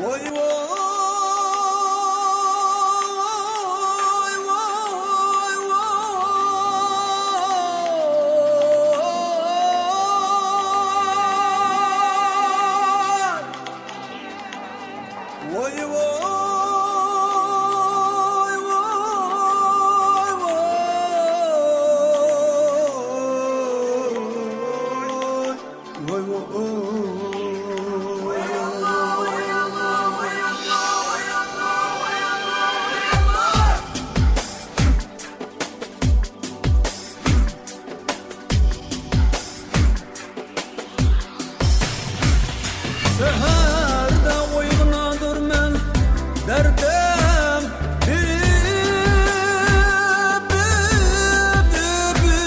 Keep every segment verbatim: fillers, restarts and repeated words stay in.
ۋاي، ۋاي، ۋاي، ۋاي، ۋاي. ۋاي، ۋاي، ۋاي، ۋاي. سەھەردە ئويغىنادۇرمەن دەردىم، بىبى، بىبى.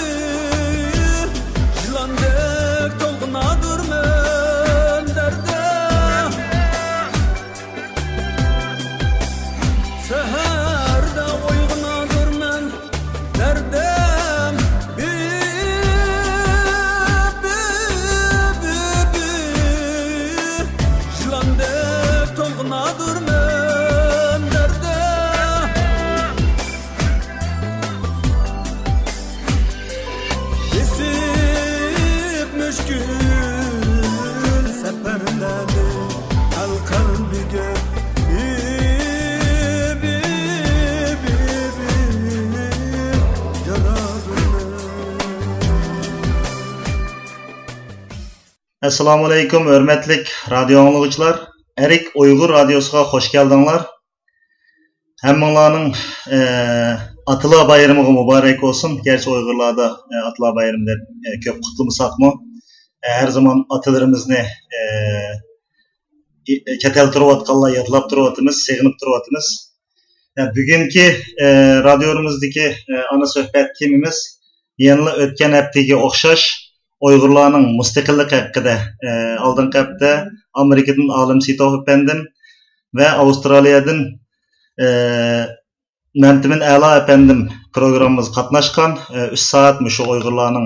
يىلاندەك تولغىنادۇرمەن دەردىم. سەھەردە ئويغىنادۇرمەن دەردىم، بىبى، بىبى. يىلاندەك تولغىنادۇرمەن دەردىم. بېسىپ مۈشكۈل سەپەرلەرنى ھەل قەلبىگە بىبى، بىبى، يارادۇرمەن. ئەسسالامۇئەلەيكۇم، ھۆرمەتلىك رادىيو ئاڭلىغۇچىلار! ئەرك ئۇيغۇر رادىيوسىغا خوش كەلدىڭلار. ھەممىڭلارنىڭ، ئە، ئاتىلار بايرىمىغا مۇبارەك بولسۇن. گەرچە ئۇيغۇرلاردا، ئە، ئاتىلار بايرىمى دەپ، ئە، كۆپ قۇتلىمىساقمۇ، ئە، ھەر زامان ئاتىلىرىمىزنى، ئە، ئى-، چەت ئەلدە تۇرۇۋاتقانلار يادلاپ تۇرۇۋاتىمىز، سېغىنىپ تۇرۇۋاتىمىز. ئە، بۈگۈنكى، ئە، رادىيومىزدىكى، ئە، ئانا سۆھبەت تېمىمىز يەنىلا ئۆتكەن ھەپتىگە ئوخشاش ئۇيغۇرلارنىڭ مۇستەقىللىقى ھەققىدە. ئە، ئالدىنقى ھەپتە ئامېرىكىدىن ئالىم سېيىتوف ئەپەندىم ۋە ئاۋسترالىيەدىن، ئە، مەمتىمىن ئەلا ئەپەندىم پروگراممىمىزغا قاتناشقان. ئە، ئۈچ سائەت مۇشۇ ئۇيغۇرلارنىڭ،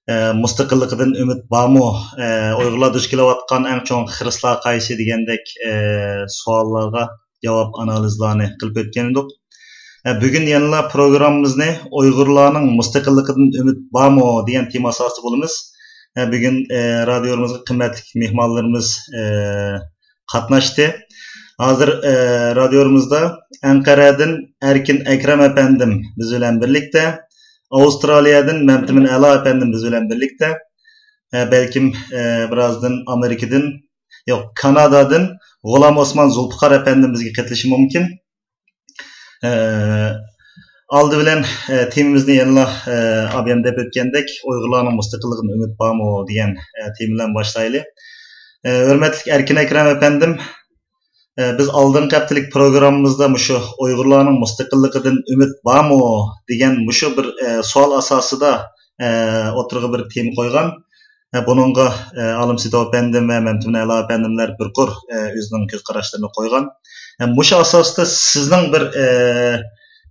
ئە، مۇستەقىللىقىدىن ئۈمىد بارمۇ؟ ئە، ئۇيغۇرلار دۇچ كېلىۋاتقان ئەڭ چوڭ خىرىسلار قايسى دېگەندەك، ئە، سوئاللارغا جاۋاب ئانالىزلارنى قىلىپ ئۆتكەن ئىدۇق. ئە، بۈگۈن يەنىلا پروگراممىمىزنى ئۇيغۇرلارنىڭ مۇستەقىللىقىدىن ئۈمىد بارمۇ دېگەن تېما ئاساسىدا بولىمىز. ئە، بۈگۈن، ئە، رادىيومىزغا قىممەتلىك مېھمانلىرىمىز، ئە، قاتناشتى. ھازىر، ئە، رادىيومىزدا ئەنقەرەدىن ئەركىن ئەكرەم ئەپەندىم بىز بىلەن بىرلىكتە، ئاۋسترالىيەدىن مەمتىمىن ئەلا ئەپەندىم بىز بىلەن بىرلىكتە، ئە، بەلكىم، ئە، بىرازدىن ئامېرىكىدىن، يوق، كانادادىن غۇلام ئوسمان زۇلپىقار ئەپەندىم بىزگە قېتىلىشى مۇمكىن. ئە، ئالدى بىلەن، ئە، تېمىمىزنى يەنىلا، ئە، ئابىيەم دەپ ئۆتكەندەك، ئۇيغۇرلارنىڭ مۇستەقىللىقىدىن ئۈمىد بارمۇ دېگەن، ئە، تېما بىلەن باشلايلى. ئە، ھۆرمەتلىك ئەركىن ئەكرەم ئەپەندىم، ئە، بىز ئالدىنقى ھەپتىلىك پروگراممىمىزدا مۇشۇ ئۇيغۇرلارنىڭ مۇستەقىللىقىدىن ئۈمىد بارمۇ دېگەن مۇشۇ بىر، ئە، سوئال ئاساسىدا، ئە، ئوتتۇرىغا بىر تېما قويغان. ئە، بۇنىڭغا، ئە، ئالىم سېيىتوف ئەپەندىم ۋە مەمتىمىن ئەلا ئەپەندىملەر بىر قۇر، ئە، ئۆزىنىڭ كۆز قاراشلىرىنى قويغان. ئە، مۇشۇ ئاساستا سىزنىڭ بىر، ئە،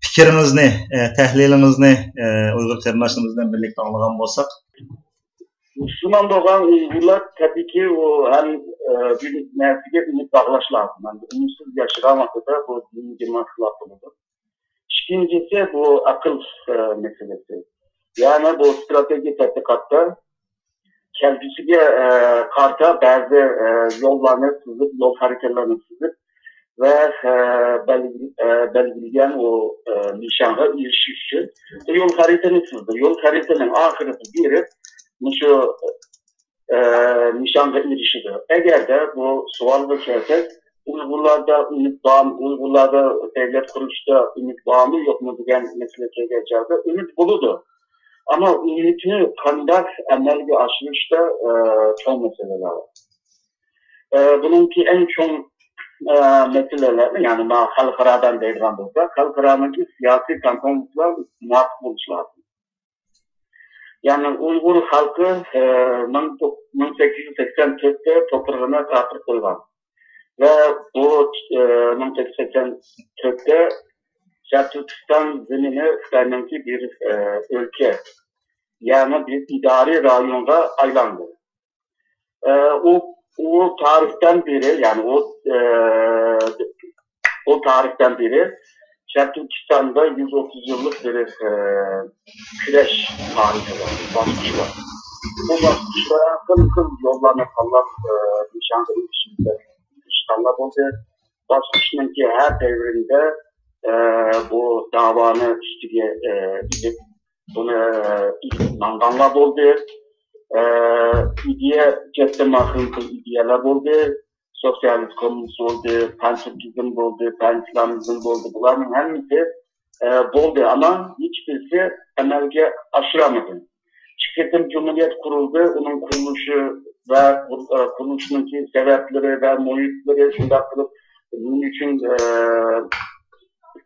پىكرىڭىزنى، ئە، تەھلىلىڭىزنى، ئە، ئۇيغۇر قېرىنداشلىرىمىز بىلەن بىرلىكتە ئاڭلىغان بولساق. مۇسۇلمان بولغان ئۇيغۇرلار تەبىئىيكى ئۇ ھەم، ئە، بىر نەرسىگە ئۈمىد باغلاش لازىم. ھەم ئۈمىدسىز ياشىغان ۋاقتىدا بۇ دىنىمىزگە خىلاپ بولىدۇ. ئىككىنچىسى، بۇ ئەقىل، ئە، مەسىلىسى. يەنى بۇ ئىستراتېگىيە تەتقىقاتتا كەلگۈسىگە، ئە، قارىتا بەزى، ئە، يوللارنى سىزىپ، يول خەرىتىلىرىنى سىزىپ ۋە، ئە، بەلگىلىگەن ئۇ، ئە، نىشانغا ئېرىشىش ئۈچۈن يول خەرىتىنى سىزدى. يول خەرىتىنىڭ ئاخىرىدا بېرىپ مۇشۇ، ئە، نىشانغا ئېرىشىدۇ. ئەگەردە بۇ سوئالغا كەلسەك، ئۇيغۇرلاردا ئۈمىد بارمۇ، ئۇيغۇرلاردا دۆلەت قۇرۇلۇشىدا ئۈمىد بارمۇ، يوقمۇ دېگەن مەسىلىگە كەلگەن چاغدا ئۈمىد بولىدۇ. ئەمما ئۈمىدنى قانداق ئەمەلگە ئاشۇرۇشتا، ئە، چوڭ مەسىلىلەر بار. ئە، بۇنىڭكى ئەڭ چوڭ، ئە، مەسىلىلەرنى، يەنى ما خەلقئارادىن دەيدىغان بولسا، خەلقئارانىڭكى سىياسىي كومپرومىسلار مۇۋاپىق بولۇشى لازىم. يەنى ئۇيغۇر خەلقى، ئە، مىڭ، مىڭ سەككىز يۈز سەكسەن تۆتتە توپرىقىنى تارتىپ قويغان ۋە بۇ، ئە، مىڭ سەككىز يۈز سەكسەن تۆتتە شەرقىي تۈركىستان زېمىنى خىتاينىڭكى بىر، ئە، ئۆلكە، يەنى بىر ئىدارىي رايونغا ئايلاندى. ئە، ئۇ، ئۇ تارىختىن بېرى، يەنى ئۇ، ئە، تارىختىن بېرى شەرقىي تۈركىستاندا يۈز ئوتتۇز يىللىق بىر، ئە، كۈرەش تارىخى بار، باسقۇچ بار. بۇ باسقۇچتا خىل خىل يوللارنى تاللاپ، ئە، نىشانغا ئېرىشىشكە تىرىشقانلار بولدى. باسقۇچنىڭكى ھەر دەۋرىدە، ئە، بۇ داۋانى ئۈستىگە، ئە، ئېلىپ، بۇنى، ئە، ئېلىپ ماڭغانلار بولدى. ئە، ئىدىيە جەھەتتە خىل خىل ئىدىيەلەر بولدى. سوتسىيالىست كوممۇنىست بولدى، پانتۈركىزم بولدى، پانئىسلامىزم بولدى. بۇلارنىڭ ھەممىسى، ئە، بولدى، ئەمما ھېچبىرسى ئەمەلگە ئاشۇرالمىدى. ئىككى قېتىم جۇمھۇرىيەت قۇرۇلدى، ئۇنىڭ قۇرۇلۇشى ۋە قۇر-، ئە، قۇرۇلۇشنىڭكى سەۋەبلىرى ۋە مۇھىتلىرى، شۇنداق قىلىپ نېمە ئۈچۈن، ئە،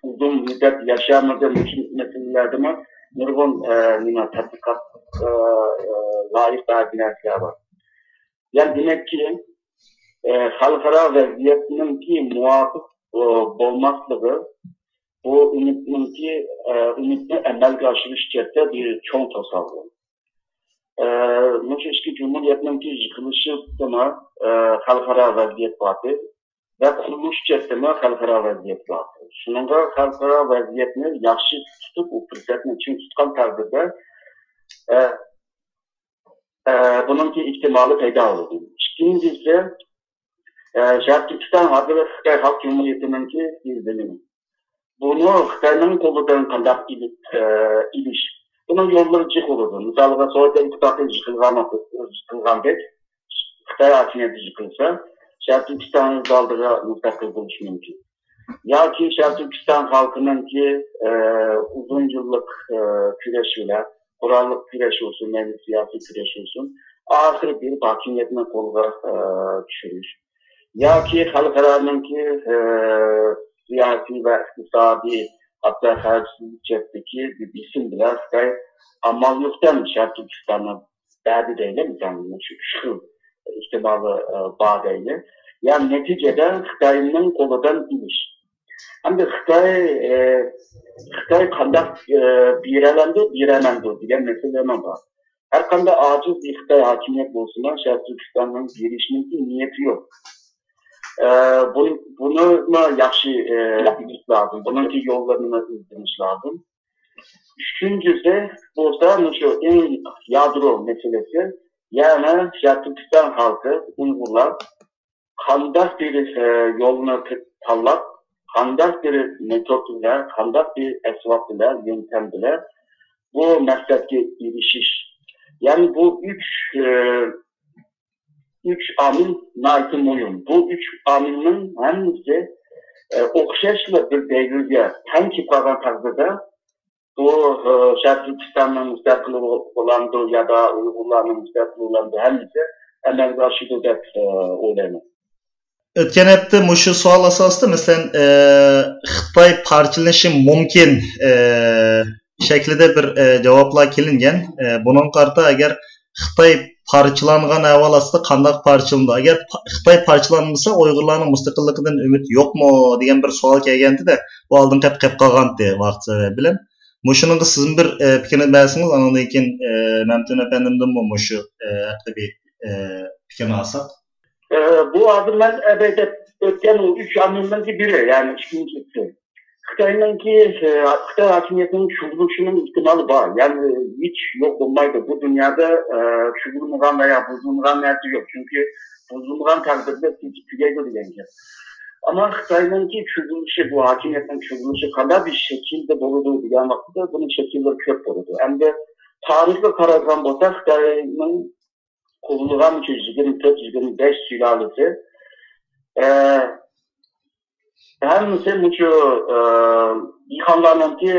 ئۇزۇن مۇددەت ياشىيالمىدى، مۇشۇ مەسىلىلەردىمۇ نۇرغۇن، ئە، نېمە، تەتقىقات، ئە، ئە، لايىق بەزى نەرسىلەر بار. يەنى دېمەككى، ئە، خەلقئارا ۋەزىيەتنىڭكى مۇۋاپىق، ئە، بولماسلىقى بۇ ئۈمىدنىڭكى، ئە، ئۈمىدنى ئەمەلگە ئاشۇرۇش جەھەتتە بىر چوڭ توسالغۇ. ئە، مۇشۇ ئىككى جۇمھۇرىيەتنىڭكى يىقىلىشىدىمۇ، ئە، خەلقئارا ۋەزىيەت بار ئىدى ۋە قۇرۇلۇش جەھەتتىمۇ خەلقئارا ۋەزىيەت بار ئىدى. شۇنىڭغا خەلقئارا ۋەزىيەتنى ياخشى تۇتۇپ، ئۇ پۇرسەتنى چىڭ تۇتقان تەقدىردە، ئە، ئە، بۇنىڭكى ئېھتىمالى پەيدا بولىدۇ. ئىككىنچىسى، ئە، شەرقىي تۈركىستان ھازىر خىتاي خەلق جۇمھۇرىيىتىنىڭكى زېمىنى. بۇنى خىتاينىڭ قولىدىن قانداق ئېلىپ، ئە، ئېلىش؟ بۇنىڭ يوللىرى جىق بولىدۇ. مىسالغا، سوۋېت ئىتتىپاقى يىقىلغان، يىقىلغاندەك، خىتاي ھاكىمىيىتى يىقىلسا، شەرقىي تۈركىستان ئۆز ئالدىغا مۇستەقىل بولۇشى مۇمكىن. ياكى شەرقىي تۈركىستان خەلقىنىڭكى، ئە، ئۇزۇن يىللىق، ئە، كۈرەش بىلەن، قوراللىق كۈرەش بولسۇن، مەيلى سىياسىي كۈرەش بولسۇن، ئاخىرى بېرىپ ھاكىمىيەتنى قولغا، ئە، چۈشۈرۈش. ياكى خەلقئارانىڭكى، ئە، سىياسىي ۋە ئىقتىسادىي، ھەتتا خەۋپسىزلىك جەھەتتىكى بېسىم بىلەن خىتاي ئامال يوقتىن شەرقىي تۈركىستاننى بەردى دەيلى، مىسالەن، شۇ ئۈچ خىل ئېھتىمالى، ئە، بار دەيلى. يەنى نەتىجىدە خىتاينىڭ قولىدىن ئېلىش. ئەمدى خىتاي، ئە، خىتاي قانداق، ئە، بېرەلەمدۇ، بېرەلمەمدۇ دېگەن مەسىلىمۇ بار. ھەر قانداق ئاجىز بىر خىتاي ھاكىمىيەت بولسىمۇ، شەرقىي تۈركىستاننىڭ بېرىشنىڭكى نىيىتى يوق. ئە، بۇ-، بۇنىمۇ ياخشى، ئە، بىلىش لازىم. بۇنىڭكى يوللىرىنىمۇ ئىزدىنىش لازىم. ئۈچىنچىسى بولسا مۇشۇ ئەڭ يادرو مەسىلىسى، يەنى شەرقىي تۈركىستان خەلقى، ئۇيغۇرلار قانداق بىر، ئە، يولنى تاللاپ، قانداق بىر مېتود بىلەن، قانداق بىر ئەسۋاب بىلەن، يۆنتەم بىلەن بۇ مەقسەتكە ئېرىشىش. يەنى بۇ ئۈچ، ئە، ئۈچ ئامىل ناھايىتى مۇھىم. بۇ ئۈچ ئامىلنىڭ ھەممىسى، ئە، ئوخشاشلا بىر دەۋرگە تەڭ كېلىپ قالغان تەقدىردە، بۇ، ئە، شەرقىي تۈركىستاننىڭ مۇستەقىللىقى بولامدۇ يا دا ئۇيغۇرلارنىڭ مۇستەقىللىقى بولامدۇ، ھەممىسى ئەمەلگە ئاشىدۇ دەپ، ئە، ئويلايمەن. ئۆتكەن ھەپتە مۇشۇ سوئال ئاساسىدا، مەسىلەن، ئە، خىتاي پارچىلىنىشى مۇمكىن، ئە، شەكلىدە بىر، ئە، جاۋابلار كېلىنگەن. ئە، بۇنىڭغا قارىتا، ئەگەر خىتاي پارچىلانغان ئەھۋال ئاستىدا قانداق پارچىلىنىدۇ؟ ئەگەر پا-، خىتاي پارچىلانمىسا، ئۇيغۇرلارنىڭ مۇستەقىللىقىدىن ئۈمىد يوقمۇ دېگەن بىر سوئال كەلگەنتىدە، بۇ ئالدىنقى ھەپتە قېلىپ قالغانتى ۋاقىت سەۋەبى بىلەن. مۇشۇنىڭغا سىزمۇ بىر، ئە، پىكىرنى بەرسىڭىز، ئاندىن كېيىن، ئە، مەمتىمىن ئەپەندىمدىنمۇ مۇشۇ، ئە، ھەقتە بىر، ئە، پىكىرنى ئالساق. ئە، بۇ ھازىر مەن ئەبەيدە ئۆتكەن ئۇ ئۈچ ئامىلنىڭكى بىرى، يەنى ئىككىنچىسى. خىتاينىڭكى، ئە، خىتاي ھاكىمىيىتىنىڭ چۆكۈلۈشىنىڭ ئېھتىمالى بار. يەنى ھېچ يوق بولمايدۇ. بۇ دۇنيادا، ئە، چۆكۈلمىگەن ۋە يا بۇزۇلمىغان نەرسە يوق. چۈنكى بۇزۇلغان تەقدىردە تۈگەيدۇ دېگەن گەپ. ئەمما خىتاينىڭكى چۆكۈلۈشى، بۇ ھاكىمىيەتنىڭ چۆكۈلۈشى قانداق بىر شەكىلدە بولىدۇ دېگەن ۋاقىتتا بۇنىڭ شەكىللىرى كۆپ بولىدۇ. ئەمدى تارىخقا قارايدىغان بولساق، خىتاينىڭ قۇرۇلغان شۇ يىگىرمە تۆت، يىگىرمە بەش سۇلالىسى، ئە، ھەممىسى مۇشۇ، ئە، دېھقانلارنىڭكى،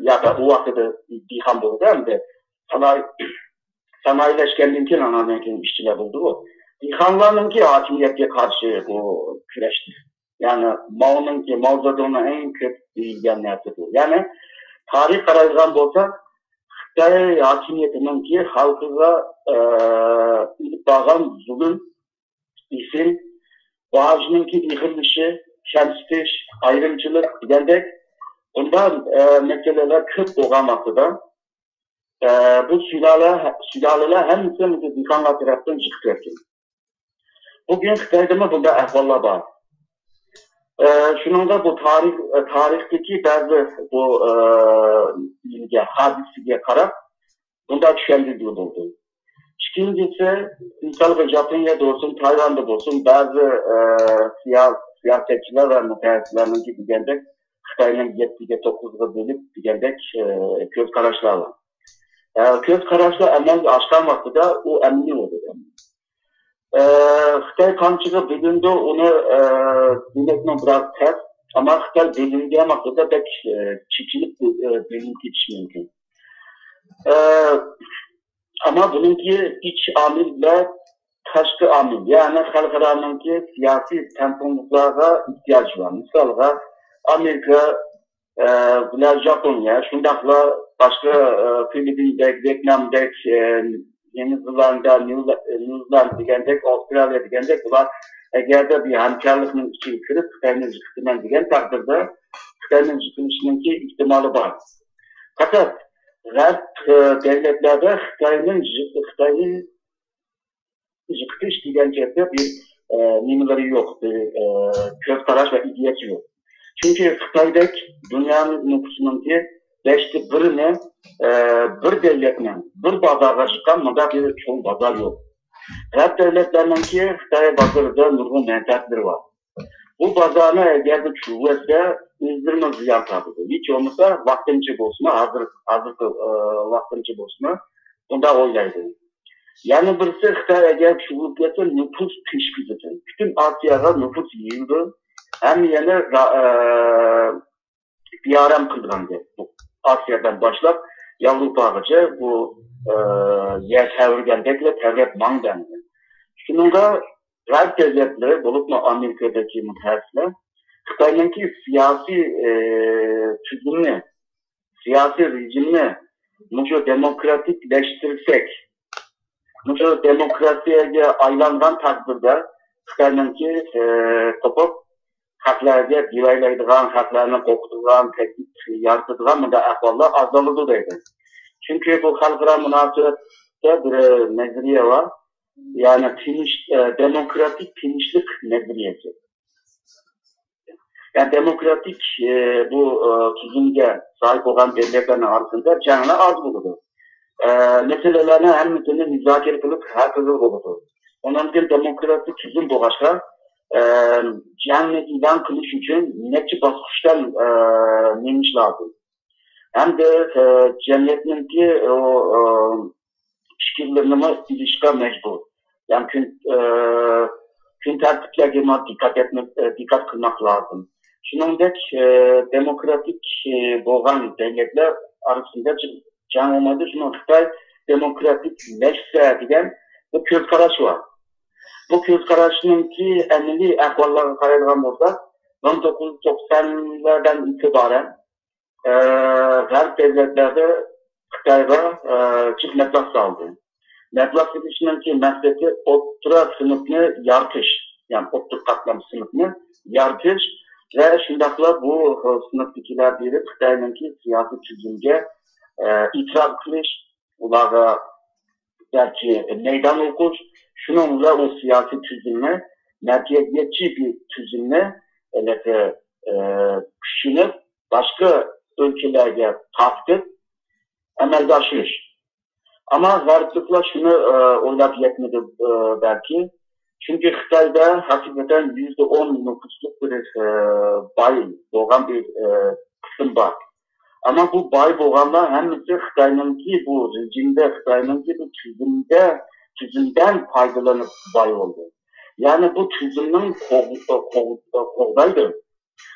يا ئۇ ۋاقتىدا دېھقان بولدى ئەمدى. سانائىي-، سانائىيلەشكەندىن كېيىن، ئاندىن كېيىن ئىشچىلار بولدىغۇ. دېھقانلارنىڭكى ھاكىمىيەتكە قارشى بۇ كۈرەشتى. يەنى ماۋنىڭكى، ماۋ زېدۇڭنىڭ ئەڭ كۆپ دېيىلگەن نەرسىدۇر. يەنى تارىخ قارايدىغان بولساق، خىتاي ھاكىمىيىتىنىڭكى خەلقىگە، ئە، ئېلىپ بارغان زۇلۇم، بېسىم، باھانىڭكى ئېغىرلىشىشى، كەمسىتىش، ئايرىمچىلىق دېگەندەك بۇنداق، ئە، مەسىلىلەر كۆپ بولغان ۋاقتىدا، ئە، بۇ سۇلالە-، سۇلالىلەر ھەممىسى مۇشۇ دېھقانلار تەرەپتىن يىقىپ كەتكەن. بۈگۈن خىتايدىمۇ بۇنداق ئەھۋاللار بار. ئە، شۇنىڭدا بۇ تارىخ، تارىختىكى بەزى بۇ، ئە، نېمىگە، ھادىسىگە قاراپ بۇنداق چۈشەندۈرگىلى بولدى. ئىككىنچىسى، مىسالغا، ياپونىيەدە بولسۇن، تايۋاندا بولسۇن، بەزى، ئە، سىيا-، سىياسەتچىلەر ۋە مۇتەخەسسىسلەرنىڭكى دېگەندەك خىتاينى يەتتىگە، توققۇزغا بۆلۈپ دېگەندەك، ئە، كۆز قاراشلار بار. ئە، كۆز قاراشلار ئەمەلگە ئاشقان ۋاقتىدا ئۇ ئەمەلىي بولىدۇ. ئە، خىتاي قانچىغا بۆلۈنىدۇ، ئۇنى، ئە، دېمەكمۇ بىراز تەس. ئەمما خىتاي بۆلۈنگەن ۋاقتىدا بەك، ئە، چېچىلىپ، ئە، بۆلۈنۈپ كېتىشى مۇمكىن. ئە، ئەمما بۇنىڭكى ئىچ ئامىل ۋە تاشقى ئامىل، يەنى خەلقئارانىڭكى سىياسىي تەڭپۇڭلۇقلارغا ئېھتىياجى بار. مىسالغا، ئامېرىكا، ئە، بىلەن ياپونىيە، شۇنداقلا باشقا، ئە، فىلىپپىندەك، ۋيېتنامدەك، ئە، يېڭى زېلاندىيە، نيۇ-، نيۇزىلاند دېگەندەك، ئاۋسترالىيە دېگەندەك، بۇلار ئەگەردە بىر ھەمكارلىقنىڭ ئىچىگە كىرىپ، خىتاينى يىقىتىمەن دېگەن تەقدىردە، خىتاينىڭ يىقىلىشىنىڭكى ئېھتىمالى بار. پەقەت غەرب، ئە، دۆلەتلەردە خىتاينىڭ يىق-، خىتاينى يىقىتىش دېگەن گەپتە بىر، ئە، نېمىلىرى يوق، بىر، ئە، كۆز قاراش ۋە ئىدىيەسى يوق. چۈنكى خىتايدەك دۇنيا نوپۇسىنىڭكى بەشتە بىرىنى، ئە، بىر دۆلەتنىڭ بىر بازارغا چىققان مۇنداق بىر چوڭ بازار يوق. غەرب دۆلەتلەرنىڭكى خىتاي بازىرىدا نۇرغۇن مەنپەئەتلىرى بار. بۇ بازارنى ئەگەردە چۈشۈرۈۋەتسە، ئۆزلىرىمۇ زىيان تارتىدۇ. ھېچ بولمىسا ۋاقتىنچە بولسىمۇ، ھازىر، ھازىرقى، ئە، ۋاقتىنچە بولسىمۇ، بۇنداق ئويلايدۇ. يەنە بىرسى، خىتاي ئەگەر چۈشۈرۈلۈپ كەتسە، نوپۇس پېشىپ كېتىدۇ. پۈتۈن ئاسىياغا نوپۇس يېيىلىدۇ. ھەممە يەرنى را-، ئە، بىئارام قىلىدىغان گەپ بۇ. ئاسىيادىن باشلاپ ياۋروپاغىچە بۇ، ئە، يەر تەۋرىگەندەكلا تەۋرەپ ماڭدى ئەمدى. شۇنىڭغا غەرب دۆلەتلىرى، بولۇپمۇ ئامېرىكىدىكى مۇتەخەسسىسلەر خىتاينىڭكى سىياسىي، ئە، تۈزۈمنى، سىياسىي رېجىمنى مۇشۇ دېموكراتىكلەشتۈرسەك، مۇشۇ دېموكراتىيەگە ئايلانغان تەقدىردە خىتاينىڭكى، ئە، قوپۇپ، خەقلەرگە دېۋەيلەيدىغان، خەقلەرنى قورقۇتىدىغان، تەھدىت يارىتىدىغان مۇنداق ئەھۋاللار ئازالىدۇ دەيدۇ. چۈنكى بۇ خەلقئارا مۇناسىۋەتتە بىر نەزەرىيە بار. يەنى تىنچ، ئە، دېموكراتىك تىنچلىق نەزەرىيەسى. يەنى دېموكراتىك، ئە، بۇ، ئە، تۈزۈمگە ساھىب بولغان دۆلەتلەرنىڭ ئارىسىدا جەڭلەر ئاز بولىدۇ. ئە، مەسىلىلەرنىڭ ھەممىسىنى مۇزاكىرە قىلىپ ھەل قىلغىلى بولىدۇ. ئۇنىڭدىن دېموكراتىك تۈزۈم بولغاچقا، ئە، جەڭنى ئېلان قىلىش ئۈچۈن نەچچە باسقۇچتىن، ئە، مېڭىش لازىم. ھەمدە، ئە، جەمئىيەتنىڭكى، ئۇ، ئە، پىكىرلىرىنىمۇ ئېلىشقا مەجبۇر. يەنى كۈن، ئە، كۈن تەرتىپلەرگىمۇ دىققەت ئەتمە-، ئە، دىققەت قىلماق لازىم. شۇنىڭدەك، ئە، دېموكراتىك، ئە، بولغان دۆلەتلەر ئارىسىدا جىق جەڭ بولمايدۇ. شۇنىڭ خىتاي دېموكراتىكلەشسە دېگەن بىر كۆز قاراش بار. بۇ كۆز قاراشنىڭكى ئەمەلىي ئەھۋاللارغا قارايدىغان بولساق، مىڭ توققۇز يۈز توقسانلاردىن ئېتىبارەن، ئە، غەرب دۆلەتلەردە خىتايغا، ئە، جىق مەبلەغ سالدى. مەبلەغ سېلىشنىڭكى مەقسىتى ئوتتۇرا سىنىپنى يارىتىش، يەنى ئوتتۇرا قاتلام سىنىپنى يارىتىش ۋە شۇنداقلا بۇ سىنىپتىكىلەر بېرىپ خىتاينىڭكى سىياسىي تۈزۈمىگە، ئە، ئېتىراز قىلىش، ئۇلارغا بەلكى مەيدان ئوقۇش، شۇنىڭ بىلەن ئۇ سىياسىي تۈزۈمنى، مەركەزىيەتچى بىر تۈزۈمنى، ئەلبەتتە، ئە، كۈچىنى باشقا ئۆلكىلەرگە تارقىتىپ، ئەمەلگە ئاشۇرۇش. ئەمما غەربلىكلەر شۇنى، ئە، ئويلاپ يەتمىدى، ئە، بەلكى. چۈنكى خىتايدا ھەقىقەتەن يۈزدە ئون نوپۇسلۇق بىر، ئە، باي بولغان بىر، ئە، قىسىم بار. ئەمما بۇ باي بولغانلار ھەممىسى خىتاينىڭكى بۇ رېجىمدە، خىتاينىڭكى بۇ تۈزۈمدە، تۈزۈمدىن پايدىلىنىپ باي بولدى. يەنى بۇ تۈزۈمنىڭ قوغ-، قوغ-، قوغدايدۇ.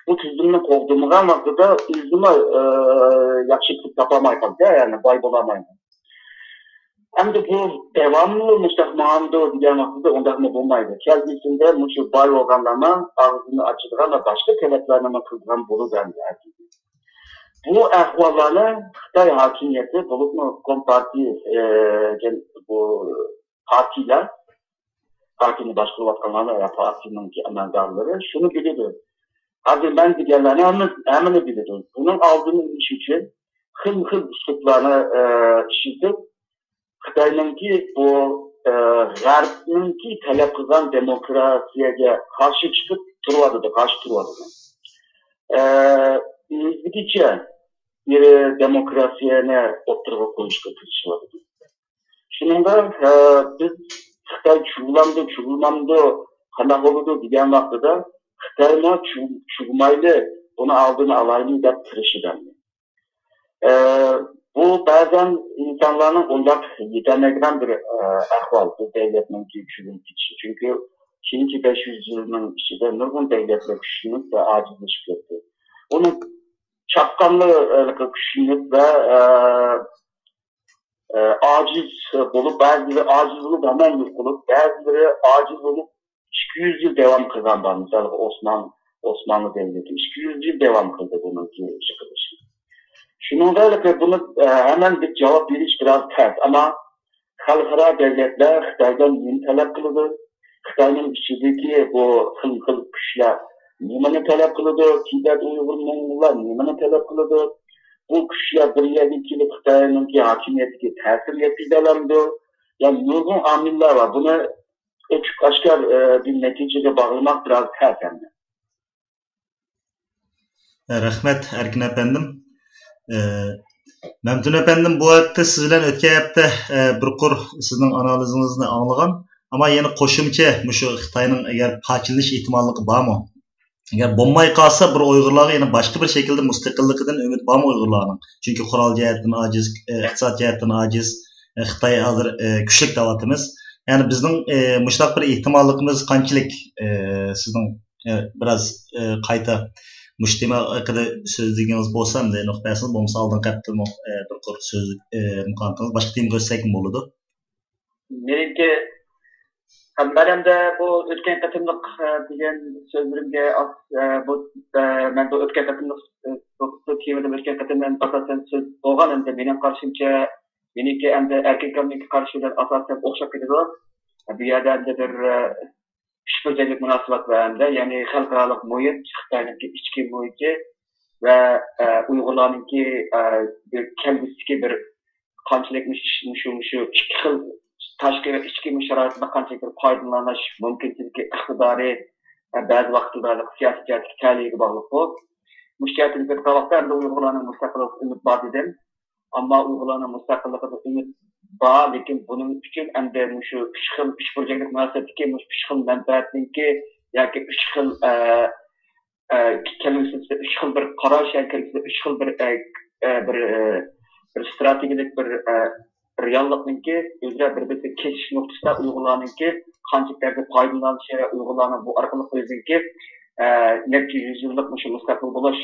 بۇ تۈزۈمنى قوغدىمىغان ۋاقتىدا ئۆزىمۇ، ئى، ياخشى پۇل تاپالماي قالدى، يەنى باي بولالمايدۇ. ئەمدى بۇ داۋاملىق مۇشۇنداق ماڭامدۇ دېگەن ۋاقتىدا ئۇنداقمۇ بولمايدۇ. كەلگۈسىدە مۇشۇ باي بولغانلارمۇ ئاغزىنى ئاچىدىغان ۋە باشقا تەلەپلەرنىمۇ قىلىدىغان بولىدۇ ئەمدى. بۇ ئەھۋاللارنى خىتاي ھاكىمىيىتى، بولۇپمۇ كومپارتىيە، ئى، بۇ پارتىيەلەر، پارتىيەنى باشقۇرۇۋاتقانلار ۋە پارتىيەنىڭكى ئەمەلدارلىرى شۇنى بىلىدۇ. ھازىر مەن دېگەنلەرنى ھەممە-، ھەممىنى بىلىدۇ. بۇنىڭ ئالدىنى ئېلىش ئۈچۈن خىل خىل ئۇسلۇبلارنى، ئە، ئىشلىتىپ، خىتاينىڭكى بۇ، ئە، غەربنىڭكى تەلەپ قىلغان دېموكراتىيەگە قارشى چىقىپ، تۇرۇۋاتىدۇ، قارشى تۇرۇۋاتىدۇ. ئە، ئۆزىگىچە بىر دېموكراتىيەنى ئوتتۇرىغا قويۇشقا تىرىشىۋاتىدۇ. شۇنىڭدا، ئە، بىز خىتاي چۇۋۇلامدۇ، چۇۋۇلمامدۇ، قانداق بولىدۇ دېگەن ۋاقتىدا خىتايمۇ چۇ-، چۇۋۇمايلى، بۇنى ئالدىنى ئالايلى دەپ تىرىشىدۇ. ئە، بۇ بەزەن ئىنسانلارنىڭ ئويلاپ يېتەلمەيدىغان بىر، ئە، ئەھۋال، بىر دەۋلەتنىڭكى چۈشۈرۈلۈپ كېتىشى. چۈنكى كېيىنكى بەش يۈز يىلنىڭ ئىچىدە نۇرغۇن دەۋلەتلەر كۈچلىنىپ ۋە ئاجىزلىشىپ كەتتى. ئۇنىڭ چاپقانلىرى، ئە، كۈچلىنىپ ۋە، ئە، ئە، ئاجىز بولۇپ، بەزىلىرى ئاجىز بولۇپ ھەممە يوقىلىپ، بەزىلىرى ئاجىز بولۇپ ئىككى يۈز يىل داۋام قىلغان بار. مىسالغا، ئوسمان، ئوسمانلى دەۋلىتى ئىككى يۈز يىل داۋام قىلدى بۇنىڭكى يىقىلىشى. شۇنىڭغا بۇنى، ئە، ھەمەن بىر جاۋاب بېرىش بىراز تەس. ئەمما خەلقئارا دەۋلەتلەر خىتايدىن نېمە تەلەپ قىلىدۇ؟ خىتاينىڭ ئىچىدىكى بۇ خىل خىل كۈچلەر نېمىنى تەلەپ قىلىدۇ؟ تىبەت ئۇيغۇر موڭغۇللار نېمىنى تەلەپ قىلىدۇ؟ بۇ كۈچلەر بىر يەرگە كېلىپ خىتاينىڭكى ھاكىمىيىتىگە تەسىر يەتكۈزەلەمدۇ؟ يا نۇرغۇن ئامىللار بار. بۇنى ئوچۇق ئاشكار، ئە، بىر نەتىجىگە باغلىماق بىراز تەس ئەمدى. رەھمەت، ئەركىن ئەپەندىم. ئە، مەمتىن ئەپەندىم، بۇ ھەپتە سىز بىلەن ئۆتكەن ھەپتە، ئە، بىر قۇر سىزنىڭ ئانالىزىڭىزنى ئاڭلىغان. ئەمما يەنە قوشۇمچە مۇشۇ خىتاينىڭ ئەگەر پارچىلىنىش ئېھتىماللىقى بارمۇ؟ ئەگەر بولماي قالسا، بىر ئۇيغۇرلارغا يەنە باشقا بىر شەكىلدە مۇستەقىللىقىدىن ئۈمىد بارمۇ ئۇيغۇرلارنىڭ؟ چۈنكى قورال جەھەتتىن ئاجىز، ئە، ئىقتىساد جەھەتتىن ئاجىز، ئە، خىتاي ھازىر، ئە، كۈچلۈك دەۋاتىمىز. يەنى بىزنىڭ، ئە، مۇشۇنداق بىر ئېھتىماللىقىمىز قانچىلىك، ئە، سىزنىڭ، ئە، بىراز، ئە، قايتا مۇشۇ تېما ھەققىدە سۆزلىگىنىڭىز بولسا، ئەمدى نۇقتا بەرسىڭىز، بولمىسا ئالدىنقى ھەپتىمۇ، ئە، بىر قۇر سۆز، ئە، ئىمكانىيىتىڭىز باشقا تېمىغا ئۆتسەكمۇ بولىدۇ. مېنىڭكى، مەن ئەمدى بۇ ئۆتكەن قېتىملىق، ئە، دېگەن سۆزلىرىمگە ئاس-، ئە، بۇ، ئە، مەن بۇ ئۆتكەن قېتىملىق، ئە، بۇ، بۇ تېمىدىن ئۆتكەن قېتىم مەن ئاساسەن سۆز بولغان، ئەمدى مېنىڭ قارىشىمچە، مېنىڭكى ئەمدى ئەركىن ئاكامنىڭكى قارىشى بىلەن ئاساسەن ئوخشاپ كېتىدۇ. بۇ يەردە ئەمدى بىر، ئە، ئۈچ بۇرجەكلىك مۇناسىۋەت بار ئەمدى، يەنى خەلقئارالىق مۇھىت، خىتاينىڭكى ئىچكى مۇھىتى ۋە، ئە، ئۇيغۇرلارنىڭكى، ئە، بىر كەلگۈسىدىكى بىر قانچىلىك مۇش-، مۇشۇ، مۇشۇ ئىككى خىل تاشقى ۋە ئىچكى مۇش شارائىتىدىن قانچىلىك بىر پايدىلىنىش مۇمكىنچىلىكى، ئىقتىدارى، ئە، بەزى ۋاقىتلاردا سىياسىي جەھەتتىكى تەلىيىگە باغلىق بۇ. مۇشۇ جەھەتتىن كۆتۈرۈپ قاراپ ۋاقىتتا ئەمدى ئۇيغۇرلارنىڭ مۇستەقىللىقىغا ئۈمىد بار دېدىم. ئەمما ئۇيغۇرلارنىڭ مۇستەقىللىقىدا ئۈمىد بار، لېكىن بۇنىڭ ئۈچۈن ئەمدى مۇشۇ ئۈچ خىل، ئۈچ بۇرجەكلىك مۇناسىۋەتتىكى مۇشۇ ئۈچ خىل مەنپەئەتنىڭكى ياكى ئۈچ خىل، ئە، ئە، كەلگۈسىدە ئۈچ خىل بىر قاراش ياكى كەلگۈسىدە ئۈچ خىل بىر، ئە، ئە، بىر، ئە، بىر ئىستراتېگىيەلىك بىر، ئە، رېئاللىقنىڭكى ئۆزئارا بىر-بىرسىگە كېسىش نۇقتىسىدا ئۇيغۇرلارنىڭكى قانچە دەرىجىدە پايدىلىنىشى ۋە ئۇيغۇرلارنىڭ بۇ ئارقىلىق ئۆزىنىڭكى، ئە، نەچچە يۈز يىللىق مۇشۇ مۇستەقىل بولۇش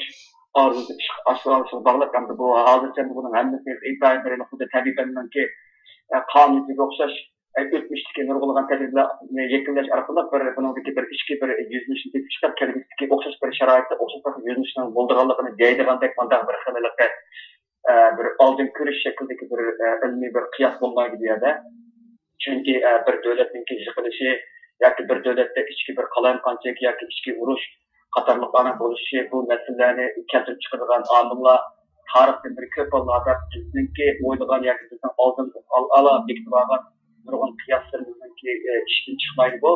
ئارزۇسى ئىشقا ئاشۇرۇلۇشىغا باغلىق. ئەمدى بۇ ھازىرچە بۇنىڭ ھەممىسى ئىنتايىن بىر خۇددى تەبىئىي پەننىڭكى، ئە، قانۇنىيىتىگە ئوخشاش، ئە، ئۆتمۈشتىكى نۇرغۇنلىغان تەجرىبىلەرنى يەكۈنلەش ئارقىلىق بىر بۇنىڭدىكى بىر ئىچكى بىر يۈزلىنىشنى تېپىپ چىقىپ، كەلگۈسىدىكى ئوخشاش بىر شارائىتتا ئوخشاش بىر يۈزلىنىشنىڭ بولىدىغانلىقىنى دەيدىغاندەك مۇنداق بىر خىل ھېلىقى ئە، بىر ئالدىن كۆرۈش شەكلىدىكى بىر، ئە، ئىلمىي بىر قىياس بولمايدۇ بۇ يەردە. چۈنكى، ئە، بىر دۆلەتنىڭكى يىقىلىشى ياكى بىر دۆلەتتە ئىچكى بىر قالايمىقانچىلىك ياكى ئىچكى ئۇرۇش قاتارلىقلارنىڭ بولۇشى، بۇ مەسىلىلەرنى كەلتۈرۈپ چىقىرىدىغان ئامىللار تارىختىن بىر كۆپ ھاللاردا بىزنىڭكى ئويلىغان ياكى بىزنىڭ ئالدىن ئال-، ئالا بېكىتىپ ئالغان نۇرغۇن قىياسلىرىمىزنىڭكى، ئە، ئىشتىن چىقمايدۇ بۇ.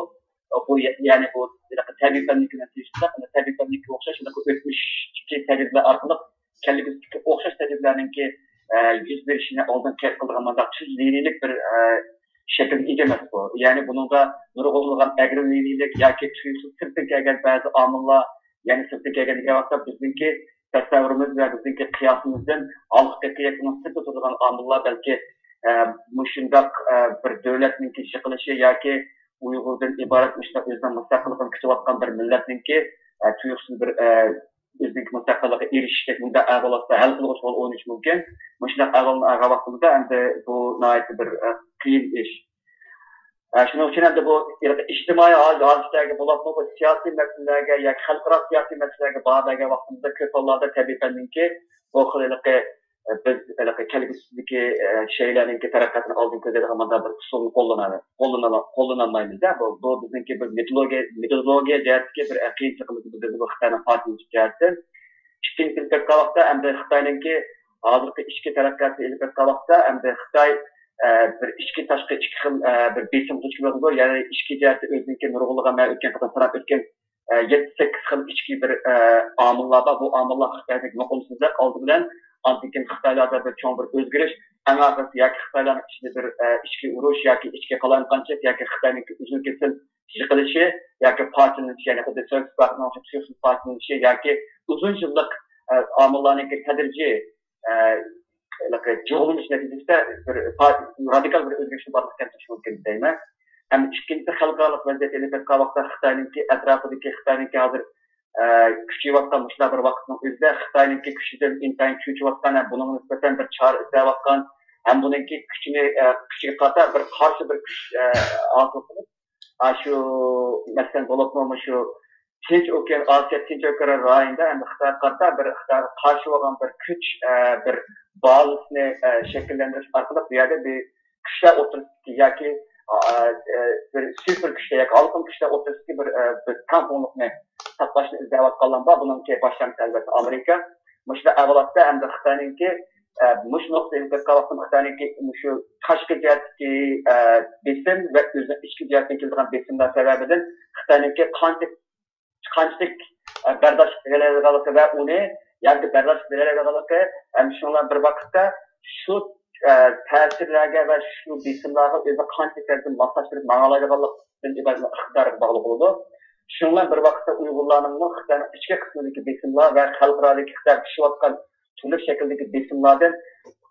بۇ يە-، يەنى بۇ ھېلىقى تەبىئىي پەننىكى بىلەن تېگىشلىك، تەبىئىي پەننىكىگە ئوخشاش ھېلىقى ئۆتمۈشتىكى تەجرىبىلەر ئارقىلىق كەلگۈسىدىكى ئوخشاش تەجرىبىلەرنىڭكى، ئە، يۈز بېرىشىنى ئالدىن قەيت قىلىدىغان مۇنداق تۈز لىنىيەلىك بىر، ئە، شەكىلگە ئىگە ئەمەس بۇ. يەنى بۇنىڭدا نۇرغۇنلىغان ئەگرى لىنىيەلىك ياكى تۇيۇقسىز سىرتتىن كەلگەن بەزى ئامىللار، يەنى سىرتتىن كەلگەن دېگەن ۋاقىتتا بىزنىڭكى تەسەۋۋۇرىمىز ۋە بىزنىڭكى قىياسىمىزدىن ھالقىپ كەتكەن ياكى ئۇنىڭ سىرتىدا تۇرىدىغان ئامىللار بەلكى، ئە، مۇشۇنداق، ئە، بىر دۆلەتنىڭكى يىقىلىشى ياكى ئۇيغۇردىن ئىبارەت مۇشۇنداق ئۆزىنىڭ مۇستەقىللىقىنى كۈتۈۋاتقان بىر مىللەتنىڭكى، ئە، تۇيۇقسىز بىر، ئە، ئۆزىنىڭكى مۇستەقىللىقىغا ئېرىشىشتەك مۇنداق ئەھۋالاتتا ھەل قىلغۇچ رول ئوينىشى مۇمكىن. مۇشۇنداق ئەھۋالنى ئالغان ۋاقتىمىزدا ئەمدى بۇ ناھايىتى بىر، ئە، قىيىن ئىش. ئە، شۇنىڭ ئۈچۈن ئەمدى بۇ ئىجتىمائىي ھال-، ھادىسىلەرگە بولۇپمۇ، بۇ سىياسىي مەسىلىلەرگە ياكى خەلقئارا سىياسىي مەسىلىلەرگە باھا بەرگەن ۋاقتىمىزدا كۆپ ھاللاردا تەبىئىي پەننىڭكى بۇ خىل ھېلىقى، ئە، بىز ھېلىقى كەلگۈسىدىكى، ئە، شەيئىلەرنىڭكى تەرەققىياتىنى ئالدىن كۆزلەيدىغان مۇنداق بىر ئۇسۇلنى قوللىنا-، قوللىنا-، قوللىنالمايمىز-دە. بۇ، بۇ بىزنىڭكى بىر مېتودولوگىيە، مېتودولوگىيە جەھەتتىكى بىر، ئە، قىيىنچىلىقىمىز، بىزنىڭ بۇ خىتاينىڭ پارتىيىلىشىش جەھەتتىن. ئىككىنچى تىلكەپ قاۋاقتا ئەمدى خىتاينىڭكى ھازىرقى ئىچكى تەرەققىياتى ئېلىپ ئېيتقان ۋاقىتتا ئەمدى خىتاي، ئە، بىر ئىچكى تاشقى ئىككى خىل، ئە، بىر بېسىمغا دۇچ كېلىدۇ. يەنى ئىچكى جەھەتتە ئۆزىنىڭكى نۇرغۇنلىغان مەن ئۆتكەن قېتىم ساناپ ئۆتكەن، ئە، يەتتە، سەككىز خىل ئىچكى بىر، ئە، ئامىللار بار. بۇ ئامىللار خىتايدىكى مۇقىمسىزلىق ئالدى بىلەن، ئاندىن كېيىن خىتايلاردا بىر چوڭ بىر ئۆزگىرىش، ئەڭ ئاخىرىسى ياكى خىتايلارنىڭ ئىچىدە بىر، ئە، ئىچكى ئۇرۇش ياكى ئىچكى قالايمىقانچىلىق ياكى خىتاينىڭكى ئۈزۈل-كېسىل يىقىلىشى ياكى پارچىلىنىشى، يەنى خۇددى سوۋېت ئىتتىپاقىنىڭ پارچىلىنىشى ياكى ئۇزۇن يىللىق، ئە، ئامىللارنىڭكى تەدرىجىي، ئە، ھېلىقى جۇغلىنىش نەتىجىسىدە بىر پا-، رادىكال بىر ئۆزگىرىشنى بارلىققا كەلتۈرۈشى مۇمكىن دەيمەن. ھەم ئىككىنچىسى، خەلقئارالىق ۋەزىيەت ئېلىپ ئېيتقان ۋاقىتتا خىتاينىڭكى ئەتراپىدىكى، خىتاينىڭكى ھازىر، ئە، كۈچىيىۋاتقان مۇشۇنداق بىر ۋاقىتنىڭ ئۆزىدە خىتاينىڭكى كۈچىدىن ئىنتايىن چۆچۈۋاتقان ھەم بۇنىڭغا نىسبەتەن بىر چارە ئىزدەۋاتقان ھەم بۇنىڭكى كۈچىنى، ئە، كۈچىگە قارىتا بىر قارشى بىر كۈچ، ئە، ھاسىل قىلىپ، ئاشۇ مەسىلەن، بولۇپمۇ مۇشۇ تىنچ ئوكيان، ئاسىيا تىنچ ئوكيان رايونىدا ئەمدى خىتايغا قارىتا بىر، خىتايغا قارشى بولغان بىر كۈچ، ئە، بىر بازىسىنى، ئە، شەكىللەندۈرۈش ئارقىلىق بۇ يەردە بىر كۈچلەر ئوتتۇرىسىدىكى ياكى، ئە، ئە، بىر سۇپېر كۈچلەر ياكى ھالقىم كۈچلەر ئوتتۇرىسىدىكى بىر، ئە، بىر تەڭپۇڭلۇقنى ساقلاشنى ئىزدەۋاتقانلار بار. بۇنىڭكى باشلامچىسى ئەلۋەتتە ئامېرىكا. مۇشۇنداق ئەھۋالاتتا ئەمدى خىتاينىڭكى، ئە، مۇشۇ نۇقتىدىن دىققەت قىلىپ، خىتاينىڭكى مۇشۇ تاشقى جەھەتتىكى، ئە، بېسىم ۋە ئۆزىنىڭ ئىچكى جەھەتتىن كېلىدىغان بېسىملار سەۋەبىدىن خىتاينىڭكى قانچە، قانچىلىك، ئە، بەرداشلىق بېرەلەيدىغانلىقى ۋە ئۇنى يەنە بەرداشلىق بېرەلەيدىغانلىقى ھەم شۇنىڭ بىلەن بىر ۋاقىتتا شۇ، ئە، تەسىرلەرگە ۋە شۇ بېسىملارغا ئۆزى قانچە دەرىجىدە ماسلاشتۇرۇپ ماڭالايدىغانلىقىدىن ئىبارەت ئىقتىدارىغا باغلىق بولىدۇ. شۇنىڭ بىلەن بىر ۋاقىتتا ئۇيغۇرلارنىڭمۇ خىتاينىڭ ئىچكى قىسمىدىكى بېسىملار ۋە خەلقئارادىكى خىتايغا چۈشۈۋاتقان تۈرلۈك شەكىلدىكى بېسىملاردىن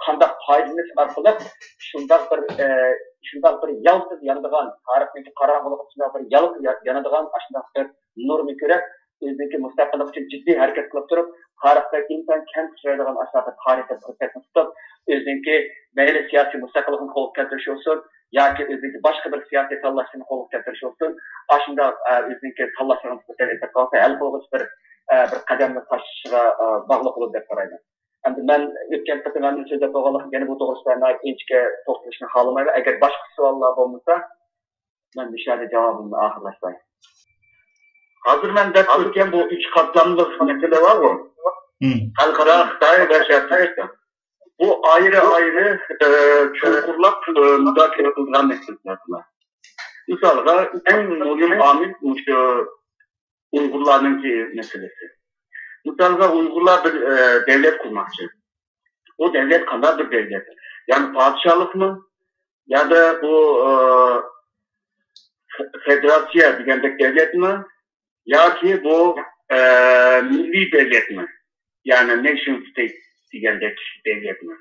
قانداق پايدىلىنىش ئارقىلىق شۇنداق بىر، ئە، شۇنداق بىر يالقۇز يانىدىغان، تارىخنىڭكى قاراڭغۇلۇقىدا شۇنداق بىر يالقۇز يا-، يانىدىغان ئاشۇنداق بىر نۇرنى كۆرۈپ، ئۆزىنىڭكى مۇستەقىللىقى ئۈچۈن جىددىي ھەرىكەت قىلىپ تۇرۇپ، تارىختا ئىنتايىن كەم ئۇچرايدىغان ئاشۇنداق بىر تارىخىي پۇرسەتنى تۇتۇپ، ئۆزىنىڭكى مەيلى سىياسىي مۇستەقىللىقىنى قولغا كەلتۈرۈش بولسۇن، ياكى ئۆزىنىڭكى باشقا بىر سىياسىي تاللاشلىرىنى قولغا كەلتۈرۈش بولسۇن، ئاشۇنداق، ئە، ئۆزىنىڭكى تاللاشلىرىنى نىسبەتەن ئېيتقان ۋاقىتتا ھەل قىلغۇچ بىر، ئە، بىر قەدەمنى تاشلىشىغا، ئە، باغلىق بولىدۇ دەپ قارايمەن. ئەمدى مەن ئۆتكەن قېتىم ھەممە سۆزلەپ بولغانلىقتىن، يەنە بۇ توغرىسىدا ناھايىتى ئىنچىكە توختىلىشنى خالىمايمەن. ئەگەر باشقا سوئاللار بولمىسا، مەن مۇشۇ يەردە جاۋابىمنى ئاخىرلاشتۇراي. ھازىر مەن دەپ ئۆتكەن بۇ ئۈچ قاتلاملىق مەسىلە بارغۇ. خەلقئارا، خىتاي ۋە شەرقىي تۈركىستان. بۇ ئايرى-ئايرى، ئە، چوڭقۇرلاپ، ئە، مۇزاكىرە قىلىدىغان مەسىلىلەر بۇلار. مىسالغا، ئەڭ مۇھىم ئامىل مۇشۇ ئۇيغۇرلارنىڭكى مەسىلىسى. مىسالغا، ئۇيغۇرلار بىر، ئە، دەۋلەت قۇرماقچى. ئۇ دەۋلەت قانداق بىر دەۋلەت؟ يەنى پادىشاھلىقمۇ؟ يادا بۇ، ئە، فېدېراتسىيە دېگەندەك دەۋلەتمۇ؟ ياكى بۇ، ئە، مىللىي دەۋلەتمۇ؟ يەنى نېشن ستېيت دېگەندەك دەۋلەتمۇ؟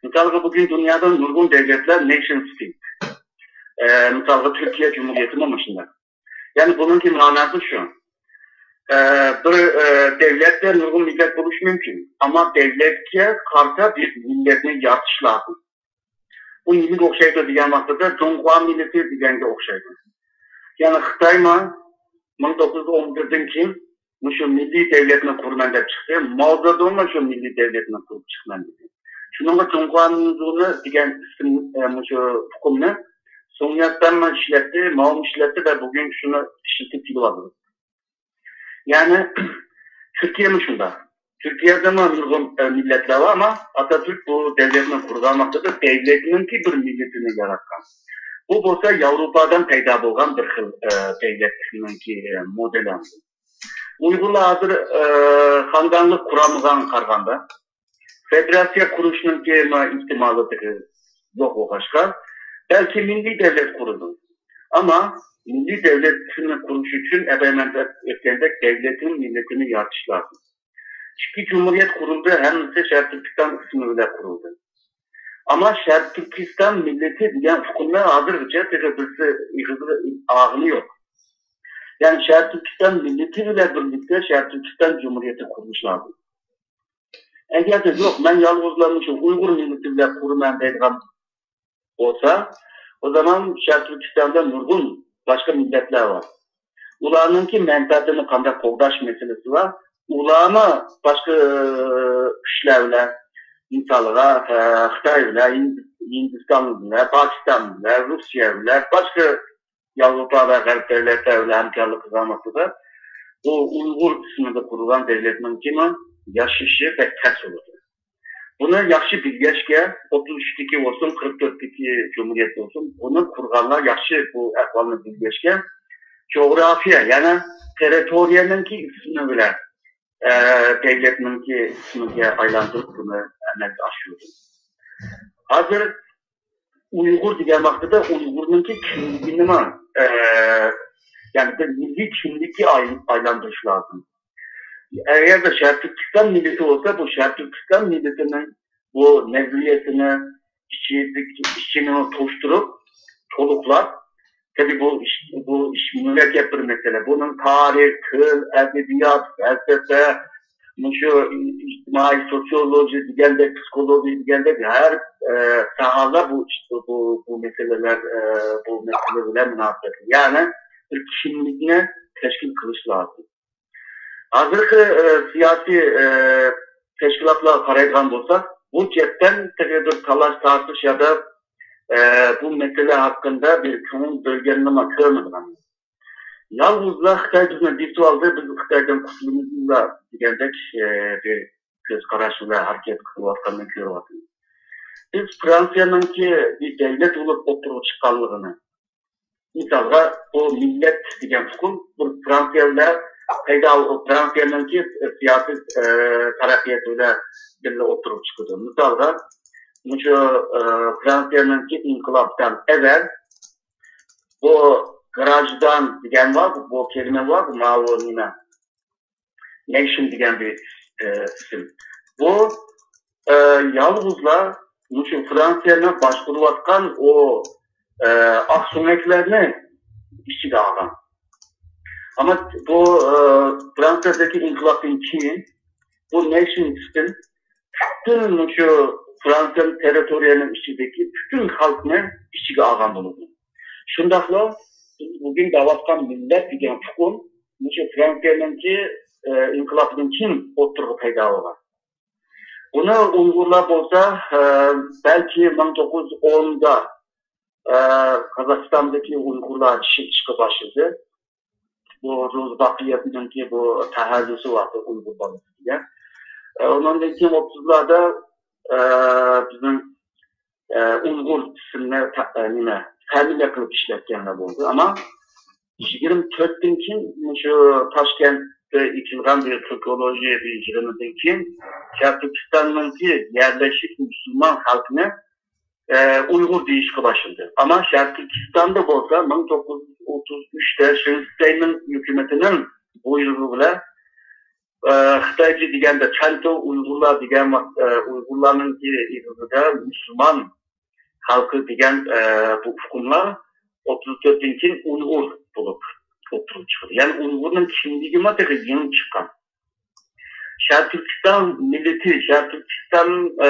مىسالغا، بۈگۈن دۇنيادا نۇرغۇن دەۋلەتلەر نېشن ستېيت. ئە، مىسالغا، تۈركىيە جۇمھۇرىيىتىمۇ مۇشۇنداق. يەنى بۇنىڭكى مەناسى شۇ. ئە، بىر، ئە، دەۋلەتتە نۇرغۇن مىللەت بولۇشى مۇمكىن. ئەمما دەۋلەتكە قارىتا بىر مىللەتنى يارىتىش لازىم. بۇ نېمىگە ئوخشايدۇ دېگەن ۋاقتىدا جۇڭخۇا مىللىتى دېگەنگە ئوخشايدۇ. يەنى خىتايمۇ مىڭ توققۇز يۈز ئون بىردىن كېيىن مۇشۇ مىللىي دەۋلەتنى قۇرىمەن دەپ چىقتى. ماۋزېدۇڭمۇ شۇ مىللىي دەۋلەتنى قۇرۇپ چىقىمەن دېدى. شۇنىڭغا جۇڭخۇا مىنزۇنى دېگەن ئىسىم، ئە، مۇشۇ ئۇقۇمنى سۇڭ ياتسەنمۇ ئىشلەتتى، ماۋمۇ ئىشلەتتى ۋە بۈگۈن شۇنى ئىشلىتىپ كېلىۋاتىدۇ. يەنى تۈركىيەمۇ شۇنداق. تۈركىيەدىمۇ نۇرغۇن، ئە، مىللەتلەر بار، ئەمما ئاتاتۈرك بۇ دەۋلەتنى قۇرغان ۋاقتىدا دەۋلەتنىڭكى بىر مىللىتىنى ياراتقان. بۇ بولسا ياۋروپادىن پەيدا بولغان بىر خىل، ئە، دەۋلەتنىڭكى، ئە، مودېلى. ئۇيغۇرلار ھازىر، ئە، خاندانلىق قۇرامىغا قارىغاندا، فېدېراتسىيە قۇرۇشنىڭكى ئېھتىمالى تېخى يوق بولغاچقا، بەلكى مىللىي دەۋلەت قۇرىدۇ. ئەمما مىللىي دەۋلەتنى قۇرۇش ئۈچۈن، ئەبەي مەن دەپ ئۆتكەندەك، دەۋلەتنىڭ مىللىتىنى يارىتىش لازىم. ئىككى جۇمھۇرىيەت قۇرۇلدى، ھەممىسى شەرقىي تۈركىستان ئىسمى بىلەن قۇرۇلدى. ئەمما شەرقىي تۈركىستان مىللىتى دېگەن ئۇقۇمنى ھازىرغىچە تېخى بىرسى ئېغىزىغا ئالغىنى يوق. يەنى شەرقىي تۈركىستان مىللىتى بىلەن بىرلىكتە شەرقىي تۈركىستان جۇمھۇرىيىتى قۇرۇلۇشى لازىم. ئەگەردە يوق، مەن يالغۇزلا مۇشۇ ئۇيغۇر مىللىتى بىلەن قۇرىمەن دەيدىغان بولسا، ئۇ زامان شەرقىي تۈركىستاندا نۇرغۇن باشقا مىللەتلەر بار. ئۇلارنىڭكى مەنپەئەتىنى قانداق قوغداش مەسىلىسى بار. ئۇلارمۇ باشقا، ئە، كۈچلەر بىلەن، مىسالغا، ئە، خىتاي بىلەن، ھىند-، ھىندىستان بىلەن، پاكىستان بىلەن، روسىيە بىلەن، باشقا ياۋروپا ۋە غەرب دۆلەتلەر بىلەن ھەمكارلىق قىلغان ۋاقتىدا، بۇ ئۇيغۇر ئىسمىدا قۇرۇلغان دۆلەتنىڭكىمۇ ياشىشى بەك تەس بولىدۇ. بۇنى ياخشى بىلگەچكە، ئوتتۇز ئۈچتىكى بولسۇن، قىرىق تۆتتىكى جۇمھۇرىيەت بولسۇن، بۇنى قۇرغانلار ياخشى بۇ ئەھۋالنى بىلگەچكە، جۇغراپىيە، يەنى تېررىتورىيەنىڭكى ئىسمى بىلەن، ئە، دۆلەتنىڭكى ئىسمىگە ئايلاندۇرۇپ بۇنى ئەمەلگە ئاشۇردى. ھازىر ئۇيغۇر دېگەن ۋاقتىدا ئۇيغۇرنىڭكى كىملىكىنىمۇ، ئە، يەنى بىر مىللىي كىملىككە ئاي-، ئايلاندۇرۇش لازىم. ئەگەردە شەرقىي تۈركىستان مىللىتى بولسا، بۇ شەرقىي تۈركىستان مىللىتىنىڭ بۇ نەزەرىيەسىنى، ئىچىدىكى، ئىچىنى توشتۇرۇپ، تولۇقلاپ، تېخى بۇ ئىش، بۇ ئىش مۇرەككەپ بىر مەسىلە. بۇنىڭ تارىخ، تىل، ئەدەبىيات، پەلسەپە، مۇشۇ ئىجتىمائىي سوتسىيولوگىيە دېگەندەك، پسىخولوگىيە دېگەندەك ھەر، ئە، ساھەلەر بۇ ئىش، بۇ، بۇ مەسىلىلەر، ئە، بۇ مەسىلە بىلەن مۇناسىۋەتلىك. يەنى بىر كىملىكنى تەشكىل قىلىش لازىم. ھازىرقى، ئە، سىياسىي، ئە، تەشكىلاتلارغا قارايدىغان بولساق، بۇ جەھەتتىن تېخى بىر تالاش-تارتىش يا دا، ئە، بۇ مەسىلە ھەققىدە بىر كۆڭۈل بۆلگەننىمۇ كۆرمىدىم. يالغۇزلا خىتاي بىزنى بېسىۋالدى، بىز خىتايدىن قۇتۇلىمىزلا دېگەندەك، ئە، بىر كۆز قاراش بىلەن ھەرىكەت قىلىۋاتقاننى كۆرۈۋاتىمىز. بىز فرانسىيەنىڭكى بىر دۆلەت بولۇپ ئوتتۇرىغا چىققانلىقىنى، مىسالغا، بۇ مىللەت دېگەن ئۇقۇم بىر فرانسىيە بىلەن پەيدا، فرانسىيەنىڭكى سىياسىي، ئە، تەرەققىياتى بىلەن بىللە ئوتتۇرىغا چىقىدۇ. مىسالغا، مۇشۇ، ئە، فرانسىيەنىڭكى ئىنقىلابتىن ئەۋەل بۇ گراژدان دېگەن بار، بۇ كەلىمە بار، بۇ ماۋۇ نېمە، نېشن دېگەن بىر، ئە، ئىسىم. بۇ، ئە، يالغۇزلا مۇشۇ فرانسىيەنى باشقۇرۇۋاتقان ئۇ، ئە، ئاقسۆڭەكلەرنى ئىچىگە ئالغان. ئەمما بۇ، ئە، فرانسىيەدىكى ئىنقىلابتىن كېيىن بۇ نېشن ئىسىم پۈتۈن مۇشۇ فرانسىيە تېررىتورىيەنىڭ ئىچىدىكى پۈتۈن خەلقنى ئىچىگە ئالغان بولىدۇ. شۇنداقلا بىز بۈگۈن دەۋاتقان مىللەت دېگەن ئۇقۇم مۇشۇ فرانسىيەنىڭكى، ئە، ئىنقىلابىدىن كېيىن ئوتتۇرىغا پەيدا بولغان. بۇنى ئۇيغۇرلار بولسا، ئە، بەلكى مىڭ توققۇز يۈز ئوندا، ئە، قازاقىستاندىكى ئۇيغۇرلار ئىشلىتىشكە باشلىدى. بۇ روزى باقىيېۋنىڭكى بۇ تەھەللۇسى بار، ئۇيغۇر بالىسى دېگەن. ئە، ئۇنىڭدىن كېيىن ئوتتۇزلاردا، ئە، بىزنىڭ، ئە، ئۇيغۇر ئىسمىنى تا-، ئە، نېمە، فامىلىيە قىلىپ ئىشلەتكەنلەر بولدى. ئەمما يىگىرمە تۆتتىن كېيىن مۇشۇ تاشكەنتتە ئېچىلغان بىر تۈركولوژىيە بىر يىغىنىدىن كېيىن شەرقىي تۈركىستاننىڭكى يەرلىشىپ مۇسۇلمان خەلقىنى، ئە، ئۇيغۇر دېيىشكە باشلىدى. ئەمما شەرقىي تۈركىستاندا بولسا مىڭ توققۇز يۈز ئوتتۇز ئۈچتە شېنشىسەينىڭ ھۆكۈمىتىنىڭ بۇيرۇقى بىلەن، ئە، خىتايچە دېگەندە چەنتۇ ئۇيغۇرلار دېگەن ۋاق-، ئە، ئۇيغۇرلارنىڭكى ئېغىزىدا مۇسۇلمان خەلقى دېگەن، ئە، بۇ ئۇقۇملار ئوتتۇز تۆتتىن كېيىن ئۇيغۇر بولۇپ ئوتتۇرىغا چىقىدۇ. يەنى ئۇيغۇرنىڭ كىملىكىمۇ تېخى يېڭى چىققان. شەرقىي تۈركىستان مىللىتى، شەرقىي تۈركىستان، ئە،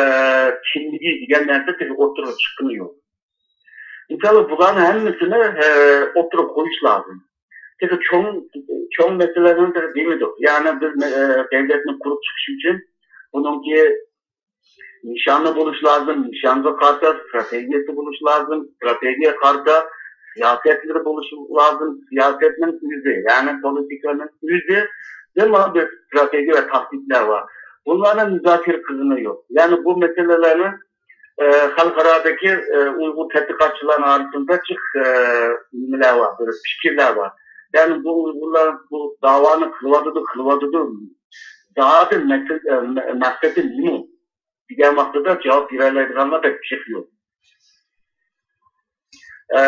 كىملىكى دېگەن نەرسە تېخى ئوتتۇرىغا چىققىنى يوق. مىسالى، بۇلارنىڭ ھەممىسىنى، ئە، ئوتتۇرىغا قويۇش لازىم. تېخى چوڭ، چوڭ مەسىلىلەرنى تېخى دېمىدۇق. يەنى بىز، ئە، دۆلەتنى قۇرۇپ چىقىش ئۈچۈن بۇنىڭكى نىشانى بولۇش لازىم، نىشانغا قارىتا ستراتېگىيەسى بولۇش لازىم، ستراتېگىيەگە قارىتا سىياسەتلىرى بولۇشى لازىم، سىياسەتنىڭ ئۆزى، يەنى پولىتىكانىڭ ئۆزى، دېمە بىر ستراتېگىيە ۋە تاكتىكىلار بار. بۇلارنى مۇزاكىرە قىلغىنى يوق. يەنى بۇ مەسىلىلەرنى، ئە، خەلقئارادىكى، ئە، ئۇيغۇر تەتقىقاتچىلارنىڭ ئارىسىدا جىق، ئە، نېمىلەر بار، بىر پىكىرلەر بار. يەنى بۇ ئۇيغۇرلار بۇ داۋانى قىلىۋاتىدۇ، قىلىۋاتىدۇ، زادى مەقسەت، ئە، مە-، مەقسىتى نېمە؟ دېگەن ۋاقتىدا جاۋاب بېرەلەيدىغانلار بەك جىق يوق. ئە،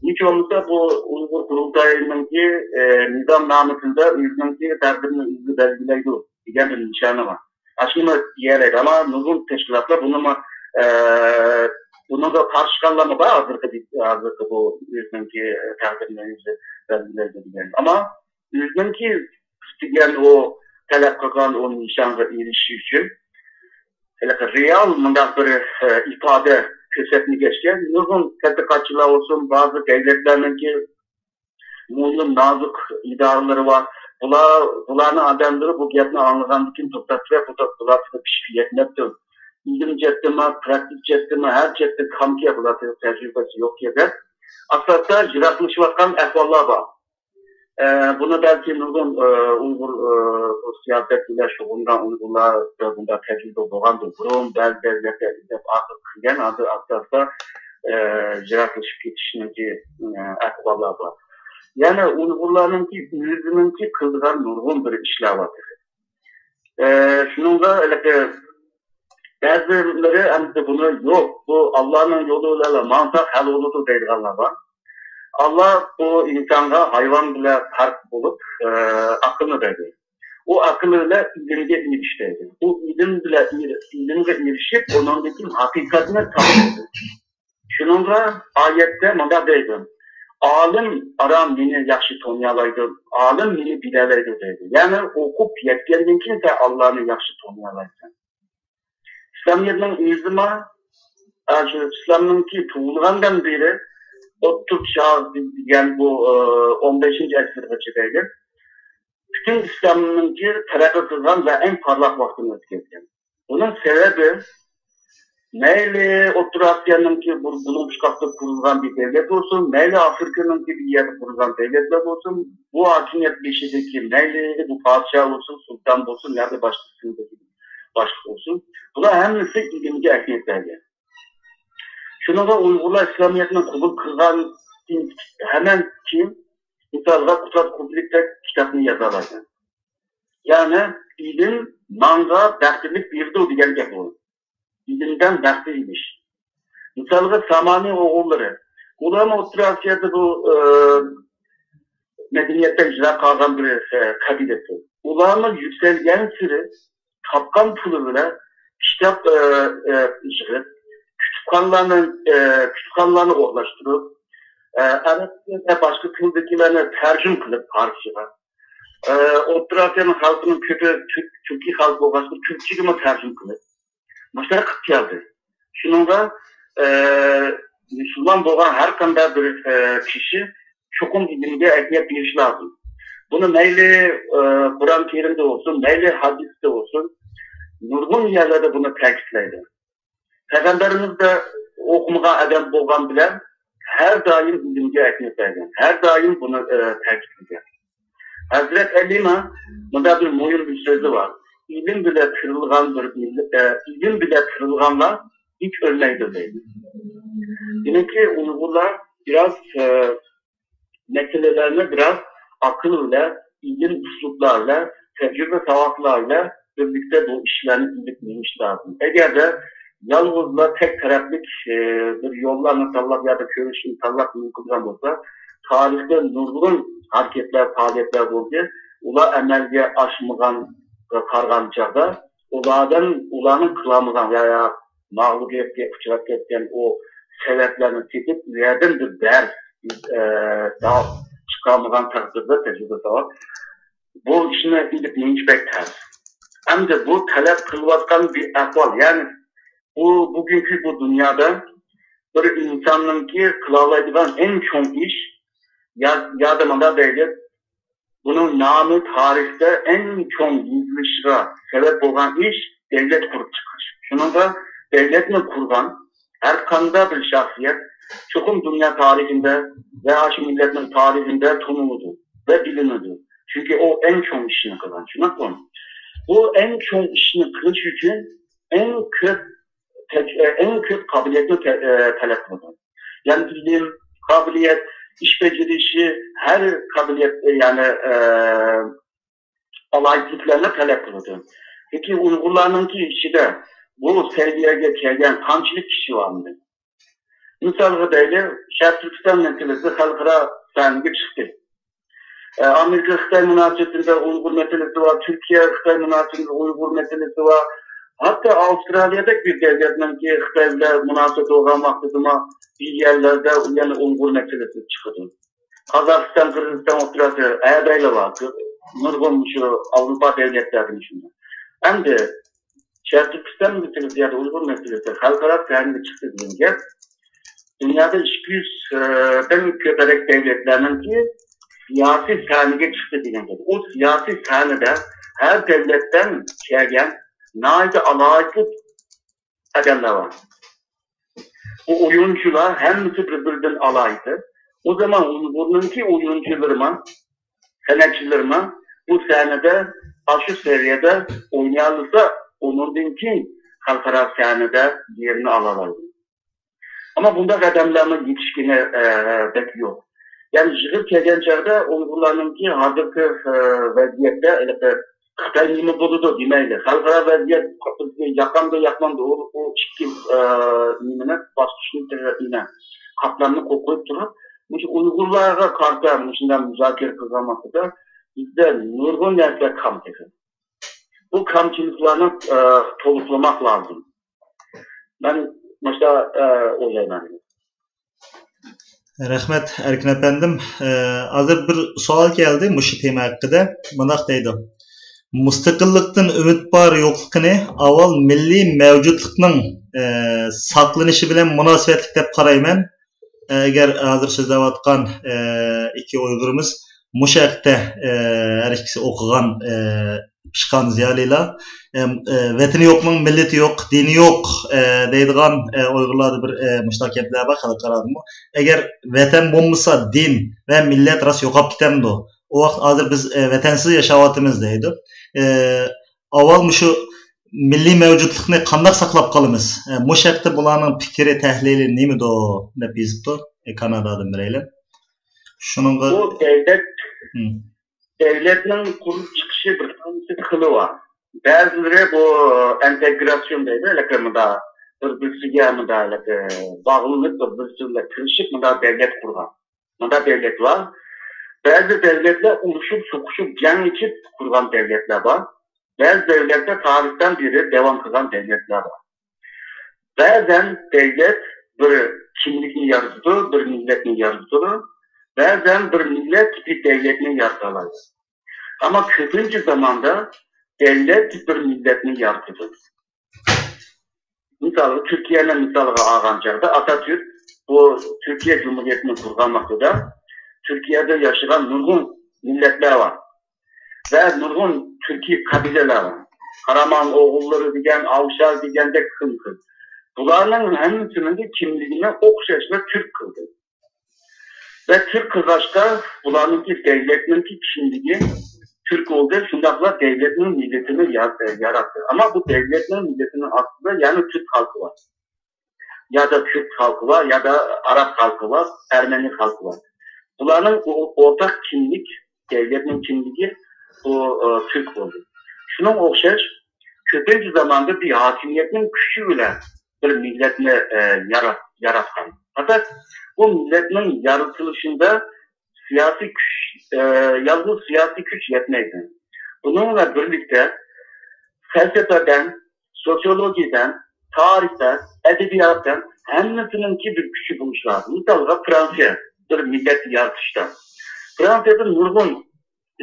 ھېچ بولمىسا بۇ ئۇيغۇر قۇرۇلتايىنىڭكى، ئە، نىزامنامىسىدا ئۆزىنىڭكى تەقدىرىنى ئۆزى بەلگىلەيدۇ دېگەن بىر نىشانى بار. ئاشۇنى دېيەلەيدۇ. ئەمما نۇرغۇن تەشكىلاتلار بۇنىمۇ، ئە، بۇنىڭغا قارشى چىققانلارمۇ بار، ھازىرقى، ھازىرقى بۇ ئۆزىنىڭكى تەقدىرىنى ئۆزى بەلگىلەيدۇ دېگەن. ئەمما ئۆزىنىڭكى ئىستىگەن ئۇ تەلەپ قىلغان ئۇ نىشانغا ئېرىشىش ئۈچۈن ھېلىقى رېئال مۇنداق بىر، ئە، ئىپادە كۆرسەتمىگەچكە، نۇرغۇن تەتقىقاتچىلار بولسۇن، بەزى دۆلەتلەرنىڭكى مۇھىم نازۇك ئىدارىلىرى بار. بۇلار، بۇلارنىڭ ئادەملىرى بۇ گەپنى ئاڭلىغاندىن كېيىن توختاپ تۇرۇپ، بۇ، بۇلار پىشىپ يەتمەپتۇ. ئىلىم جەھەتتىنمۇ، پراكتىك جەھەتتىنمۇ، ھەر جەھەتتە كامكەن، بۇلار تەجرىبىسى يوقكەن دەپ، ئاساستا يىراقلىشىۋاتقان ئەھۋاللار بار. ئە، بۇنى بەلكى نۇرغۇن، ئە، ئۇيغۇر، ئە، بۇ سىياسەت بىلەن شۇغۇللانغان ئۇيغۇرلاردا بۇنداق تەجرىبە بولغاندۇ. بۇرۇن بەزى دەۋرلەردە ئىزدەپ ئاخىر قىلغان، ھازىر ئاساستا، ئە، يىراقلىشىپ كېتىشنىڭكى، ئە، ئەھۋاللار بار. يەنى ئۇيغۇرلارنىڭكى ئۆزىنىڭكى قىلىدىغان نۇرغۇن بىر ئىشلار بار تېخى. ئە، شۇنىڭغا ھېلىقى بەزىلىرى ئەمدى بۇنى يوق، بۇ ئاللانىڭ يولى بىلەن ماڭساق ھەل بولىدۇ دەيدىغانلار بار. ئاللا بۇ ئىنسانغا ھايۋان بىلەن پەرق بولۇپ، ئە، ئەقىلنى بەردى. ئۇ ئەقىل بىلەن ئىلىمگە ئېرىشتى. ئۇ ئىلىم بىلەن ئېرى-، ئىلىمگە ئېرىشىپ، ئۇنىڭدىن كېيىن ھەقىقەتنى تاپتى. شۇنىڭغا ئايەتتە مۇنداق دەيدۇ: «ئالىم ئاران مېنى ياخشى تونۇيالايدۇ، ئالىم مېنى بىلەلەيدۇ» دەيدۇ. يەنى ئوقۇپ يەتكەندىن كېيىن سەن ئاللانى ياخشى تونۇيالايسەن. ئىسلامىيەتنىڭ ئۆزىمۇ، ئە، شۇ ئىسلامنىڭكى تۇغۇلغاندىن بېرى ئوتتۇز چاغ دېگەن بۇ، ئە، ئون بەشىنچى ئەسىرگىچە دەيلى. پۈتۈن ئىسلامنىڭكى تەرەققىي قىلغان ۋە ئەڭ پارلاق ۋاقتىنى ئۆتكۈزگەن. بۇنىڭ سەۋەبى، مەيلى ئوتتۇرا ئاسىيانىڭكى بۇ بۇلۇڭ پۇچقاقتا قۇرۇلغان بىر دۆلەت بولسۇن، مەيلى ئافرىكىنىڭكى بىر يەردە قۇرۇلغان دۆلەتلەر بولسۇن، بۇ ھاكىمىيەت بېشىدىكى مەيلى بۇ پادىشاھ بولسۇن، سۇلتان بولسۇن، ياكى باشقا باشلىق بولسۇن، بۇلار ھەممىسى ئىلىمگە ئەھمىيەت بەرگەن. شۇنىڭغا ئۇيغۇرلار ئىسلامىيەتنى قوبۇل قىلغان ھەمەن كېيىن، مىسالغا، قۇتاد قۇدرەتتەك كىتابنى يازالايدۇ. يەنى ئىلىم ماڭا بەختلىك بېرىدۇ دېگەن گەپ بۇ. ئىلىمدىن بەخت ئېلىش. مىسالغا، سامانى ئوغۇللىرى. ئۇلارمۇ ئوتتۇرا ئاسىيادا بۇ، ئە، مەدەنىيەتتە يىراق قالغان بىر، ئە، قەبىلە. ئۇلارمۇ يۈكسەلگەنسېرى تاپقان پۇلى بىلەن كىتاب، ئە، ئە، يىغىپ، كۇتۇپخانىلارنى، ئە، كۇتۇپخانىلارنى ئورۇنلاشتۇرۇپ، ئە، ئەرەبچە ۋە باشقا تىلدىكىلەرنى تەرجىمە قىلىپ پارسچىغا. ئە، ئوتتۇرا ئاسىيانىڭ خەلقىنىڭ كۆپى تۈرك، تۈركىي خەلق بولغاچقا، تۈركچىگىمۇ تەرجىمە قىلىپ، مۇشۇنداق قىلىپ كەلدى. شۇنىڭغا، ئە، مۇسۇلمان بولغان ھەر قانداق بىر، ئە، كىشى چوقۇم ئىلىمگە ئەھمىيەت بېرىشى لازىم. بۇنى مەيلى، ئە، قۇرئان كەرىمدە بولسۇن، مەيلى ھەدىستە بولسۇن، نۇرغۇن يەرلەردە بۇنى تەكىتلەيدۇ. پەيغەمبىرىمىز دە ئوقۇمىغان ئادەم بولغان بىلەن ھەر دائىم ئىلىمگە ئەھمىيەت بەرگەن، ھەر دائىم بۇنى، ئە، تەكىتلىگەن. ھەزرەت ئەلىنىڭ مۇنداق بىر مۇھىم بىر سۆزى بار: «ئىلىم بىلەن تىرىلغان بىر مىللەت، ئە، ئىلىم بىلەن تىرىلغانلار ھېچ ئۆلمەيدۇ» دەيدۇ. دېمەككى، ئۇيغۇرلار بىراز، ئە، مەسىلىلەرنى بىراز ئەقىل بىلەن، ئىلىم ئۇسلۇبلار بىلەن، تەجرىبە ساۋاقلار بىلەن بىرلىكتە بۇ ئىشلارنى ئېلىپ مېڭىش لازىم. ئەگەردە يالغۇزلا تەك تەرەپلىك، ئى، بىر يوللارنى تاللاپ ياكى كۆرۈشنى تاللاپ نېمە قىلغان بولسا، تارىختا نۇرغۇن ھەرىكەتلەر، پائالىيەتلەر بولدى. ئۇلار ئەمەلگە ئاشمىغانغا قارىغان چاغدا، ئۇلاردىن، ئۇلارنىڭ قىلالمىغان يا، يا مەغلۇبىيەتكە ئۇچراپ كەتكەن ئۇ سەۋەبلەرنى تېپىپ، ئۇ يەردىن بىر دەرس، ئى، چىقارمىغان تەقدىردە تەجرىبە ساۋاق، بۇ ئىشنى ئېلىپ مېڭىش بەك تەس. ئەمدى بۇ تەلەپ قىلىۋاتقان بىر ئەھۋال، يەنى بۇ، بۈگۈنكى بۇ دۇنيادا بىر ئىنساننىڭكى قىلالايدىغان ئەڭ چوڭ ئىش، يا، يا دېمەڭلار دەيلى، بۇنىڭ نامى تارىختا ئەڭ چوڭ يېزىلىشىغا سەۋەب بولغان ئىش دۆلەت قۇرۇپ چىقىش. شۇنىڭغا دۆلەتنى قۇرغان ھەر قانداق بىر شەخسىيەت چوقۇم دۇنيا تارىخىندا ۋە ئاشۇ مىللەتنىڭ تارىخىندا تونۇلىدۇ ۋە بىلىنىدۇ. چۈنكى ئۇ ئەڭ چوڭ ئىشنى قىلغان، شۇنداقمۇ؟ بۇ ئەڭ چوڭ ئىشنى قىلىش ئۈچۈن ئەڭ كۆپ تەج-، ئەڭ كۆپ قابىلىيەتنى تە-، ئە، تەلەپ قىلىدۇ. يەنى ئىلىم، قابىلىيەت، ئىش بېجىرىشى، ھەر قابىلىيەت، ئە، يەنى، ئە، ئالاھىدىلىكلەرنى تەلەپ قىلىدۇ. لېكىن ئۇيغۇرلارنىڭكى ئىچىدە بۇ سەۋىيەگە كەلگەن قانچىلىك كىشى بارمىدى؟ مىسالغا دەيلى، شەرقىي تۈركىستان مەسىلىسى خەلقئارا سەھنىگە چىقتى. ئە، ئامېرىكا خىتاي مۇناسىۋىتىدە ئۇيغۇر مەسىلىسى بار، تۈركىيە خىتاي مۇناسىۋىتىدە ئۇيغۇر مەسىلىسى بار. ھەتتا ئاۋسترالىيەدەك بىر دۆلەتنىڭكى خىتاي بىلەن مۇناسىۋىتى بولغان ۋاقتىدىمۇ بىر يەرلەردە يەنە ئۇيغۇر مەسىلىسى چىقىدۇ. قازاقىستان، قىرغىزىستان ئوتتۇراسى ھەدەيلا بار. نۇرغۇن شۇ ئاۋروپا دۆلەتلەردىمۇ شۇنداق. ئەمدى شەرقىي تۈركىستان مەسىلىسى يا ئۇيغۇر مەسىلىسى خەلقئارا سەھنىگە چىقتى دېگەن گەپ، دۇنيادا ئىككى يۈز دىن كۆپرەك دۆلەتلەرنىڭكى سىياسىي سەھنىگە چىقتى دېگەن گەپ. ئۇ سىياسىي سەھنىدە ھەر دۆلەتتىن كەلگەن ناھايىتى ئالاھىدە ئادەملەر بار. بۇ ئويۇنچۇلار ھەممىسى بىر-بىرىدىن ئالاھىدە. ئۇ زامان ئۇيغۇرنىڭكى ئويۇنچۇلىرىمۇ، سەنئەتچىلىرىمۇ بۇ سەھنىدە، ئاشۇ سەۋىيەدە ئوينىيالىسا، ئۇنىڭدىن كېيىن خەلقئارا سەھنىدە يېرىنى ئالالايدۇ. ئەمما بۇنداق ئادەملەرمۇ يېتىشكىنى، ئە، بەك يوق. يەنى يىغىپ كەلگەن چاغدا ئۇيغۇرلارنىڭكى ھازىرقى، ئە، ۋەزىيەتتە ھېلىقى خىتاي نېمە بولىدۇ دېمەيلى. خەلقئارا ۋەزىيەت بىزگە ياقامدۇ، ياقمامدۇ، ئۇ، ئۇ ئىككى، ئە، نېمىنى، باسقۇچنى، نېمە، قاتلامنى قويۇپ تۇرۇپ، مۇشۇ ئۇيغۇرلارغا قارىتا مۇشۇنداق مۇزاكىرە قىلغان ۋاقتىدا بىزدە نۇرغۇن نەرسە كام تېخى. بۇ كامچىلىقلارنى، ئە، تولۇقلىماق لازىم. مەن مۇشۇنداق، ئە، ئويلايمەن. رەھمەت، ئەركىن ئەپەندىم. ئە، ھازىر بىر سوئال كەلدى مۇشۇ تېما ھەققىدە. مۇنداق دەيدۇ: مۇستەقىللىقتىن ئۈمىد بار يوقلۇقىنى ئاۋۋال مىللىي مەۋجۇتلۇقنىڭ، ئە، ساقلىنىشى بىلەن مۇناسىۋەتلىك دەپ قارايمەن. ئەگەر ھازىر سۆزلەۋاتقان، ئىككى ئۇيغۇرىمىز مۇشۇ ھەقتە، ھەر ئىككىسى ئوقۇغان، پىشقان زىيالىيلار، ۋەتىنى يوقنىڭ مىللىتى يوق، دىنى يوق، دەيدىغان، ئۇيغۇرلاردا بىر، مۇشۇنداق گەپلەر بار خەلقئارادىمۇ. ئەگەر ۋەتەن بولمىسا دىن ۋە مىللەت راست يوقاپ كېتەمدۇ؟ ئۇ ۋاقىت ھازىر بىز، ۋەتەنسىز ياشاۋاتىمىز دەيدۇ. ئاۋۋال مۇشۇ مىللىي مەۋجۇتلۇقنى قانداق ساقلاپ قالىمىز؟ ئە، مۇشۇ ھەقتە بۇلارنىڭ پىكرى، تەھلىلى نېمىدۇ؟ دەپ يېزىپتۇ، ئە، كانادادىن بىرەيلەن. شۇنىڭغا بۇ دۆلەت، مم. دۆلەتنىڭ قۇرۇلۇپ چىقىشى بىر قانچە خىلى بار. بەزىلىرى بۇ ئىنتېگراتسىيون دەيدۇ، ھېلىقى مۇنداق بىر-بىرسىگە مۇنداق ھېلىقى باغلىنىپ، بىر-بىرسى بىلەن كىرىشىپ مۇنداق دۆلەت قۇرغان. مۇنداق دۆلەت بار. بەزى دۆلەتلەر ئۇرۇشۇپ، سوقۇشۇپ، جەڭ ئېچىپ قۇرغان دۆلەتلەر بار. بەزى دۆلەتلەر تارىختىن بېرى داۋام قىلغان دۆلەتلەر بار. بەزەن دۆلەت بىر كىملىكنى يارىتىدۇ، بىر مىللەتنى يارىتىدۇ. بەزەن بىر مىللەت بىر دۆلەتنى يارىتالايدۇ. ئەمما كۆپىنچە زاماندا دۆلەت بىر مىللەتنى يارىتىدۇ. مىسالغا، تۈركىيەنى مىسالغا ئالغان چاغدا، ئاتاتۈرك بۇ تۈركىيە جۇمھۇرىيىتىنى قۇرغان ۋاقتىدا تۈركىيەدە ياشىغان نۇرغۇن مىللەتلەر بار ۋە نۇرغۇن تۈركىي قەبىلىلەر بار. قارامانلىق ئوغۇللىرى دېگەن، ئاۋشار دېگەندەك خىل خىل. بۇلارنىڭ ھەممىسىنىڭ كىملىكىنى ئوخشاشلا تۈرك قىلدى. ۋە تۈرك قىلغاچقا، بۇلارنىڭكى دۆلەتنىڭكى كىملىكى تۈرك بولدى، شۇنداقلا دۆلەتنىڭ مىللىتىنى يا-، ياراتتى. ئەمما بۇ دۆلەتنىڭ مىللىتىنىڭ ئاستىدا يەنە تۈرك خەلقى بار. يا دا كۈرد خەلقى بار، يا دا ئاراب خەلقى بار، ئەرمەنى خەلقى بار. بۇلارنىڭ ئو-، ئورتاق كىملىك، دۆلەتنىڭ كىملىكى بۇ، ئى، تۈرك بولدى. شۇنىڭغا ئوخشاش، كۆپىنچە زاماندا بىر ھاكىمىيەتنىڭ كۈچى بىلەن بىر مىللەتنى، ئى، يارات-، ياراتقان. پەقەت بۇ مىللەتنىڭ يارىتىلىشىدا سىياسىي كۈچ، ئى، يالغۇز سىياسىي كۈچ يەتمەيدۇ. بۇنىڭ بىلەن بىرلىكتە، پەلسەپىدىن، سوتسىيولوگىيەدىن، تارىختىن، ئەدەبىياتتىن ھەممىسىنىڭكى بىر كۈچى بولۇشى لازىم. مىسالغا، فرانسىيە بىر مىللەت يارىتىشتا. فرانسىيەدە نۇرغۇن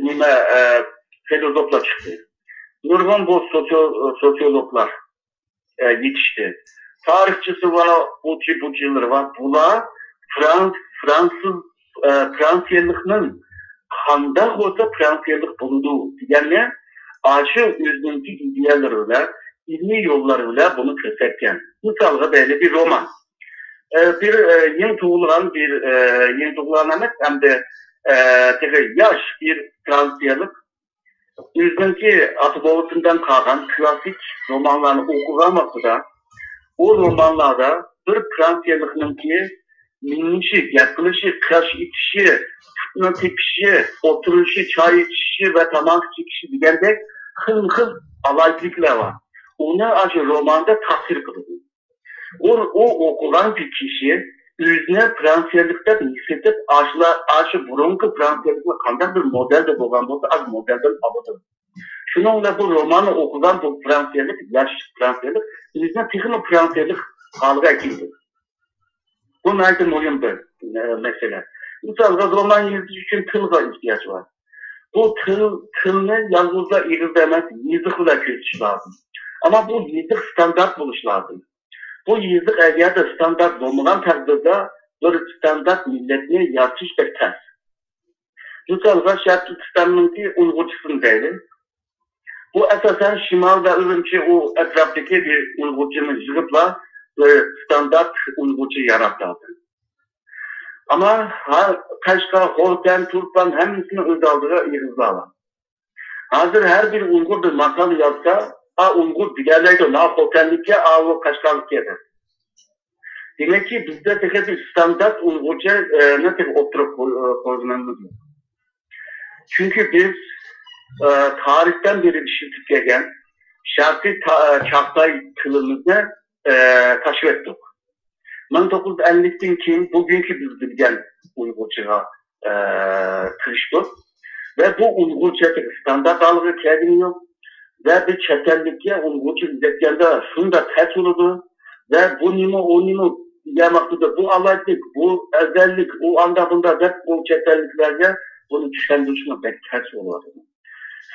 نېمە، ئە، فىلوزوفلار چىقتى. نۇرغۇن بۇ سوتسىيو-، سوتسىيولوگلار، ئە، يېتىشتى. تارىخچىسى بار، ئۇچى بۇچىلىرى بار. بۇلار فرانس-، فرانسىز، ئە، فرانسىيەلىكنىڭ قانداق بولسا فرانسىيەلىك بولىدۇ دېگەننى ئاشۇ ئۆزىنىڭكى ئىدىيەلىرى بىلەن، ئىلمىي يوللار بىلەن بۇنى كۆرسەتكەن. مىسالغا دەيلى بىر رومان. ئە، بىر، ئە، يېڭى تۇغۇلغان بىر، ئە، يېڭى تۇغۇلغان ئەمەس، ئەمدى، ئە، تېخى ياش بىر فرانسىيەلىك ئۆزىنىڭكى ئاتا بوۋىسىدىن قالغان كلاسسىك رومانلارنى ئوقۇغان ۋاقتىدا، ئۇ رومانلاردا بىر فرانسىيەلىكنىڭكى مېڭىشى، گەپ قىلىشى، قاش ئېتىشى، پۇتنى تېپىشى، ئولتۇرۇشى، چاي ئىچىشى ۋە تاماكا چېكىشى دېگەندەك خىلمۇ خىل ئالاھىدىلىكلەر بار. ئۇنى ئاشۇ روماندا تەسۋىر قىلىدۇ. ئۇ، ئۇ ئوقۇغان بىر كىشى ئۆزىنى فرانسىيەلىك دەپ ھېس ئېتىپ، ئاشۇلار، ئاشۇ بۇرۇنقى فرانسىيەلىكلەر قانداق بىر مودېلدا بولغان بولسا، ئاشۇ مودېلدىن ئالىدۇ. شۇنىڭ بىلەن بۇ روماننى ئوقۇغان بۇ فرانسىيەلىك، ياش فرانسىيەلىك ئۆزىنى تېخىمۇ فرانسىيەلىك ھالغا ئەكېلىدۇ. بۇ ناھايىتى مۇھىم بىر، ئە، مەسىلە. مىسالغا، رومان يېزىش ئۈچۈن تىلغا ئېھتىياج بار. بۇ تىل، تىلنى يالغۇزلا ئېغىزدا ئەمەس، يېزىق بىلەن كۆرسىتىش لازىم. ئەمما بۇ يېزىق ستاندارت بولۇش لازىم. بۇ يېزىق ئەگەردە ستاندارت بولمىغان تەقدىردە، بىر ستاندارت مىللەتنى يارىتىش بەك تەس. مىسالغا، شەرقىي تۈركىستاننىڭكى ئۇيغۇرچىسىنى دەيلى. بۇ ئاساسەن شىمال ۋە ئۈرۈمچى ئۇ ئەتراپتىكى بىر ئۇيغۇرچىنى يىغىپلا بىر ستاندارت ئۇيغۇرچە ياراتتى. ئەمما ھە، قەشقەر، خوتەن، تۇرپان ھەممىسىنى ئۆز ئالدىغا ئېغىزلاۋالغان. ھازىر ھەر بىر ئۇيغۇر بىر ماقالە يازسا، ئا، ئۇيغۇر دېيەلەيدۇ، نا خوتەنلىككە، ئا، ئۇ قەشقەرلىككە دەپ. دېمەككى، بىزدە تېخى بىر ستاندارت ئۇيغۇرچىنى تېخى ئوتتۇرىغا قوي-، قويغىنىمىز يوق. چۈنكى بىز، ئە، تارىختىن بېرى ئىشلىتىپ كەلگەن شەرقىي تا-، چاغتاي تىلىمىزنى، ئە، تاشلىۋەتتۇق. مىڭ توققۇز يۈز ئەللىكتىن كېيىن بۈگۈنكى بىز بىلگەن ئۇيغۇرچىغا، ئە، كىرىشتۇق. ۋە بۇ ئۇيغۇرچە ستاندارت ھالىغا كەلگىنى يوق. ۋە بىر چەت ئەللىككە ئۇيغۇرچە ئىزدەتكەندە شۇنداق تەس بولىدۇ. ۋە بۇ نېمە، ئۇ نېمە دېگەن ۋاقتىدا، بۇ ئالاھىدىلىك، بۇ ئەۋزەللىك، ئۇ ئاندا بۇندا دەپ، ئۇ چەت ئەللىكلەرگە بۇنى چۈشەندۈرۈشمۇ بەك تەس بولۇۋاتىدۇ.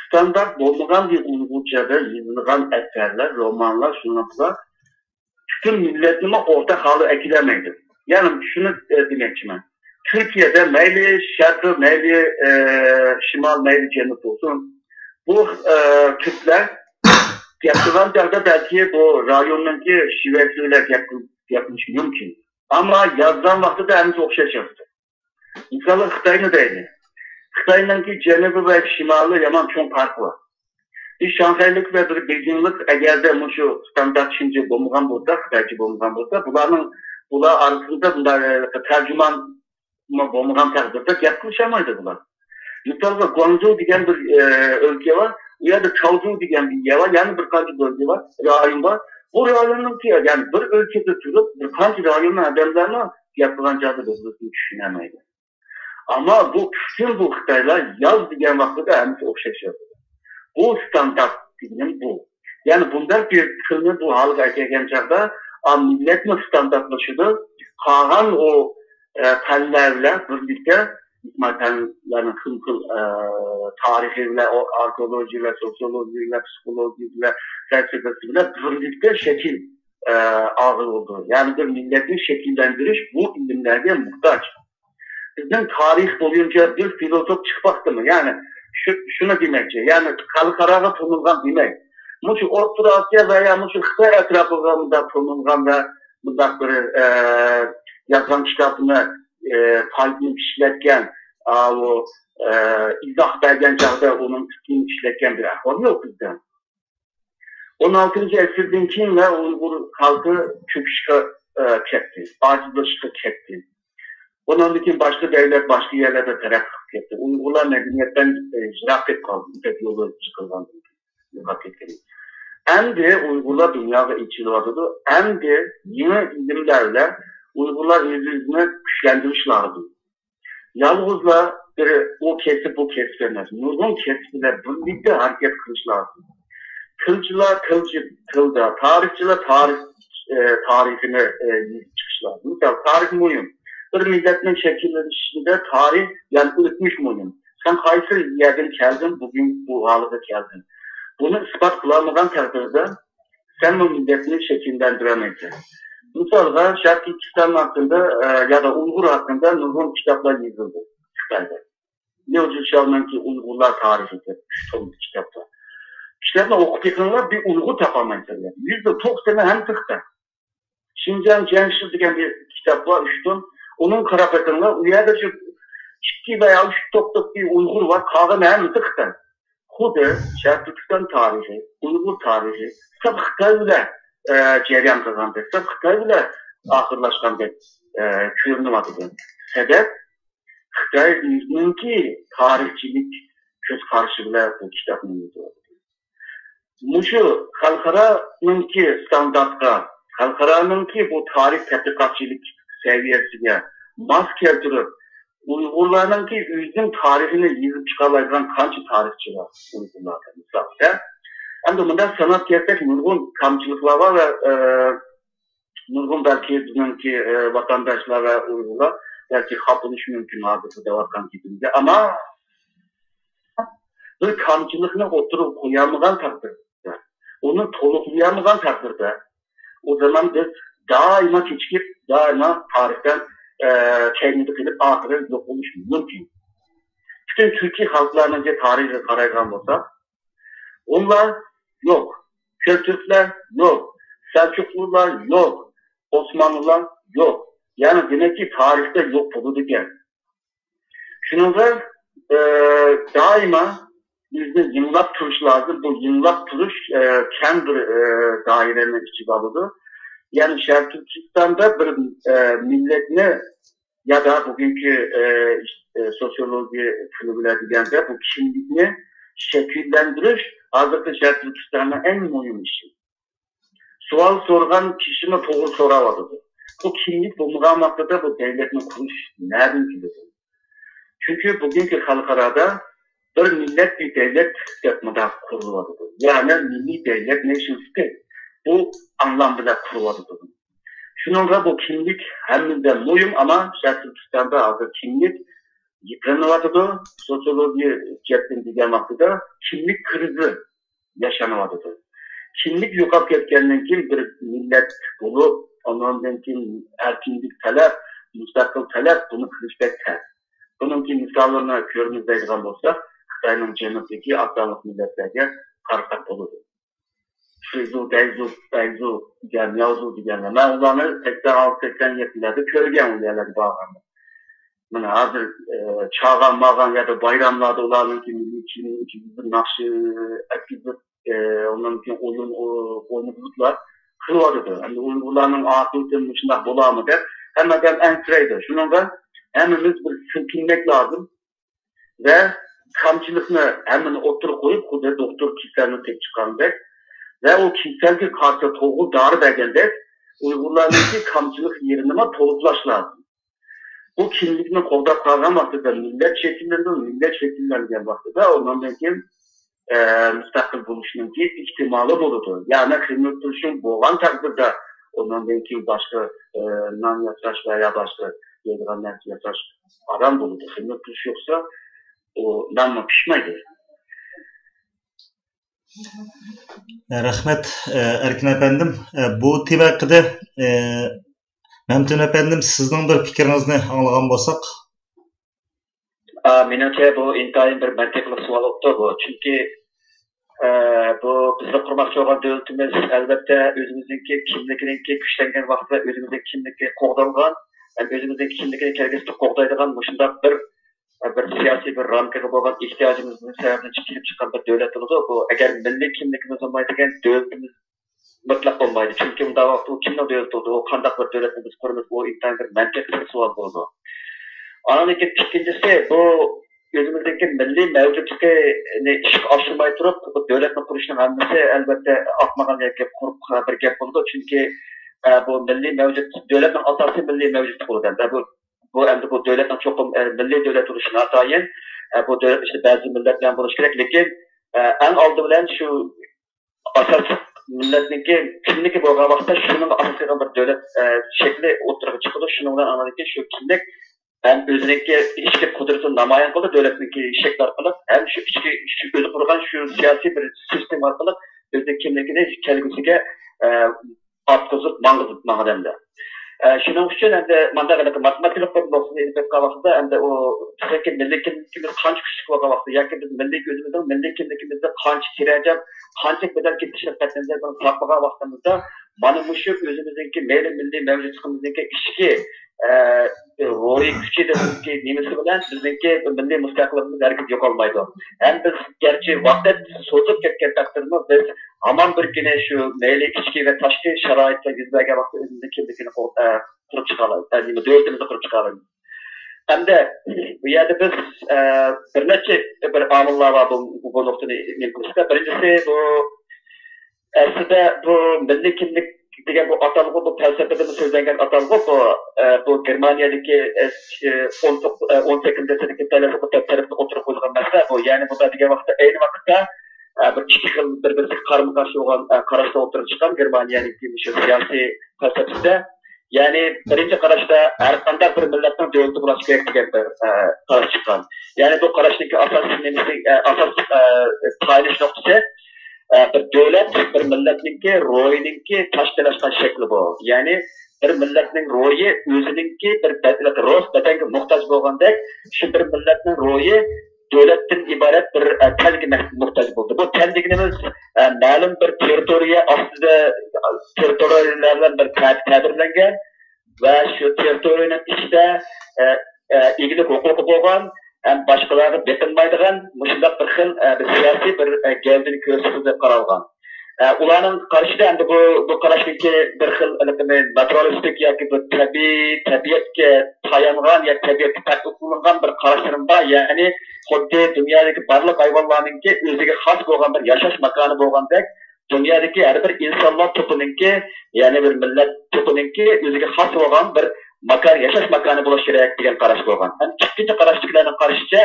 ستاندارت بولمىغان بىر ئۇيغۇرچەدە يېزىلغان ئەسەرلەر، رومانلار، شۇنداقلا پۈتۈن مىللەتنىمۇ ئورتاق ھالغا ئەكېلەلمەيدۇ. يەنى شۇنى، ئە، دېمەكچىمەن. تۈركىيەدە مەيلى شەرقىي، مەيلى، ئە، شىمال، مەيلى جەنۇب بولسۇن، بۇ، ئە، تۈركلەر گەپ قىلغان چاغدا بەلكى بۇ رايوننىڭكى شىۋەسى بىلەن گەپ قىل-، گەپلىشىشى مۇمكىن. ئەمما يازغان ۋاقتىدا ھەممىسى ئوخشاش يازىدۇ. مىسالغا خىتاينى دەيلى. خىتاينىڭكى جەنۇبى ۋە شىمالى يامان چوڭ پەرقى بار. بىر شاڭخەيلىك ۋە بىر بېيجىڭلىق ئەگەردە مۇشۇ ستاندارت شىنجى بولمىغان بولسا، خىتايچە بولمىغان بولسا، بۇلارنىڭ، بۇلار ئارىسىدا بۇنداق، ئە، تەرجىمان بولمىغان تەقدىردە گەپ قىلىشالمايدۇ بۇلار. مىسالغا گۇاڭجۇ دېگەن بىر، ئە، ئۆلكە بار، ئۇ يەردە چاۋجۇ دېگەن بىر يەر بار، يەنە بىر قانچە بۆلگە بار، رايون بار. بۇ رايوننىڭكى، يەنى بىر ئۆلكىدە تۇرۇپ، بىر قانچە رايوننىڭ ئادەملەرمۇ گەپ قىلغان چاغدا بىر-بىرسىنى چۈشىنەلمەيدۇ. ئەمما بۇ پۈتۈن بۇ خىتايلار ياز دېگەن ۋاقتىدا ھەممىسى ئوخشاش يازىدۇ. بۇ ستاندارت دېگىنىم بۇ. يەنى بۇنداق بىر تىلنى بۇ ھالغا ئەكەلگەن چاغدا، ئا، مىللەتمۇ ستاندارتلىشىدۇ. قالغان ئۇ، ئە، پەنلەر بىلەن بىرلىكتە، ئىجتىمائىي پەنلەرنىڭ خىل-خىل، ئە، تارىخى بىلەن، ئو-، ئارخېئولوگىيە بىلەن، سوسىيولوگىيە بىلەن، پسىخولوگىيە بىلەن، فەلسەپىسى بىلەن بىرلىكتە شەكىل، ئە، ئالغىلى بولىدۇ. يەنى بىر مىللەتنى شەكىللەندۈرۈش بۇ ئىلىملەرگە موھتاج. بىزنىڭ تارىخ بويىچە بىر فىلوسوف چىقىپ باقتىمۇ؟ يەنى شۇ، شۇنى دېمەكچى، يەنى خەلقئاراغا تونۇلغان دېمەك. مۇشۇ ئوتتۇرا ئاسىيا ۋە يا مۇشۇ خىتاي ئەتراپىغا مۇنداق تونۇلغان ۋە مۇنداق بىر، ئە، يازغان كىتابىنى، ئە، پايدىلىنىپ ئىشلەتكەن، ئاۋۇ، ئە، ئىزاھ بەرگەن چاغدا ئۇنىڭ پىكرىنى ئىشلەتكەن بىر ئەھۋال يوق بىزدە. ئون ئالتىنچى ئەسىردىن كېيىن ۋە ئۇيغۇر خەلقى چۆكۈشكە، ئە، كەتتى، ئاجىزلىشىشقا كەتتى. ئۇنىڭدىن كېيىن باشقا دەۋلەت، باشقا يەرلەردە تەرەققىي قىلىپ كەتتى. ئۇيغۇرلار مەدەنىيەتتىن، ئە، يىراق كېتىپ قالدى، يىپەك يولى يىقىلغاندىن كېيىن، يوقاپ كەتكەن. ئەمدى ئۇيغۇرلار دۇنياغا ئېچىلىۋاتىدۇ. ئەمدى يېڭى ئىلىملەر بىلەن ئۇيغۇرلار ئۆز-ئۆزىنى كۈچلەندۈرۈش لازىم. يالغۇزلا بىر ئۇ كەسىپ، بۇ كەسىپ ئەمەس، نۇرغۇن كەسىپ بىلەن بىرلىكتە ھەرىكەت قىلىش لازىم. تىلچىلار تىلچى، تىلدا، تارىخچىلار تارىخ، ئە، تارىخىنى، ئە، يېزىپ چىقىش لازىم. مىسال، تارىخ مۇھىم. بىر مىللەتنىڭ شەكىللىنىشىندە تارىخ، يەنى ئۆتمۈش مۇھىم. سەن قايسى يەردىن كەلدىڭ، بۈگۈن بۇ ھالغا كەلدىڭ. بۇنى ئىسپات قىلالمىغان تەقدىردە، سەنمۇ مىللەتنى شەكىللەندۈرەلمەيسەن. مىسالغا، شەرقىي تۈركىستان ھەققىدە، ئە، يا دا ئۇيغۇر ھەققىدە نۇرغۇن كىتابلار يېزىلدى خىتايدا. ليۇ جىشياۋنىڭكى ئۇيغۇرلار تارىخى دەپ ئۈچ توملۇق كىتابلار. كىتابنى ئوقۇپ بېقىڭلار، بىر ئۇيغۇر تاپالمايسىلەر. يۈزدە توقسىنى ھەممىسى خىتاي. شىنجاڭ جيەنشى دېگەن بىر كىتاب بار، ئۈچ توم. ئۇنىڭغا قاراپ بېقىڭلار، ئۇ يەردە شۇ ئىككى ۋە يا ئۈچ توپتوق بىر ئۇيغۇر بار، قالغان ھەممىسى خىتاي. خۇددى شەرقىي تۈركىستان تارىخى، ئۇيغۇر تارىخى سەپ خىتاي بىلەن، ئە، جەريان قىلغاندەك، سەپ خىتاي بىلەن ئاخىرلاشقاندەك، ئە، كۆرۈنۈۋاتىدۇ. سەۋەب، خىتاي ئۆزىنىڭكى تارىخچىلىك كۆز قارىشى بىلەن بۇ كىتابنى يېزىۋاتىدۇ. مۇشۇ خەلقئارانىڭكى ستاندارتقا، خەلقئارانىڭكى بۇ تارىخ تەتقىقاتچىلىك سەۋىيەسىگە ماس كەلتۈرۈپ، ئۇيغۇرلارنىڭكى ئۆزىنىڭ تارىخىنى يېزىپ چىقالايدىغان قانچە تارىخچى بار ئۇيغۇرلاردا، مىسالدا. ئەمدى مۇنداق ساناپ كەلسەك، نۇرغۇن كامچىلىقلار بار ۋە، ئە، نۇرغۇن بەلكى بىزنىڭكى، ئە، ۋاتانداشلار ۋە ئۇيغۇرلار بەلكى خاپىلىنىشى مۇمكىن ھازىر بۇ دەۋاتقان گېپىمگە. ئەمما بىر كامچىلىقنى ئوتتۇرىغا قويالمىغان تەقدىردە، ئۇنى تولۇقلىيالمىغان تەقدىردە، ئۇ زامان بىز دائىما كېچىكىپ، دائىما تارىختىن، ئە، كەينىدە قېلىپ، ئاخىرى يوق بولۇش مۇمكىن. پۈتۈن تۈركىي خەلقلەرنىڭكى تارىخىغا قارايدىغان بولساق، ھونلار يوق، كۆكتۈركلەر يوق، سەلچۇقلۇلار يوق، ئوسمانلىلار يوق. يەنى دېمەككى، تارىختا يوق بولىدىكەن. شۇنىڭغا، ئە، دائىما ئۆزىنى يېڭىلاپ تۇرۇش لازىم. بۇ يېڭىلاپ تۇرۇش، ئە، كەڭ بىر، ئە، دائىرىنى ئىچىگە ئالىدۇ. يەنى شەرقىي تۈركىستاندا بىر، ئە، مىللەتنى يا دا بۈگۈنكى، ئە، ئە، سوسىيولوگىيە تىلى بىلەن دېگەندە بۇ كىملىكنى شەكىللەندۈرۈش ھازىرقى شەرقىي تۈركىستاننىڭ ئەڭ مۇھىم ئىشى. سوئال سورىغان كىشىمۇ توغرا سوراۋاتىدۇ. بۇ كىملىك بولمىغان ۋاقتىدا بۇ دۆلەتنى قۇرۇش نەدىن كېلىدۇ؟ چۈنكى بۈگۈنكى خەلقئارادا بىر مىللەت، بىر دۆلەت دەپ مۇنداق قۇرۇلۇۋاتىدۇ. يەنى مىللىي دۆلەت، نېشنال ستېيت، بۇ ئاڭلام بىلەن قۇرۇلۇۋاتىدۇ. شۇنىڭغا بۇ كىملىك ھەممىدىن مۇھىم، ئەمما شەرقىي تۈركىستاندا ھازىر كىملىك يىپلىنىۋاتىدۇ. سوسىيولوگىيە جەھەتتىن دېگەن ۋاقتىدا كىملىك كىرىزى ياشىنىۋاتىدۇ. كىملىك يوقاپ كەتكەندىن كېيىن بىر مىللەت بولۇپ، ئاندىن كېيىن ئەركىنلىك تەلەپ، مۇستەقىل تەلەپ، بۇنى قىلىش بەك تەس. بۇنىڭكى مىساللىرىنى كۆرىمىز دەيدىغان بولساق، خىتاينىڭ جەنۇبىدىكى ئاز سانلىق مىللەتلەرگە قارىساق بولىدۇ. خېزۇ، دەيزۇ، بەيزۇ دېگەن، مياۋزۇ دېگەنلەر. مەن ئۇلارنى سەكسەن ئالتە، سەكسەن يەتتىلەردە كۆرگەن، ئۇ يەرلەرگە بارغاندا. مانا ھازىر، ئە، چاغان ماغان يا دا بايراملاردا ئۇلارنىڭكى مىللىي كىيىمى، ناخشا ئەتكۈزۈپ، ئە، ئۇنىڭدىن كېيىن ئويۇن ئو-، ئوينىتىپلا قىلىۋاتىدۇ. ئەمدى ئۇيغۇرلارنىڭ ئاقىۋىتى مۇشۇنداق بولامۇ دەپ ھەممە ئادەم ئەنسىرەيدۇ. شۇنىڭغا ھەممىمىز بىر سىلكىنمەك لازىم ۋە كامچىلىقنى ھەممىنى ئوتتۇرىغا قويۇپ، خۇددى دوختۇر كېسەلنى تېپىپ چىققاندەك ۋە ئۇ كېسەلگە قارشى توغرا دارى بەرگەندەك، ئۇيغۇرلارنىڭكى كامچىلىق يېرىنىمۇ تولۇقلاش لازىم. بۇ كىملىكنى قوغداپ قالغان ۋاقتىدا مىللەت شەكىللىنىدۇ، مىللەت شەكىللەنگەن ۋاقتىدا ئۇنىڭدىن كېيىن، ئە، مۇستەقىل بولۇشنىڭكى ئېھتىمالى بولىدۇ. يەنى خىزمەت قىلىشىڭ بولغان تەقدىردە ئۇنىڭدىن كېيىن باشقا، ئە، نان ياساش ۋە يا باشقا يەيدىغان نەرسە ياساش ئاران بولىدۇ. خىزمەت قىلىش يوقسا ئۇ نانمۇ پىشمايدۇ. رەھمەت، ئەركىن ئەپەندىم. بۇ تېما ھەققىدە، مەمتىن ئەپەندىم، سىزنىڭ بىر پىكرىڭىزنى ئاڭلىغان بولساق. ئا، مېنىڭچە، بۇ ئىنتايىن بىر مەنتىقلىق سوئال بوپتۇ بۇ. چۈنكى، ئە، بۇ بىزنىڭ قۇرماقچى بولغان دۆلىتىمىز، ئەلۋەتتە، ئۆزىمىزنىڭكى كىملىكىنىڭكى كۈچلەنگەن ۋاقتىدا ئۆزىمىزنىڭ كىملىكى قوغدالغان، ھەم ئۆزىمىزنىڭ كىملىكىنى كەلگۈسىدە قوغدايدىغان مۇشۇنداق بىر، بىر سىياسىي بىر رامكىغا بولغان ئېھتىياجىمىزنىڭ سەۋەبىدىن كېلىپ چىققان بىر دۆلەت بولىدۇ. بۇ ئەگەر مىللىي كىملىكىمىز بولمايدىكەن، دۆلىتىمىز مۇتلەق بولمايدۇ. چۈنكى ئۇنداق ۋاقىتتا ئۇ كىمنىڭ دۆلىتى بولىدۇ؟ ئۇ قانداق بىر دۆلەتنى بىز قۇرىمىز؟ ئۇ ئىنتايىن بىر مەنتىقىي سوئال بولىدۇ. ئاندىن كېيىن ئىككىنچىسى، بۇ ئۆزىمىزنىڭكى مىللىي مەۋجۇتلۇقىنى ئىشقا ئاشۇرماي تۇرۇپ، بۇ دۆلەتنى قۇرۇشنىڭ ھەممىسى، ئەلۋەتتە، ئاقمىغان ياكى قۇرۇق بىر گەپ بولىدۇ. چۈنكى، ئە، بۇ مىللىي مەۋجۇت، دۆلەتنىڭ ئاساسى مىللىي مەۋجۇتلۇق بولىدۇ. ئەمدى بۇ، بۇ ئەمدى بۇ دۆلەتنىڭ چوقۇم، ئە، مىللىي دۆلەت بولۇشى ناتايىن. ئە، بۇ دۆلەت ئىچىدە بەزى مىللەت بىلەن بولۇشى كېرەك، لېكىن، ئە، ئەڭ ئالدى بىلەن شۇ ئاساسلىق مىللەتنىڭكى كىملىكى بولغان ۋاقىتتا، شۇنىڭغا ئاساس قىلغان بىر دۆلەت، ئە، شەكلى ئوتتۇرىغا چىقىدۇ. شۇنىڭ بىلەن ئاندىن كېيىن شۇ كىملىك ھەم ئۆزىنىڭكى ئىچكى قۇدرىتىنى نامايان قىلىدۇ دۆلەتنىڭكى شەكلى ئارقىلىق، ھەم شۇ ئىچكى، شۇ ئۆزى قۇرغان شۇ سىياسىي بىر سىستېما ئارقىلىق ئۆزىنىڭ كىملىكىنى كەلگۈسىگە، ئە، ئاتقۇزۇپ ماڭغۇزۇپ ماڭىدۇ ئەمدى. ئە، شۇنىڭ ئۈچۈن ئەمدى مانداق ھېلىقى ماتېماتىكىلىق بىر نۇقتىنى ئېلىپ ئېيتقان ۋاقىتتا، ئەمدى ئۇ بىزنىڭكى مىللىي كىملىكىمىز قانچە كۈچلۈك بولغان ۋاقىتتا ياكى بىز مىللىي ئۆزىمىزنىڭ مىللىي كىملىكىمىزدە قانچە تىرەنچەك، قانچە بەدەل كېتىشنى قەتئىينەزەر بىلەن ساقلىغان ۋاقتىمىزدا، مانا مۇشۇ ئۆزىمىزنىڭكى مەيلى مىللىي مەۋجۇتلۇقىمىزنىڭكى ئىچكى، ئە، روھىي كۈچى دېسەمكى نېمىسى بىلەن بىزنىڭكى مىللىي مۇستەقىللىقىمىز ھەرگىز يوقالمايدۇ. ھەم بىز گەرچە ۋاقىت سوزۇپ كەتكەن تەقدىردىمۇ، بىز ھامان بىر كۈنى شۇ مەيلى ئىچكى ۋە تاشقى شارائىتتا يۈز بەرگەن ۋاقىتتا ئۆزىمىزنىڭ كىملىكىنى قۇ-، ئە، قۇرۇپ چىقالايمىز، ئە، نېمە، دۆلىتىمىزنى قۇرۇپ چىقالايمىز. ھەمدە بۇ يەردە بىز، ئە، بىر نەچچە بىر ئامىللار بار بۇ، بۇ نۇقتىنى نېمە قىلىشتا. بىرىنچىسى، بۇ ئەسلىدە بۇ مىللىي كىملىك دېگەن بۇ ئاتالغۇ، بۇ پەلسەپىدىمۇ سۆزلەنگەن ئاتالغۇ، بۇ، ئە، بۇ گېرمانىيەدىكى، ئە، ئون توققۇز، ئە، ئون سەككىزىنچى ئەسىردىكى پەيلاسوپلار تەرىپىدىن ئوتتۇرىغا قويۇلغان مەسىلە بۇ. يەنى بۇنداق دېگەن ۋاقىتتا ئەينى ۋاقىتتا، ئە، بىر ئىككى خىل بىر-بىرىگە قارىمۇ قارشى بولغان، ئە، قاراشلار ئوتتۇرىغا چىققان گېرمانىيەنىڭكى مۇشۇ سىياسىي پەلسەپىسىدە. يەنى بىرىنچى قاراشتا ھەر قانداق بىر مىللەتنىڭ دۆلىتى بولۇشى كېرەك دېگەن بىر، ئە، قاراش چىققان. يەنى بۇ قاراشنىڭكى ئاساسىي نېمىسى، ئە، ئاساسلىق، ئە، تايىنىش نۇقتىسى، ئە، بىر دۆلەت بىر مىللەتنىڭكى روھىنىڭكى تاشقىلاشقان شەكلى بۇ. يەنى بىر مىللەتنىڭ روھى ئۆزىنىڭكى بىر بەدىنى، روھ بەدەنگە موھتاج بولغاندەك، شۇ بىر مىللەتنىڭ روھى دۆلەتتىن ئىبارەت بىر، ئە، تەنگە مەھ-، موھتاج بولدى. بۇ تەن دېگىنىمىز، ئە، مەلۇم بىر تېررىتورىيە ئاستىدا، تېررىتورىيەلەر بىلەن بىر تە-، تەبىرلەنگەن ۋە شۇ تېررىتورىيەنىڭ ئىچىدە، ئە، ئە، ئىگىلىك ھوقۇقى بولغان ھەم باشقىلارغا بېقىنمايدىغان مۇشۇنداق بىر خىل، ئە، بىر سىياسىي بىر، ئە، گەۋدىنى كۆرسىتىدۇ دەپ قارالغان. ئە، ئۇلارنىڭ قارىشىدا ئەمدى بۇ، بۇ قاراشنىڭكى بىر خىل ھېلىقى ناتۇرالىستىك ياكى بىر تەبىئىي، تەبىئەتكە تايانغان ياكى تەبىئەتكە تەتبىق قىلىنغان بىر قاراشلىرىم بار. يەنى خۇددى دۇنيادىكى بارلىق ھايۋانلارنىڭكى ئۆزىگە خاس بولغان بىر ياشاش ماكانى بولغاندەك، دۇنيادىكى ھەر بىر ئىنسانلار توپىنىڭكى، يەنى بىر مىللەت توپىنىڭكى ئۆزىگە خاس بولغان بىر ماكان، ياشاش ماكانى بولۇش كېرەك دېگەن قاراش بولغان. ھەم ئىككىنچى قاراشتىكىلەرنىڭ قارىشىچە،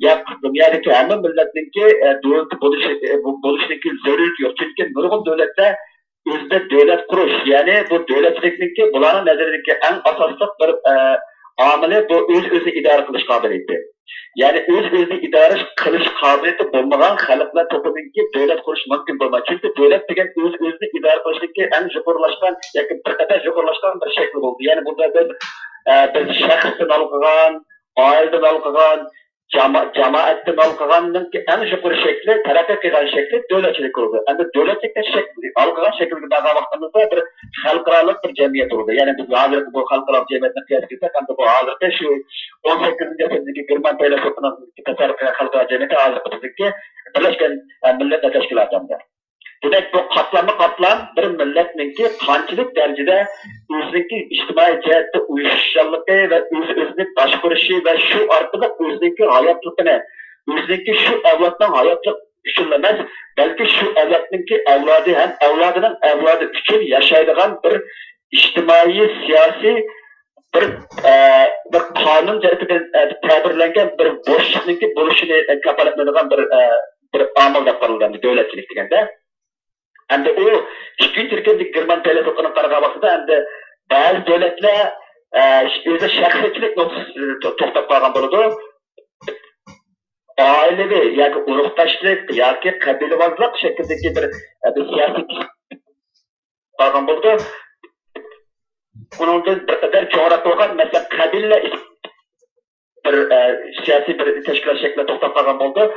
ياق، دۇنيادىكى ھەممە مىللەتنىڭكى، ئە، دۆلىتى بولۇشى، ئە، بۇ، بولۇشىنىڭكى زۆرۈرىيىتى يوق. چۈنكى نۇرغۇن دۆلەتلەر ئۆزىدە دۆلەت قۇرۇش، يەنى بۇ دۆلەتچىلىكنىڭكى بۇلارنىڭ نەزىرىدىكى ئەڭ ئاساسلىق بىر، ئە، ئامىلى بۇ ئۆز-ئۆزىنى ئىدارە قىلىش قابىلىيىتى. يەنى ئۆز-ئۆزىنى ئىدارە قىلىش قابىلىيىتى بولمىغان خەلقلەر توپىنىڭكى دۆلەت قۇرۇش مۇمكىن بولمايدۇ. چۈنكى دۆلەت دېگەن ئۆز-ئۆزىنى ئىدارە قىلىشنىڭكى ئەڭ يۇقىرىلاشقان ياكى بىر قەدەر يۇقىرىلاشقان بىر شەكلى بولدى. يەنى بۇندا بىز، ئە، بىز شەخستىن ھالقىغان، ئائىلىدىن ھالقىغان، جاما-، جامائەتتىن ھالقىغاننىڭكى ئەڭ يۇقىرى شەكلى، تەرەققىي قىلغان شەكلى دۆلەتچىلىك بولىدۇ. ئەمدى دۆلەتچىلىكتىن شەك-، ھالقىغان شەكىلگە بارغان ۋاقتىمىزدا بىر خەلقئارالىق بىر جەمئىيەت بولىدۇ. يەنى بىز ھازىرقى بۇ خەلقئارالىق جەمئىيەتنى قىياس قىلساق، ئەمدى بۇ ھازىرقى شۇ ئون سەككىزىنچى ئەسىردىكى گېرمان پەيلاسوپىنىڭ تەسەۋۋۇر قىلغان خەلقئارا جەمئىيىتى ھازىرقى بىزنىڭكى بىرلەشكەن، ئە، مىللەتلەر تەشكىلاتى ئەمدى. دېمەك، بۇ قاتلاممۇ قاتلام بىر مىللەتنىڭكى قانچىلىك دەرىجىدە ئۆزىنىڭكى ئىجتىمائىي جەھەتتە ئۇيۇشۇشچانلىقى ۋە ئۆز-ئۆزىنى باشقۇرۇشى ۋە شۇ ئارقىلىق ئۆزىنىڭكى ھاياتلىقىنى، ئۆزىنىڭكى شۇ ئەۋلادنىڭ ھاياتلىقى ئۈچۈنلا ئەمەس، بەلكى شۇ ئەۋلادنىڭكى ئەۋلادى ھەم ئەۋلادىنىڭ ئەۋلادى ئۈچۈن ياشايدىغان بىر ئىجتىمائىي، سىياسىي بىر، ئە، بىر قانۇن تەرىپىدىن، ئە، تەبىرلەنگەن بىر بوشلۇقنىڭكى بولۇشىنى، ئە، كاپالەتلەيدىغان بىر، ئە، بىر ئامىل دەپ قارىلىدۇ ئەمدى دۆلەتچىلىك دېگەندە. ئەمدى ئۇ ئىككىنچى تۈركۈمدىكى گېرمان پەيلاسوپلىرىغا قارىغان ۋاقتىدا ئەمدى بەزى دۆلەتلەر، ئە، ئۆزى شەخسىيەتچىلىك نۇقتىسىدا تو-، توختاپ قالغان بولىدۇ. ئائىلىۋى ياكى ئۇرۇقداشلىق ياكى قەبىلىۋازلىق شەكلىدىكى بىر، ئە، بىر سىياسىي قالغان بولىدۇ. ئۇنىڭدىن بىر قەدەر چوڭراق بولغان، مەسىلەن، قەبىلە بىر، ئە، سىياسىي بىر تەشكىلات شەكلىدە توختاپ قالغان بولىدۇ.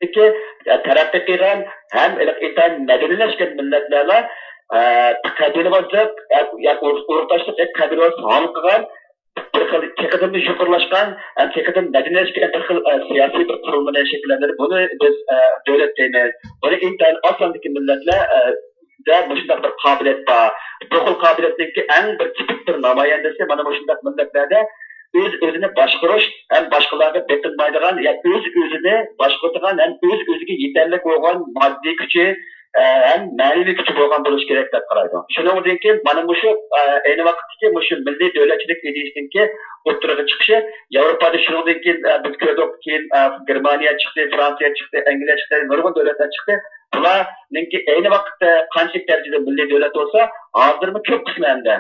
چۈنكى، ئە، تەرەققىي قىلغان ھەم ئىنتايىن مەدەنىيلەشكەن مىللەتلەرلا، ئە، قەبىلىۋازلىق، ئە، يا ئۇرۇق-، ئۇرۇقداشلىق، يا قەبىلىۋازلىق ھالقىغان بىر خىل تېخىدىنمۇ يۇقىرىلاشقان ھەم تېخىدىن مەدەنىيلەشكەن بىر خىل، ئە، سىياسىي بىر قۇرۇلمىنى شەكىللەندۈرۈپ، بۇنى بىز، ئە، دۆلەت دەيمىز. بۇنى ئىنتايىن ئاز ساندىكى مىللەتلەر، ئە، دە مۇشۇنداق بىر قابىلىيەت بار. بۇ خىل قابىلىيەتنىڭكى ئەڭ بىر تىپىك بىر نامايەندىسى مانا مۇشۇنداق مىللەتلەردە ئۆز-ئۆزىنى باشقۇرۇش ھەم باشقىلارغا بېقىنمايدىغان، يا ئۆز-ئۆزىنى باشقۇرىدىغان ھەم ئۆز-ئۆزىگە يېتەرلىك بولغان ماددىي كۈچى، ئە، ھەم مەنىۋى كۈچى بولغان بولۇشى كېرەك دەپ قارايدۇ. شۇنىڭدىن كېيىن مانا مۇشۇ، ئە، ئەينى ۋاقىتتىكى مۇشۇ مىللىي دۆلەتچىلىك ئىدىيىسىنىڭكى ئوتتۇرىغا چىقىشى ياۋروپادا شۇنىڭدىن كېيىن، ئە، بىز كۆردۇق، كېيىن، ئە، گېرمانىيە چىقتى، فرانسىيە چىقتى، ئەنگلىيە چىقتى، نۇرغۇن دۆلەتلەر چىقتى. بۇلارنىڭكى ئەينى ۋاقىتتا قانچىلىك دەرىجىدە مىللىي دۆلەت بولسا، ھازىرمۇ كۆپ قىسمى ئەمدى.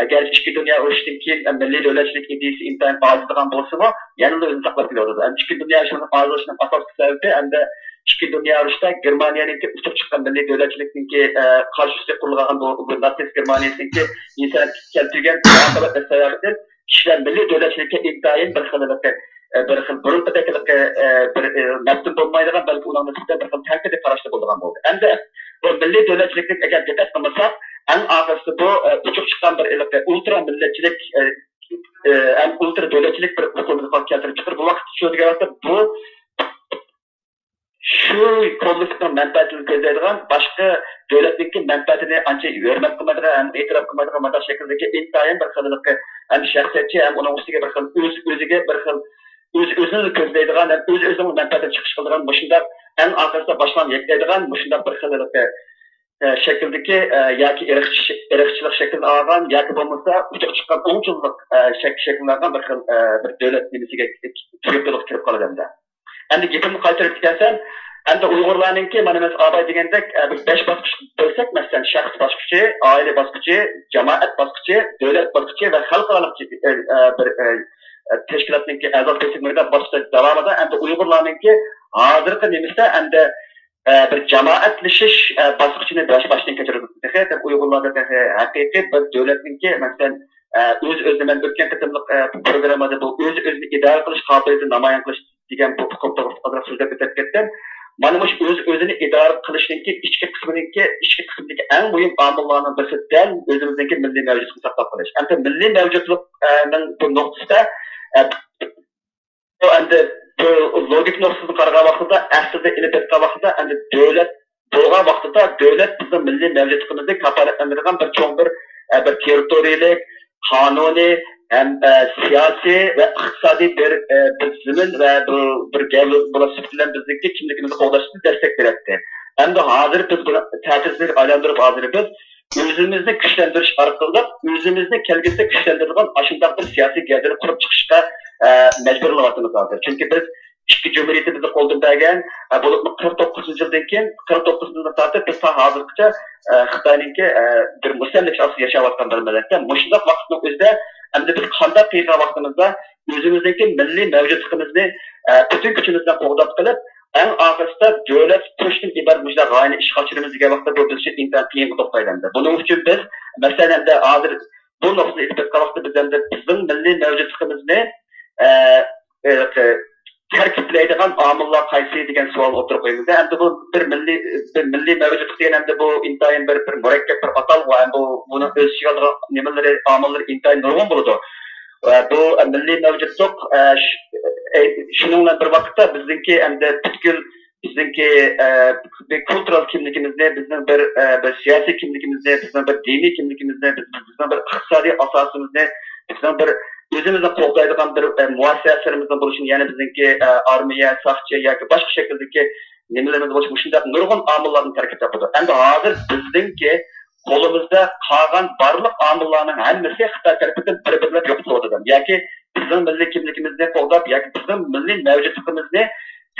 ئەگەر ئىككى دۇنيا ئۇرۇشىدىن كېيىن مىللىي دۆلەتچىلىك ئىدىيىسى ئىنتايىن ئاجىزلىغان بولسىمۇ، يەنىلا ئۆزىنى ساقلاپ كېلىۋاتىدۇ. ئەمدى ئىككى دۇنيا ئۇرۇشىنىڭ ئاجىزلىشىنىڭ ئاساسلىق سەۋەبى ئەمدى ئىككى دۇنيا ئۇرۇشىدا گېرمانىيەنىڭكى ئۇتۇق چىققان مىللىي دۆلەتچىلىكنىڭكى، ئە، قارشىسى قۇرۇلغان بۇ، بۇ ناتسىست گېرمانىيەسىنىڭكى ئىنسان كەلتۈرگەن ئاقىۋەتلەر سەۋەبىدىن كىشىلەر مىللىي دۆلەتچىلىككە ئىنتايىن بىر خىل، ئە، بىر خىل بۇرۇنقىدەك، ئە، بىر، ئە، مەپتۇن بولمايدىغان، بەلكى ئۇنىڭ نىسبەتەن بىر خىل تەنقىدىي قاراشتا بولىدىغان بولدى. ئەمدى بۇ مىللىي دۆلەتچىلىكنى ئەگەر دىققەت قىلمىساق، ئەڭ ئاخىرسىدا بۇ، ئە، ئۇچۇق چىققان بىر ھېلىقى ئۇلترا مىللەتچىلىك، ئە، ئە، ھەم ئۇلترا دۆلەتچىلىك بىر ئۇقۇمنى كەلتۈرۈپ چىقىدۇ. بۇ ۋاقىتتا شۇ دېگەن ۋاقىتتا بۇ شۇ كوممۇنىستنىڭ مەنپەئەتىنى كۆزلەيدىغان، باشقا دۆلەتنىڭكى مەنپەئەتىنى ئانچە ھۆرمەت قىلمايدىغان ھەم ئېتىراپ قىلمايدىغان مۇنداق شەكىلدىكى ئىنتايىن بىر خىل ھېلىقى ھەم شەخسىيەتچى ھەم ئۇنىڭ ئۈستىگە بىر خىل ئۆز-ئۆزىگە بىر خىل ئۆز-ئۆزىنى كۆزلەيدىغان ھەم ئۆز-ئۆزىنىڭ مەنپەئەتىنى چىقىش قىلىدىغان مۇشۇنداق ئەڭ ئاخىرسىدا باشلام يەكلەيدىغان مۇشۇنداق بىر خىل ھېلىقى، ئە، شەكىلدىكى، ئە، ياكى ئىرقچى-، ئىرقچىلىق شەكلىنى ئالغان ياكى بولمىسا ئۇچۇق چىققان ئوڭچىللىق، ئە، شەك-، شەكىللەنگەن بىر خىل، ئە، بىر دۆلەت نېمىسىگە، تۈرتكىلىك كىرىپ قالىدۇ ئەمدى. ئەمدى گېپىمنى قايتۇرۇپ كەلسەم، ئەمدى ئۇيغۇرلارنىڭكى مانا مەسىلەن ئاباي دېگەندەك، ئە، بىز بەش باسقۇچ بۆلسەك، مەسىلەن، شەخس باسقۇچى، ئائىلە باسقۇچى، جامائەت باسقۇچى، دۆلەت باسقۇچى ۋە خەلقئارالىق، ئە، ئە، بىر، ئە، ئە، تەشكىلاتنىڭكى ئەزاسى باسقۇچى داۋامىدا ئەمدى ئۇيغۇرلارنىڭكى ھازىرقى نېمىسىدە ئەمدى، ئە، بىر جامائەتلىشىش، ئە، باسقۇچىنى باش-، باشتىن كەچۈرىدۇ. تېخى، تېخى ئۇيغۇرلاردا تېخى ھەقىقىي بىر دۆلەتنىڭكى، مەسىلەن، ئە، ئۆز-ئۆزىنى، مەن ئۆتكەن قېتىملىق، ئە، پروگراممىدا بۇ ئۆز-ئۆزىنى ئىدارە قىلىش قابىلىيىتىنى نامايان قىلىش دېگەن بۇ ئۇقۇم توغرىسىدا ئازراق سۆزلەپ ئۆتۈپ كەتتىم. مانا مۇشۇ ئۆز-ئۆزىنى ئىدارە قىلىشنىڭكى ئىچكى قىسمىنىڭكى، ئىچكى قىسمىدىكى ئەڭ مۇھىم ئامىللارنىڭ بىرسى دەل ئۆزىمىزنىڭكى مىللىي مەۋجۇتلۇقىنى ساقلاپ قېلىش. ئەمدى مىللىي مەۋجۇتلۇقنىڭ بۇ نۇقتىسىدا، ئە، بۇ ئەمدى بۇ لوگىك نۇقتىسىدىن قارىغان ۋاقتىدا، ئەسلىدە ئېلىپ ئېيتقان ۋاقتىدا، ئەمدى دۆلەت بولغان ۋاقتىدا دۆلەت بىزنىڭ مىللىي مەۋجۇتلۇقىمىزنى كاپالەتلەندۈرىدىغان بىر چوڭ بىر، ئە، بىر تېررىتورىيەلىك، قانۇنىي ھەم، ئە، سىياسىي ۋە ئىقتىسادىي بىر، ئە، بىر زېمىن ۋە بۇ بىر گەۋدە بولۇش سۈپىتى بىلەن بىزنىڭكى كىملىكىمىزنى قوغداشتا دەستەك بېرەتتى. ئەمدى ھازىر بىز بۇنى تەسىرگە ئايلاندۇرۇپ، ھازىر بىز ئۆزىمىزنى كۈچلەندۈرۈش ئارقىلىق ئۆزىمىزنى كەلگۈسىدە كۈچلەندۈرىدىغان ئاشۇنداق بىر سىياسىي گەۋدىنى قۇرۇپ چىقىشقا، ئە، مەجبۇرلىنىۋاتىمىز ھازىر. چۈنكى بىز ئىككى جۇمھۇرىيىتىمىزنى قولدىن بەرگەن، ئە، بولۇپمۇ قىرىق توققۇزىنچى يىلدىن كېيىن، قىرىق توققۇزىنچى يىلدىن تارتىپ بىز تا ھازىرغىچە، ئە، خىتاينىڭكى، ئە، بىر مۇستەملىكىسى ئاستىدا ياشاۋاتقان بىر مىللەتتە، مۇشۇنداق ۋاقىتنىڭ ئۆزىدە ئەمدى بىز قانداق قىلغان ۋاقتىمىزدا ئۆزىمىزنىڭكى مىللىي مەۋجۇتلۇقىمىزنى، ئە، پۈتۈن كۈچىمىز بىلەن قوغداپ قېلىپ، ئەڭ ئاخىرسىدا دۆلەت قۇرۇشتىن ئىبارەت مۇشۇنداق غايىنى ئىشقا ئاشۇرىمىز دېگەن ۋاقىتتا بۇ بىز ئۈچۈن ئىنتايىن قىيىنغا توختايدۇ. بۇنىڭ ئۈچۈن بىز، مەسىلەن، ئەمدى ھازىر بۇ نۇقتىنى ئېلىپ ئېيتقان ۋاقىتتا بىز ئەمدى بىزنىڭ مىللىي مەۋجۇتلۇقىمىزنى، ئە، ئە، تەركىبلەيدىغان ئامىللار قايسى دېگەن سوئالنى ئوتتۇرىغا قويىمىز. ئەمدى بۇ بىر مىللىي، بىر مىللىي مەۋجۇتلۇق دېگەن ئەمدى بۇ ئىنتايىن بىر، بىر مۇرەككەپ بىر ئاتالغۇ. ھەم بۇ، بۇنىڭ ئۆز ئىچىگە ئالىدىغان نېمىلىرى، ئامىللىرى ئىنتايىن نۇرغۇن بولىدۇ. ۋە بۇ مىللىي مەۋجۇتلۇق، ئە، ش-، ئە، شۇنىڭ بىلەن بىر ۋاقىتتا بىزنىڭكى ئەمدى پۈتكۈل بىزنىڭكى، ئە، بىر كۇلتۇرال كىملىكىمىزنى، بىزنىڭ بىر، ئە، بىر سىياسىي كىملىكىمىزنى، بىزنىڭ بىر دىنىي كىملىكىمىزنى، بىز، بىزنىڭ بىر ئىقتىسادىي ئاساسىمىزنى، بىزنىڭ بىر ئۆزىمىزنى قوغدايدىغان بىر، ئە، مۇئەسسەسىلىرىمىزنىڭ بولۇشىنى، يەنى بىزنىڭكى، ئە، ئارمىيە، ساقچى ياكى باشقا شەكىلدىكى نېمىلىرىمىز بولۇشى، مۇشۇنداق نۇرغۇن ئامىللاردىن تەركىب تاپىدۇ. ئەمدى ھازىر بىزنىڭكى قولىمىزدا قالغان بارلىق ئامىللارنىڭ ھەممىسى خىتاي تەرىپىدىن بىر-بىرلەپ يوقىتىلىۋاتىدۇ. ياكى بىزنىڭ مىللىي كىملىكىمىزنى قوغداپ، ياكى بىزنىڭ مىللىي مەۋجۇتلۇقىمىزنى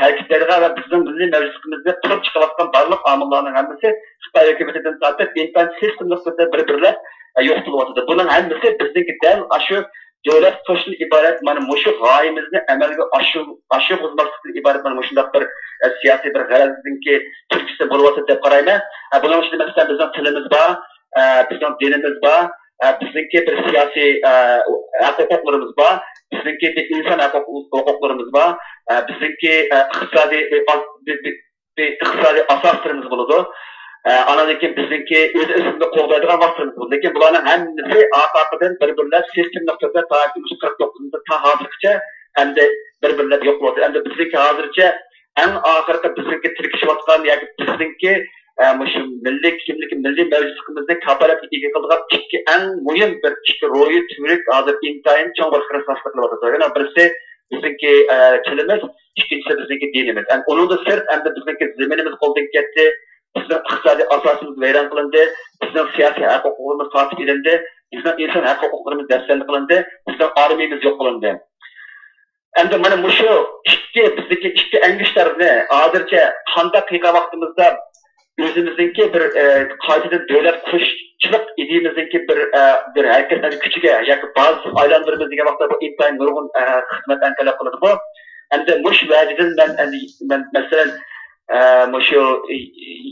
تەكىتلەيدىغان ۋە بىزنىڭ مىللىي مەۋجۇتلۇقىمىزنى قۇرۇپ چىقىۋاتقان بارلىق ئامىللارنىڭ ھەممىسى خىتاي ھۆكۈمىتىدىن تارتىپ ئىنتايىن سىستېمىلىق تۈردە بىر-بىرلەپ، ئە، يوقىتىلىۋاتىدۇ. بۇنىڭ ھەممىسى بىزنىڭكى دەل ئاشۇ دۆلەت قۇرۇشتىن ئىبارەت مانا مۇشۇ غايىمىزنى ئەمەلگە ئاشۇر-، ئاشۇرغۇزماسلىقتىن ئىبارەت مانا مۇشۇنداق بىر، ئە، سىياسىي بىر غەرەزنىڭكى تۈرتكىسى بولۇۋاتىدۇ دەپ قارايمەن. ئە، بۇنىڭ ئىچىدە مەسىلەن بىزنىڭ تىلىمىز بار، ئە، بىزنىڭ دىنىمىز بار، ئە، بىزنىڭكى بىر سىياسىي، ئە، ھەق ھوقۇقلىرىمىز بار، بىزنىڭكى بىر ئىنسان ھەق ھوقۇق-، ھوقۇقلىرىمىز بار، ئە، بىزنىڭكى، ئە، ئىقتىسادىي، ئە، ئاز-، بىر، بىر، بىر ئىقتىسادىي ئاساسلىرىمىز بولىدۇ. ئە، ئانان كېيىن بىزنىڭكى ئۆز ئۆزىمىزنى قوغدايدىغان ۋاسىتىلىرىمىز بولىدۇ. لېكىن بۇلارنىڭ ھەممىسى ئارقا-ئارقىدىن بىر-بىرلەپ سىستېمىلىق تۈردە تا مۇشۇ قىرىق توققۇزىنچى تا ھازىرغىچە ئەمدى بىر-بىرلەپ يوق بولۇۋاتىدۇ. ئەمدى بىزنىڭكى ھازىرچە ئەڭ ئاخىرقى بىزنىڭكى تىركىشىۋاتقان ياكى بىزنىڭكى، ئە، مۇشۇ مىللىي كىملىك، مىللىي مەۋجۇتلۇقىمىزنى كاپالەتكە ئىگە قىلىدىغان ئىككى ئەڭ مۇھىم بىر ئىككى روھىي تۈۋرۈك ھازىر ئىنتايىن چوڭ بىر خىرىسلاسلىق قىلىۋاتىدۇ. يەنە بىرسى بىزنىڭكى، ئە، تىلىمىز، ئىككىنچىسى بىزنىڭكى دىنىمىز. ئەمدى ئۇنىڭدىن سىرت ئەمدى بىزنىڭكى زېمىنىمىز قولدىن كەتتى، بىزنىڭ ئىقتىسادىي ئاساسىمىز ۋەيران قىلىندى، بىزنىڭ سىياسىي ھەق ھوقۇقىمىز تارتىپ ئېلىندى، بىزنىڭ ئىنسان ھەق ھوقۇقلىرىمىز دەپسەندە قىلىندى، بىزنىڭ ئارمىيىمىز يوق قىلىندى. ئەمدى مانا مۇشۇ ئىككى، بىزدىكى ئىككى ئەڭگۈشتەرنى ھازىرچە قانداق قىلغان ۋاقتىمىزدا ئۆزىمىزنىڭكى بىر، ئە، قايتىدىن دۆلەت قۇرۇشچىلىق ئىدىيىمىزنىڭكى بىر، ئە، بىر ھەرىكەتلەنگۈچىگە ياكى بازىسىغا ئايلاندۇرىمىز دېگەن ۋاقىتتا بۇ ئىنتايىن نۇرغۇن، ئە، خىزمەتلەرنى تەلەپ قىلىدۇ. بۇ ئەمدى مۇشۇ ۋەجىدىن مەن، ئەمدى مەن، مەسىلەن، ئە، مۇشۇ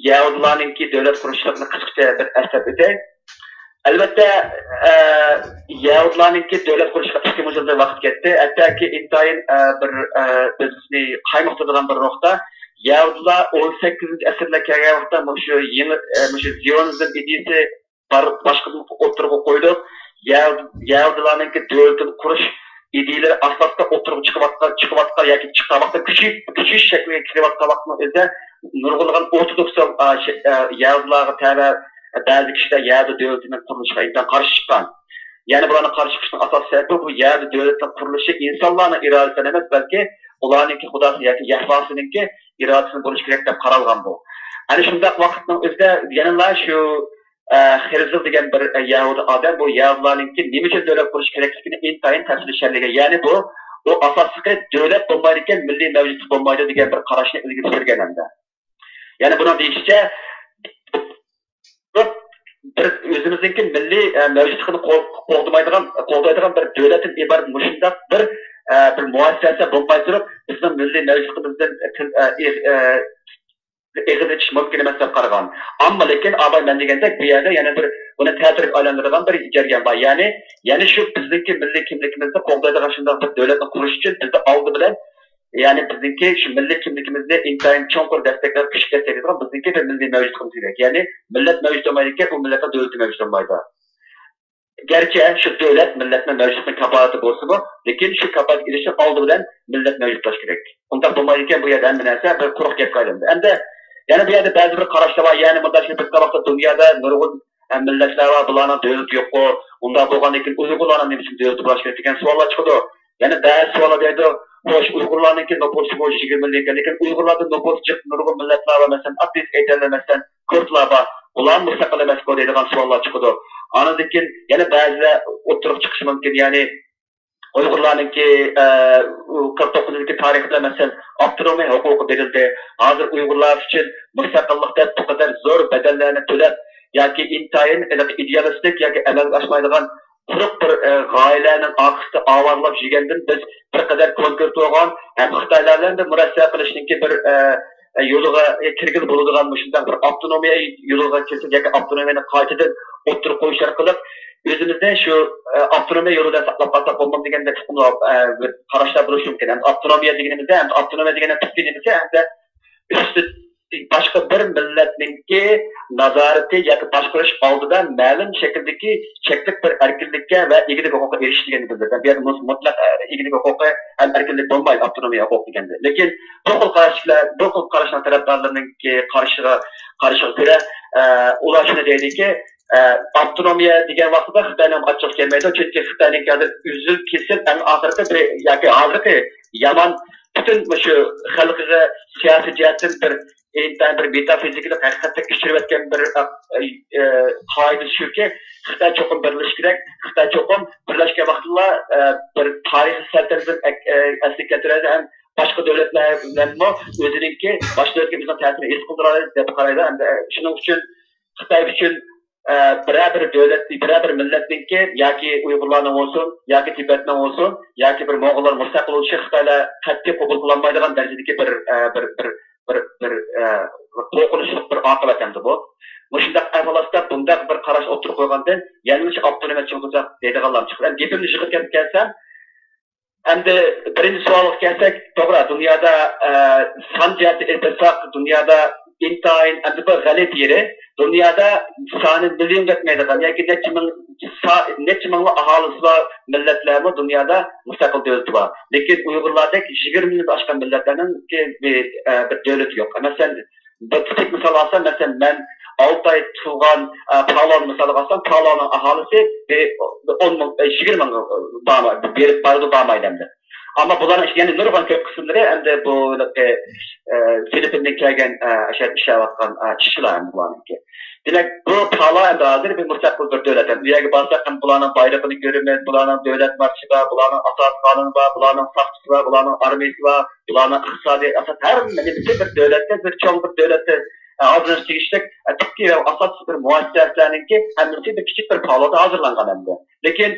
يەھۇدىيلارنىڭكى دۆلەت قۇرۇشچىلىقىنى قىسقىچە بىر ئەسلەپ ئۆتەي. ئەلۋەتتە، ئە، يەھۇدىيلارنىڭكى دۆلەت قۇرۇشىغا ئىككى مىڭ يىلدىن ۋاقىت كەتتى. ھەتتاكى ئىنتايىن، ئە، بىر، ئە، بىزنى قايمۇقتۇرىدىغان بىر نۇقتا، يەھۇدىيلار ئون سەككىزىنچى ئەسىرلەر كەلگەن ۋاقىتتا مۇشۇ يېڭى، ئە، مۇشۇ زىيونىزم ئىدىيىسى بار، باشقىدىن ئوتتۇرىغا قويۇلۇپ، يەھۇ-، يەھۇدىيلارنىڭكى دۆلىتىنى قۇرۇش ئىدىيەلىرى ئاستا-ئاستا ئوتتۇرىغا چىقىۋاتقان، چىقىۋاتقان ياكى چىققان ۋاقىتتا كۈچىيىپ، كۈچىيىش شەكلىگە كىرىۋاتقان ۋاقىتنىڭ ئۆزىدە نۇرغۇنلىغان ئورتودوكسال، ئا، شە-، ئا، يەھۇدىيلارغا تەۋە بەزى كىشىلەر يەھۇدىي دۆلىتىنىڭ قۇرۇلۇشىغا ئىنتايىن قارشى چىققان. يەنى بۇلارنىڭ قارشى چىقىشىنىڭ ئاساسىي سەۋەبى بۇ يەھۇدىي دۆلىتىنىڭ قۇرۇلۇشى ئىنسانلارنىڭ ئىرادىسىدىن ئەمەس، بەلكى ئۇلارنىڭكى خۇداسى ياكى يەھۋاسىنىڭكى ئىرادىسىدىن بولۇشى كېرەك دەپ قارالغان بۇ. ئەنە شۇنداق ۋاقىتنىڭ ئۆزىدە يەنىلا شۇ، ئە، خېرزېل دېگەن بىر، ئە، يەھۇدىي ئادەم بۇ يەھۇدىيلارنىڭكى نېمە ئۈچۈن دۆلەت قۇرۇش كېرەكلىكىنى ئىنتايىن تەپسىلىي چۈشەندۈرگەن. يەنى بۇ، بۇ ئاساسلىقى دۆلەت بولمايدىكەن، مىللىي مەۋجۇتلۇق بولمايدۇ دېگەن بىر قاراشنى ئىلگىرى سۈرگەن ئەمدى. يەنى بۇنىڭ دېيىشىچە، بىر ئۆزىمىزنىڭكى مىللىي، ئە، مەۋجۇتلۇقىنى قو-، قوغدىمايدىغان، قوغدايدىغان بىر دۆلەتتىن ئىبارەت مۇشۇنداق بىر، ئە، بىر مۇئەسسەسە بولماي تۇرۇپ، بىزنىڭ مىللىي مەۋجۇتلۇقىمىزدىن، ئە، تىل، ئە، ئېغ-، ئە، ئېغىز ئېچىش مۇمكىن ئەمەس دەپ قارىغان. ئەمما لېكىن ئاباي مەن دېگەندەك بۇ يەردە يەنە بىر بۇنى تەتۈرگە ئايلاندۇرىدىغان بىر جەريان بار. يەنى، يەنى شۇ بىزنىڭكى مىللىي كىملىكىمىزنى قوغدايدىغان شۇنداق بىر دۆلەتنى قۇرۇش ئۈچۈن بىزدە ئالدى بىلەن يەنى بىزنىڭكى شۇ مىللىي كىملىكىمىزنى ئىنتايىن چوڭقۇر دەستەكلەپ، كۈچلۈك دەستەكلەيدىغان بىزنىڭكى بىر مىللىي مەۋجۇتلۇقىمىز كېرەك. يەنى مىللەت مەۋجۇت بولمايدىكەن، ئۇ مىللەتنىڭ دۆلىتى مەۋجۇت بولمايدۇ. گەرچە شۇ دۆلەت مىللەتنىڭ مەۋجۇتلۇقىنىڭ كاپالىتى بولسىمۇ، لېكىن شۇ كاپالەتكە ئېرىشىشنىڭ ئالدى بىلەن مىللەت مەۋجۇتلاش كېرەك. ئۇنداق بولمايدىكەن، بۇ يەردە ھەممە نەرسە بىر قۇرۇق گەپكە ئايلىنىدۇ. ئەمدى يەنە بۇ يەردە بەزى بىر قاراشلار بار، يەنى مۇنداق شۇ بىر ۋاقىتتا دۇنيادا نۇرغۇن ئە، مىللەتلەر بار، بۇلارنىڭ دۆلىتى يوققۇ؟ ئۇنداق بولغاندىكىن ئۇيغۇرلارنىڭ نېمە ئۈچۈن دۆلىتى بولۇشى كېرەك دېگەن سوئاللار چىقىدۇ. يەنە بەزى سوئاللار دەيدۇ، خوش، ئۇيغۇرلارنىڭكى نوپۇسىمۇ يىگىرمە مىليون ئىكەن، لېكىن ئۇيغۇرلاردىن نوپۇس جىق نۇرغۇن مىللەتلەر بار، مەسىلەن، ئاتېئىست ئېيتەيلى، مەسىلەن، كۇردلار بار، بۇلار مۇستەقىل ئەمەسكۇ دەيدىغان سوئاللار چىقىدۇ. ئاندىن كېيىن يەنە بەزىلەر ئوتتۇرىغا چىقىشى مۇمكىن، يەنى ئۇيغۇرلارنىڭكى، ئە، قىرىق توققۇزىنچى تارىختا، مەسىلەن، ئاپتونومىيە ھوقۇقى بېرىلدى. ھازىر ئۇيغۇرلار ئۈچۈن مۇستەقىللىق دەپ بۇ قەدەر زور بەدەللەرنى تۆلەپ ياكى ئىنتايىن ھېلىقى ئىدېئالىستىك ياكى ئەمەلگە ئاشمايدىغان قۇرۇق بىر، ئە، غايىلەرنىڭ ئارقىسىدا ئاۋارىلەپ يۈرگەندىن بىز بىر قەدەر كونكرېت بولغان ھەم خىتايلار بىلەن بىر مۇرەسسە قىلىشنىڭكى بىر، ئە، يولىغا كىرگىلى بولىدىغان مۇشۇنداق بىر ئاپتونومىيە يولىغا كىرسەك ياكى ئاپتونومىيەنى قايتىدىن ئوتتۇرىغا قويۇش ئارقىلىق ئۆزىمىزنى شۇ، ئە، ئاپتونومىيە يولىدا ساقلاپ قالساق بولمامدۇ دېگەندەك ئۇقۇملار، ئە، بىر قاراشلار بولۇشى مۇمكىن. ئەمدى ئاپتونومىيە دېگىنىمىزدە، ئەمدى ئاپتونومىيە دېگەندە تۈپكى نېمىسى؟ ئەمدى ئۈستى باشقا بىر مىللەتنىڭكى نازارىتى ياكى باشقۇرۇش ئالدىدا مەلۇم شەكىلدىكى چەكلىك بىر ئەركىنلىككە ۋە ئىگىلىك ھوقۇقىغا ئېرىشىش دېگەننى بىلدۈرىدۇ. بۇ يەردە مۇ-، مۇتلەق، ئە، ئىگىلىك ھوقۇقى ھەم ئەركىنلىك بولمايدۇ ئاپتونومىيە ھوقۇقى دېگەندە. لېكىن بۇ خىل قاراشلار، بۇ خىل قاراشنىڭ تەرەپدارلىرىنىڭكى قارىشىغا، قارىشىغا كۆرە، ئە، ئۇلار شۇنى دەيدىكى، ئە، ئاپتونومىيە دېگەن ۋاقتىدا خىتاينىڭ ئاچچىقى كەلمەيدۇ، چۈنكى خىتاينىڭكى ھازىر ئۈزۈل كېسىل ئەڭ ئاخىرقى بىر ياكى ھازىرقى يامان پۈتۈن مۇشۇ خەلقىگە سىياسىي جەھەتتىن بىر ئىنتايىن بىر مېتافىزىكىلىق ھەقىقەتتە كەچۈرۈۋەتكەن بىر، ئە، ئە، قائىدە شۇكى، خىتاي چوقۇم بىرلىشىشى كېرەك. خىتاي چوقۇم بىرلەشكەن ۋاقتىدا، ئە، بىر تارىخىي سەلتەنىتىنى ئەك-، ئە، ئەسلىگە كەلتۈرەلەيدۇ ھەم باشقا دۆلەتلەر بىلەنمۇ ئۆزىنىڭكى، باشقا دۆلەتكە ئۆزىنىڭ تەسىرىنى ھېس قىلدۇرالايدۇ دەپ قارايدۇ. ئەمدى، ئە، شۇنىڭ ئۈچۈن خىتاي ئۈچۈن، ئە، بىرەر بىر دۆلەت، بىرەر بىر مىللەتنىڭكى ياكى ئۇيغۇرلارنىڭ بولسۇن، ياكى تىبەتنىڭ بولسۇن، ياكى بىر موڭغۇللار مۇستەقىل بولۇشى خىتايلار قەتئىي قوبۇل قىلالمايدىغان دەرىجىدىكى بىر، ئە، بىر، بىر، بىر، بىر، ئە، قورقۇنچلۇق بىر ئاقىۋەت ئەمدى بۇ. مۇشۇنداق ئەھۋالاتتا بۇنداق بىر قاراش ئوتتۇرىغا قويغاندىن يەنىمۇ ئاپتونومىيە چىڭ تۇرساق دەيدىغانلارمۇ چىقىدۇ. ئەمدى گېپىمنى يىغىپ كەلسەم، ئەمدى بىرىنچى سوئالغا كەلسەك، توغرا، دۇنيادا، ئە، سان جەھەتتە ئېلىپ ئېيتساق، دۇنيادا ئىنتايىن ئەمدى بىر غەلىتە يېرى، دۇنيادا سانى مىليونغا يەتمەيدىغان ياكى نەچچە مىڭ، سا-، نەچچە مىڭلا ئاھالىسى بار مىللەتلەرمۇ دۇنيادا مۇستەقىل دۆلىتى بار. لېكىن ئۇيغۇرلاردەك يىگىرمە مىليوندىن ئاشقان مىللەتلەرنىڭكى بىر، ئە، بىر دۆلىتى يوق. مەسىلەن، بىر كىچىك مىسال ئالسام، مەسىلەن، مەن ئالتاي تۇغان، ئە، پالانى مىسالغا ئالسام، پالاننىڭ ئاھالىسى بىر، بىر ئون مىڭ، ئە، يىگىرمە مىڭغا بارماي، بېرىپ بارىدۇ، بارمايدۇ ئەمدى. ئەمما بۇلارنىڭ ئىچىدە يەنە نۇرغۇن كۆپ قىسىملىرى ئەمدى بۇ، ئە، ئە، فىلىپپىندىن كەلگەن، ئە، ئاشۇ يەردە ئىشلەۋاتقان، ئە، ئىشچىلار ئەمدى بۇلارنىڭكى. دېمەك، بۇ پالا ئەمدى ھازىر بىر مۇستەقىل بىر دۆلەت. ئەمدى بۇ يەرگە بارساق، ئەمدى بۇلارنىڭ بايرىقىنى كۆرىمىز، بۇلارنىڭ دۆلەت مارشى بار، بۇلارنىڭ ئاساسىي قانۇنى بار، بۇلارنىڭ ساقچىسى بار، بۇلارنىڭ ئارمىيىسى بار، بۇلارنىڭ ئىقتىسادىي ئاساس، ھەممە نېمىسى بىر دۆلەتتە، بىر چوڭ بىر دۆلەتتە، ئە، ھازىرلىنىش تېگىشلىك، ئە، تۈپكى ۋە ئاساسلىق بىر مۇئەسسەسەلەرنىڭكى ھەممىسى بىر كىچىك بىر پالاندا ھازىرلانغان ئەمدى. لېكىن،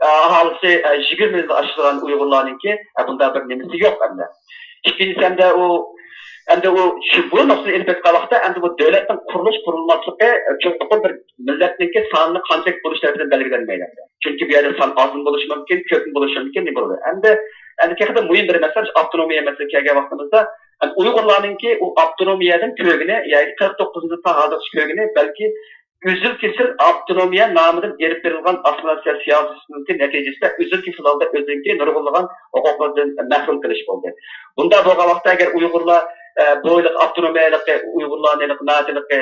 ئە، ئاھالىسى، ئە، يىگىرمە مىليوندىن ئاشىدىغان ئۇيغۇرلارنىڭكى، ئە، بۇنداق بىر نېمىسى يوق ئەمدى. ئىككىنچىسى، ئەمدى ئۇ، ئەمدى ئۇ شۇ، بۇ نۇقتىدىن ئېلىپ ئېيتقان ۋاقىتتا، ئەمدى بۇ دۆلەتنىڭ قۇرۇلۇش، قۇرۇلماسلىقى، ئە، چوقۇم بىر مىللەتنىڭكى سانىنى قانچىلىك بولۇش تەرىپىدىن بەلگىلەنمەيدۇ. چۈنكى بۇ يەردە سان ئازمۇ بولۇشى مۇمكىن، كۆپمۇ بولۇشى مۇمكىن، نېمە بولىدۇ. ئەمدى، ئەمدى تېخىدا مۇھىم بىر مەسىلە، شۇ ئاپتونومىيە مەسىلىسىگە كەلگەن ۋاقتىمىزدا، ئەمدى ئۇيغۇرلارنىڭكى ئۇ ئاپتونومىيەدىن كۆرگىنى، يەنى قىرىق توققۇزىنچى تا ھازىرغىچە كۆرگىنى، بەلكى ئۈزۈل كېسىل ئاپتونومىيە نامىدىن ئېلىپ بېرىلغان ئاسسىمىلياتسىيە سىياسىتىنىڭكى نەتىجىسىدە ئۈزۈل كېسىل ھالدا ئۆزىنىڭكى نۇرغۇنلىغان ھوقۇقلىرىدىن مەھرۇم قىلىش بولدى. بۇنداق بولغان ۋاقىتتا، ئەگەر ئۇيغۇرلار، ئە، بۇ ھېلىقى ئاپتونومىيە ھېلىقى ئۇيغۇرلارنى ھېلىقى ناھايىتى ھېلىقى،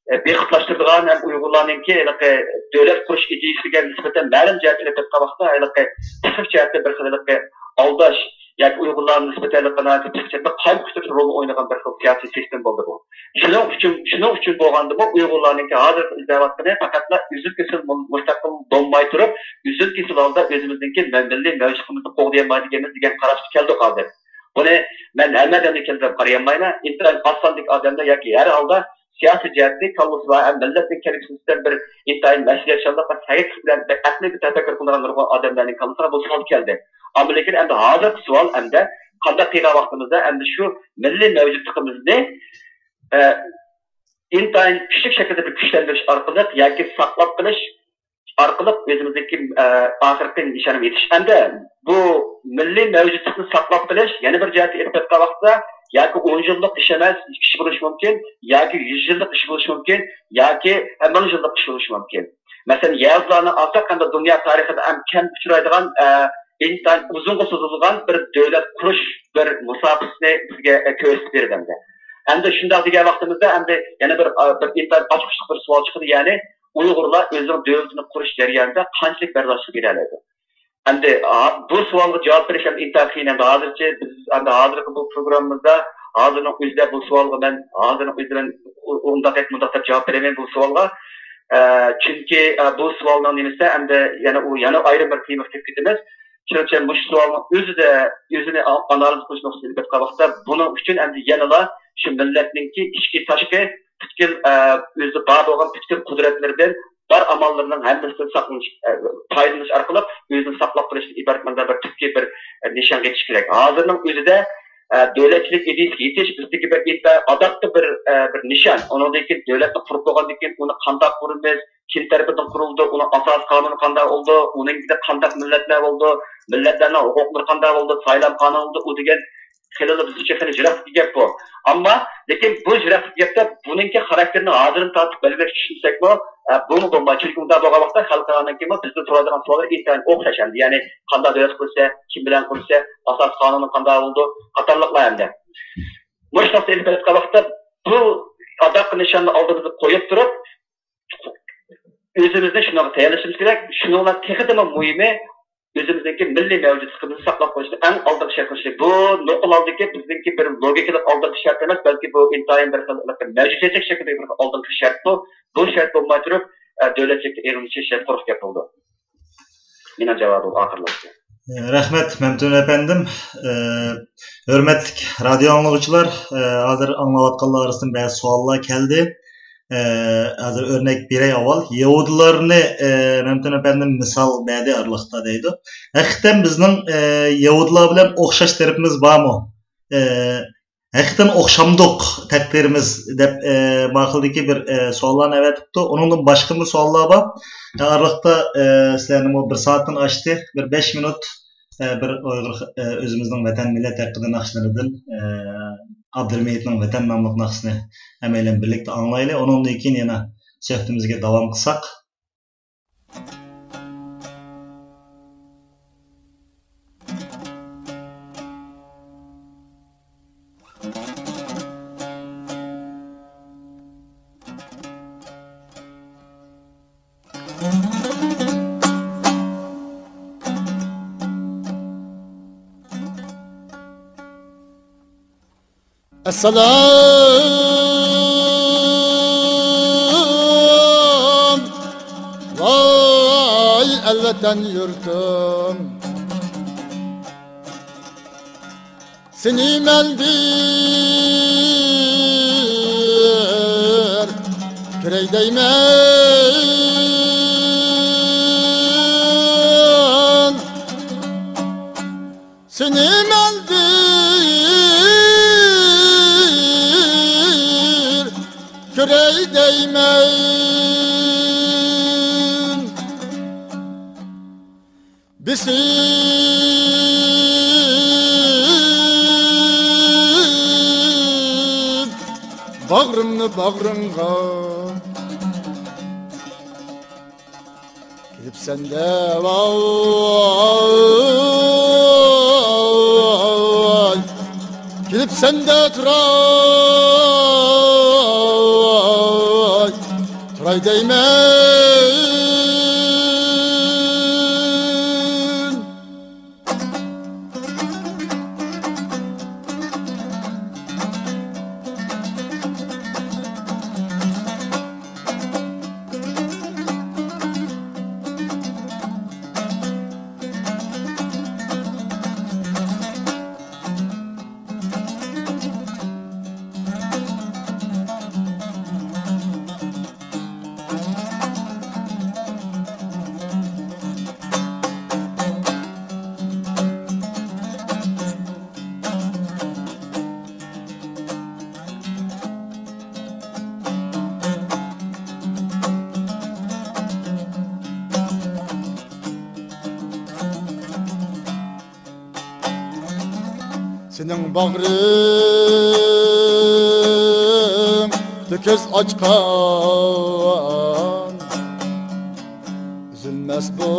ئە، بىخۇدلاشتۇرىدىغان ھەم ئۇيغۇرلارنىڭكى ھېلىقى دۆلەت قۇرۇش ئىدىيىسىگە نىسبەتەن مەلۇم جەھەتتىن ئېلىپ ئېيتقان ۋاقىتتا، ھېلىقى پسىخىك جەھەتتىن بىر خىل ھېلىقى ئالداش ياكى ئۇيغۇرلارغا نىسبەتەن ھېلىقى ناھايىتى پسىخىك جەھەتتىن قايمۇقۇشتۇرۇش رولىنى ئوينىغان بىر خىل سىياسىي سىستېما بولدى بۇ. شۇنىڭ ئۈچۈن، شۇنىڭ ئۈچۈن بولغاندىمۇ ئۇيغۇرلارنىڭكى ھازىرقى ئىزدەۋاتقىنى پەقەتلا ئۈزۈل كېسىل مۇ-، مۇستەقىل بولماي تۇرۇپ، ئۈزۈل كېسىل ھالدا ئۆزىمىزنىڭكى مە-، مىللىي مەۋجۇتلۇقىمىزنى قوغدىيالمايدىكەنمىز دېگەن قاراشقا كەلدۇق ھازىر. بۇنى مەن ھەممە ئادەمنى كەلتۈرۈپ قارىيالمايمەن. ئىنتايىن ئاز ساندىكى ئادەملەر ياكى ھەر ھالدا سىياسىي جەھەتتىن كاللىسى بار ھەم مىللەتنىڭ كەلگۈسى ئۈستىدە بىر ئىنتايىن مەسئۇلىيەتچانلىق ۋە سەگەكلىك بىلەن بىر ئەقلىي بىر تەپەككۇر قىلىدىغان نۇرغۇن ئادەملەرنىڭ كاللىسىغا بۇ سوئال كەلدى. ئەمما لېكىن ئەمدى ھازىرقى سوئال ئەمدى قانداق قىلغان ۋاقتىمىزدا ئەمدى شۇ مىللىي مەۋجۇتلۇقىمىزنى، ئە، ئىنتايىن كۈچلۈك شەكىلدە بىر كۈچلەندۈرۈش ئارقىلىق ياكى ساقلاپ قېلىش ئارقىلىق ئۆزىمىزنىڭكى، ئە، ئاخىرقى نىشانىغا يېتىش. ئەمدى بۇ مىللىي مەۋجۇتلۇقنى ساقلاپ قېلىش يەنە بىر جەھەتتىن ئېلىپ ئېيتقان ۋاقىتتا ياكى ئون يىللىق ئىش ئەمەس، ئىش بولۇشى مۇمكىن، ياكى يۈز يىللىق ئىش بولۇشى مۇمكىن، ياكى، ئە، مىڭ يىللىق ئىش بولۇشى مۇمكىن. مەسىلەن، يەھۇدىيلارنى ئالساق، ھەمدە دۇنيا تارىخىدا ئەڭ كەم ئۇچرايدىغان، ئە، ئىنتايىن ئۇزۇنغا سوزۇلغان بىر دۆلەت قۇرۇش بىر مۇساپىسىنى بىزگە، ئە، كۆرسىتىپ بېرىدۇ ئەمدى. ئەمدى شۇنداق دېگەن ۋاقتىمىزدا ئەمدى يەنە بىر، بىر ئىنتايىن ئاچقۇچلۇق بىر سوئال چىقىدۇ، يەنى ئۇيغۇرلار ئۆزىنىڭ دۆلىتىنى قۇرۇش جەريانىدا قانچىلىك بەرداشلىق بېرەلەيدۇ؟ ئەمدى، ھا، بۇ سوئالغا جاۋاب بېرىش ئەمدى ئىنتايىن قىيىن. ئەمدى ھازىرچە بىز، ئەمدى ھازىرقى بۇ پروگراممىمىزدا، ھازىرنىڭ ئۆزىدە بۇ سوئالغا مەن، ھازىرنىڭ ئۆزىدە مەن ئۇ-، ئۇنداق دەپ، مۇنداق دەپ جاۋاب بېرەلمەيمەن بۇ سوئالغا. ئە، چۈنكى، ئە، بۇ سوئالنىڭ نېمىسى، ئەمدى يەنە ئۇ، يەنە ئايرىم بىر تېمىغا كىرىپ كېتىمىز. شۇنىڭ ئۈچۈن مۇشۇ سوئالنىڭ ئۆزىدە، ئۆزىنى ئا-، ئانالىز قىلىش نۇقتىسىدىن ئېلىپ ئېيتقان ۋاقىتتا، بۇنىڭ ئۈچۈن ئەمدى يەنىلا شۇ مىللەتنىڭكى ئىچكى، تاشقى پۈتكۈل، ئە، ئۆزىدە بار بولغان پۈتكۈل قۇدرەتلىرىدىن، بار ئاماللىرىنىڭ ھەممىسىدىن ساقلىنىش، ئە، پايدىلىنىش ئارقىلىق ئۆزىنى ساقلاپ قېلىشتىن ئىبارەت مۇنداق بىر تۈپكى بىر، ئە، نىشانغا يېتىش كېرەك. ھازىرنىڭ ئۆزىدە، ئە، دۆلەتچىلىك ئىدىيىسىگە يېتىش بىزدىكى بىر ئىنتايىن ئاداققى بىر، ئە، بىر نىشان. ئۇنىڭدىن كېيىن دۆلەتنى قۇرۇپ بولغاندىن كېيىن ئۇنى قانداق قۇرىمىز، كىم تەرىپىدىن قۇرۇلىدۇ، ئۇنىڭ ئاساسىي قانۇنى قانداق بولىدۇ، ئۇنىڭ ئىچىدە قانداق مىللەتلەر بولىدۇ، مىللەتلەرنىڭ ھوقۇقلىرى قانداق بولىدۇ، سايلام قانۇنى بولىدۇ، ئۇ دېگەن خېلىلا بىز ئۈچۈن خېلى يىراق گەپ بۇ. ئەمما، لېكىن بۇ يىراق گەپتە بۇنىڭكى خاراكتېرىنى ھازىردىن تارتىپ بەلگىلەپ چۈشەنسەكمۇ، ئە، بۇمۇ بولمايدۇ. چۈنكى ئۇنداق بولغان ۋاقىتتا خەلقئارانىڭكىمۇ بىزدىن سورايدىغان سوئاللار ئىنتايىن ئوخشاش ئەمدى. يەنى قانداق دۆلەت قۇرسا، كىم بىلەن قۇرسا، ئاساسىي قانۇنى قانداق بولىدۇ، قاتارلىقلار ئەمدى. مۇشۇنداق ئېلىپ بېرىۋاتقان ۋاقىتتا بۇ ئاداققى نىشاننى ئالدىمىزغا قويۇپ تۇرۇپ، ئۆزىمىزنى شۇنىڭغا تەييارلىشىمىز كېرەك. شۇنىڭ بىلەن تېخىدىمۇ مۇھىمى، ئۆزىمىزنىڭكى مىللىي مەۋجۇتلۇقىمىزنى ساقلاپ قېلىشنى ئەڭ ئالدىنقى شەرت قىلىشلىق. بۇ نوقۇل ھالدىكى بىزنىڭكى بىر لوگىكىلىق ئالدىنقى شەرت ئەمەس، بەلكى بۇ ئىنتايىن بىر خىل مەۋجۇدىيەتلىك شەكىلدىكى بىر ئالدىنقى شەرت بۇ. بۇ شەرت بولماي تۇرۇپ، ئە، دۆلەتچىلىككە ئېغىنىشىش شەرت قۇرۇق گەپ بولىدۇ. مېنىڭ جاۋابىم ئاخىرلاشتى. رەھمەت، مەمتىمىن ئەپەندىم. ئە، ھۆرمەتلىك رادىيو ئاڭلىغۇچىلار، ئە، ھازىر ئاڭلاۋاتقانلار ئارىسىدىن بەزى سوئاللار كەلدى. ئە، ھازىر ئۆرنەك بېرەي ئاۋۋال. يەھۇدىيلارنى، ئە، مەمتىمىن ئەپەندىم مىسال بەردى ئارىلىقتا دەيدۇ. ھەقىقەتەن بىزنىڭ، ئە، يەھۇدىيلار بىلەن ئوخشاش تەرىپىمىز بارمۇ؟ ئە، ھەقىقەتەن ئوخشامدۇق تەقدىرىمىز دەپ، ئە، ماقۇلدىكى بىر، ئە، سوئاللارنى ئەۋەتىپتۇ. ئۇنىڭدىن باشقىمۇ سوئاللار بار. ئە، ئارىلىقتا، ئە، سىلەرنىمۇ بىر سائەتتىن ئاشتى، بىر بەش مىنۇت، ئە، بىر ئۇيغۇر، ئە، ئۆزىمىزنىڭ ۋەتەن مىللەت ھەققىدە ناخشىلىرىدىن، ئە، ئابدۇرېھىم ھېيتنىڭ ۋەتەن ناملىق ناخشىسىنى ھەممەيلەن بىرلىكتە ئاڭلايلى. ئۇنىڭدىن كېيىن يەنە سۆھبىتىمىزگە داۋام قىلساق. ئەسسالام، ۋاي ئەلۋەتەن يۇرتۇم، سېنى مەن بىر كۆرەي دەيمەن. سېنى مەن بىر كۆرەي دەيمەن. بېسىپ باغرىمنى باغرىڭغا. كېلىپسەن دە، ۋاي، كېلىپسەن دە، تۇراي، تۇراي دەيمەن. سېنىڭ باغرىڭدا كۆز ئاچقان، ئۈزۈلمەس بۇ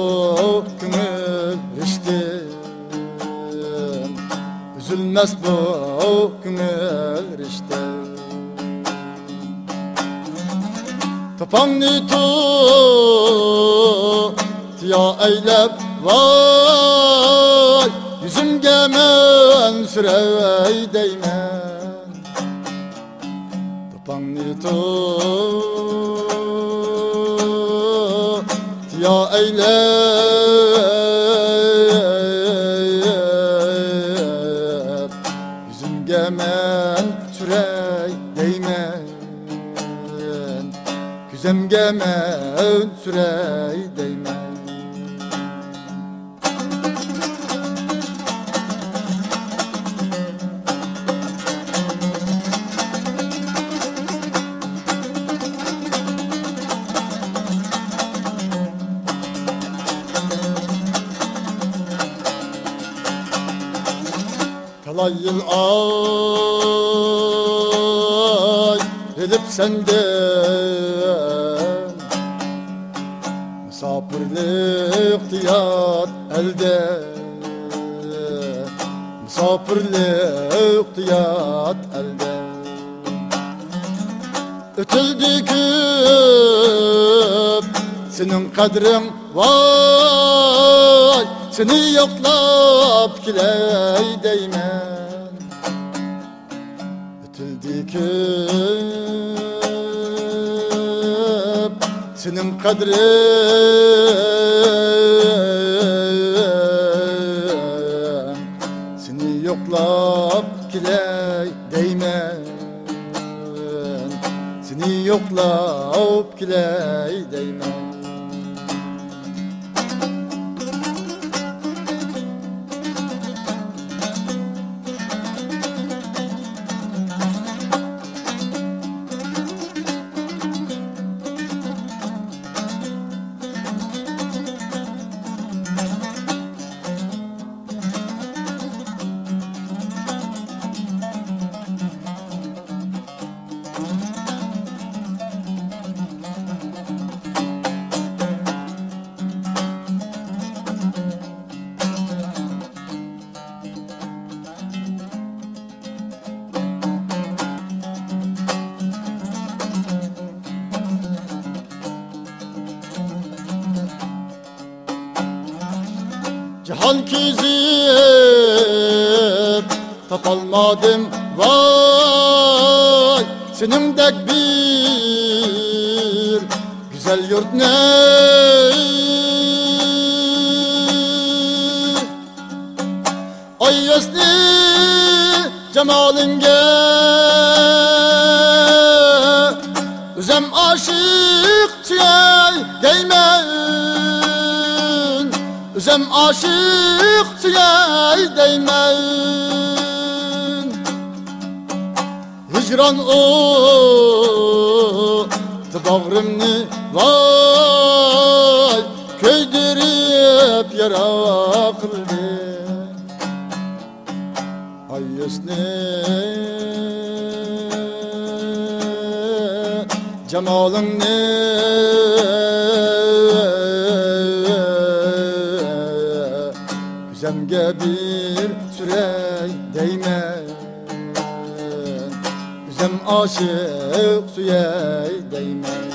كۆڭۈل رىشتەم، ئۈزۈلمەس بۇ كۆڭۈل رىشتەم. توپاڭنى تۇتىيا ئەيلەپ، ۋاي، يۈزۈمگە مەن سۈرەي دەيمەن. توپاڭنى تۇتىيا ئەيلەپ، يۈزۈمگە مەن سۈرەي دەيمەن. كۈزەمگە مەن سۈرەي دەيمەن. تالاي يىل ئايرىلىپ سەندىن، مۇساپىرلىقتا يات ئەلدە، مۇساپىرلىقتا يات ئەلدە. ئۆتۈلدى كۆپ سېنىڭ قەدرىڭ، ۋاي، سېنى يوقلاپ كېلەي دەيمەن. ئۆتۈلدى كۆپ سېنىڭ قەدرىڭ، سېنى يوقلاپ كېلەي دەيمەن. سېنى يوقلاپ كېلەي دەيمەن. جاھان كېزىپ تاپالمىدىم، ۋاي، سېنىڭدەك بىر گۈزەل يۇرتنى. ئاي ھۆسنى جامالىڭگە ئۆزۈم ئاشىق سۆيەي دەيمەن، ئۆزۈم ئاشىق سۆيەي دەيمەن. ھىجران ئوتى باغرىمنى، ۋاي، كۆيدۈرۈپ يارا قىلدى. ئاي ھۆسنى جامالىڭنى كۆزۈمگە بىر سۈرەي دەيمەن. ئۆزۈم ئاشىق سۆيەي دەيمەن.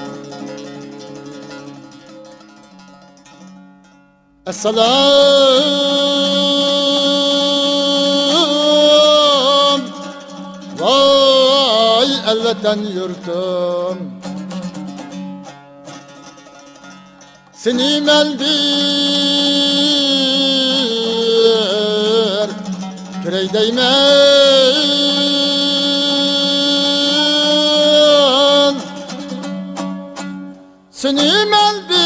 ئەسسالام، ۋاي ئەلۋەتەن يۇرتۇم. سېنى مەن بىر كۆرەي دەيمەن. سېنى مەن بىر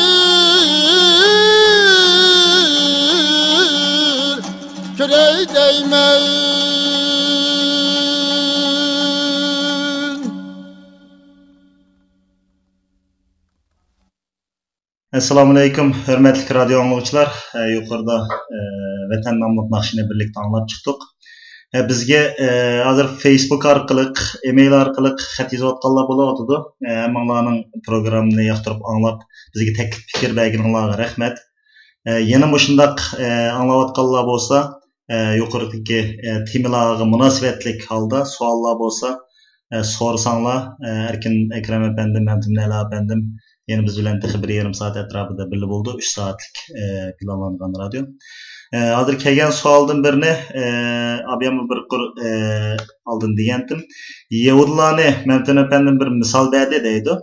كۆرەي دەيمەن. ئەسسالامۇئەلەيكۇم، ھۆرمەتلىك رادىيو ئاڭلىغۇچىلار. ئە، يۇقىرىدا، ئە، ۋەتەن ناملىق ناخشىنى بىرلىكتە ئاڭلاپ چىقتۇق. ئە، بىزگە، ئە، ھازىر فېيسبۇك ئارقىلىق، ئىمېيل ئارقىلىق خەت يېزىۋاتقانلار بولۇۋاتىدۇ. ئە، ھەممىڭلارنىڭ پروگراممىنى ياقتۇرۇپ ئاڭلاپ، بىزگە تەكلىپ پىكىر بەرگىنىڭلارغا رەھمەت. ئە، يەنە مۇشۇنداق، ئە، ئاڭلاۋاتقانلار بولسا، ئە، يۇقىرىدىكى، ئە، تېمىلارغا مۇناسىۋەتلىك ھالدا سوئاللار بولسا، ئە، سورىساڭلار، ئە، ئەركىن ئەكرەم ئەپەندىم، مەمتىمىن ئەلا ئەپەندىم يەنە بىز بىلەن تېخى بىر يېرىم سائەت ئەتراپىدا بىللە بولىدۇ. ئۈچ سائەتلىك، ئە، پىلانلانغان رادىيو. ئە، ھازىر كەلگەن سوئالدىن بىرنى، ئە، ئابىياممۇ بىر قۇر، ئە، ئالدىن دېگەنتىم. يەھۇدىيلارنى مەمتىمىن ئەپەندىم بىر مىسال بەردى دەيدۇ.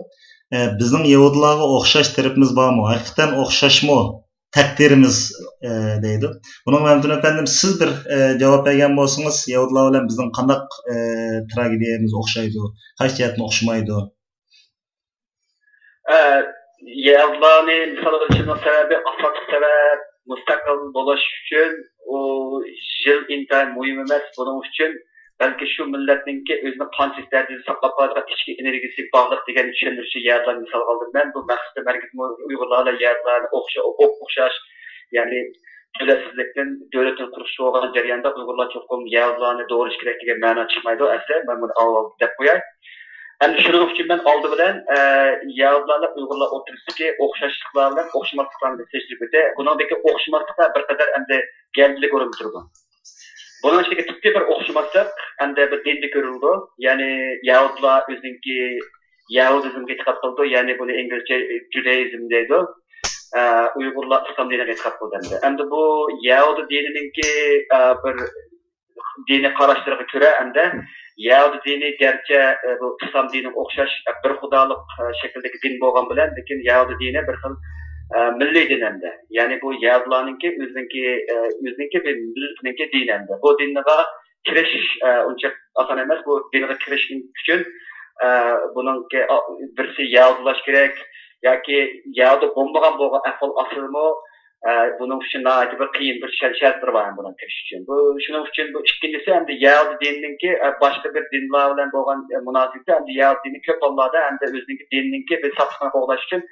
ئە، بىزنىڭ يەھۇدىيلارغا ئوخشاش تەرىپىمىز بارمۇ؟ ھەقىقەتەن ئوخشاشمۇ تەقدىرىمىز، ئە، دەيدۇ. بۇنىڭغا مەمتىمىن ئەپەندىم، سىز بىر، ئە، جاۋاب بەرگەن بولسىڭىز، يەھۇدىيلار بىلەن بىزنىڭ قانداق، ئە، تراگېدىيەمىز ئوخشايدۇ؟ قايسى جەھەتتىن ئوخشىمايدۇ؟ ئە، يەھۇدىيلارنى مىسال ئېلىشىمنىڭ سەۋەبى، ئاساسلىق سەۋەب، مۇستەقىل بولۇش ئۈچۈن ئۇ يىل ئىنتايىن مۇھىم ئەمەس. بۇنىڭ ئۈچۈن بەلكى شۇ مىللەتنىڭكى ئۆزىنى قانچىلىك دەرىجىدە ساقلاپ قالىدىغان ئىچكى ئېنېرگىيەسىگە باغلىق دېگەن چۈشەندۈرۈشنى يەھۇدىيلارنى مىسالغا ئالدىم مەن. بۇ مەقسىتىم ھەرگىزمۇ ئۇيغۇرلار بىلەن يەھۇدىيلارنى ئوخشا-، ئوپئوخشاش، يەنى دۆلەتسىزلىكتىن دۆلەتنى قۇرۇشقا بولغان جەرياندا ئۇيغۇرلار چوقۇم يەھۇدىيلارنى دوغرىلىشى كېرەك دېگەن مەنا چىقمايدۇ. ئەسلى مەن بۇنى ئاۋۋال دەپ قوياي. ئەمدى شۇنىڭ ئۈچۈن مەن ئالدى بىلەن، ئە، يەھۇدىيلار بىلەن ئۇيغۇرلار ئوتتۇرىسىدىكى ئوخشاشلىقلار بىلەن ئوخشىماسلىقلارنى سېلىشتۇرۇپ ئۆتەي. بۇنىڭدىكى ئوخشىماسلىقلار بىر قەدەر ئەمدى گەۋدىلىك ئورۇندا تۇرىدۇ. بۇنىڭ ئىچىدىكى تىپىي بىر ئوخشىماسلىق ئەمدى بىر دىندە كۆرۈلىدۇ. يەنى يەھۇدىيلار ئۆزىنىڭكى يەھۇدىزمغا ئېتىقاد قىلىدۇ، يەنى بۇنى ئىنگلىزچە جۇدائىزم دەيدۇ. ئە، ئۇيغۇرلار ئىسلام دىنىغا ئېتىقاد قىلىدۇ ئەمدى. ئەمدى بۇ يەھۇدىي دىنىنىڭكى، ئە، بىر دىنىي قاراشلىرىغا كۆرە ئەمدى يەھۇدىي دىنى گەرچە، ئە، بۇ ئىسلام دىنىغا ئوخشاش، ئە، بىر خۇدالىق، ئە، شەكىلدىكى دىن بولغان بىلەن، لېكىن يەھۇدىي دىنى بىر خىل، ئە، مىللىي دىن ئەمدى. يەنى بۇ يەھۇدىيلارنىڭكى ئۆزىنىڭكى، ئە، ئۆزىنىڭكى بىر مىللىتىنىڭكى دىنى ئەمدى. بۇ دىنغا كىرىش، ئە، ئۇنچە ئاسان ئەمەس. بۇ دىنغا كىرىش ئۈچۈن، ئە، بۇنىڭكى، ئا، بىرسى يەھۇدىيلاش كېرەك ياكى يەھۇدىي بولمىغان بولغان ئەھۋال ئاستىدىمۇ، ئە، بۇنىڭ ئۈچۈن ناھايىتى بىر قىيىن بىر شەر-، شەرتلىرى بار بۇنىڭ كىرىش ئۈچۈن. بۇ، شۇنىڭ ئۈچۈن بۇ ئىككىنچىسى ئەمدى يەھۇدىي دىنىنىڭكى، ئە، باشقا بىر دىنلار بىلەن بولغان، ئە، مۇناسىۋىتى ئەمدى يەھۇدىي دىنى كۆپ ھاللاردا ئەمدى ئۆزىنىڭكى دىنىنىڭكى بىر ساپلىقىنى قوغداش ئۈچۈن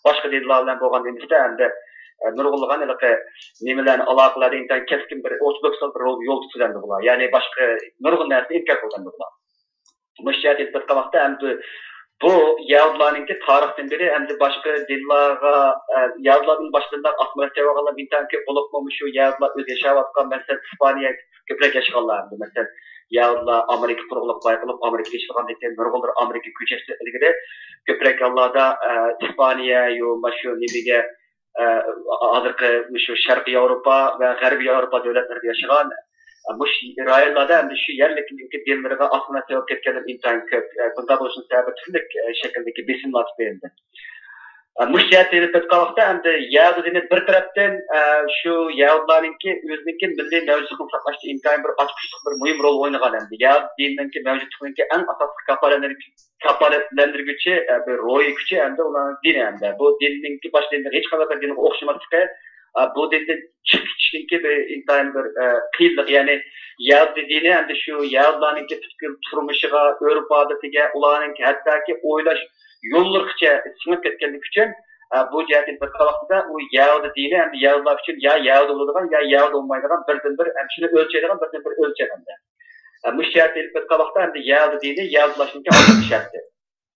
باشقا دىنلار بىلەن بولغان نېمىسىدە ئەمدى، ئە، نۇرغۇنلىغان ھېلىقى نېمىلەرنى، ئالاقىلەردە ئىنتايىن كەسكىن بىر ئورتودوكسال بىر يول، يول تۇتىدۇ ئەمدى بۇلار. يەنى باشقا نۇرغۇن نەرسىنى ئىنكار قىلىدۇ ئەمدى بۇلار. مۇشۇ جەھەتتىن دىققەت قىلغاندا ئەمدى بۇ يەھۇدىيلارنىڭكى تارىختىن بېرى ئەمدى باشقا دىنلارغا، ئە، يەھۇدىيلاردىن باشقا دىنلارغا ئاسسىمىلياتسىيە بولغانلار ئىنتايىن كۆپ بولۇپمۇ، مۇشۇ يەھۇدىيلار ئۆزى ياشاۋاتقان، مەسىلەن، ئىسپانىيە كۆپرەك ياشىغانلار ئەمدى. مەسىلەن، يەھۇدىيلار ئامېرىكا قۇرۇقلۇق بايقىلىپ، ئامېرىكىغا كېلىپ چىققاندىن كېيىن نۇرغۇنلىرى ئامېرىكىغا كۆچۈشتىن ئىلگىرى كۆپرەك ھاللاردا، ئە، ئىسپانىيە يا مۇشۇ نېمىگە، ئە، ھازىرقى مۇشۇ شەرقىي ياۋروپا ۋە غەربىي ياۋروپا دۆلەتلىرىدە ياشىغان، ئە، مۇشۇ رايونلاردا ئەمدى شۇ يەرلىكنىڭكى دىنلىرىغا ئاسسىمىلياتسىيە بولۇپ كەتكەنلەر ئىنتايىن كۆپ. ئە، بۇنداق بولۇشىنىڭ سەۋەبى تۈرلۈك، ئە، شەكىلدىكى بېسىملار تۈپەيلىدىن. ئە، مۇشۇ جەھەتتىن ئېلىپ ئېيتقان ۋاقىتتا ئەمدى يەھۇدىي دىنى بىر تەرەپتىن، ئە، شۇ يەھۇدىيلارنىڭكى ئۆزىنىڭكى مىللىي مەۋجۇتلۇقىنى ساقلاشتا ئىنتايىن بىر ئاچقۇچلۇق بىر مۇھىم رول ئوينىغان ئەمدى. يەھۇدىي دىنىنىڭكى مەۋجۇتلۇقىنىڭكى ئەڭ ئاساسلىق كاپالەتلەندۈرگۈچى، ئە، بىر روھىي كۈچى ئەمدى ئۇلارنىڭ دىنى ئەمدى. بۇ دىننىڭكى باشقا دىنلەر ھېچقانداق بىر دىنغا ئوخشىماسلىقى، ئە، بۇ دىندىن چىقىپ كېتىشنىڭكى بىر ئىنتايىن بىر، ئە، قىيىنلىقى. يەنى يەھۇدىي دىنى ئەمدى شۇ يەھۇدىيلارنىڭكى پۈتكۈل تۇرمۇشىغا، ئۆرپ-ئادىتىگە، ئۇلارنىڭكى ھەتتاكى ئويلاش يوللىرىغىچە سىڭىپ كەتكەنلىكى ئۈچۈن، ئە، بۇ جەھەتتىن بېقىلغان ۋاقتىدا ئۇ يەھۇدىي دىنى ئەمدى يەھۇدىيلار ئۈچۈن يا يەھۇدىي بولىدىغان، يا يەھۇدىي بولمايدىغان بىردىنبىر، ئەمدى شۇنى ئۆلچەيدىغان بىردىنبىر ئۆلچەم ئەمدى. ئە، مۇشۇ جەھەتتىن ئېلىپ ئېيتقان ۋاقىتتا ئەمدى يەھۇدىي دىنى يەھۇدىيلاشنىڭكى ئاساسىي شەرتى.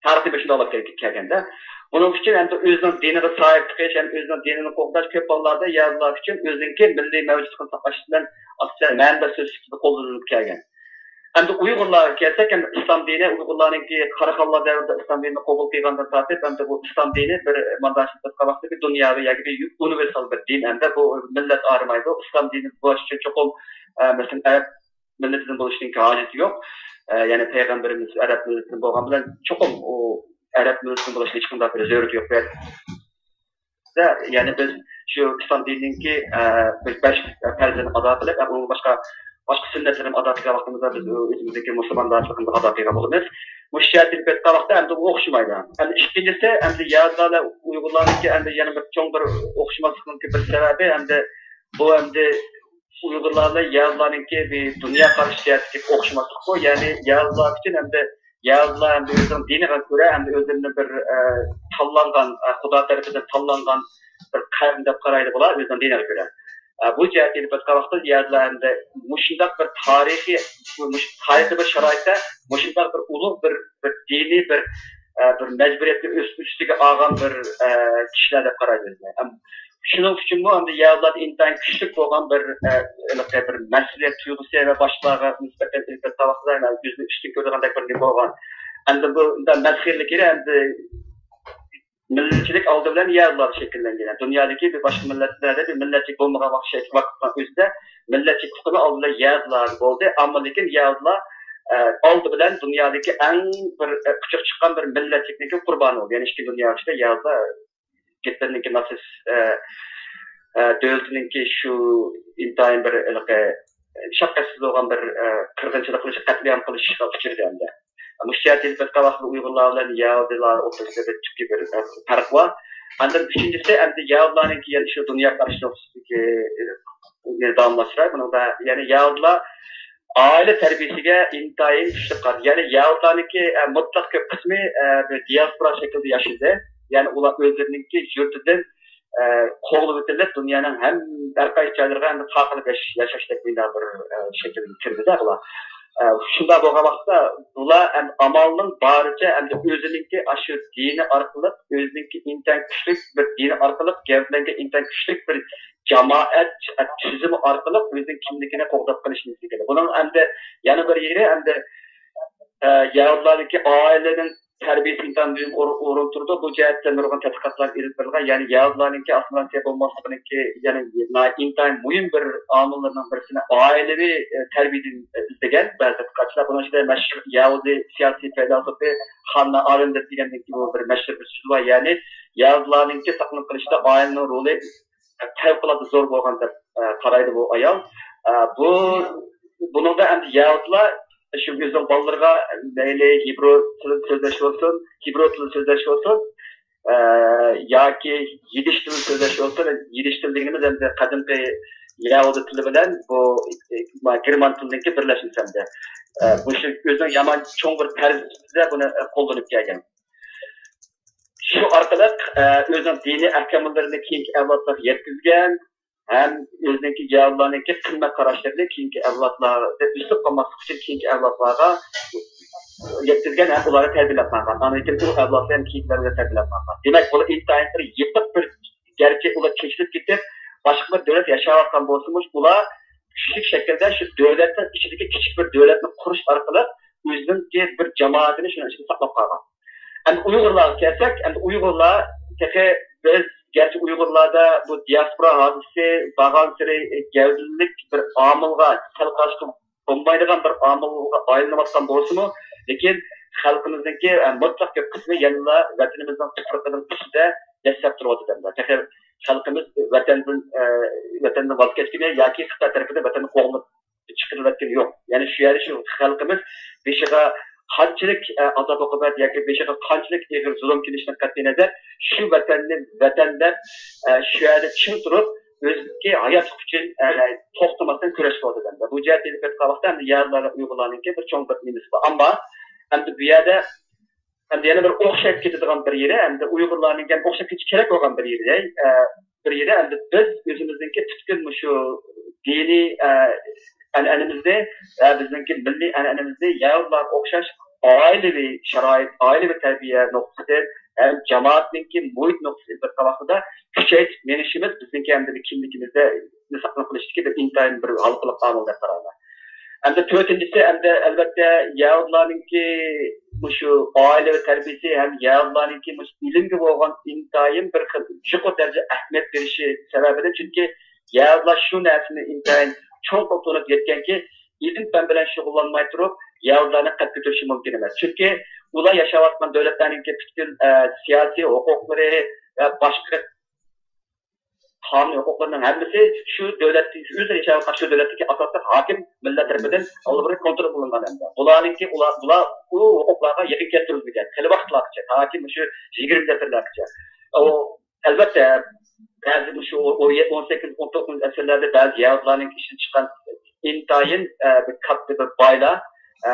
تارىخىي بىر شۇنداق بولۇپ كەل-، كەلگەندە. بۇنىڭ ئۈچۈن ئەمدى ئۆزىنىڭ دىنىغا ساھىب چىقىش، ئەمدى ئۆزىنىڭ دىنىنى قوغداش كۆپ ھاللاردا يەھۇدىيلار ئۈچۈن ئۆزىنىڭكى مىللىي مەۋجۇتلۇقىنى ساقلاش بىلەن ئاساسەن مەنبە سۆز سۈپىتىدە قوللىنىلىپ كەلگەن. ئەمدى ئۇيغۇرلارغا كەلسەك، ئەمدى ئىسلام دىنى ئۇيغۇرلارنىڭكى قاراخانلار دەۋرىدە ئىسلام دىنىنى قوبۇل قىلغاندىن تارتىپ، ئەمدى بۇ ئىسلام دىنى بىر مانداق ئېيتقان ۋاقىتتا بىر دۇنياۋى ياكى بىر ئۇنىۋېرسال بىر دىن ئەمدى بۇ مىللەت ئايرىمايدۇ. ئىسلام دىنى بولۇش ئۈچۈن چوقۇم، ئە، مەسىلەن، ئەرەب مىللىتىدىن بولۇشنىڭكى ھاجىتى يوق. ئە، يەنى پەيغەمبىرىمىز ئەرەب مىللىتىدىن بولغان بىلەن چوقۇم ئۇ ئەرەب مىللىتىدىن بولۇشنىڭ ھېچقانداق بىر زۆرۈرىيىتى يوق بۇ يەردە. يەنى بىز شۇ ئىسلام دىنىنىڭكى، ئە، بىر بەش پەرزىنى ئادا قىلىپ، ئە، ئۇنىڭ باشقا، باشقا سۈننەتلىرىنى ئادا قىلغان ۋاقتىمىزدا بىز ئۆزىمىزدىكى مۇسۇلماندارچىلىقىمىزنى ئادا قىلغان بولىمىز. مۇشۇ جەھەتتىن ئېلىپ ئېيتقان ۋاقىتتا ئەمدى ئۇ ئوخشىمايدۇ. ئەمدى ئىككىنچىسى، ئەمدى يەھۇدىيلار ئۇيغۇرلارنىڭكى ئەمدى يەنە بىر چوڭ بىر ئوخشىماسلىقنىڭكى بىر سەۋەبى ئەمدى بۇ ئەمدى ئۇيغۇرلار بىلەن يەھۇدىيلارنىڭكى بىر دۇنيا قارىشى جەھەتتىكى ئوخشىماسلىققۇ، يەنى يەھۇدىيلار ئۈچۈن ئەمدى يەھۇدىيلار ئەمدى ئۆزىنىڭ دىنىغا كۆرە ئەمدى ئۆزلىرىنى بىر، ئە، تاللانغان، ئە، خۇدا تەرىپىدىن تاللانغان بىر قەۋم دەپ قارايدۇ بۇلار ئۆزىنىڭ دىنىغا كۆرە. ئە، بۇ جەھەتتىن ئېلىپ ئېيتقان ۋاقىتتا يەھۇدىيلار ئەمدى مۇشۇنداق بىر تارىخىي، مۇش-، تارىخىي بىر شارائىتتا مۇشۇنداق بىر ئۇلۇغ بىر، بىر دىنىي بىر، ئە، بىر مەجبۇرىيەتنى ئۆز ئۈستىگە ئالغان بىر، ئە، كىشىلەر دەپ قارايدۇ ئۆزىنى. ئەم، شۇنىڭ ئۈچۈنمۇ ئەمدى يەھۇدىيلاردا ئىنتايىن كۈچلۈك بولغان بىر، ئە، ھېلىقى بىر مەسئۇلىيەت تۇيغۇسى ۋە باشقىلارغا نىسبەتەن ئېلىپ ئېيتقان ۋاقىتتا يەنى ئۆزىنى ئۈستۈن كۆرىدىغاندەك بىر نېمە بولغان. ئەمدى بۇ مەسخىرىلىك ئەمدى مىللەتچىلىك ئالدى بىلەن يەھۇدىيلاردا شەكىللەنگەن. دۇنيادىكى بىر باشقا مىللەتلەردە بىر مىللەتچىلىك بولمىغان ۋاقىت، ۋاقىتنىڭ ئۆزىدە مىللەتچىلىك ئۇقۇمى ئالدى بىلەن يەھۇدىيلاردا بولدى. ئەمما لېكىن يەھۇدىيلار، ئە، ئالدى بىلەن دۇنيادىكى ئەڭ بىر، ئە، پۇچۇق چىققان بىر مىللەتچىلىكنىڭكى قۇربانى بولدى. يەنى ئىككىنچى دۇنيا ئۇرۇشىدا يەھۇدىيلار گىتلېرنىڭكى ناتسىست، ئە، ئە، دۆلىتىنىڭكى شۇ ئىنتايىن بىر ھېلىقى شەپقەتسىز بولغان بىر، ئە، قىرغىنچىلىق قىلىش، قەتلىئام قىلىشىغا ئۇچرىدى ئەمدى. مۇشۇ جەھەتتىن ئېلىپ ئېيتقان ۋاقىتتا ئۇيغۇرلار بىلەن يەھۇدىيلار ئوتتۇرىسىدا بىر تۈپكى بىر، ئە، پەرق بار. ئاندىن ئۈچىنچىسى، ئەمدى يەھۇدىيلارنىڭكى يەنە شۇ دۇنيا قارىشى نۇقتىسىدىكى، ئە، داۋاملاشتۇراي. بۇنىڭدا يەنى يەھۇدىيلار ئائىلە تەربىيەسىگە ئىنتايىن كۈچلۈك قارىدى. يەنى يەھۇدىيلارنىڭكى، ئە، مۇتلەق كۆپ قىسمى، ئە، بىر دىياسپورا شەكلىدە ياشىدى. يەنى ئۇلار ئۆزلىرىنىڭكى يۇرتىدىن، ئە، قوغلىۋېتىلىپ، دۇنيانىڭ ھەم-، ھەر قايسى جايلىرىغا ئەمدى تارقىلىپ ياش-، ياشاشتەك مۇنداق بىر، ئە، شەكىلگە كىردى-دە بۇلار. ئە، شۇنداق بولغان ۋاقىتتا بۇلار ئەمدى ئامالنىڭ بارىچە ئەمدى ئۆزىنىڭكى ئاشۇ دىنى ئارقىلىق، ئۆزىنىڭكى ئىنتايىن كۈچلۈك بىر دىنى ئارقىلىق گەۋدىلەنگەن ئىنتايىن كۈچلۈك بىر جامائەت تۈزۈمى ئارقىلىق ئۆزىنىڭ كىملىكىنى قوغداپ قېلىشنى ئىزدىگەن. بۇنىڭ ئەمدى يەنە بىر يېرى ئەمدى، ئە، يەھۇدىيلاردىكى ئائىلىنىڭ تەربىيەسى ئىنتايىن مۇھىم ئور-، ئورۇن تۇرىدۇ. بۇ جەھەتتە نۇرغۇن تەتقىقاتلار ئېلىپ بېرىلغان. يەنى يەھۇدىيلارنىڭكى ئاسسىمىلياتسىيە بولماسلىقىنىڭكى، يەنى ناھايىتى ئىنتايىن مۇھىم بىر ئامىللىرىنىڭ بىرسىنى ئائىلىۋى، ئە، تەربىيەدىن، ئە، ئىزدىگەن بەزى تەتقىقاتچىلار. بۇنىڭ ئىچىدە مەشھۇر يەھۇدىي سىياسىي پەيلاسوپى خاننا ئارېندت دېگەندىن كېيىن بۇ بىر مەشھۇر بىر سۆزى بار. يەنى يەھۇدىيلارنىڭكى ساقلىنىپ قېلىشتا ئائىلىنىڭ رولى پەۋقۇلئاددە زور بولغان دەپ، ئە، قارايدۇ بۇ ئايال. ئە، بۇ، بۇنىڭدا ئەمدى يەھۇدىيلار شۇ ئۆزىنىڭ بالىلىرىغا مەيلى ھېبرۇ تىلىدا سۆزلەش بولسۇن، ھېبرۇ تىلىدا سۆزلەش بولسۇن، ئە، ياكى يىدىش تىلىدا سۆزلەش بولسۇن، يىدىش تىلى دېگىنىمىز ئەمدى قەدىمكى يەھۇدىي تىلى بىلەن بۇ، ئە، گېرمان تىلىنىڭكى بىرلەشمىسى ئەمدى. ئە، بۇ شۇ ئۆزىنىڭ يامان چوڭ بىر پەرزى سۈپىتىدە بۇنى، ئە، قوللىنىپ كەلگەن. شۇ ئارقىلىق، ئە، ئۆزىنىڭ دىنىي ئەھكاملىرىنى كېيىنكى ئەۋلادلارغا يەتكۈزگەن ھەم ئۆزىنىڭكى يەھۇدىيلارنىڭكى قىممەت قاراشلىرىنى كېيىنكى ئەۋلادلاردا ئۈزۈلۈپ قالماسلىق ئۈچۈن كېيىنكى ئەۋلادلارغا يەتكۈزگەن ھەم ئۇلارنى تەربىيەلەپ ماڭغان. ئاندىن كېيىن ئۇ ئەۋلادلار ھەم كېيىنكىلەرنى تەربىيەلەپ ماڭغان. دېمەك، بۇلار ئىنتايىن بىر يېپىق بىر، گەرچە ئۇلار چېچىلىپ كېتىپ، باشقا بىر دۆلەت ياشاۋاتقان بولسىمۇ، ئۇلار كۈچلۈك شەكىلدە شۇ دۆلەتنىڭ ئىچىدىكى كىچىك بىر دۆلەتنى قۇرۇش ئارقىلىق ئۆزىنىڭكى بىر جامائىتىنى شۇنىڭ ئىچىدە ساقلاپ قالغان. ئەمدى ئۇيغۇرلارغا كەلسەك، ئەمدى ئۇيغۇرلار تېخى بىز، گەرچە ئۇيغۇرلاردا بۇ دىياسپورا ھادىسىسى بارغانسېرى گەۋدىلىك بىر ئامىلغا، سەل قاراشقا بولمايدىغان بىر ئامىلغا ئايلىنىۋاتقان بولسىمۇ، لېكىن خەلقىمىزنىڭكى، ئە، مۇتلەق كۆپ قىسمى يەنىلا ۋەتىنىمىزنىڭ تۇپرىقىنىڭ ئۈستىدە دەسسەپ تۇرۇۋاتىدۇ. تېخى خەلقىمىز ۋەتەندىن، ئە، ۋەتەندىن ۋاز كەچكىنى ياكى خىتاي تەرىپىدىن ۋەتەننى قوغلىنىپ چىقىرىۋەتكىنى يوق. يەنى شۇ يەردە شۇ خەلقىمىز بېشىغا قانچىلىك، ئە، ئازاب-ئوقۇبەت ياكى بېشىغا قانچىلىك ئېغىر زۇلۇم كېلىشىدىن قەتئىينەزەر، شۇ ۋەتەننى ۋەتەن دەپ، ئە، شۇ يەردە چىڭ تۇرۇپ، ئۆزىنىڭكى ھاياتلىقى ئۈچۈن، ئە، توختىماستىن كۈرەش قىلىۋاتىدۇ. بۇ جەھەتتە ئېلىپ ئېيتقان ۋاقىتتا، ئەمدى يەھۇدىيلار، ئۇيغۇرلارنىڭكى بىر چوڭ بىر نېمىسى بار. ئەمما ئەمدى بۇ يەردە ئەمدى يەنە بىر ئوخشاپ كېتىدىغان بىر يېرى، ئەمدى ئۇيغۇرلارنىڭ ھەم ئوخشاپ كېتىش كېرەك بولغان بىر يېرى، ئە، بىر يېرى، ئەمدى بىز ئۆزىمىزنىڭكى پۈتكۈل مۇشۇ دىنىي، ئە، ئەنئەنىمىزنى ۋە بىزنىڭكى مىللىي ئەنئەنىمىزنى يەھۇدىيلارغا ئوخشاش ئائىلىۋى شارائىت، ئائىلىۋى تەربىيە نۇقتىسىدىن ھەم جامائەتنىڭكى مۇھىت نۇقتىسىدىن بىر قاۋاقدا كۈچەيتىپ مېڭىشىمىز بىزنىڭكى ئەمدى كىملىكىمىزنى ساقلىنىپ قېلىشتىكى بىر ئىنتايىن بىر ھالقىلىق ئامىل دەپ قارايمەن. ئەمدى تۆتىنچىسى، ئەمدى ئەلۋەتتە يەھۇدىيلارنىڭكى مۇشۇ ئائىلىۋى تەربىيەسى ھەم يەھۇدىيلارنىڭكى مۇشۇ ئىلىمگە بولغان ئىنتايىن بىر خىل يۇقىرى دەرىجىدە ئەھمىيەت بېرىشى سەۋەبىدىن، چۈنكى يەھۇدىيلار شۇ نەرسىنى ئىنتايىن چوڭقۇر تونۇپ يەتكەنكى، ئىلىم-پەن بىلەن شۇغۇللانماي تۇرۇپ يەھۇدىيلارنى قەد كۆتۈرۈشى مۇمكىن ئەمەس. چۈنكى ئۇلار ياشاۋاتقان دۆلەتلەرنىڭكى پۈتكۈل، ئە، سىياسىي ھوقۇقلىرى ۋە باشقا قانۇن ھوقۇقلىرىنىڭ ھەممىسى شۇ دۆلەتتىكى، ئۆزى ياشاۋاتقان شۇ دۆلەتتىكى ئاساسلىق ھاكىم مىللەت تەرىپىدىن ئاللىبۇرۇن كونترول قىلىنغان ئەمدى. بۇلارنىڭكى، ئۇلار، بۇلار ئۇ ھوقۇقلارغا يېقىن كەلتۈرۈلمىگەن. خېلى ۋاقىتلارغىچە، تاكى مۇشۇ يىگىرمە ئەسىرلەرگىچە. ئۇ، ئەلۋەتتە، بەزى مۇشۇ ئون يەتتە، ئون سەككىز، ئون توققۇزىنچى ئەسىرلەردە بەزى يەھۇدىيلارنىڭ ئىشلىتىپ چىققان ئىنتايىن، ئە، بىر كاتتا بىر بايلار، ئە،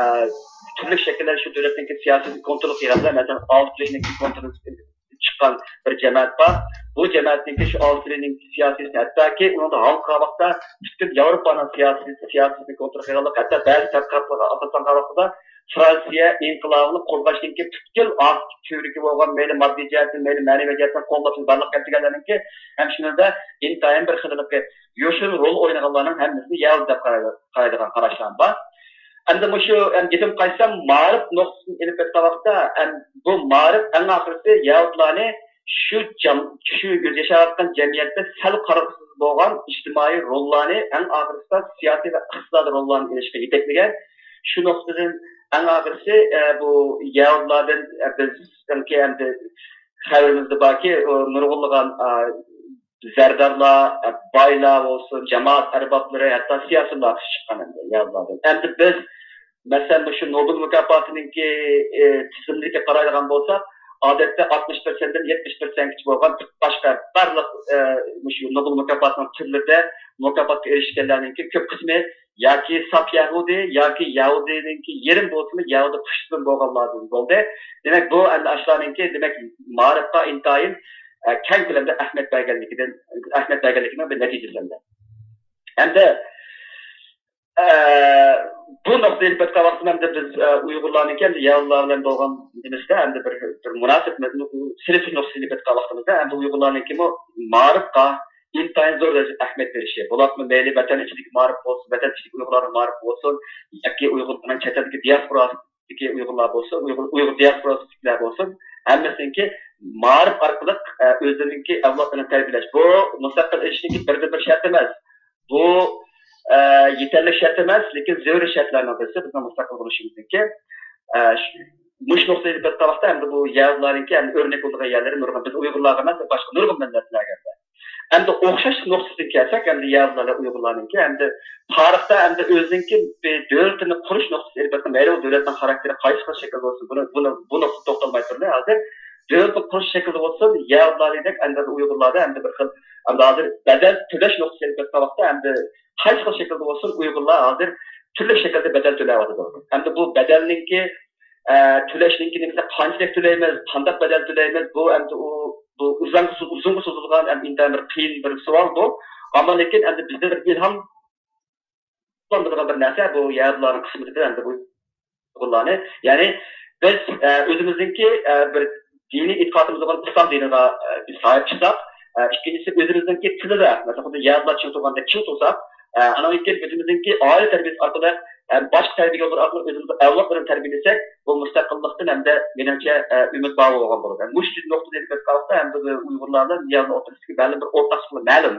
تۈرلۈك شەكىللەردە شۇ دۆلەتنىڭكى سىياسىتىنى كونترول قىلغانلار، مەسىلەن، ئالتىلىنىڭكى كونترول چىققان بىر جەمەت بار. بۇ جەمەتنىڭكى شۇ ئالتىلىنىڭ سىياسىيسىنى، ھەتتاكى ئۇنىڭدا ھالقىغان ۋاقىتتا پۈتكۈل ياۋروپانىڭ سىياسىي، سىياسىتىنى كونترول قىلغانلىق، ھەتتا بەزى تەتقىقاتلارغا ئاساسلانغان ۋاقتىدا فرانسىيە ئىنقىلابىنى قوزغاشتىن كېيىن پۈتكۈل ئاكتىپ تۈۋرۈكى بولغان، مەيلى ماددىي جەھەتتىن، مەيلى مەنىۋى جەھەتتىن قوللاپ بارلىققا كەلتۈرگەنلەرنىڭكى ھەم شۇنىڭدا ئىنتايىن بىر خىللىقى يوشۇرۇن رول ئوينىغانلارنىڭ ھەممىسىنى يەھۇدىي دەپ قارايدۇ، قارايدىغان قاراشلار بار. ئەمدى مۇشۇ، ئەم، گېپىم قايتسام، مائارىپ نۇقتىسىدىن ئېلىپ ئېيتقان ۋاقىتتا، ئەم، بۇ مائارىپ ئەڭ ئاخىرىسى يەھۇدىيلارنى شۇ جام-، شۇ ياشاۋاتقان جەمئىيەتتە سەل قارىغۇسىز بولغان ئىجتىمائىي روللارنى، ئەڭ ئاخىرىسىدا سىياسىي ۋە ئىقتىسادىي روللارنى ئېلىشقا يېتەكلىگەن. شۇ نۇقتىدىن ئەڭ ئاخىرىسى، ئە، بۇ يەھۇدىيلاردىن، ئە، بىزنىڭكى ئەمدى خەۋىرىمىزدە باركى، ئۇ نۇرغۇنلىغان، ئە، زەردارلار، ئە، بايلار بولسۇن، جامائەت ئەربابلىرى، ھەتتا سىياسىيونلار چىققان ئەمدى يەھۇدىيلاردىن. ئەمدى بىز، مەسىلەن، مۇشۇ نوبېل مۇكاپاتىنىڭكى، ئە، تىزىملىكىگە قارايدىغان بولساق، ئادەتتە ئاتمىش پىرسەنتتىن يەتمىش پىرسەنتكىچە بولغان باشقا بارلىق، ئە، مۇشۇ نوبېل مۇكاپاتىنىڭ تۈرلىرىدە مۇكاپاتقا ئېرىشكەنلەرنىڭكى كۆپ قىسمى ياكى ساپ يەھۇدىي، ياكى يەھۇدىينىڭكى يېرىم بولسىمۇ يەھۇدىي قۇشتىن بولغانلاردىن بولدى. دېمەك، بۇ ئەمدى ئاشۇلارنىڭكى، دېمەك، مائارىپقا ئىنتايىن، ئە، كەڭ كۆلەمدە ئەھمىيەت بەرگەنلىكىدىن، ئەھمىيەت بەرگەنلىكىنىڭ بىر نەتىجىسى ئەمدى. ئەمدى، ئە، بۇ نۇقتىنى ئېلىپ ئېيتقان ۋاقتىدا ئەمدى بىز، ئە، ئۇيغۇرلارنىڭكى ئەمدى يەھۇدىيلار بىلەن بولغان نېمىسىدە ئەمدى بىر، بىر مۇناسىۋەت، سېلىشتۇرۇش نۇقتىسىنى ئېلىپ ئېيتقان ۋاقتىمىزدا ئەمدى ئۇيغۇرلارنىڭكىمۇ مائارىپقا ئىنتايىن زور دەرىجىدە ئەھمىيەت بېرىشى. بولۇپمۇ مەيلى ۋەتەن ئىچىدىكى مائارىپ بولسۇن، ۋەتەن ئىچىدىكى ئۇيغۇرلارنىڭ مائارىپى بولسۇن، ياكى ئۇيغۇرلارنىڭ چەت ئەلدىكى دىياسپوراسىدىكى ئۇيغۇرلار بولسۇن، ئۇيغۇر، ئۇيغۇر دىياسپوراسىدىكىلەر بولسۇن، ھەممىسىنىڭكى مائارىپ ئارقىلىق، ئە، ئۆزلىرىنىڭكى ئەۋلادلىرىنى تەربىيەلەش. بۇ مۇستەقىل ئېلىشنىڭكى بىردىنبىر شەرتى ئەمەس. بۇ، ئە، يېتەرلىك شەرت ئەمەس، لېكىن زۆرۈرىي شەرتلەرنىڭ بىرسى بىزنىڭ مۇستەقىل بولۇشىمىزنىڭكى. ئە، شۇ-، مۇشۇ نۇقتىدىن بېقىۋاتقان ۋاقىتتا ئەمدى بۇ يەھۇدىيلارنىڭكى ئەمدى ئۆرنەك بولىدىغان يەرلىرى نۇرغۇن، بىز ئۇيغۇرلارغا ئەمەس، باشقا نۇرغۇن مىللەتلەرگە ئەمدى. ئەمدى ئوخشاش نۇقتىسىدىن كەلسەك، ئەمدى يەھۇدىيلار ئۇيغۇرلارنىڭكى ئەمدى تارىختا ئەمدى ئۆزىنىڭكى بىر دۆلىتىنى قۇرۇش نۇقتىسى ئېلىپ بېقىپ، مەيلى ئۇ دۆلەتنىڭ خاراكتېرى قايسى خىل شەكىلدە بولسۇن، بۇنى، بۇنى، بۇ نۇقتىدا توختالماي تۇرۇلى ھازىر دۆلەتنى قۇرۇش شەكلىدە بولسۇن، يەھۇدىيلاردەك ئەمدى ئۇيغۇرلاردا ئەمدى بىر خىل، ئەمدى ھازىر بەدەل تۆلەش نۇقتىسى ئېلىپ بېقىۋاتقان ۋاقىتتا ئەمدى قايسى خىل شەكىلدە بولسۇن، ئۇيغۇرلار ھازىر تۈرلۈك شەكىلدە بەدەل تۆلەۋاتىدۇ. ئەمدى بۇ بەدەلنىڭكى، ئە، تۆلەشنىڭكى نېمىسى، قانچىلىك تۆلەيمىز، قانداق بەدەل تۆلەيمىز؟ بۇ ئەمدى ئۇ، بۇ ئۇزۇنغا سو-، ئۇزۇنغا سوزۇلغان ھەم ئىنتايىن بىر قىيىن بىر سوئال بۇ. ئەمما لېكىن ئەمدى بىزدە بىر ئىلھام قىلىنىدىغان بىر نەرسە، بۇ يەھۇدىيلارنىڭ قىسمىتىدىن ئەمدى بۇ ئۇيغۇرلارنى. يەنى بىز، ئە، ئۆزىمىزنىڭكى، ئە، بىر دىنىي ئېتىقادىمىز بولغان ئىسلام دىنىغا، ئە، بىز ساھىب چىقساق، ئە، ئىككىنچىسى ئۆزىمىزنىڭكى تىلىدا، مەسىلەن، خۇددى يەھۇدىيلار چىڭ تۇرغاندەك چىڭ تۇرساق، ئە، ئانان كېيىن ئۆزىمىزنىڭكى ئائىلە تەربىيەسى ئارقىلىق، ئە، باشقا تەربىيە يوللىرى ئارقىلىق ئۆزىمىزنىڭ ئەۋلادلىرىنى تەربىيەلىسەك، بۇ مۇستەقىللىقتىن ئەمدى مېنىڭچە، ئە، ئۈمىد بار بولغان بولىدۇ. مۇشۇ نۇقتىدىن ئېلىپ ئېيتقان ۋاقىتتا ئەمدى بۇ ئۇيغۇرلار بىلەن يەھۇدىيلار ئوتتۇرىسىدىكى مەلۇم بىر ئورتاقلىق مەلۇم.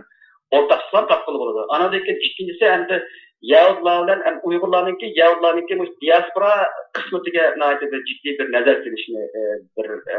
ئورتاقلىقلارنى تاپقىلى بولىدۇ. ئاناندىن كېيىن ئىككىنچىسى ئەمدى يەھۇدىيلار بىلەن ئەم، ئۇيغۇرلارنىڭكى، يەھۇدىيلارنىڭكى مۇشۇ دىياسپورا قىسمىتىگە ناھايىتى بىر جىددىي بىر نەزەر سېلىشنى، ئە، بىر، ئە،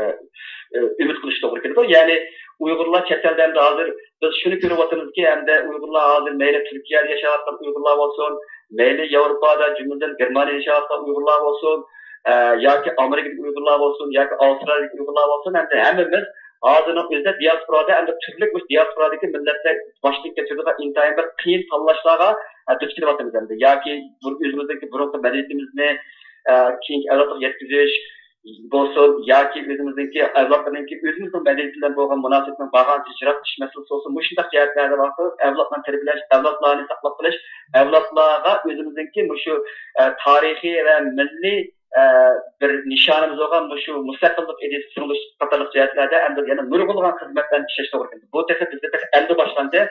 ئە، ئۈمىد قىلىش توغرا كېلىدۇ. يەنى ئۇيغۇرلار چەت ئەلدە ئەمدى ھازىر بىز شۇنى كۆرۈۋاتىمىزكى، ئەمدى ئۇيغۇرلار ھازىر مەيلى تۈركىيەدە ياشاۋاتقان ئۇيغۇرلار بولسۇن، مەيلى ياۋروپادا، جۈملىدىن گېرمانىيەدە ياشاۋاتقان ئۇيغۇرلار بولسۇن، ئە، ياكى ئامېرىكىدىكى ئۇيغۇرلار بولسۇن، ياكى ئاۋسترالىيەدىكى ئۇيغۇرلار بولسۇن، ئەمدى ھەممىمىز ھازىرنىڭ ئۆزىدە دىياسپورادە، ئەمدى تۈرلۈك مۇشۇ دىياسپورادىكى مىللەتلەر باشتىن كەچۈرىدىغان ئىنتايىن بىر قىيىن تاللاشلارغا، ئە، دۇچ كېلىۋاتىمىز ئەمدى. ياكى بۇ ئۆزىمىزنىڭكى بۇرۇنقى مەدەنىيىتىمىزنى، ئە، كېيىنكى ئەۋلادقا يەتكۈزۈش بولسۇن، ياكى ئۆزىمىزنىڭكى ئەۋلادلارنىڭكى ئۆزىمىزنىڭ مەدەنىيىتى بىلەن بولغان مۇناسىۋىتىنى بارغانچە يىراقلىتىش مەسىلىسى بولسۇن، مۇشۇنداق جەھەتلەردە ۋاقىت ئەۋلادلارنى تەربىيەلەش، ئەۋلادلارنى ساقلاپ قېلىش، ئەۋلادلارغا ئۆزىمىزنىڭكى مۇشۇ، ئە، تارىخىي ۋە مىللىي، ئە، بىر نىشانىمىز بولغان مۇشۇ مۇستەقىللىق ئىدىيىسى سىڭدۈرۈش قاتارلىق جەھەتلەردە ئەمدى يەنە نۇرغۇنلىغان خىزمەتلەرنى ئىشلەش توغرا كېلىدۇ. بۇ تېخى بىزدە تېخى ئەمدى باشلاندى.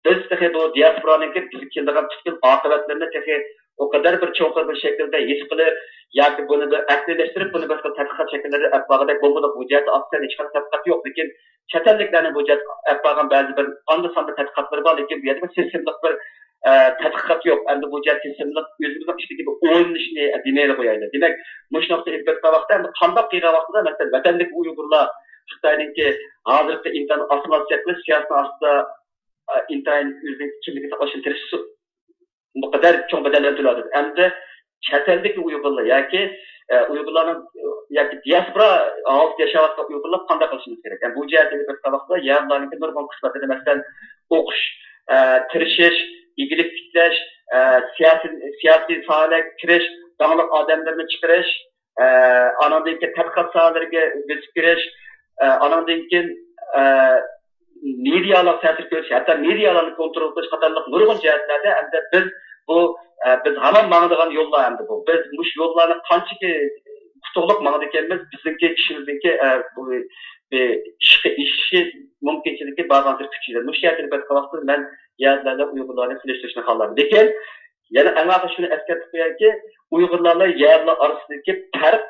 بىز تېخى بۇ دىياسپورانىڭكى بىزگە كېلىدىغان پۈتكۈل ئاقىۋەتلىرىنى تېخى ئۇ قەدەر بىر چوڭقۇر بىر شەكىلدە ھېس قىلىپ ياكى بۇنى بىر ئەقلىيلەشتۈرۈپ، بۇنى بىر خىل تەتقىقات شەكىللىرىدە ئېلىپ بارغۇدەك بولمىدۇق. بۇ جەھەتتە ئاساسەن ھېچقانداق تەتقىقات يوق، لېكىن چەت ئەللىكلەرنىڭ بۇ جەھەتتە ئېلىپ بارغان بەزى بىر ئاندا-ساندا تەتقىقاتلىرى بار، لېكىن بۇ يەردە بىر سىستېمىلىق بىر، ئە، تەتقىقات يوق. ئەمدى بۇ جەھەتتە سىستېمىلىق ئۆزىمىزنىڭ ئىچىدىكى بىر ئويلىنىشنى دېمەيلى قويايلى. دېمەك، مۇشۇ نۇقتىنى ئېلىپ بېرىدىغان ۋاقىتتا ئەمدى قانداق قىلغان ۋاقتىدا، مەسىلەن، ۋەتەندىكى ئۇيغۇرلار خىتاينىڭكى ھازىرقى ئىنتايىن ئاسسىمىلياتسىيە قىلىش سىياسىتىنىڭ ئاستىدا، ئە، ئىنتايىن ئۆزىنىڭ كىملىكىنى ساقلاشنى تىرىشىشى بۇ قەدەر چوڭ بەدەللەرنى تۆلەۋاتىدۇ. ئەمدى چەت ئەلدىكى ئۇيغۇرلار ياكى، ئە، ئۇيغۇرلارنىڭ، ياكى دىياسپورا ھالىتىدە ياشاۋاتقان ئۇيغۇرلار قانداق قىلىشىمىز كېرەك؟ يەنى بۇ جەھەتتە بىر تاۋاقتا يەھۇدىيلارنىڭكى نۇرغۇن قىسمەتلىرى، مەسىلەن، ئوقۇش، ئە، تىرىشىش، ئىگىلىك تىكلەش، ئە، سىياسىي، سىياسىي ساھەلەرگە كىرىش، داڭلىق ئادەملەرنى چىقىرىش، ئە، ئاناندىن كېيىن تەتقىقات ساھەلىرىگە بۆسۈپ كىرىش، ئە، ئاناندىن كېيىن، ئە، مېدىيالارغا تەسىر كۆرسىتىش، ھەتتا مېدىيالارنى كونترول قىلىش قاتارلىق نۇرغۇن جەھەتلەردە ئەمدى بىز بۇ، ئە، بىز ھامان ماڭىدىغان يوللار ئەمدى بۇ. بىز مۇشۇ يوللارنى قانچىكى ئۇتۇقلۇق ماڭىدىكەنمىز، بىزنىڭكى ئىشىمىزنىڭكى، ئە، بۇ، بى-، ئىشقا ئېشىشى مۇمكىنچىلىكى بارغانسېرى كۈچىيىدۇ. مۇشۇ يەردە بىر ۋاقىتتا مەن يەھۇدىيلار بىلەن ئۇيغۇرلارنى سېلىشتۇرۇشنى خالىمايمەن. لېكىن يەنە ئەڭ ئاخىرى شۇنى ئەسكەرتىپ قويايكى، ئۇيغۇرلار بىلەن يەرلىلەر ئارىسىدىكى پەرق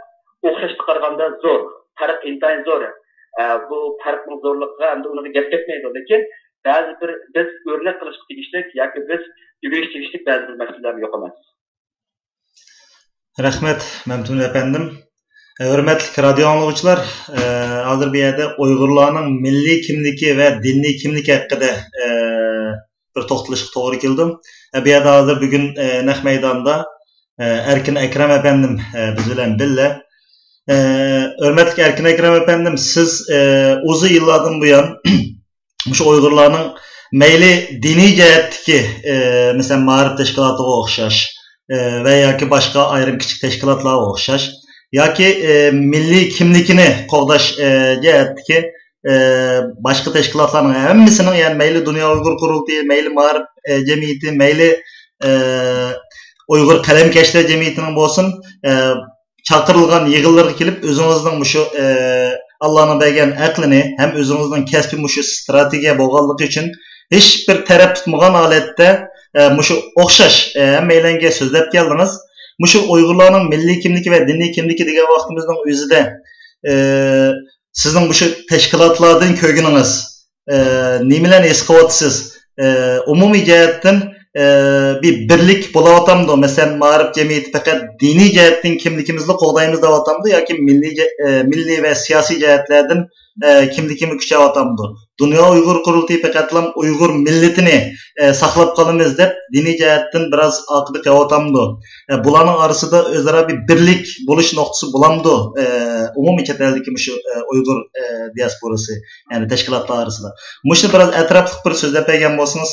ئوخشاشقا قارىغاندا زور. پەرق ئىنتايىن زور. ئە، بۇ پەرقنىڭ زورلۇقىغا ئەمدى ئۇنىڭغا گەپ كەتمەيدۇ. لېكىن بەزى بىر بىز ئۆرنەك قىلىشقا تېگىشلىك ياكى بىز ئۆگىنىشكە تېگىشلىك بەزى بىر مەسىلىلەرمۇ يوق ئەمەس. رەھمەت، مەمتىمىن ئەپەندىم. ھۆرمەتلىك رادىيو ئاڭلىغۇچىلار، ھازىر بۇ يەردە ئۇيغۇرلارنىڭ مىللىي كىملىكى ۋە دىنىي كىملىكى ھەققىدە بىر توختىلىشقا توغرا كېلىدۇ. بۇ يەردە ھازىر بۈگۈن نەق مەيداندا ئەركىن ئەكرەم ئەپەندىم بىز بىلەن بىللە. ھۆرمەتلىك ئەركىن ئەكرەم ئەپەندىم، سىز ئۇزۇن يىللاردىن بۇيان مۇشۇ ئۇيغۇرلارنىڭ مەيلى دىنىي جەھەتتىكى، ئە، مەسىلەن، مائارىپ تەشكىلاتىغا ئوخشاش، ئە، ۋە ياكى باشقا ئايرىم كىچىك تەشكىلاتلارغا ئوخشاش، ياكى، ئە، مىللىي كىملىكىنى قوغداش، ئە، جەھەتتىكى، ئە، باشقا تەشكىلاتلارنىڭ ھەممىسىنىڭ، يەنى مەيلى دۇنيا ئۇيغۇر قۇرۇلتىيى، مەيلى مائارىپ، ئە، جەمئىيىتى، مەيلى، ئە، ئۇيغۇر قەلەمكەشلەر جەمئىيىتىنىڭ بولسۇن، ئە، چاقىرىلغان يىغىنلىرىغا كېلىپ، ئۆزىڭىزنىڭ مۇشۇ، ئە، ئاللانىڭ بەرگەن ئەقلىنى ھەم ئۆزىڭىزنىڭ كەسپىي مۇشۇ ئىستراتېگىيە بولغانلىقى ئۈچۈن ھېچ بىر تەرەپ تۇتمىغان ھالەتتە، ئە، مۇشۇ ئوخشاش، ئە، ھەممەيلەنگە سۆزلەپ كەلدىڭىز. مۇشۇ ئۇيغۇرلارنىڭ مىللىي كىملىكى ۋە دىنىي كىملىكى دېگەن ۋاقتىمىزنىڭ ئۆزىدە، ئە، سىزنىڭ مۇشۇ تەشكىلاتلاردىن كۆرگىنىڭىز، ئە، نېمىلەرنى ھېس قىلىۋاتىسىز؟ ئە، ئومۇمىي جەھەتتىن، ئە، بىر بىرلىك بولاۋاتامدۇ؟ مەسىلەن، مائارىپ جەمئىيىتى پەقەت دىنىي جەھەتتىن كىملىكىمىزلا قوغدايمىز دەۋاتامدۇ ياكى مىللىي جە-، ئە، مىللىي ۋە سىياسىي جەھەتلەردىن، ئە، كىملىكىمىز كۈچەۋاتامدۇ؟ دۇنيا ئۇيغۇر قۇرۇلتىيى پەقەتلا ئۇيغۇر مىللىتىنى، ئە، ساقلاپ قالىمىز دەپ دىنىي جەھەتتىن بىراز ئارقىدا قېلىۋاتامدۇ؟ ئە، بۇلارنىڭ ئارىسىدا ئۆزئارا بىر بىرلىك بولۇش نۇقتىسى بولامدۇ؟ ئە، ئومۇمىي چەت ئەلدىكى مۇشۇ، ئە، ئۇيغۇر، ئە، دىياسپوراسى، يەنى تەشكىلاتلار ئارىسىدا. مۇشۇنى بىراز ئەتراپلىق بىر سۆزلەپ بەرگەن بولسىڭىز.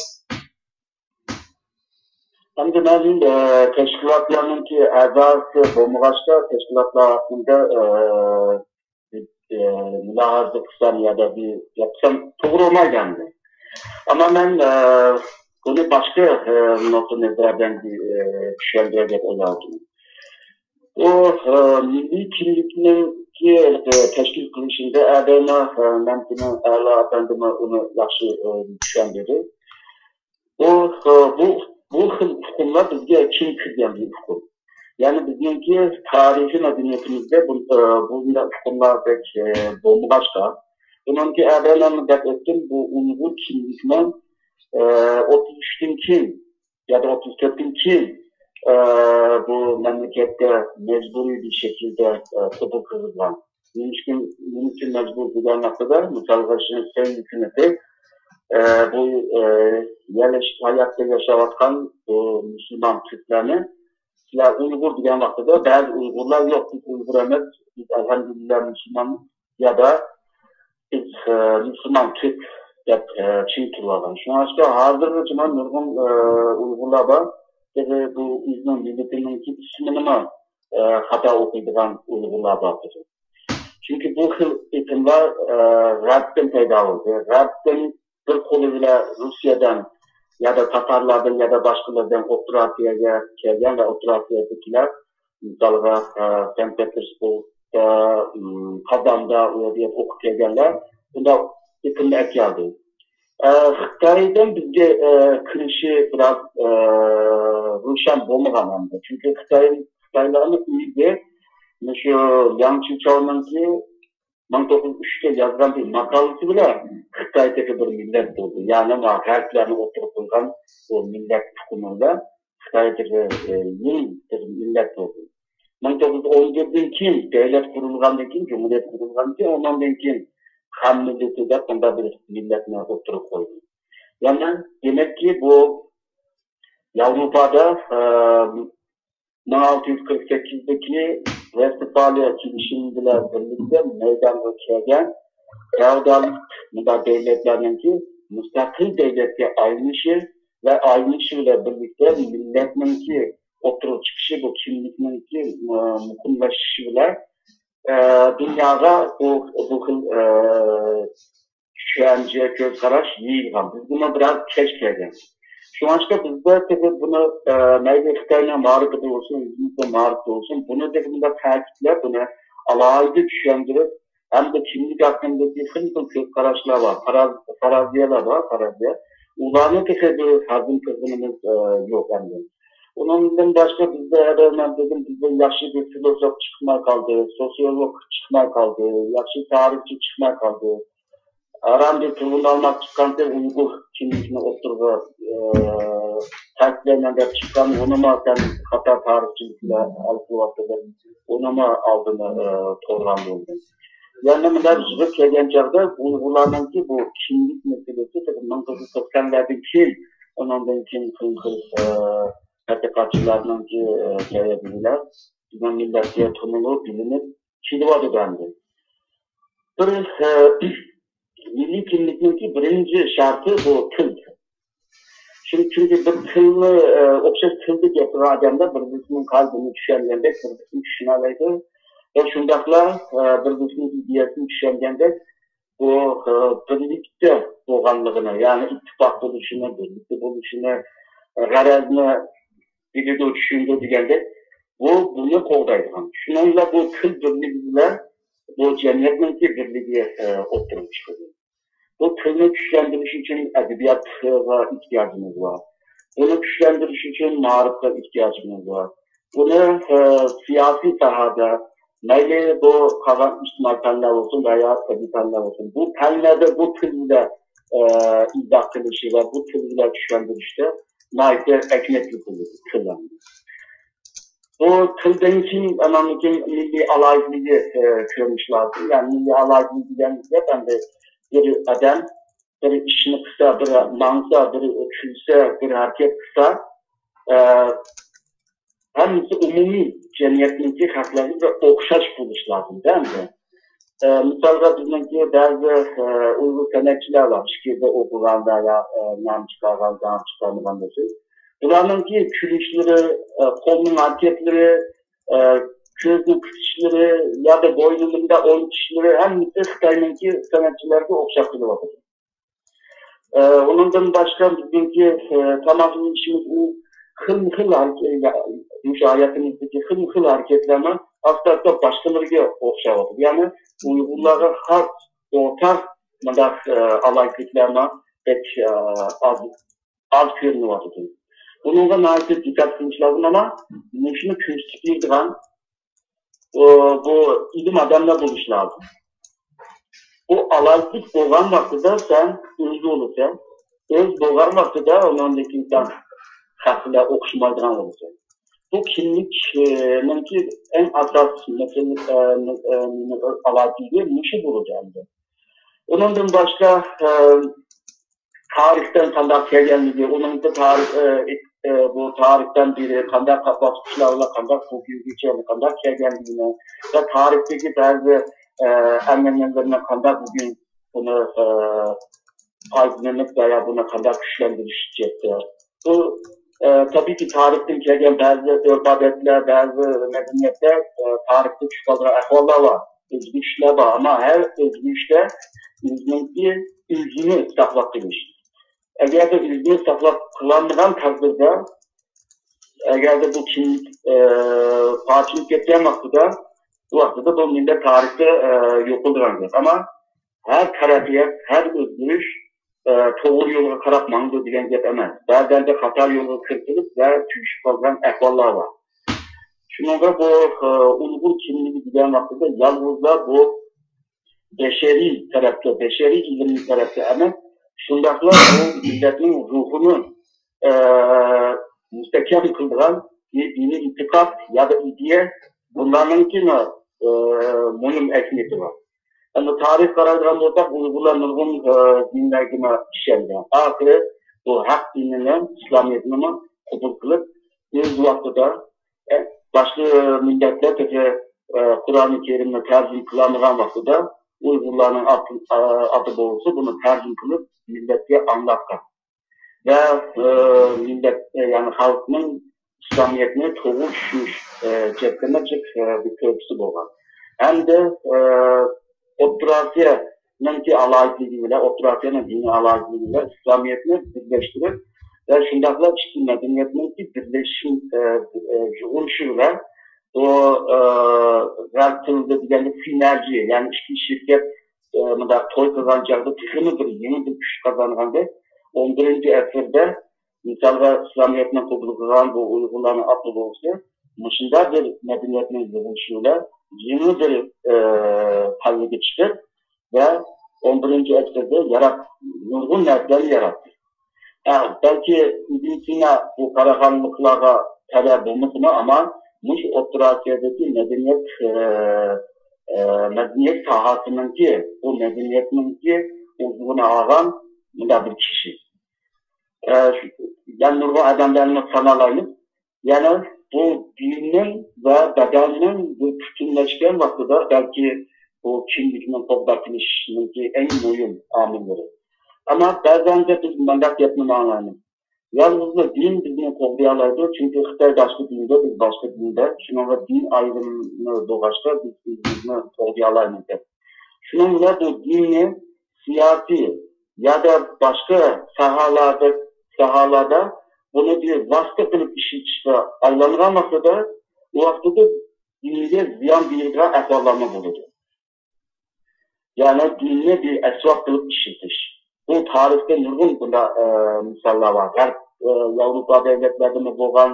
ئەمدى مەن، ئە، تەشكىلاتلارنىڭكى ئەزاسى بولمىغاچقا، تەشكىلاتلار ھەققىدە، ئە، ئە، مۇلاھازە قىلسام يا بىر گەپ قىلسام توغرا بولمايدۇ ئەمدى. ئەمما مەن، ئە، بۇنى باشقا، ئە، نۇقتىئى نەزەردىن، ئە، چۈشەندۈرەي دەپ ئويلاۋاتىمەن. بۇ، ئە، مىللىي كىملىكنىڭكى، ئە، تەشكىل قىلىنىشىدا ئەدەينىڭ، ئە، مەمتىمىن ئەلا ئەپەندىمۇ ئۇنى ياخشى، ئە، چۈشەندۈردى. بۇ، ئە، بۇ، بۇ خىل ئۇقۇملار بىزگە كېيىن كىرگەن بىر ئۇقۇم. يەنى بىزنىڭكى تارىخىي مەدەنىيىتىمىزدە بۇ، ئە، بۇنداق ئۇقۇملار بەك، ئە، بولمىغاچقا، بۇنىڭكى ئەدەينىڭ دەپ ئۆتتۈم، بۇ ئۇيغۇر كىملىكنىڭ، ئە، ئوتتۇز ئۈچتىن كېيىن يا ئوتتۇز تۆتتىن كېيىن، ئە، بۇ مەملىكەتتە مەجبۇرىي بىر شەكىلدە، ئە، قوبۇل قىلىنغان. نېمە ئۈچۈن، نېمە ئۈچۈن مەجبۇر دېگەن ۋاقتىدا، مىسالغا، شىنخۇا ھۆكۈمىتى، ئە، بۇ، ئە، يەرلىشىپ ھاياتتا ياشاۋاتقان بۇ مۇسۇلمان تۈركلەرنى، سىلەر ئۇيغۇر دېگەن ۋاقتىدا، بەزى ئۇيغۇرلار، يوق، بىز ئۇيغۇر ئەمەس، بىز ئەلھەمدۇلىللا مۇسۇلمان، يا دا بىز، ئە، مۇسۇلمان تۈرك دەپ، ئە، چىڭ تۇرۇۋالغان. شۇڭلاشقا ھازىرغىچە نۇرغۇن، ئە، ئۇيغۇرلار بار، تېخى بۇ ئۆزىنىڭ مىللىتىنىڭكى ئىسمىنىمۇ، ئە، خاتا ئوقۇيدىغان ئۇيغۇرلار بار تېخى. چۈنكى بۇ خىل ئېقىملار، ئە، غەربتىن پەيدا بولدى. غەربتىن بىر قولى بىلەن روسىيەدىن يا دا تاتارلاردىن يا دا باشقىلاردىن ئوتتۇرا ئاسىياغا كەلگەن ۋە ئوتتۇرا ئاسىيادىكىلەر، مىسالغا، ئە، سەنت پېتېرسبۇرگدا، ئىم، قازاندا، ئۇ يەردە ئوقۇپ كەلگەنلەر بۇنداق ئېقىمنى ئەكەلدى. ئە، خىتايدىن بىزگە، ئە، كىرىشى بىراز، ئە، روشەن بولمىغان ئەمدى. چۈنكى خىتاي، خىتايلارنىڭ ئۆزى مۇشۇ لياڭ چىچاۋنىڭكى مىڭ توققۇز يۈز ئۈچتە يازغان بىر ماقالىسى بىلەن خىتاي تېخى بىر مىللەت بولدى. يەنى ما غەربلەرنى ئوتتۇرىغا قويغان بۇ مىللەت ئۇقۇمى بىلەن خىتاي تېخى، ئە، يېڭى تېخى مىللەت بولدى. مىڭ توققۇز يۈز ئون بىردىن كېيىن دۆلەت قۇرۇلغاندىن كېيىن، جۇمھۇرىيەت قۇرۇلغاندىن كېيىن، ئۇنىڭدىن كېيىن خەن مىللىتى دەپ بۇنداق بىر مىللەتنى ئوتتۇرىغا قويدى. يەنى دېمەككى، بۇ ياۋروپادا، ئە، مىڭ ئالتە يۈز قىرىق سەككىزدىكى ۋېستفالىيە كېلىشىمى بىلەن بىرلىكتە مەيدانغا كەلگەن فېئودال مۇنداق دۆلەتلەرنىڭكى مۇستەقىل دۆلەتكە ئايلىنىشى ۋە ئايلىنىشى بىلەن بىرلىكتە مىللەتنىڭكى ئوتتۇرىغا چىقىشى، بۇ كىملىكنىڭكى، ئە، مۇقىملىشىشى بىلەن، ئە، دۇنياغا بۇ، بۇ خىل، ئە، چۈشەنچە، كۆز قاراش يېيىلغان. بىزگىمۇ بىراز كەچ كەلگەن. شۇڭلاشقا بىزدە تېخى بۇنى، ئە، مەيلى خىتاينىڭ مائارىپىدا بولسۇن، ئۆزىمىزنىڭ مائارىپىدا بولسۇن، بۇنى تېخى مۇنداق تەكىتلەپ، بۇنى ئالاھىدە چۈشەندۈرۈپ، ھەمدە كىملىك ھەققىدىكى خىلمۇ خىل كۆز قاراشلار بار، پاراز-، پارازىيەلەر بار، پارازىيە. ئۇلارنى تېخى بىر ھەزىم قىلغىنىمىز، ئە، يوق ئەمدى. ئۇنىڭدىن باشقا بىزدە، ھەدە مەن دېدىم، بىزدە ياخشى بىر فىلوسوف چىقماي قالدى، سوسىيولوگ چىقماي قالدى، ياخشى تارىخچى چىقماي قالدى. ئاران بىر تۇرغۇن ئالماق چىققانتى، ئۇيغۇر كىملىكىنى ئوتتۇرىغا، ئە، تەسىرلەيمەن دەپ چىققان، ئۇنىما سەن خاتا تارىخچىلىق بىلەن ھەل قىلىۋاتىسەن دەپ، ئۇنىما ئالدىنى، ئە، تورغان بولدى. يەنە مۇنداق يىغىپ كەلگەن چاغدا ئۇيغۇرلارنىڭكى بۇ كىملىك مەسىلىسى مىڭ توققۇز يۈز توقسانلاردىن كېيىن، ئۇنىڭدىن كېيىن خىل خىل، ئە، تەتقىقاتچىلارنىڭكى، ئە، جەريانى بىلەن بىزنىڭ مىللەتكە تونۇلۇپ، بىلىنىپ كېلىۋاتىدۇ ئەمدى. بىر، ئە، مىللىي كىملىكنىڭكى بىرىنچى شەرتى بۇ تىل. چۈنكى، چۈنكى بىر تىلنى، ئە، ئوخشاش تىلدا گەپ قىلغان ئادەمدە بىر-بىرسىنىڭ قەلبىنى چۈشەنگەندەك، بىر-بىرسىنى چۈشىنەلەيدۇ. ۋە شۇنداقلا، ئە، بىر-بىرسىنىڭ ئىدىيەسىنى چۈشەنگەندەك، بۇ، ئە، بىرلىكتە بولغانلىقىنى، يەنى ئىتتىپاق بولۇشىنى، بىرلىكتە بولۇشىنى، ئە، غەرەزنى بىلىدۇ، چۈشىنىدۇ دېگەندەك، بۇ، بۇنى قوغدايدىغان. شۇنىڭ بىلەن بۇ تىل بىرلىكى بىلەن بۇ جەمئىيەتنىڭكى بىرلىكى، ئە، ئوتتۇرىغا چىقىدۇ. بۇ تىلنى كۈچلەندۈرۈش ئۈچۈن ئەدەبىياتقا ئېھتىياجىمىز بار. بۇنى كۈچلەندۈرۈش ئۈچۈن مائارىپقا ئېھتىياجىمىز بار. بۇنى، ئە، سىياسىي ساھەدە، مەيلى بۇ قالغان ئىجتىمائىي پەنلەر بولسۇن ۋە يا تەبىئىي پەنلەر بولسۇن، بۇ پەنلەردە بۇ تىل بىلەن، ئە، ئىزاھ قىلىشى ۋە بۇ تىل بىلەن چۈشەندۈرۈشتە ناھايىتى ئەھمىيەتلىك بولىدۇ، تىل. بۇ تىلدىن كېيىن، ئانان كېيىن مىللىي ئالاھىدىلىكى، ئە، كۆرۈنۈش لازىم. يەنى مىللىي ئالاھىدىلىك دېگەن گەپ ئەمدى بىر ئادەم بىر ئىشنى قىلسا، بىر ماڭسا، بىر كۈلسە، بىر ھەرىكەت قىلسا، ئە، ھەممىسى ئومۇمىي جەمئىيەتنىڭكى خەقلەرگە بىر ئوخشاش بولۇشى لازىم-دە ئەمدى. ئە، مىسالغا، بىزنىڭكى بەزى، ئە، ئۇيغۇر سەنئەتچىلەر بار، ئىچكىرىدە ئوقۇغاندا يا، ئە، نام چىقارغان، نام چىقارمىغان بولسۇن. بۇلارنىڭكى كۈلۈشلىرى، ئە، قولنىڭ ھەرىكەتلىرى، ئە، كۆزنىڭ قىسىشلىرى يادا بوينىنى مۇنداق ئوينىتىشلىرى ھەممىسى خىتاينىڭكى سەنئەتچىلەرگە ئوخشاپ قېلىۋاتىدۇ. ئە، ئۇنىڭدىن باشقا بىزنىڭكى، ئە، تاماق يېيىشىمىز، ئۇ خىلمۇ خىل ھەرىكە-، مۇشۇ ھاياتىمىزدىكى خىلمۇ خىل ھەرىكەتلەرمۇ ئاستا ئاستا باشقىلىرىگە ئوخشاۋاتىدۇ. يەنى ئۇيغۇرلارغا خاس ئورتاق مۇنداق، ئە، ئالاھىدىلىكلەرمۇ بەك، ئە، ئاز، ئاز كۆرۈنۈۋاتىدۇ. بۇنىڭغا ناھايىتى دىققەت قىلىش لازىم، ئەمما مۇشۇنى كۆرسىتىپ بېرىدىغان بۇ، بۇ ئىلىم ئادەملەر بولۇشى لازىم. بۇ ئالاھىدىلىك بولغان ۋاقتىدا سەن ئۆز بولىسەن. ئۆز بولغان ۋاقتىدا ئۇنىڭدىن كېيىن سەن خەق بىلەن ئوخشىمايدىغان بولىسەن. بۇ كىملىكنىڭكى ئەڭ ئاساسىي مەسىلە، ئە، ئە، ئالاھىدىلىكى مۇشۇ بولىدۇ ئەمدى. ئۇنىڭدىن باشقا، ئە، تارىختىن قانداق كەلگەنلىكى، ئۇنىڭ بۇ تارىخ، ئە، ئە، بۇ تارىختىن بېرى قانداق باسقۇچلار بىلەن قانداق بۇ كۈنگىچە قانداق كەلگەنلىكىنى ۋە تارىختىكى بەزى، ئە، ئەنئەنىلەرنى قانداق بۈگۈن بۇنى، ئە، پايدىلىنىپ ۋە يا بۇنى قانداق كۈچلەندۈرۈش جەھەتتە. بۇ، ئە، تەبىئىيكى تارىختىن كەلگەن بەزى ئۆرپ-ئادەتلەر، بەزى مەدەنىيەتلەر، ئە، تارىختا چۈشۈپ قالغان ئەھۋاللار بار. ئۆزگىرىشلەر بار، ئەمما ھەر ئۆزگىرىشتە ئۆزىنىڭكى ئۆزىنى ساقلاپ قېلىش. ئەگەردە ئۆزىنى ساقلاپ قالالمىغان تەقدىردە، ئەگەردە بۇ كىملىك، ئە، پارچىلىنىپ كەتكەن ۋاقتىدا، بۇ ۋاقتىدا بۇ مىللەت تارىخى، ئە، يوقىلىدىغان گەپ. ئەمما ھەر تەرەققىيات، ھەر ئۆزگىرىش، ئە، توغرا يولغا قاراپ ماڭىدۇ دېگەن گەپ ئەمەس. بەزىدە خاتا يولغا كىرىپ قېلىپ ۋە تۈگىشىپ قالغان ئەھۋاللار بار. شۇنىڭغا بۇ، ئە، ئۇيغۇر كىملىكى دېگەن ۋاقتىدا يالغۇزلا بۇ بەشەرىي تەرەپكە، بەشەرىي ئىلىمىي تەرەپكە ئەمەس، شۇنداقلا بۇ مىللەتنىڭ روھىنى، ئە، مۇستەھكەم قىلىدىغان بىر دىنىي ئېتىقاد يا دا ئىدىيە، بۇلارنىڭكىمۇ، ئە، مۇھىم ئەھمىيىتى بار. ئەمدى تارىخ قارايدىغان بولساق، ئۇيغۇرلار نۇرغۇن، ئە، دىنلەرگىمۇ ئىشەنگەن. ئاخىرى بۇ ھەق دىنىنى، ئىسلامىيەتنىمۇ قوبۇل قىلىپ، ئۆز ۋاقتىدا، ئە، باشقا مىللەتلەر تېخى، ئە، قۇرئانى كەرىمنى تەرجىمە قىلالمىغان ۋاقتىدا ئۇيغۇرلارنىڭ ئاتا، ئاتا بوۋىسى بۇنى تەرجىمە قىلىپ مىللەتكە ئاڭلاتقان. ۋە، ئە، مىللەت، ئە، يەنى خەلقنىڭ ئىسلامىيەتنى توغرا چۈشىنىش، ئە، جەھەتتىمۇ جىق، ئە، بىر تۆھپىسى بولغان. ھەمدە، ئە، ئوتتۇرا ئاسىيانىڭكى ئالاھىدىلىكى بىلەن، ئوتتۇرا ئاسىيانىڭ دىنىي ئالاھىدىلىكى بىلەن ئىسلامىيەتنى بىرلەشتۈرۈپ ۋە شۇنداقلا ئىككى مەدەنىيەتنىڭكى بىرلەشىش، ئە، ئە، يۇغۇنۇشى بىلەن بۇ، ئە، غەرب تىلىدا دېگەندە سىنېرگىيە، يەنى ئىككى شىركەت، ئە، مۇنداق توي قىلغان چاغدا تېخىمۇ بىر يېڭى بىر كۈچ قازانغاندەك، ئون بىرىنچى ئەسىردە، مىسالغا، ئىسلامىيەتنى قوبۇل قىلغان بۇ ئۇيغۇرلارنىڭ ئاتا-بوۋىسى مۇشۇنداق بىر مەدەنىيەتنىڭ يىغىلىشى بىلەن يېڭى بىر، ئە، پەللىگە چىقىپ ۋە ئون بىرىنچى ئەسىردە يارات-، نۇرغۇن نەرسىلەرنى ياراتتى. ھە، بەلكى ئىبن سىنا بۇ قاراخانىيلىقلارغا تەۋە بولمىسىمۇ، ئەمما مۇشۇ ئوتتۇرا ئاسىيادىكى مەدەنىيەت، ئە، ئە، مەدەنىيەت ساھەسىنىڭكى، بۇ مەدەنىيەتنىڭكى ئۇزۇۋىنى ئالغان مۇنداق بىر كىشى. ئە، شۇ، يەنە نۇرغۇن ئادەملەرنى سانالايمىز. يەنى بۇ دىننىڭ ۋە بەدەننىڭ بىر پۈتۈنلەشكەن ۋاقتىدا بەلكى بۇ كىملىكنىڭ قوغداپ قېلىشنىڭكى ئەڭ مۇھىم ئامىللىرى. ئەمما بەزەندە بىز مۇنداق گەپنى ئاڭلايمىز. يالغۇزلا دىن بىزنى قوغدىيالايدۇ، چۈنكى خىتاي باشقا دىندا، بىز باشقا دىندا، شۇنىڭغا دىن ئايرىمى بولغاچقا بىز ئۆزىمىزنى قوغدىيالايمىز دەپ. شۇنىڭ بىلەن بۇ دىننى سىياسىي يادا باشقا ساھەلەردە، ساھەلەردە بۇنى بىر ۋاسىتە قىلىپ ئىشلىتىشكە ئايلانغان ۋاقتىدا، ئۇ ۋاقتىدا دىنگە زىيان بېرىدىغان ئەھۋاللارمۇ بولىدۇ. يەنى دىننى بىر ئەسۋاب قىلىپ ئىشلىتىش. بۇ تارىختا نۇرغۇن بۇنداق، ئە، مىساللار بار. غەرب، ئە، ياۋروپا دۆلەتلەردىمۇ بولغان،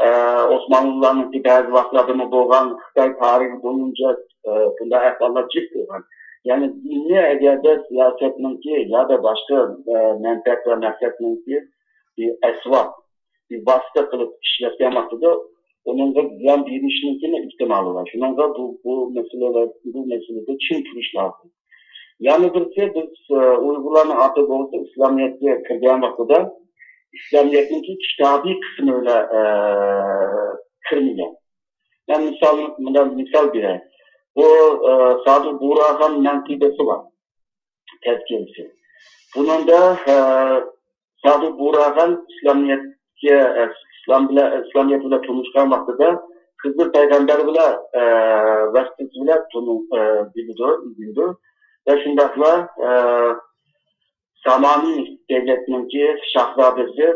ئە، ئوسمانلىلارنىڭكى بەزى ۋاقىتلاردىمۇ بولغان، خىتاي تارىخى بويىچە، ئە، بۇنداق ئەھۋاللار جىق بولغان. يەنى دىننى ئەگەردە سىياسەتنىڭكى يادا باشقا، ئە، مەنپەئەت ۋە مەقسەتنىڭكى بىر ئەسۋاب، بىر ۋاسىتە قىلىپ ئىشلەتكەن ۋاقتىدا ئۇنىڭغا زىيان بېرىشنىڭكىمۇ ئېھتىمالى بار. شۇنىڭغا بۇ، بۇ مەسىلىلەر، بۇ مەسىلىدە چىڭ تۇرۇش لازىم. يەنە بىرسى، بىز، ئە، ئۇيغۇرلارنىڭ ئاتا بوۋىسى ئىسلامىيەتكە كىرگەن ۋاقتىدا ئىسلامىيەتنىڭكى كىتابىي قىسمى بىلەن، ئە، كىرمىگەن. مەن مىسال، مۇنداق مىسال بېرەي. بۇ، ئە، سادىر بۇغراخان مەنقىبىسى بار، تەزكىرىسى. بۇنىڭدا، ئە، سادىر بۇغراخان ئىسلامىيەتكە، ئە، ئىسلام بىلەن، ئىسلامىيەت بىلەن تونۇشقان ۋاقتىدا خىزىر پەيغەمبەر بىلەن، ئە، ۋاسىتىسى بىلەن تونۇ-، ئە، بىلىدۇ، ئۆگىنىدۇ. ۋە شۇنداقلا، ئە، سامانى دۆلەتنىڭكى شاھزادىسى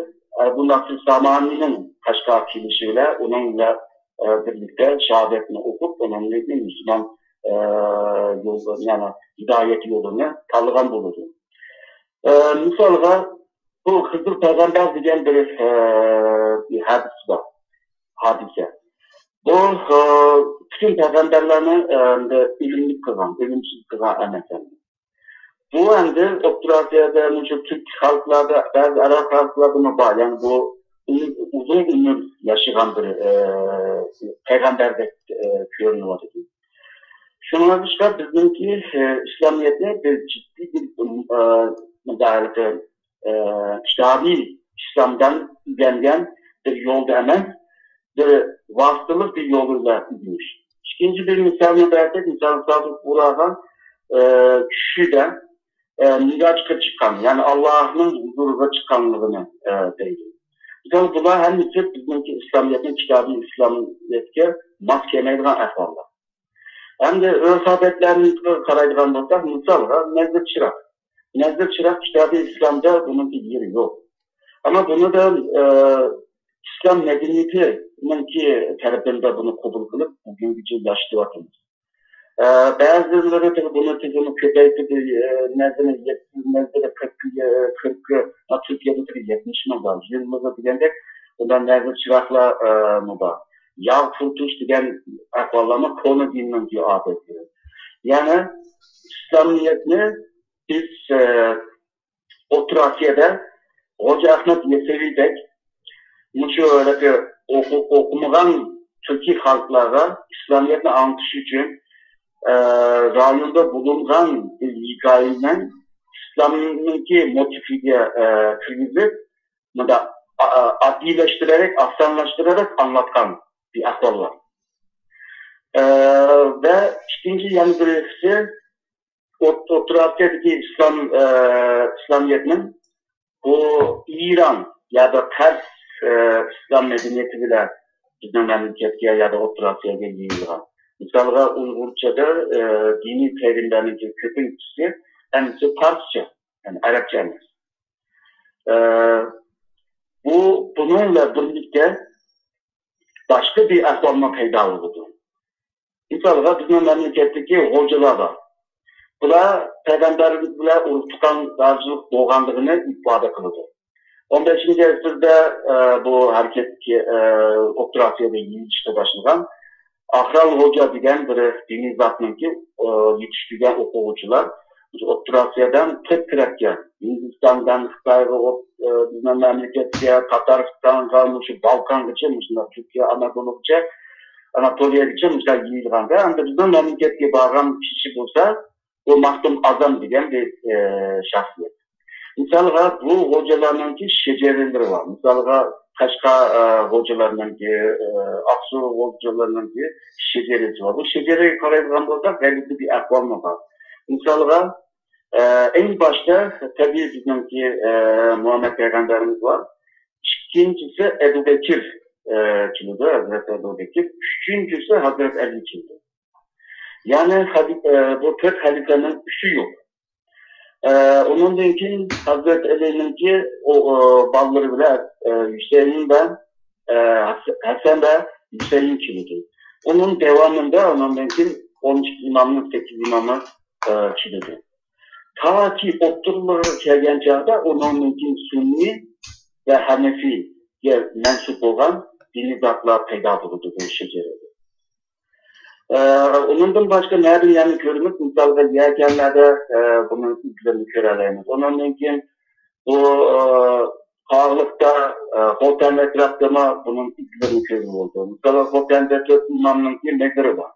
ئەبۇ نەسر سامانىنىڭ قەشقەرگە كېلىشى بىلەن ئۇنىڭ بىلەن، ئە، بىرلىكتە شاھادەتنى ئوقۇپ، ئۇنىڭدىن كېيىن مۇسۇلمان، ئە، يول، يەنى ھىدايەت يولىنى تاللىغان بولىدۇ. ئە، مىسالغا، بۇ خىزىر پەيغەمبەر دېگەن بىر، ئە، بىر ھەدىس بار، ھادىسە. بۇ، ئە، پۈتۈن پەيغەمبەرلەرنى، ئە، ئۆلۈملۈك قىلغان، ئۆلۈمسىز قىلغان ئەمەس. بۇ ئەمدى ئوتتۇرا ئاسىيادا، مۇشۇ تۈرك خەلقلەردە، بەزى ئەرەب خەلقلەردىمۇ بار. يەنى بۇ ئۇزۇن ئۆمۈر ياشىغان بىر، ئە، پەيغەمبەردەك، ئە، كۆرۈنۈۋاتىدۇ. شۇڭلاشقا بىزنىڭكى، ئە، ئىسلامىيەتنى بىر جىددىي بىر، ئە، مۇنداق ھېلىقى، ئە، كىتابىي ئىسلامدىن ئۆگەنگەن بىر يولدا ئەمەس، بىر ۋاسىتىلىق بىر يول بىلەن ئۆگىنىش. ئىككىنچى بىر مىسالنى بەرسەك، مىسال سادىق بۇغراخان، ئە، چۈشىدە، ئە، مىراجقا چىققان، يەنى ئاللاھنىڭ ھۇزۇرىغا چىققانلىقىنى، ئە، دەيدۇ. مىسال، بۇلار ھەممىسى بىزنىڭكى ئىسلامىيەتنىڭ، كىتابىي ئىسلامىيەتكە ماس كەلمەيدىغان ئەھۋاللار. ئەمدى ئۆرپ-ئادەتلەرنى قارايدىغان بولساق، مىسالغا، نەزىر چىراغ. نەزىر چىراغ كىتابىي ئىسلامدا بۇنىڭكى يېرى يوق. ئەمما بۇنى بىز، ئە، ئىسلام مەدەنىيىتىنىڭكى تەرىپىدىن بۇنى قوبۇل قىلىپ، بۈگۈنگىچە ياشىتىۋاتىمىز. ئە، بەزىلىرى تېخى بۇنى تېخىمۇ كۆپەيتىپ، ئە، نەزىرى يەتمىش، نەزىرى قىرىق، ئە، قىرىق، ئە، تۈركىيەدە تېخى يەتمىش مىڭ بار. يىللىقى دېگەندەك، بۇنداق نەزىر چىراغلار، ئە، مۇ بار. ياغ پۇرىتىش دېگەن ئەھۋاللارمۇ كونا دىننىڭكى ئادەتلىرى. يەنى ئىسلامىيەتنى بىز، ئە، ئوتتۇرا ئاسىيادا خوجا ئەخمەت يەسەۋىدەك مۇشۇ ھېلىقى ئوقۇ-، ئوقۇمىغان تۈركىي خەلقلەرگە ئىسلامىيەتنى ئاڭلىتىش ئۈچۈن، ئە، رايوندا بولۇنغان بىر ھېكايىنى ئىسلامنىڭكى موتىفىگە، ئە، كىرگۈزۈپ، مۇنداق، ئا-، ئا-، ئاددىيلاشتۇرۇپ، ئاسانلاشتۇرۇپ ئاڭلاتقان بىر ئەھۋال بار. ئە، ۋە ئىككىنچى يەنە بىرسى، ئوت-، ئوتتۇرا ئاسىيادىكى ئىسلام، ئە، ئىسلامىيەتنىڭ بۇ ئىران يادا پەرس، ئە، ئىسلام مەدەنىيىتى بىلەن بىزنىڭ مەملىكەتكە يادا ئوتتۇرا ئاسىياگە يېيىلغان. مىسالغا، ئۇيغۇرچىدا، ئە، دىنىي تەرىملەرنىڭ كۆپىنچىسى ھەممىسى پارسچە، يەنى ئەرەبچە ئەمەس. ئە، بۇ، بۇنىڭ بىلەن بىرلىكتە باشقا بىر ئەھۋالمۇ پەيدا بولىدۇ. مىسالغا، بىزنىڭ مەملىكەتتىكى غوجىلار بار. بۇلار پەيغەمبەر بىلەن ئۇرۇق-تۇغقان راھىلىق بولغانلىقىنى ئىپادە قىلىدۇ. ئون بەشىنچى ئەسىردە، ئە، بۇ ھەرىكەت، ئە، ئوتتۇرا ئاسىيادا يېيىلىشقا باشلىغان. ئاخرال خوجا دېگەن بىر دىنىي زاتنىڭكى، ئە، يېتىشتۈرگەن ئوقۇغۇچىلار ئوتتۇرا ئاسىيادىن تۆت تەرەپكە، ھىندىستاندىن خىتايغا، ئوت-، ئە، بىزنىڭ مەملىكەتكە، تاتارىستانغا، مۇشۇ بالكانغىچە، مۇشۇنداق تۈركىيە، ئانادولۇغىچە، ئاناتولىيەگىچە مۇشۇنداق يېيىلغاندا، ئەمدى بىزنىڭ مەملىكەتكە بارغان كىشى بولسا، بۇ مەختۇم ئازام دېگەن بىر، ئە، شەخسىيەت. مىسالغا، بۇ خوجىلارنىڭكى شېجىرىلىرى بار. مىسالغا، قەشقەر، ئە، خوجىلارنىڭكى، ئە، ئاقسۇ خوجىلارنىڭكى شېجىرىسى بار. بۇ شېجىرىگە قارايدىغان بولساق، غەلىتە بىر ئەھۋالمۇ بار. مىسالغا، ئە، ئەڭ باشتا تەبىئىي بىزنىڭكى، ئە، مۇھەممەد پەيغەمبەرىمىز بار. ئىككىنچىسى ئەبۇ بەكىر، ئە، كېلىدۇ، ھەزرەت ئەبۇ بەكىر. ئۈچىنچىسى ھەزرەت ئەلى كېلىدۇ. يەنى خەلىپە، بۇ تۆت خەلىپىنىڭ ئۈچى يوق. ئە، ئۇنىڭدىن كېيىن ھەزرەت ئەلىنىڭكى ئو-، ئو، بالىلىرى بىلەن، ئە، ھۈسەيىن ۋە، ئە، ھەس-، ھەسەن ۋە ھۈسەيىن كېلىدۇ. ئۇنىڭ داۋامىدا ئۇنىڭدىن كېيىن ئون ئىككى ئىمامنىڭ سەككىز ئىمامى، ئە، كېلىدۇ. تاكى ئوتتۇرىلىرىغا كەلگەن چاغدا ئۇنىڭدىن كېيىن سۈننىي ۋە ھەنەفىيگە مەنسۇپ بولغان دىنىي زاتلار پەيدا بولىدۇ بۇ شېجىرىدە. ئە، ئۇنىڭدىن باشقا نەدىن يەنە كۆرىمىز؟ مىسالغا، يەكەنلەردە، ئە، بۇنىڭ ئىزلىرىنى كۆرەلەيمىز. ئۇنىڭدىن كېيىن بۇ، ئە، قاغىلىقتا، ئە، خوتەن ئەتراپىدىمۇ بۇنىڭ ئىزلىرىنى كۆرگىلى بولىدۇ. مىسالغا، خوتەندە تۆت ئىمامنىڭكى مەزىرى بار.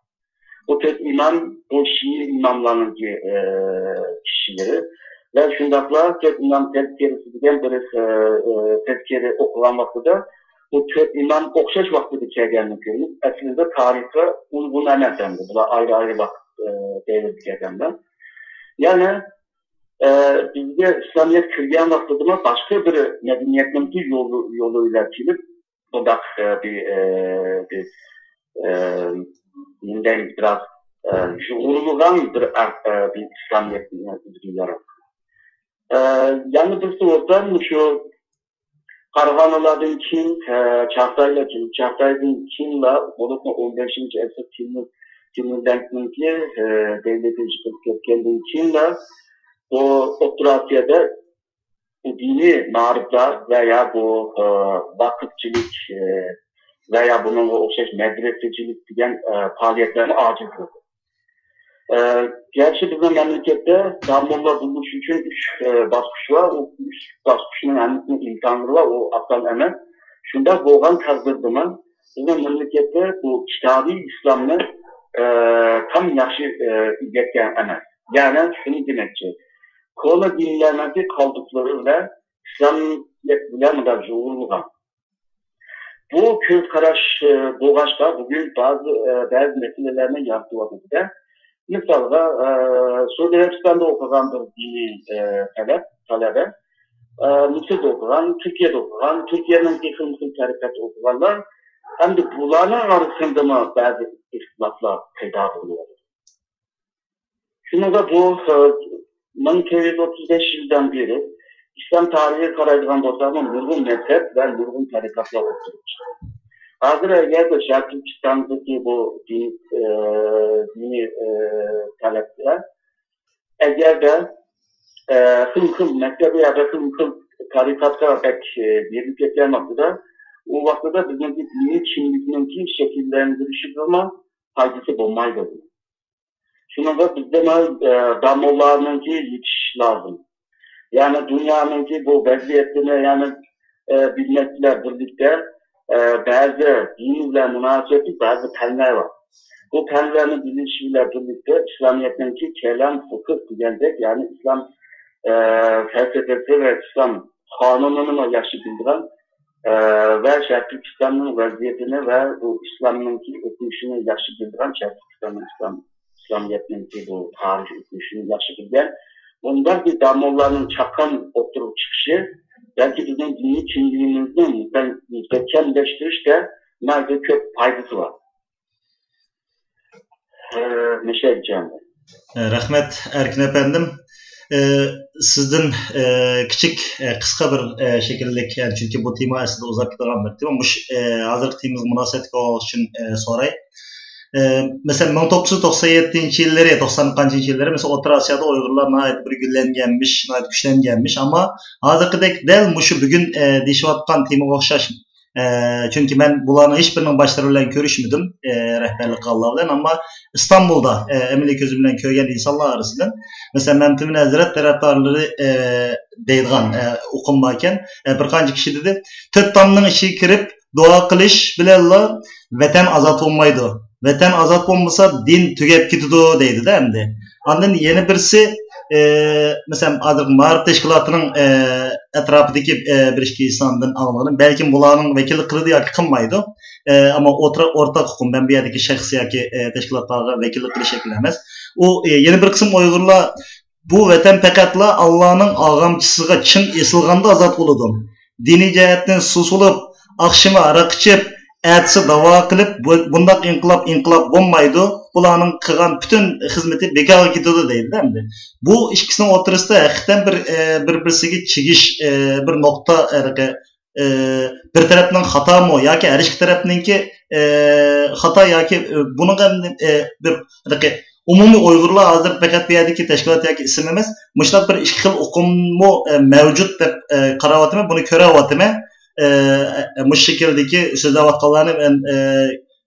بۇ تۆت ئىمام، بۇ شىئە ئىماملارنىڭكى، ئە، كىشىلىرى. ۋە شۇنداقلا تۆت ئىمام تەزكىرىسى دېگەن بىر، ئە، ئە، تەزكىرە ئوقۇغان ۋاقتىدا بۇ تۆت ئىمام ئوخشاش ۋاقتىدا كەلگەنلىكىنى كۆرىمىز. ئەسلىدە تارىخقا ئۇيغۇن ئەمەس ئەمدى. بۇلار ئايرى-ئايرى ۋاقىت، ئە، دەۋردە كەلگەنلەر. يەنى، ئە، بىزگە ئىسلامىيەت كىرگەن ۋاقتىدىمۇ باشقا بىر مەدەنىيەتنىڭكى يولى، يولى بىلەن كېلىپ، بۇنداق، ئە، بىر، ئە، بىر، ئە، نېمە دەيمىز، بىراز، ئە، يۇغۇرۇلغان بىر، ئە، بىر ئىسلامىيەتنى بىزگە ياراتقان. ئە، يەنە بىرسى بولسا، مۇشۇ پەرغانىلاردىن كېيىن، ئە، چاغتايلار كېلىپ، چاغتايدىن كېيىنلا، بولۇپمۇ ئون بەشىنچى ئەسىر تېمۇر، تېمۇرلەنكنىڭكى، ئە، دەۋلىتى يىقىلىپ كەتكەندىن كېيىنلا، بۇ ئوتتۇرا ئاسىيادا بۇ دىنىي مائارىپلار ۋە يا بۇ، ئە، ۋاقىپچىلىك، ئە، ۋە يا بۇنىڭغا ئوخشاش مەدرىسىچىلىك دېگەن، ئە، پائالىيەتلەرمۇ ئاجىز بولدى. ئە، گەرچە بىزنىڭ مەملىكەتتە داموللا بولۇش ئۈچۈن ئۈچ، ئە، باسقۇچ بار، ئۇ ئۈچ باسقۇچنىڭ ھەممىسىنىڭ ئىمتىھانلىرى بار، ئۇ ئاسان ئەمەس. شۇنداق بولغان تەقدىردىمۇ بىزنىڭ مەملىكەتتە بۇ كىتابىي ئىسلامنى، ئە، تام ياخشى، ئە، ئۆگەتكەن ئەمەس. يەنى شۇنى دېمەكچى، كونا دىنلەرنىڭكى قالدۇقلىرى بىلەن ئىسلامىيەت بىلەن مۇنداق يۇغۇرۇلغان. بۇ كۆز قاراش، ئە، بولغاچقا، بۈگۈن بەزى، ئە، بەزى مەسىلىلەرنى يارىتىۋاتىدۇ-دە. مىسالغا، ئە، سئۇدى ئەرەبىستاندا ئوقۇغان بىر دىنىي، ئە، تەلەپ، تەلەبە، ئە، مىسىردا ئوقۇغان، تۈركىيەدە ئوقۇغان، تۈركىيەنىڭكى خىلمۇ خىل تەرىقەتتە ئوقۇغانلار، ئەمدى بۇلارنىڭ ئارىسىندىمۇ بەزى ئىختىلاپلار پەيدا بولۇۋاتىدۇ. شۇنىڭغا بۇ، ئە، مىڭ تۆت يۈز ئوتتۇز بەش يىلدىن بېرى ئىسلام تارىخىغا قارايدىغان بولساقمۇ، نۇرغۇن مەزھەپ ۋە نۇرغۇن تەرىقەتلەر ئوتتۇرىغا چىقتى. ھازىر ئەگەردە شەرقىي تۈركىستاندىكى بۇ دىن، ئە، دىنىي، ئە، تەلەپلەر ئەگەردە، ئە، خىلمۇ خىل مەزھەپ يا خىلمۇ خىل تەرىقەتلەر بەك، ئە، بېرىلىپ كەتكەن ۋاقتىدا، ئۇ ۋاقتىدا بىزنىڭكى دىنىي كىملىكنىڭكى شەكىللەندۈرۈشىگىمۇ پايدىسى بولمايدۇ. شۇنىڭغا بىزدىمۇ، ئە، داموللارنىڭكى يېتىشىشى لازىم. يەنى دۇنيانىڭكى بۇ ۋەزىيىتىنى، يەنى، ئە، بىلمەك بىلەن بىرلىكتە، ئە، بەزى دىن بىلەن مۇناسىۋەتلىك بەزى پەنلەر بار. بۇ پەنلەرنى بىلىش بىلەن بىرلىكتە ئىسلامىيەتنىڭكى كەلام، فىقىھ دېگەندەك، يەنى ئىسلام، ئە، پەلسەپىسى ۋە ئىسلام قانۇنىنىمۇ ياخشى بىلىدىغان، ئە، ۋە شەرقىي ئىسلامنىڭ ۋەزىيىتىنى ۋە بۇ ئىسلامنىڭكى ئۆتمۈشىنى ياخشى بىلىدىغان، شەرقىي ئىسلام، ئىسلام، ئىسلامىيەتنىڭكى بۇ تارىخىي ئۆتمۈشىنى ياخشى بىلگەن مۇنداق بىر داموللارنىڭ چاققان ئوتتۇرىغا چىقىشى بەلكى بىزنىڭ دىنىي كىملىكىمىزنى مۇستەھكەملەشتۈرۈشتە ناھايىتى كۆپ پايدىسى بار. ئە، مەشەدىچان. ئە، رەھمەت، ئەركىن ئەپەندىم. ئە، سىزدىن، ئە، كىچىك، ئە، قىسقا بىر، ئە، شەكىللىك، يەنى چۈنكى بۇ تېما ئەسلىدە ئۇزاپ كېتىدىغان بىر تېما. مۇش-، ئە، ھازىرقى تېمىمىزغا مۇناسىۋەتلىك بولغان ئۈچۈن، ئە، سوراي. ئە، مەسىلەن، مىڭ توققۇز يۈز توقسان يەتتىنچى يىللىرى، توقسان قانچىنچى يىللىرى، مەسىلەن، ئوتتۇرا ئاسىيادا ئۇيغۇرلار ناھايىتى بىر گۈللەنگەنمىش، ناھايىتى كۈچلەنگەنمىش. ئەمما ھازىرقىدەك دەل مۇشۇ بۈگۈن، ئە، دېيىشىۋاتقان تېمىغا ئوخشاش. ئە، چۈنكى مەن بۇلارنىڭ ھېچ بىرىنىڭ باشلىرى بىلەن كۆرۈشمىدىم، ئە، رەھبەرلىك قىلغانلار بىلەن. ئەمما ئىستانبۇلدا، ئە، ئەمەلىي كۆزۈم بىلەن كۆرگەن ئىنسانلار ئارىسىدىن، مەسىلەن، مەمتىمىن ھەزرەت تەرەپدارلىرى، ئە، دەيدىغان، ئە، ئۇقۇم باركەن. ئە، بىر قانچە كىشى دېدى، تۆت تامنىڭ ئىچىگە كىرىپ، دۇئا قىلىش بىلەنلا ۋەتەن ئازاد بولمايدۇ. ۋەتەن ئازاد بولمىسا، دىن تۈگەپ كېتىدۇ دەيدۇ-دە ئەمدى. ئاندىن يەنە بىرسى، ئە، مەسىلەن، ھازىر مائارىپ تەشكىلاتىنىڭ، ئە، ئەتراپىدىكى، ئە، بىر ئىككى ئىنساندىن ئاڭلىغىنىم، بەلكىم بۇلارنىڭ ۋەكىللىك قىلىدۇ ياكى قىلمايدۇ. ئە، ئەمما ئوتتۇرا-، ئورتاق ئۇقۇم، مەن بۇ يەردىكى شەخس ياكى، ئە، تەشكىلاتلارغا ۋەكىللىك قىلىش شەكلى ئەمەس. ئۇ، ئە، يەنە بىر قىسىم ئۇيغۇرلار بۇ ۋەتەن پەقەتلا ئاللانىڭ ئاغامچىسىغا چىڭ ئېسىلغاندا ئازاد بولىدۇ. دىنىي جەھەتتىن سۇسۇلۇپ، ئاخشىمى ھاراق ئىچىپ، ئەتىسى داۋا قىلىپ، بۇ، بۇنداق ئىنقىلاب، ئىنقىلاب بولمايدۇ. بۇلارنىڭ قىلغان پۈتۈن خىزمىتى بىكارغا كېتىدۇ دەيدۇ ئەمدى. بۇ ئىككىسىنىڭ ئوتتۇرىسىدا ھەقىقەتەن بىر، ئە، بىر-، بىرسىگە چىگىش، ئە، بىر نۇقتا، ھېلىقى، ئە، بىر تەرەپنىڭ خاتامۇ ياكى ھەر ئىككى تەرەپنىڭكى، ئە، خاتا ياكى، ئە، بۇنىڭغا، ئە، بىر، ھېلىقى، ئومۇمىي ئۇيغۇرلار ھازىر پەقەت بۇ يەردىكى تەشكىلات ياكى ئىسىم ئەمەس، مۇشۇنداق بىر ئىككى خىل ئۇقۇممۇ، ئە، مەۋجۇت دەپ، ئە، قاراۋاتىمەن، بۇنى كۆرۈۋاتىمەن. ئە، ئە، مۇشۇ شەكىلدىكى سۆزلەۋاتقانلارنى مەن، ئە،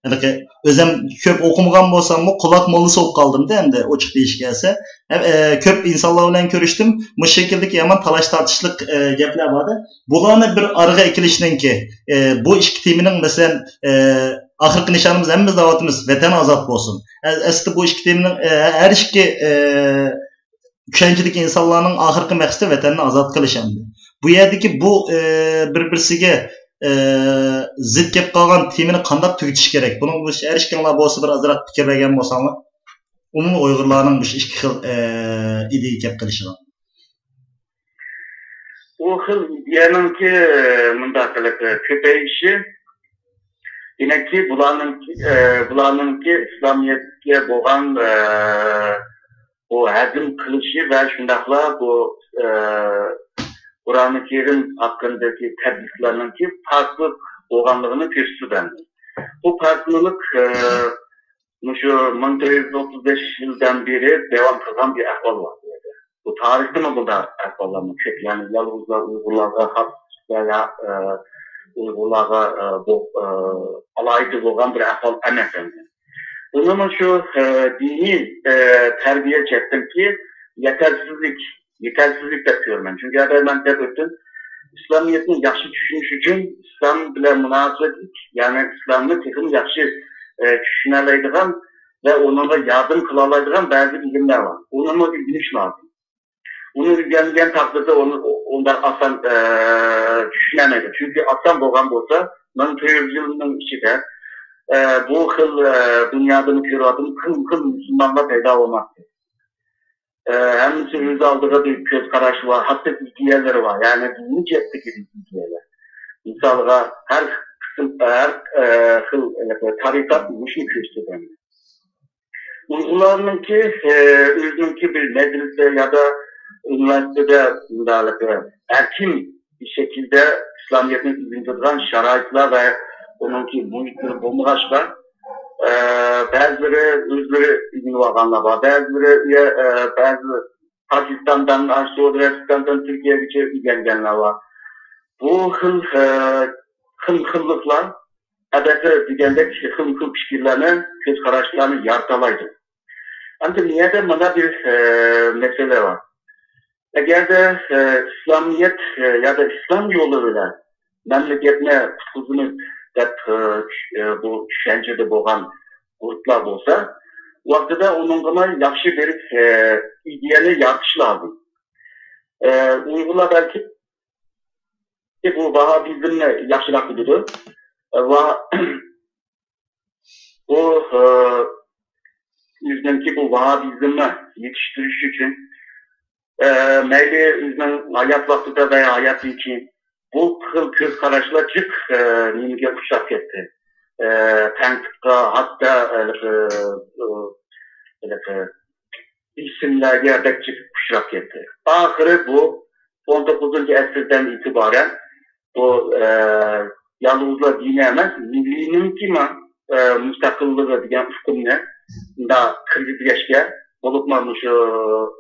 ھېلىقى ئۆزەم كۆپ ئوقۇمىغان بولساممۇ، قۇلاق موللىسى بولۇپ قالدىم-دە، ئەمدى ئوچۇق دېيىشكە كەلسە. ھەم، ئە، كۆپ ئىنسانلار بىلەن كۆرۈشتۈم، مۇشۇ شەكىلدىكى يامان تالاش-تارتىشلىق، ئە، گەپلەر بار-دە. بۇلارنى بىر ئارىغا ئەكېلىشنىڭكى، ئە، بۇ ئىككى تېمىنىڭ، مەسىلەن، ئە، ئاخىرقى نىشانىمىز ھەممىمىز دەۋاتىمىز، ۋەتەن ئازاد بولسۇن. ئە، ئەسلىدە بۇ ئىككى تېمىنىڭ، ئە، ھەر ئىككى، ئە، چۈشەنچىدىكى ئىنسانلارنىڭ ئاخىرقى مەقسىتى ۋەتەننى ئازاد قىلىش ئەمدى. بۇ يەردىكى بۇ، ئە، بىر-بىرسىگە، ئە، زىت كەپ قالغان تېمىنى قانداق تۈگىتىش كېرەك؟ بۇنىڭغا ھەر ئىككىڭلار بولسا بىر ئازراق پىكىر بەرگەن بولساڭلار. ئومۇمىي ئۇيغۇرلارنىڭ مۇشۇ ئىككى خىل، ئە، ئىدىيە كەپ قېلىشىغا. ئۇ خىل ئىدىيەنىڭكى مۇنداق قىلىپ كۆپىيىشى، دېمەككى، بۇلارنىڭكى، ئە، بۇلارنىڭكى ئىسلامىيەتكە بولغان، ئە، بۇ ھەزىم قىلىشى ۋە شۇنداقلا بۇ، ئە، قۇرئانى كەرىم ھەققىدىكى تەبلىغلارنىڭكى پارسلىق بولغانلىقىنى كۆرسىتىدۇ. بۇ پارسلىق، ئە، مۇشۇ مىڭ تۆت يۈز ئوتتۇز بەش يىلدىن بېرى داۋام قىلغان بىر ئەھۋال بار بۇ يەردە. بۇ تارىختىمۇ بۇنداق ئەھۋاللارمۇ كۆپ. يەنى يالغۇزلا ئۇيغۇرلارغا خاس ۋە يا، ئە، ئۇيغۇرلارغا، ئە، بۇ، ئە، ئالاھىدە بولغان بىر ئەھۋال ئەمەس ئەمدى. بۇنىمۇ شۇ، ئە، دىنىي، ئە، تەربىيە جەھەتتىنكى يېتەرسىزلىك، يېتەرسىزلىك دەپ كۆرىمەن. چۈنكى ھازىر مەن دەپ ئۆتتۈم، ئىسلامىيەتنى ياخشى چۈشىنىش ئۈچۈن ئىسلام بىلەن مۇناسىۋەتلىك، يەنى ئىسلامنى تېخىمۇ ياخشى، ئە، چۈشىنەلەيدىغان ۋە ئۇنىڭغا ياردەم قىلالايدىغان بەزى بىلىملەر بار. ئۇنىمۇ ئۆگىنىش لازىم. ئۇنى ئۆگەنگەن تەقدىردە ئۇنى ئۇنداق ئاسان، ئە، چۈشىنەلمەيدۇ. چۈنكى ئاسان بولغان بولسا، مىڭ تۆت يۈز يىلنىڭ ئىچىدە، ئە، بۇ خىل، ئە، دۇنيادىمۇ كۆرۈۋاتىمىز، خىل خىل مۇسۇلمانلار پەيدا بولماستى. ئە، ھەممىسى ئۆز ئالدىغا بىر كۆز قاراشى بار، ھەتتا ئىدىيەلىرى بار، يەنى دىنىي جەھەتتىكى ئىدىيەلەر. مىسالغا، ھەر قىسىم، ھەر، ئە، خىل، ئە، تارىقەت مۇشۇنى كۆرسىتىدۇ. ئۇيغۇرلارنىڭكى، ئە، ئۆزىنىڭكى بىر مەدرىسە يادا ئۇنىۋېرسىتېتتا مۇنداق ئەركىن شەكىلدە ئىسلامىيەتنى ئۆگىنىدىغان شارائىتلار ۋە ئۇنىڭكى مۇھىتلىرى بولمىغاچقا، ئە، بەزىلىرى ئۆزلىرى ئۆگىنىۋالغانلار بار، بەزىلىرى، ئە، بەزى پاكىستاندىن، سوئۇدى ئەرەبىستاندىن تۈركىيەگىچە ئۆگەنگەنلەر بار. بۇ خىل، ئە، خىل-خىللىقلار ئەلۋەتتە دېگەندەك خىل-خىل پىكىرلەرنى، كۆز قاراشلارنى يارىتالايدۇ. ئەمدى بۇ يەردە مانا بىر، ئە، مەسىلە بار. ئەگەردە، ئە، ئىسلامىيەت، ئە، يادا ئىسلام يولى بىلەن مەملىكەتنى قۇتقۇزىمىز دەپ، ئە، چۈش-، ئە، بۇ چۈشەنچىدە بولغان گۇرۇپلار بولسا، ۋاقتىدا ئۇنىڭغىمۇ ياخشى بىر، ئە، ئىدىيەنى يارىتىش لازىم. ئە، ئۇيغۇرلار بەلكى بۇ ۋاھابىزمنى ياخشىراق بىلىدۇ. ۋا-، بۇ، ئە، ئۆزىنىڭكى بۇ ۋاھابىزمنى يېتىشتۈرۈش ئۈچۈن، ئە، مەيلى ئۆزىنىڭ ھايات ۋاقتىدا ۋە ھاياتتىن كېيىن بۇ خىل كۆز قاراشلار جىق، ئە، نېمىگە ئۇچراپ كەتتى. ئە، تەنقىدقا، ھەتتا، ئە، ھېلىقى، ئە، ھېلىقى ئىسىملەرگە بەك جىق ئۇچراپ كەتتى. ئاخىرى بۇ ئون توققۇزىنچى ئەسىردىن ئېتىبارەن بۇ، ئە، يالغۇزلا دىنى ئەمەس، مىللىينىڭكىمۇ ئە، مۇستەقىللىقى دېگەن ئۇقۇمنى مۇنداق كىرگۈزگەچكە، بولۇپمۇ مۇشۇ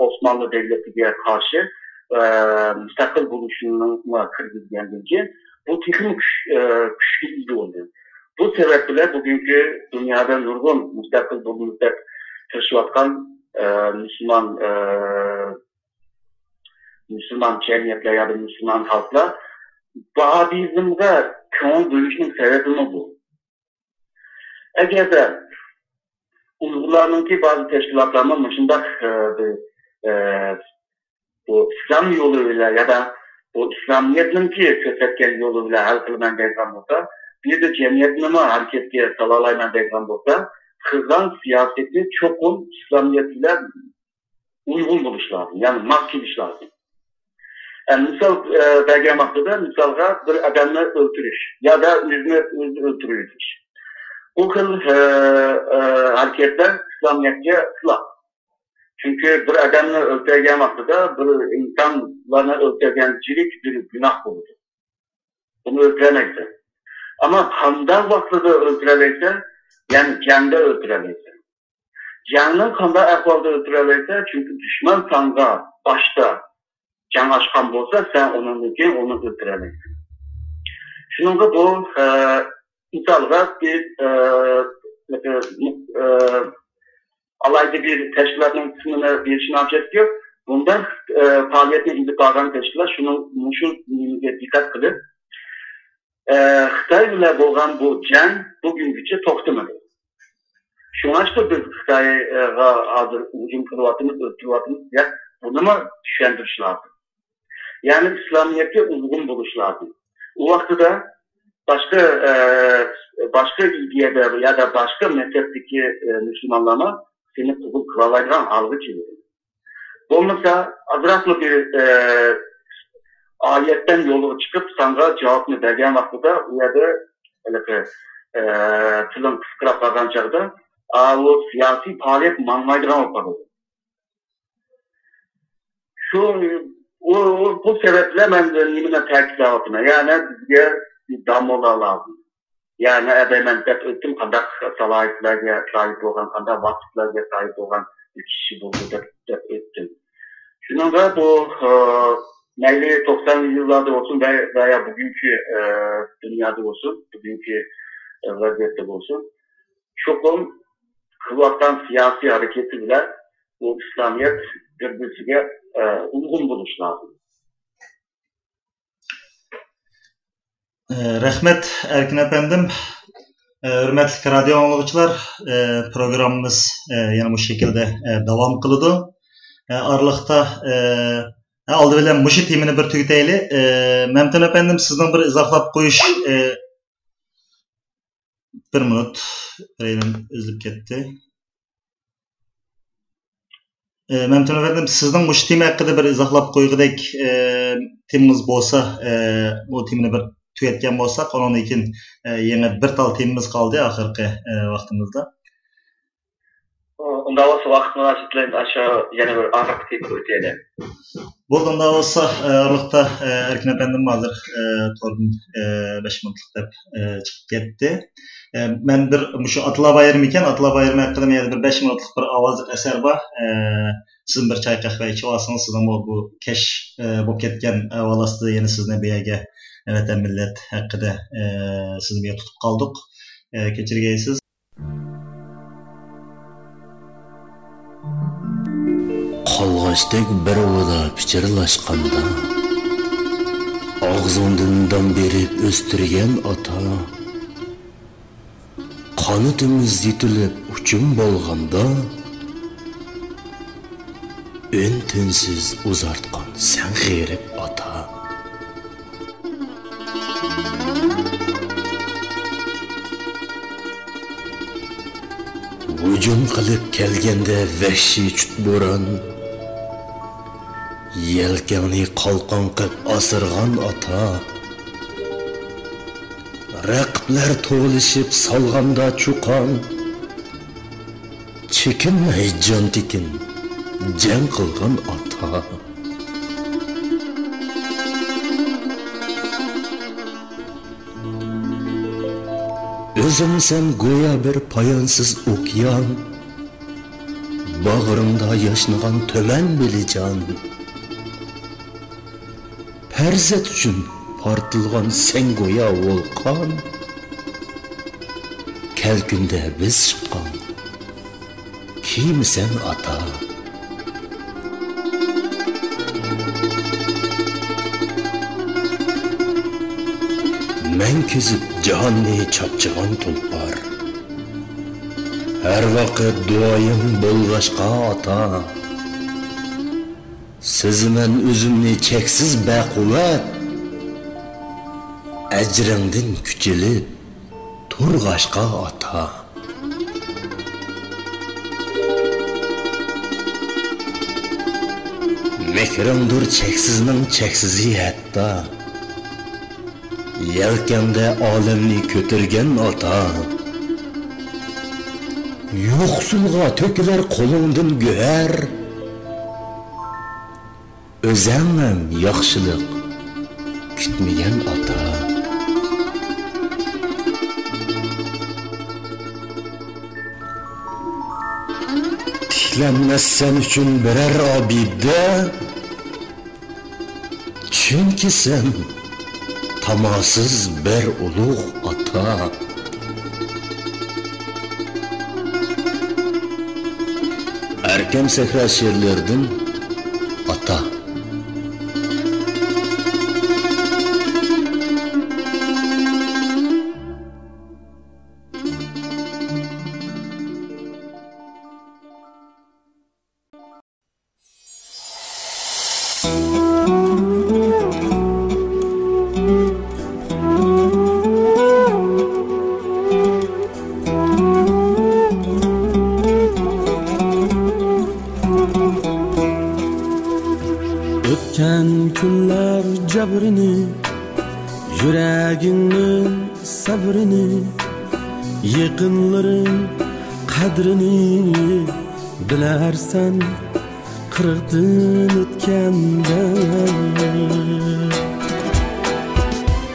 ئوسمانلى دۆلىتىگە قارشى، ئە، مۇستەقىل بولۇشنىڭ كىرگۈزگەندىن كېيىن، بۇ تېخىمۇ كۈچ، ئە، كۈچكە ئىگە بولدى. بۇ سەۋەب بىلەن بۈگۈنكى دۇنيادا نۇرغۇن مۇستەقىل بولىمىز دەپ تىرىشىۋاتقان، ئە، مۇسۇلمان، ئە، مۇسۇلمان جەمئىيەتلەر يادا مۇسۇلمان خەلقلەر ۋاھابىزمغا كۆڭۈل بۆلۈشنىڭ سەۋەبىمۇ بۇ. ئەگەردە ئۇيغۇرلارنىڭكى بەزى تەشكىلاتلارمۇ مۇشۇنداق، ئە، بىر، ئە، بۇ ئىسلام يولى بىلەن يادا بۇ ئىسلامىيەتنىڭكى كۆرسەتكەن يولى بىلەن ھەل قىلىمەن دەيدىغان بولسا، بۇ يەردە جەمئىيەتنىمۇ ھەرىكەتكە سالالايمەن دەيدىغان بولسا، خىزان سىياسىتى چوقۇم ئىسلامىيەت بىلەن ئۇيغۇن بولۇش لازىم، يەنى ماس كېلىش لازىم. ئە، مىسال، ئە، بەرگەن ۋاقتىدا، مىسالغا، بىر ئادەمنى ئۆلتۈرۈش يادا ئۆزىنى ئۆزى ئۆلتۈرۈۋېتىش. بۇ خىل، ئە، ئە، ھەرىكەتلەر ئىسلامىيەتكە خىلاپ. چۈنكى بىر ئادەمنى ئۆلتۈرگەن ۋاقتىدا بىر ئىنسانلارنى ئۆلتۈرگەنچىلىك بىر گۇناھ بولىدۇ. بۇنى ئۆلتۈرەلەيسەن. ئەمما قانداق ۋاقتىدا ئۆلتۈرەلەيسەن؟ يەنى جەڭدە ئۆلتۈرەلەيسەن. جەڭنى قانداق ئەھۋالدا ئۆلتۈرەلەيسەن؟ چۈنكى دۈشمەن ساڭا باشتا جەڭ ئاچقان بولسا، سەن ئۇنىڭدىن كېيىن ئۇنى ئۆلتۈرەلەيسەن. شۇنىڭغا بۇ، ئە، مىسالغا بىر، ئە، ئە، ئالاھىدە بىر تەشكىلاتنىڭ ئىسمىنى بېرىشنىڭ ھاجىتى يوق. بۇنداق، ئە، پائالىيەتنى ئېلىپ بارغان تەشكىلات شۇنىڭ، مۇشۇ نېمىگە دىققەت قىلىپ، ئە، خىتاي بىلەن بولغان بۇ جەڭ بۈگۈنگىچە توختىمىدى. شۇڭلاشقا بىز خىتايغا ھازىر ھۇجۇم قىلىۋاتىمىز، ئۆلتۈرۈۋاتىمىز دەپ بۇنىمۇ چۈشەندۈرۈش لازىم. يەنى ئىسلامىيەتكە ئۇيغۇن بولۇش لازىم. ئۇ ۋاقتىدا باشقا، ئە، باشقا ئىدىيەدە يادا باشقا مەزھەپتىكى، ئە، مۇسۇلمانلارمۇ سېنى قوبۇل قىلالايدىغان ھالغا كېلىدۇ. بولمىسا، ئازراقلا بىر، ئە، ئايەتتىن يولغا چىقىپ، ساڭا جاۋابنى بەرگەن ۋاقتىدا، ئۇ يەردە ھېلىقى، ئە، تىلىڭ قىسقىراپ قالغان چاغدا، ئا، ئۇ سىياسىي پائالىيەت ماڭمايدىغان بولۇپ قالىدۇ. شۇ، ئۇ، ئۇ، بۇ سەۋەب بىلەن مەن نېمىنى تەكىتلەۋاتىمەن؟ يەنى بىزگە داموللار لازىم. يەنى ئەبەي مەن دەپ ئۆتتۈم، قانداق سالاھىيەتلەرگە ساھىب بولغان، قانداق ۋاسىتىلەرگە ساھىب بولغان بىر كىشى بولدى دەپ، دەپ ئۆتتۈم. شۇنىڭغا بۇ، ئە، مەيلى توقسانىنچى يىللاردا بولسۇن ۋە، ۋە يا بۈگۈنكى، ئە، دۇنيادا بولسۇن، بۈگۈنكى، ئە، ۋەزىيەتتە بولسۇن، چوقۇم قىلىۋاتقان سىياسىي ھەرىكىتى بىلەن بۇ ئىسلامىيەت بىر-بىرسىگە، ئە، ئۇيغۇن بولۇشى لازىم. ئە، رەھمەت، ئەركىن ئەپەندىم. ئە، ھۆرمەتلىك رادىيو ئاڭلىغۇچىلار، ئە، پروگراممىمىز، ئە، يەنە مۇشۇ شەكىلدە، ئە، داۋام قىلىدۇ. ئە، ئارىلىقتا، ئە، ئە، ئالدى بىلەن مۇشۇ تېمىنى بىر تۈگىتەيلى. ئە، مەمتىمىن ئەپەندىم، سىزنىڭ بىر ئىزاھلاپ قويۇش، ئە، بىر مىنۇت، بىرەيلەن ئۈزۈلۈپ كەتتى. ئە، مەمتىمىن ئەپەندىم، سىزنىڭ مۇشۇ تېما ھەققىدە بىر ئىزاھلاپ قويغۇدەك، ئە، تېمىڭىز بولسا، ئە، بۇ تېمىنى بىر تۈگەتكەن بولساق، ئۇنىڭدىن كېيىن، ئە، يېڭى بىر تال تېمىمىز قالدى ئاخىرقى، ئە، ۋاقتىمىزدا. ئۇنداق بولسا، ۋاقىت مۇناسىۋىتى بىلەن ئاشۇ يەنە بىر ئارىلىق تېمىغا ئۆتەيلى. بولدى، ئۇنداق بولسا، ئە، ئارىلىقتا، ئە، ئەركىن ئەپەندىم ھازىر، ئە، توردىن، ئە، بەش مىنۇتلۇق دەپ، ئە، چىقىپ كەتتى. ئە، مەن بىر مۇشۇ ئاتىلار بايرىمى ئىكەن، ئاتىلار بايرىمى ھەققىدە مەن يەنە بىر بەش مىنۇتلۇق بىر ئاۋازلىق ئەسەر بار. ئە، سىزمۇ بىر چاي قەھۋە ئىچىۋالسىڭىز، سىزنىڭمۇ بۇ كەچ، ئە، بولۇپ كەتكەن ئەھۋال ئاستىدا يەنە سىزنى بۇ يەرگە، ۋەتەن مىللەت ھەققىدە، ئە، سىزنى بۇ يەرگە تۇتۇپ قالدۇق. ئە، كەچۈرگەيسىز. قالغاچتەك بىر ئۇۋىدا پىچىرلاشقاندا، ئاغزىڭدىن دان بېرىپ ئۆستۈرگەن ئاتا، قانىتىمىز يېتىلىپ ئۇچۇم بولغاندا، ئۈن-تىنسىز ئۇزارتقان سەن غېرىب ئاتا. ھۇجۇم قىلىپ كەلگەندە ۋەھشىي چۇت بوران، يەلكەڭنى قالقان قىپ ئاسرىغان ئاتا. رەقىبلەر توۋلىشىپ سالغاندا چۇقان، چېكىنمەي جان تېكىن جەڭ قىلغان ئاتا. ئۆزۈڭسەن گويا بىر پايانسىز ئوكيان، باغرىڭدا ياشنىغان تۈمەن بېلىجان. پەرزەنت ئۈچۈن پارتلىغان سەن گويا ۋولقان، كەلكۈندە بىز چىققان كېمىسەن ئاتا. مەڭگۈ كېزىپ جاھاننى چاپچىغان تۇلپار، ھەر ۋاقىت دۇئايىڭ بولغاچقا ئاتا. سېزىمەن ئۆزۈمنى چەكسىز بەقۇۋۋەت، ئەجرىڭدىن كۈچ ئېلىپ تۇرغاچقا ئاتا. مېھرىڭدۇر چەكسىزنىڭ چەكسىزى ھەتتا، يەلكەڭدە ئالەمنى كۆتۈرگەن ئاتا. يوقسۇلغا تۆكۈلەر قولۇڭدىن گۆھەر، ئۆزەڭ ھەم ياخشىلىق كۈتمىگەن ئاتا. تىكلەنمەس سەن ئۈچۈن بىرەر ئابىدە، چۈنكى سەن تاماسىز بىر ئۇلۇغ ئاتا. ئەركەم سەھرا شېئىرلىرىدىن ئاتا. ئۆتكەن كۈنلەر جەبرىنى، يۈرەگىڭنىڭ سەۋرىنى، يېقىنلىرىڭ قەدرىنى بىلەرسەن قىرىقتىن ئۆتكەندە.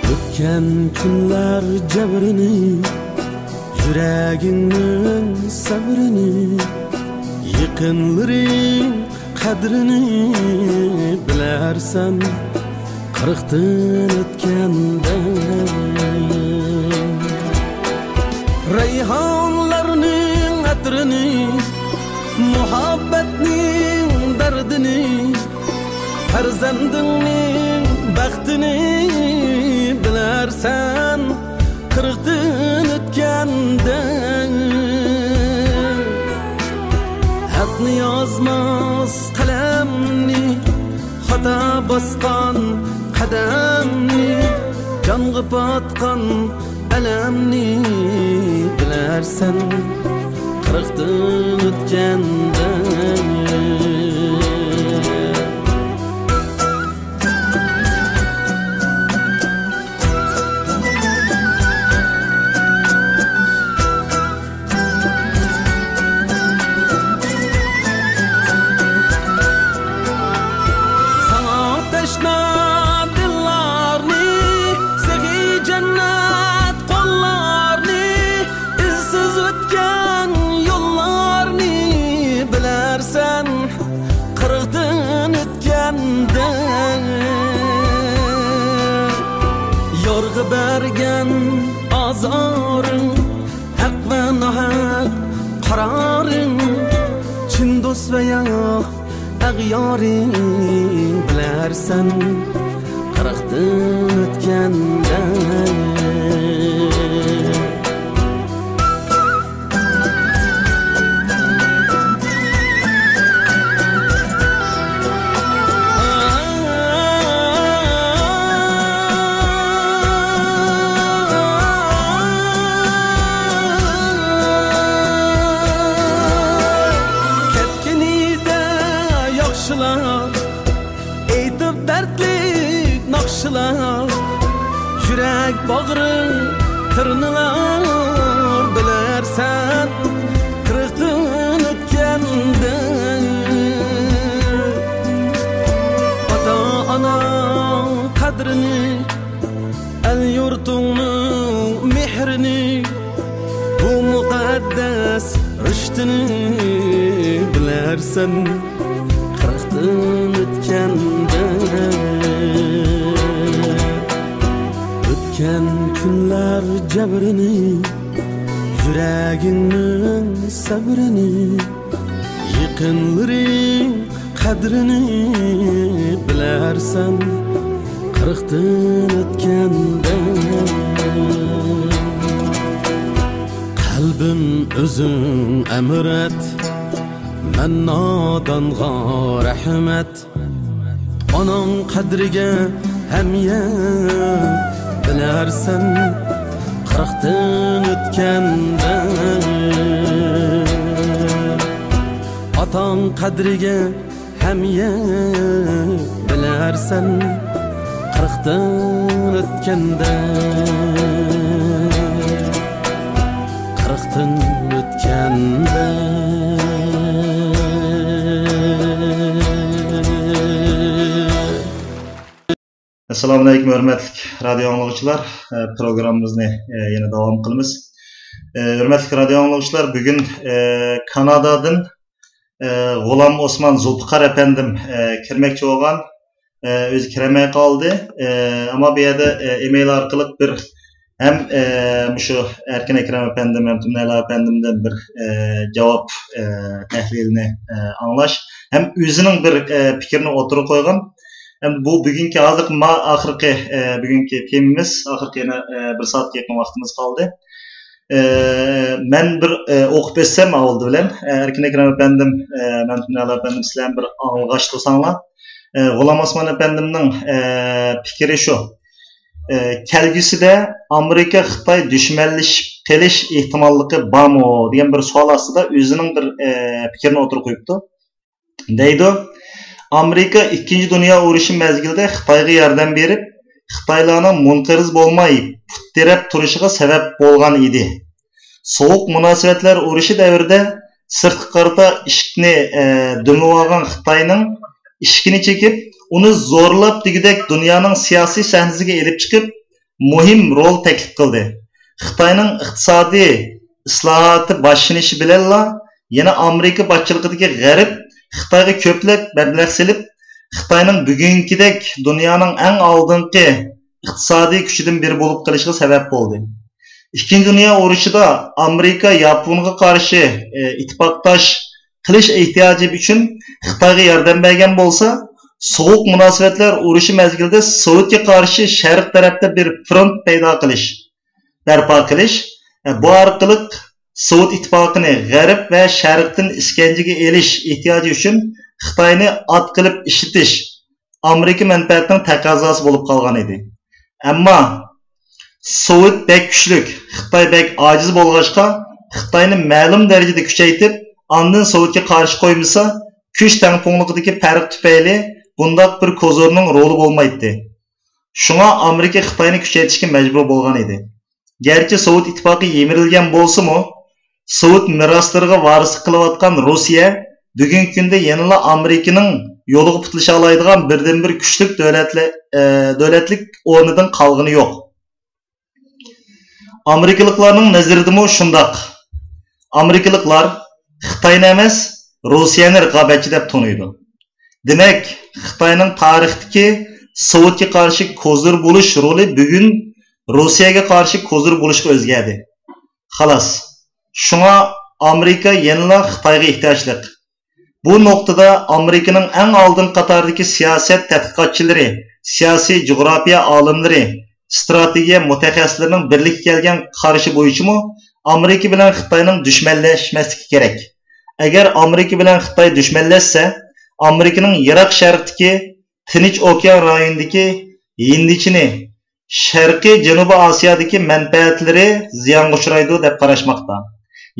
ئۆتكەن كۈنلەر جەبرىنى، يۈرەگىڭنىڭ سەۋرىنى، يېقىنلىرىڭ قەدرىنى بىلەرسەن قىرىقتىن ئۆتكەندە. رەيھانلارنىڭ ئەترىنى، مۇھەببەتنىڭ دەردىنى، پەرزەندىڭنىڭ بەختىنى بىلەرسەن قىرىقتىن ئۆتكەندە. ھەقنى يازماس قەلەمنى، خاتا باسقان قەدەمنى، جانغا پاتقان ئەلەمنى بىلەرسەن قىرىقتىن ئۆتكەندە. ساڭا تەشنا دىللارنى، سېخىي جەننەت قوللارنى، ئىزسىز ئۆتكەن يوللارنى بىلەرسەن قىرىقتىن ئۆتكەندە. يارغا بەرگەن ئازارىڭ، ھەق ۋە ناھەق قارارىڭ، چىن دوست ۋە يا ئەغيارىڭ بىلەرسەن قىرىقتىن ئۆتكەندە. كەتكىنىدە ياخشىلار ئېيتىپ دەردلىك ناخشىلار، يۈرەك باغرىڭ تىرنىلار بىلەرسەن قىرىقتىن ئۆتكەندە. ئاتا-ئانا قەدرىنى، ئەل-يۇرتۇڭنىڭ مېھرىنى، بىلەرسەن، قىرىقتىن ئۆتكەندە، ئۆتكەن كۈنلەر جەبرىنى، يۈرەگىڭنىڭ سەبرىنى، يېقىنلىرىڭ قەدرىنى بىلەرسەن، قىرىقتىن ئۆتكەندە. قەلبىم ئۆزۈڭ ئەمىر ئەت، مەن نادانغا رەھمەت. ئاناڭ قەدرىگە ھەميەر بىلەرسەن، قىرىقتىن ئۆتكەندە. ئاتاڭ قەدرىگە ھەميەر بىلەرسەن، قىرىقتىن ئۆتكەندە، قىرىقتىن ئۆتكەندە. ئەسسالامۇئەلەيكۇم، ھۆرمەتلىك رادىيو ئاڭلىغۇچىلار. ئە، پروگراممىمىزنى، ئە، يەنە داۋام قىلىمىز. ئە، ھۆرمەتلىك رادىيو ئاڭلىغۇچىلار، بۈگۈن، ئە، كانادادىن، ئە، غۇلام ئوسمان زۇلپىقار ئەپەندىم، ئە، كىرمەكچى بولغان. ئە، ئۆزى كىرەلمەي قالدى. ئە، ئەمما بۇ يەردە، ئە، ئىمېيل ئارقىلىق بىر ھەم، ئە، مۇشۇ ئەركىن ئەكرەم ئەپەندىم ھەم تۈمەنئەلى ئەپەندىمدىن بىر، ئە، جاۋاب، ئە، تەھلىلىنى، ئە، ئاڭلاش ھەم ئۆزىنىڭ بىر، ئە، پىكرىنى ئوتتۇرىغا قويغان. ئەمدى بۇ بۈگۈنكى ھازىرقى ما-، ئاخىرقى، ئە، بۈگۈنكى تېمىمىز، ئاخىرقى يەنە، ئە، بىر سائەتكە يېقىن ۋاقتىمىز قالدى. ئە، مەن بىر، ئە، ئوقۇپ ئۆتسەم ئاۋۋال بىلەن، ئە، ئەركىن ئەكرەم ئەپەندىم، ئە، مەمتىمىن ئەپەندىم، سىلەرنى بىر ئاڭلىغاچ تۇرساڭلار. ئە، غۇلام ئوسمان ئەپەندىمنىڭ، ئە، پىكرى شۇ. ئە، كەلگۈسىدە ئامېرىكا خىتاي دۈشمەنلىشىپ قېلىش ئېھتىماللىقى بارمۇ دېگەن بىر سوئال ئاستىدا ئۆزىنىڭ بىر، ئە، پىكرىنى ئوتتۇرىغا قويۇپتۇ. دەيدۇ، ئامېرىكا ئىككىنچى دۇنيا ئۇرۇشى مەزگىلىدە خىتايغا ياردەم بېرىپ، خىتايلارنىڭ مۇنقەرز بولماي، پۇت تىرەپ تۇرۇشىغا سەۋەب بولغان ئىدى. سوغۇق مۇناسىۋەتلەر ئۇرۇشى دەۋرىدە سىرتقا قارىتا ئىشىكنى، ئە، دۈملىۋالغان خىتاينىڭ ئىشىكىنى چېكىپ، ئۇنى زورلاپ دېگۈدەك دۇنيانىڭ سىياسىي سەھنىسىگە ئېلىپ چىقىپ، مۇھىم رول تەكلىپ قىلدى. خىتاينىڭ ئىقتىسادىي ئىسلاھاتى باشلىنىشى بىلەنلا، يەنە ئامېرىكا باشچىلىقىدىكى غەرب خىتايغا كۆپلەپ مەبلەغ سېلىپ، خىتاينىڭ بۈگۈنكىدەك دۇنيانىڭ ئەڭ ئالدىنقى ئىقتىسادىي كۈچىدىن بىرى بولۇپ قېلىشىغا سەۋەب بولدى. ئىككىنچى دۇنيا ئۇرۇشىدا ئامېرىكا ياپونغا قارشى، ئى، ئىتتىپاقداش قىلىش ئېھتىياجى ئۈچۈن خىتايغا ياردەم بەرگەن بولسا، سوغۇق مۇناسىۋەتلەر ئۇرۇشى مەزگىلىدە سوۋېتكە قارشى شەرق تەرەپتە بىر فرونت پەيدا قىلىش، بەرپا قىلىش، ئە، بۇ ئارقىلىق سوۋېت ئىتتىپاقىنى غەرب ۋە شەرقتىن ئىسكەنجىگە ئېلىش ئېھتىياجى ئۈچۈن خىتاينى ئات قىلىپ ئىشلىتىش ئامېرىكا مەنپەئەتىنىڭ تەقەززاسى بولۇپ قالغان ئىدى. ئەمما سوۋېت بەك كۈچلۈك، خىتاي بەك ئاجىز بولغاچقا، خىتاينى مەلۇم دەرىجىدە كۈچەيتىپ، ئاندىن سوۋېتكە قارشى قويمىسا، كۈچ تەڭپۇڭلۇقىدىكى پەرق تۈپەيلى بۇنداق بىر كوزىرنىڭ رولى بولمايتتى. شۇڭا ئامېرىكا خىتاينى كۈچەيتىشكە مەجبۇر بولغان ئىدى. گەرچە سوۋېت ئىتتىپاقى يىمىرىلگەن بولسىمۇ، سوۋېت مىراسلىرىغا ۋارىسلىق قىلىۋاتقان روسىيە بۈگۈنكى كۈندە يەنىلا ئامېرىكىنىڭ يولىغا پۇتلىشالايدىغان بىردىنبىر كۈچلۈك دۆلەتلە-، ئە، دۆلەتلىك ئورنىدىن قالغىنى يوق. ئامېرىكىلىقلارنىڭ نەزىرىدىمۇ شۇنداق. ئامېرىكىلىقلار خىتاينى ئەمەس، روسىيەنى رىقابەتچى دەپ تونۇيدۇ. دېمەك، خىتاينىڭ تارىختىكى سوۋېتكە قارشى كوزىر بولۇش رولى بۈگۈن روسىيەگە قارشى كوزىر بولۇشقا ئۆزگەردى. خالاس. شۇڭا ئامېرىكا يەنىلا خىتايغا ئېھتىياجلىق. بۇ نۇقتىدا ئامېرىكىنىڭ ئەڭ ئالدىنقى قاتاردىكى سىياسەت تەتقىقاتچىلىرى، سىياسىي جۇغراپىيە ئالىملىرى، ستراتېگىيە مۇتەخەسسىسلىرىنىڭ بىرلىككە كەلگەن قارىشى بويىچىمۇ ئامېرىكا بىلەن خىتاينىڭ دۈشمەنلەشمەسلىكى كېرەك. ئەگەر ئامېرىكا بىلەن خىتاي دۈشمەنلەشسە، ئامېرىكىنىڭ يىراق شەرقتىكى تىنچ ئوكيان رايونىدىكى ھىندىچىنى، شەرقىي جەنۇبىي ئاسىيادىكى مەنپەئەتلىرى زىيانغا ئۇچرايدۇ دەپ قاراشماقتا.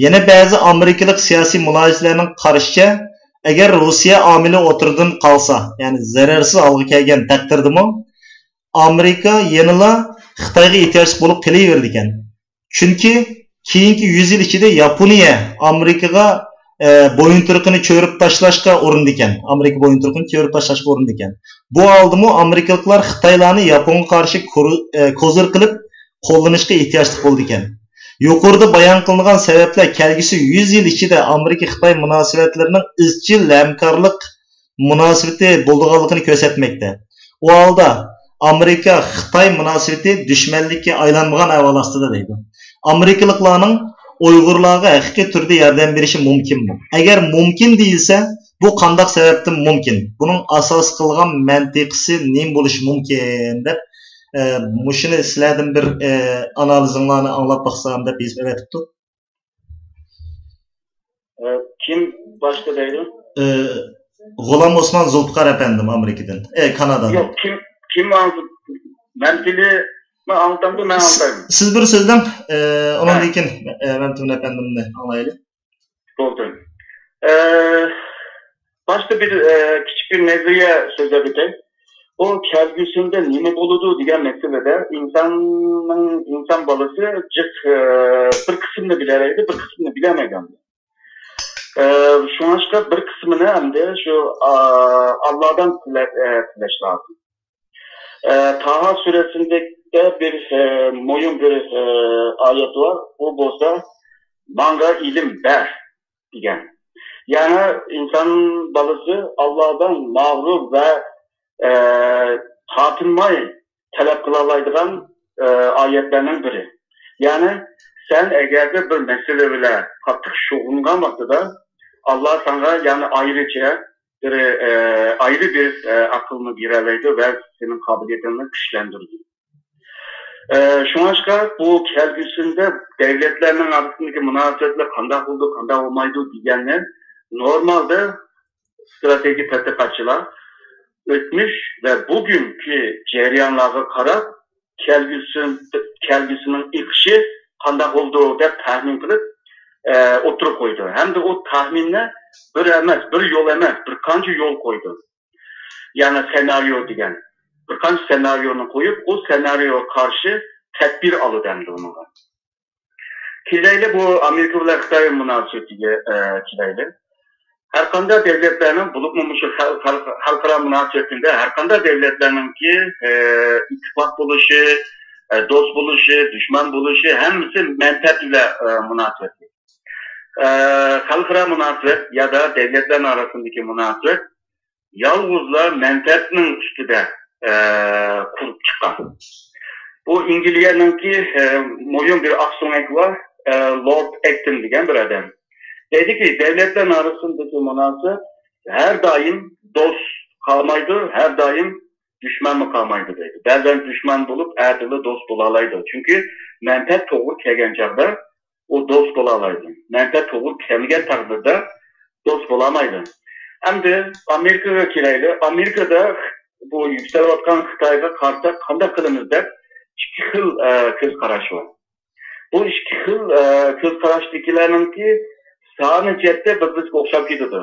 يەنە بەزى ئامېرىكىلىق سىياسىي مۇلاھىزىچىلەرنىڭ قارىشىچە، ئەگەر روسىيە ئامىلى ئوتتۇرىدىن قالسا، يەنى زەرەرسىز ھالغا كەلگەن تەقدىردىمۇ، ئامېرىكا يەنىلا خىتايغا ئېھتىياجلىق بولۇپ قېلىۋېرىدىكەن. چۈنكى كېيىنكى يۈز يىل ئىچىدە ياپونىيە ئامېرىكىغا، ئە، بويۇنتۇرۇقىنى چۆرۈپ تاشلاشقا ئۇرۇنىدىكەن. ئامېرىكا بويۇنتۇرۇقىنى چۆرۈپ تاشلاشقا ئۇرۇنىدىكەن. بۇ ھالدىمۇ ئامېرىكىلىقلار خىتايلارنى ياپونغا قارشى كورۇ-، ئە، كوزىر قىلىپ قوللىنىشقا ئېھتىياجلىق بولىدىكەن. يۇقىرىدا بايان قىلىنغان سەۋەبلەر كەلگۈسى يۈز يىل ئىچىدە ئامېرىكا-خىتاي مۇناسىۋەتلىرىنىڭ ئىزچىل ھەمكارلىق مۇناسىۋىتى بولىدىغانلىقىنى كۆرسەتمەكتە. ئۇ ھالدا ئامېرىكا-خىتاي مۇناسىۋىتى دۈشمەنلىككە ئايلانمىغان ئەھۋال ئاستىدا دەيدۇ. ئامېرىكىلىقلارنىڭ ئۇيغۇرلارغا ھەقىقىي تۈردە ياردەم بېرىشى مۇمكىنمۇ؟ ئەگەر مۇمكىن دېيىلسە، بۇ قانداق سەۋەبتىن مۇمكىن؟ بۇنىڭ ئاساس قىلغان مەنتىقىسى نېمە بولۇشى مۇمكىن؟ دەپ، ئە، مۇشۇنى سىلەردىن بىر، ئە، ئانالىزىڭلارنى ئاڭلاپ باقسام دەپ يېزىپ ئەۋەتىپتۇ. ئە، كىم باشتا دەيدۇ؟ ئە، غۇلام ئوسمان زۇلپىقار ئەپەندىم ئامېرىكىدىن، ئە، كانادادىن. ياق، كىم، كىم ئاڭلىتىپ؟ مەن تىلى، مەن ئاڭلىتامدۇ، مەن ئاڭلىتايمەن. سىز بىر سۆزلەڭ، ئە، ئۇنىڭدىن كېيىن، ئە، مەمتىمىن ئەپەندىمنى ئاڭلايلى. بولدى. ئە، باشتا بىر، ئە، كىچىك بىر نەزەرىيە سۆزلەپ ئۆتەي. بۇ كەلگۈسىدە نېمە بولىدۇ دېگەن مەسىلىدە ئىنساننىڭ، ئىنسان بالىسى جىق، ئە، بىر قىسمىنى بىلەلەيدۇ، بىر قىسمىنى بىلەلمەيدۇ. ئە، شۇڭلاشقا بىر قىسمىنى ئەمدى شۇ، ئا، ئاللادىن تىلە-، ئە، تىلەش لازىم. ئە، تاھا سۈرەسىندە بىر، ئە، مۇھىم بىر، ئە، ئايەت بار. ئۇ بولسا، «ماڭا ئىلىم بەر» دېگەن. يەنى ئىنسان بالىسى ئاللادىن مەھرۇم ۋە، ئە، تارتىنماي تەلەپ قىلالايدىغان، ئە، ئايەتلەرنىڭ بىرى. يەنى سەن ئەگەردە بىر مەسىلە بىلەن قاتتىق شۇغۇللانغان ۋاقتىدا، ئاللا ساڭا يەنى ئايرىچە بىر، ئە، ئايرى بىر، ئە، ئەقىلنى بېرەلەيدۇ ۋە سېنىڭ قابىلىيىتىڭنى كۈچلەندۈرىدۇ. ئە، شۇڭلاشقا بۇ كەلگۈسىدە دەۋلەتلەرنىڭ ئارىسىدىكى مۇناسىۋەتلەر قانداق بولىدۇ، قانداق بولمايدۇ دېگەننى نورمالدا ئىستراتېگىيە تەتقىقاتچىلار ئۆتمۈش ۋە بۈگۈنكى جەريانلارغا قاراپ، كەلگۈسى، كەلگۈسىنىڭ ئېقىشى قانداق بولىدۇ دەپ تەخمىن قىلىپ، ئە، ئوتتۇرىغا قويىدۇ. ھەمدە ئۇ تەخمىننى بىر ئەمەس، بىر يول ئەمەس، بىر قانچە يول قويىدۇ. يەنى سېنارىيو دېگەن. بىر قانچە سېنارىيونى قويۇپ، ئۇ سېنارىيوغا قارشى تەدبىر ئالىدۇ ئەمدى ئۇنىڭغا. كېلەيلى بۇ ئامېرىكا بىلەن خىتاي مۇناسىۋىتىگە، ئە، كېلەيلى. ھەرقانداق دەۋلەتلەرنىڭ، بولۇپمۇ مۇشۇ خەل-، خەل-، خەلقئارا مۇناسىۋەتلىرىدە ھەرقانداق دەۋلەتلەرنىڭكى، ئە، ئىتتىپاق بولۇشى، ئە، دوست بولۇشى، دۈشمەن بولۇشى، ھەممىسى مەنپەئەت بىلەن، ئە، مۇناسىۋەتلىك. ئە، خەلقئارا مۇناسىۋەت يا دا دەۋلەتلەرنىڭ ئارىسىدىكى مۇناسىۋەت يالغۇزلا مەنپەئەتنىڭ ئۈستىدە، ئە، قۇرۇپ چىققان. بۇ ئىنگلىيەنىڭكى، ئە، مۇھىم بىر ئاقسۆڭەك بار، ئە، لورد ئەكتون دېگەن بىر ئادەم. دەيدىكى، دەۋلەتلەر ئارىسىدىكى مۇناسىۋەت ھەر دائىم دوست قالمايدۇ، ھەر دائىم دۈشمەنمۇ قالمايدۇ دەيدۇ. بەزەن دۈشمەن بولۇپ، ئەتىلا دوست بولالايدۇ. چۈنكى مەنپەئەت توغرا كەلگەن چاغدا ئۇ دوست بولالايدۇ. مەنپەئەت توغرا كەلمىگەن تەقدىردە دوست بولالمايدۇ. ئەمدى ئامېرىكىغا كېلەيلى. ئامېرىكىدا بۇ يۈكسىلىۋاتقان خىتايغا قارىساق قانداق قىلىمىز دەپ ئىككى خىل، ئە، كۆز قاراش بار. بۇ ئىككى خىل، ئە، كۆز قاراشتىكىلەرنىڭكى سانى جەھەتتە بىر-بىرىگە ئوخشاپ كېتىدۇ.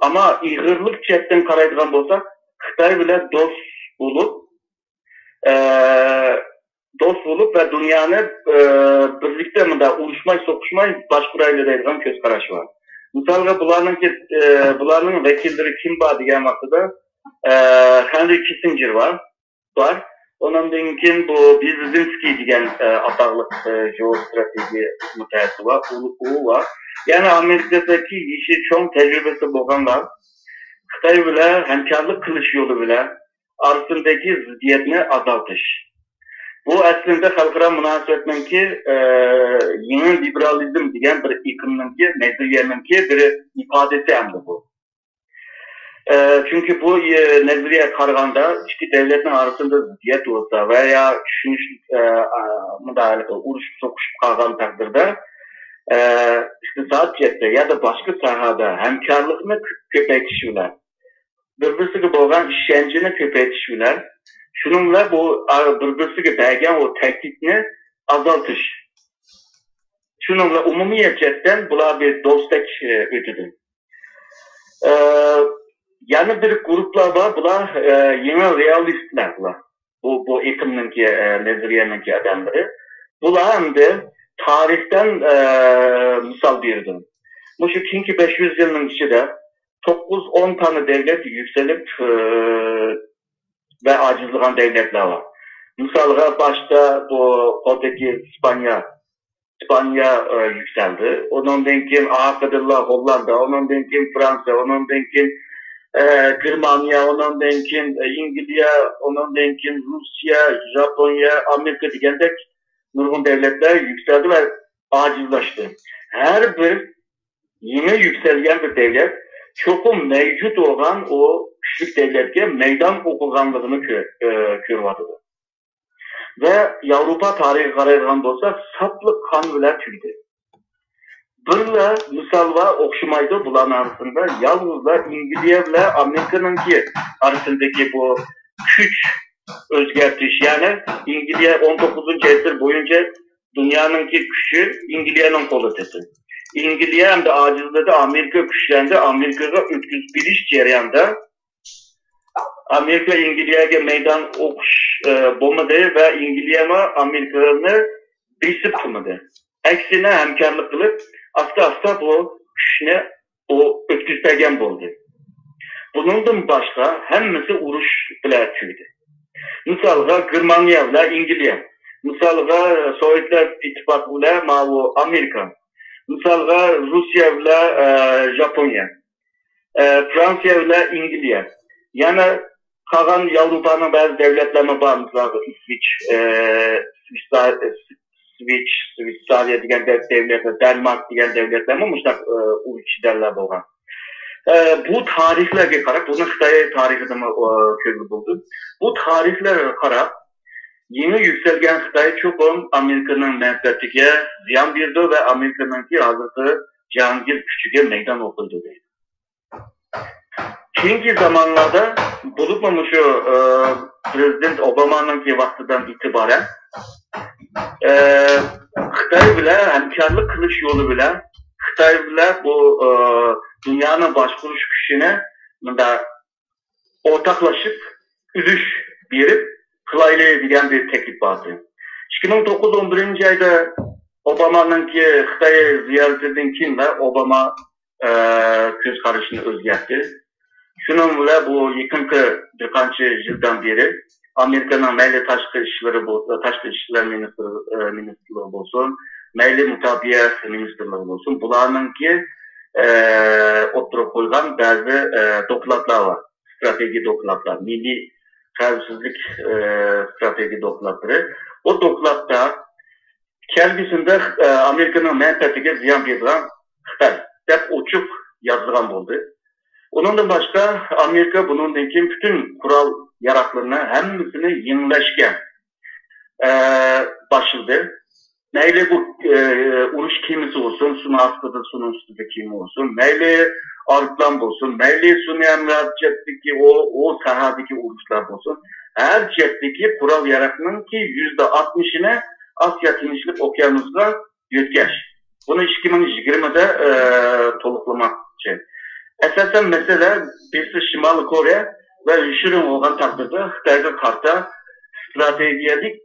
ئەمما ئېغىرلىق جەھەتتىن قارايدىغان بولساق، خىتاي بىلەن دوست بولۇپ، ئە، دوست بولۇپ ۋە دۇنيانى، ئە، بىرلىكتە مۇنداق ئۇرۇشماي، سوقۇشماي باشقۇرايلى دەيدىغان كۆز قاراش بار. مىسالغا، بۇلارنىڭكى، ئە، بۇلارنىڭ ۋەكىللىرى كىم بار دېگەن ۋاقتىدا، ئە، خېنرى كىسسىنجېر بار، بار. ئۇنىڭدىن كېيىن بۇ بېرېزىنسكىي دېگەن، ئە، ئاتاقلىق، ئە، جېئوستراتېگىيە مۇتەخەسسىسى بار، ئۇ، ئۇ بار. يەنى ئامېرىكىدىكى يېشى چوڭ، تەجرىبىسى بولغانلار خىتاي بىلەن ھەمكارلىق قىلىش يولى بىلەن ئارىسىدىكى زىددىيەتنى ئازالتىش. بۇ ئەسلىدە خەلقئارا مۇناسىۋەتنىڭكى، ئە، يېڭى لىبېرالىزم دېگەن بىر ئېقىمنىڭكى، نەزەرىيەنىڭكى بىر ئىپادىسى ئەمدى بۇ. ئە، چۈنكى بۇ، ئە، نەزەرىيەگە قارىغاندا ئىككى دۆلەتنىڭ ئارىسىدا زىددىيەت بولسا ۋە يا چۈشىنىش، ئە، ئە، مۇنداق ئۇرۇشۇپ سوقۇشۇپ قالغان تەقدىردە، ئە، ئىقتىساد جەھەتتە يا باشقا ساھەدە ھەمكارلىقنى كۆپەيتىش بىلەن، بىر-بىرسىگە بولغان ئىشەنچىنى كۆپەيتىش بىلەن، شۇنىڭ بىلەن بۇ، ئا، بىر-بىرسىگە بەرگەن ئۇ تەھدىتنى ئازالتىش. شۇنىڭ بىلەن ئومۇمىي جەھەتتىن بۇلار بىر دوستتەك، ئە، ئۆتىدۇ. ئە، يەنە بىر گۇرۇپلار بار، بۇلار، ئە، يېڭى رېئالىستلار بۇلار. بۇ، بۇ ئېقىمنىڭكى، ئە، نەزەرىيەنىڭكى ئادەملىرى. بۇلار ئەمدى تارىختىن، ئە، مىسال بېرىدۇ. مۇشۇ كېيىنكى بەش يۈز يىلنىڭ ئىچىدە توققۇز، ئون تانە دەۋلەت يۈكسىلىپ، ئە، ۋە ئاجىزلىغان دەۋلەتلەر بار. مىسالغا، باشتا بۇ قولدىكى ئىسپانىيە، ئىسپانىيە، ئە، يۈكسەلدى. ئۇنىڭدىن كېيىن ئارقىدىنلا ھوللاندىيە، ئۇنىڭدىن كېيىن فرانسىيە، ئۇنىڭدىن كېيىن، ئە، گېرمانىيە، ئۇنىڭدىن كېيىن، ئە، ئەنگلىيە، ئۇنىڭدىن كېيىن روسىيە، ياپونىيە، ئامېرىكا دېگەندەك نۇرغۇن دۆلەتلەر يۈكسەلدى ۋە ئاجىزلاشتى. ھەر بىر يېڭى يۈكسەلگەن بىر دۆلەت چوقۇم مەۋجۇت بولغان ئۇ كۈچلۈك دۆلەتكە مەيدان ئوقۇغانلىقىنى كۆ-، ئە، كۆرۈۋاتىدۇ. ۋە ياۋروپا تارىخىغا قارايدىغان بولساق، ساپلا قان بىلەن تۈگىدى. بىرلا مىسال بار، ئوخشىمايدۇ بۇلارنىڭ ئارىسىدا. يالغۇزلا ئەنگلىيە بىلەن ئامېرىكىنىڭكى ئارىسىدىكى بۇ كۈچ ئۆزگەرتىش، يەنى ئەنگلىيە ئون توققۇزىنچى ئەسىر بويىچە دۇنيانىڭكى كۈچى ئەنگلىيەنىڭ قولىدا. ئەنگلىيە ئەمدى ئاجىزلىدى، ئامېرىكا كۈچلەندى، ئامېرىكىغا ئۆتكۈزۈپ بېرىش جەريانىدا ئامېرىكا ئەنگلىيەگە مەيدان ئوقۇش، ئە، بولمىدى ۋە ئەنگلىيەمۇ ئامېرىكىنى بېسىپ تۇرمىدى. ئەكسىنە ھەمكارلىق قىلىپ، ئاستا-ئاستا بۇ كۈچنى ئۇ ئۆتكۈزۈپ بەرگەن بولدى. بۇنىڭدىن باشقا ھەممىسى ئۇرۇش بىلەن تۈگىدى. مىسالغا، گېرمانىيە بىلەن ئەنگلىيە. مىسالغا، سوۋېتلار ئىتتىپاقى بىلەن ماۋۇ ئامېرىكا. مىسالغا، روسىيە بىلەن، ئە، ياپونىيە. ئە، فرانسىيە بىلەن ئەنگلىيە. يەنە قالغان ياۋروپانىڭ بەزى دۆلەتلىرىمۇ بار، مىسالغا ئىسۋىچ، ئە، شۋېتسار-، شۋېتس-، شۋېتسارىيە دېگەن دەۋ-، دۆلەتلەر، دەنمارك دېگەن دۆلەتلەرمۇ مۇشۇنداق، ئە، ئۇرۇش چېدەرلەر بولغان. ئە، بۇ تارىخلارغا قاراپ، بۇنى خىتاي تارىخىدىمۇ، ئە، كۆرگىلى بولىدۇ. بۇ تارىخلارغا قاراپ، يېڭى يۈكسەلگەن خىتاي چوقۇم ئامېرىكىنىڭ مەنپەئەتىگە زىيان بېرىدۇ ۋە ئامېرىكىنىڭكى ھازىرقى جاھانگىر كۈچىگە مەيدان ئوقۇيدۇ دەيدۇ. كېيىنكى زامانلاردا، بولۇپمۇ مۇشۇ، ئە، پىرېزىدېنت ئوبامانىڭكى ۋاقتىدىن ئېتىبارەن، ئە، خىتاي بىلەن ھەمكارلىق قىلىش يولى بىلەن خىتاي بىلەن بۇ، ئە، دۇنيانى باشقۇرۇش كۈچىنى مۇنداق ئورتاقلىشىپ، ئۈلۈش بېرىپ قىلايلى دېگەن بىر تەكلىپ بار ئىدى. ئىككى مىڭ توققۇز، ئون بىرىنچى ئايدا ئوبامانىڭكى خىتاي زىيارىتىدىن كېيىنلا ئوباما، ئە، كۆز قارىشىنى ئۆزگەرتتى. شۇنىڭ بىلەن بۇ يېقىنقى بىر قانچە يىلدىن بېرى ئامېرىكىنىڭ مەيلى تاشقى ئىشلىرى بول-، تاشقى ئىشلار مىنىستىر-، ئە، مىنىستىرلىقى بولسۇن، مەيلى مۇداپىئە مىنىستىرلىقى بولسۇن، بۇلارنىڭكى، ئە، ئوتتۇرىغا قويغان بەزى، ئە، دوكلاتلار بار. ئىستراتېگىيە دوكلاتلار، مىللىي خەۋپسىزلىك، ئە، ئىستراتېگىيە دوكلاتلىرى. بۇ دوكلاتتا كەلگۈسىدە، ئە، ئامېرىكىنىڭ مەنپەئەتىگە زىيان بېرىدىغان خىتاي دەپ ئوچۇق يازىدىغان بولدى. ئۇنىڭدىن باشقا، ئامېرىكا بۇنىڭدىن كېيىن پۈتۈن قورال ياراغلىرىنى ھەممىسىنى يېڭىلاشكە، ئە، باشلىدى. مەيلى بۇ، ئە، ئۇرۇش كېمىسى بولسۇن، سۇنىڭ ئاستىدا، سۇنىڭ ئۈستىدە كېمە بولسۇن، مەيلى ئايروپىلان بولسۇن، مەيلى سۇنى ھەمراھ جەھەتتىكى ئۇ، ئۇ ساھەدىكى ئۇرۇشلار بولسۇن، ھەر جەھەتتىكى قورال ياراغنىڭكى يۈزدە ئاتمىشىنى ئاسىيا تىنچلىق ئوكيانۇسىغا يۆتكەش. بۇنى ئىككى مىڭ يىگىرمىدە، ئە، تولۇقلىماقچى. ئاساسەن مەسىلە بىرسى شىمالىي كورېيە ۋە يوشۇرۇن بولغان تەقدىردە خىتايغا قارىتا ئىستراتېگىيەلىك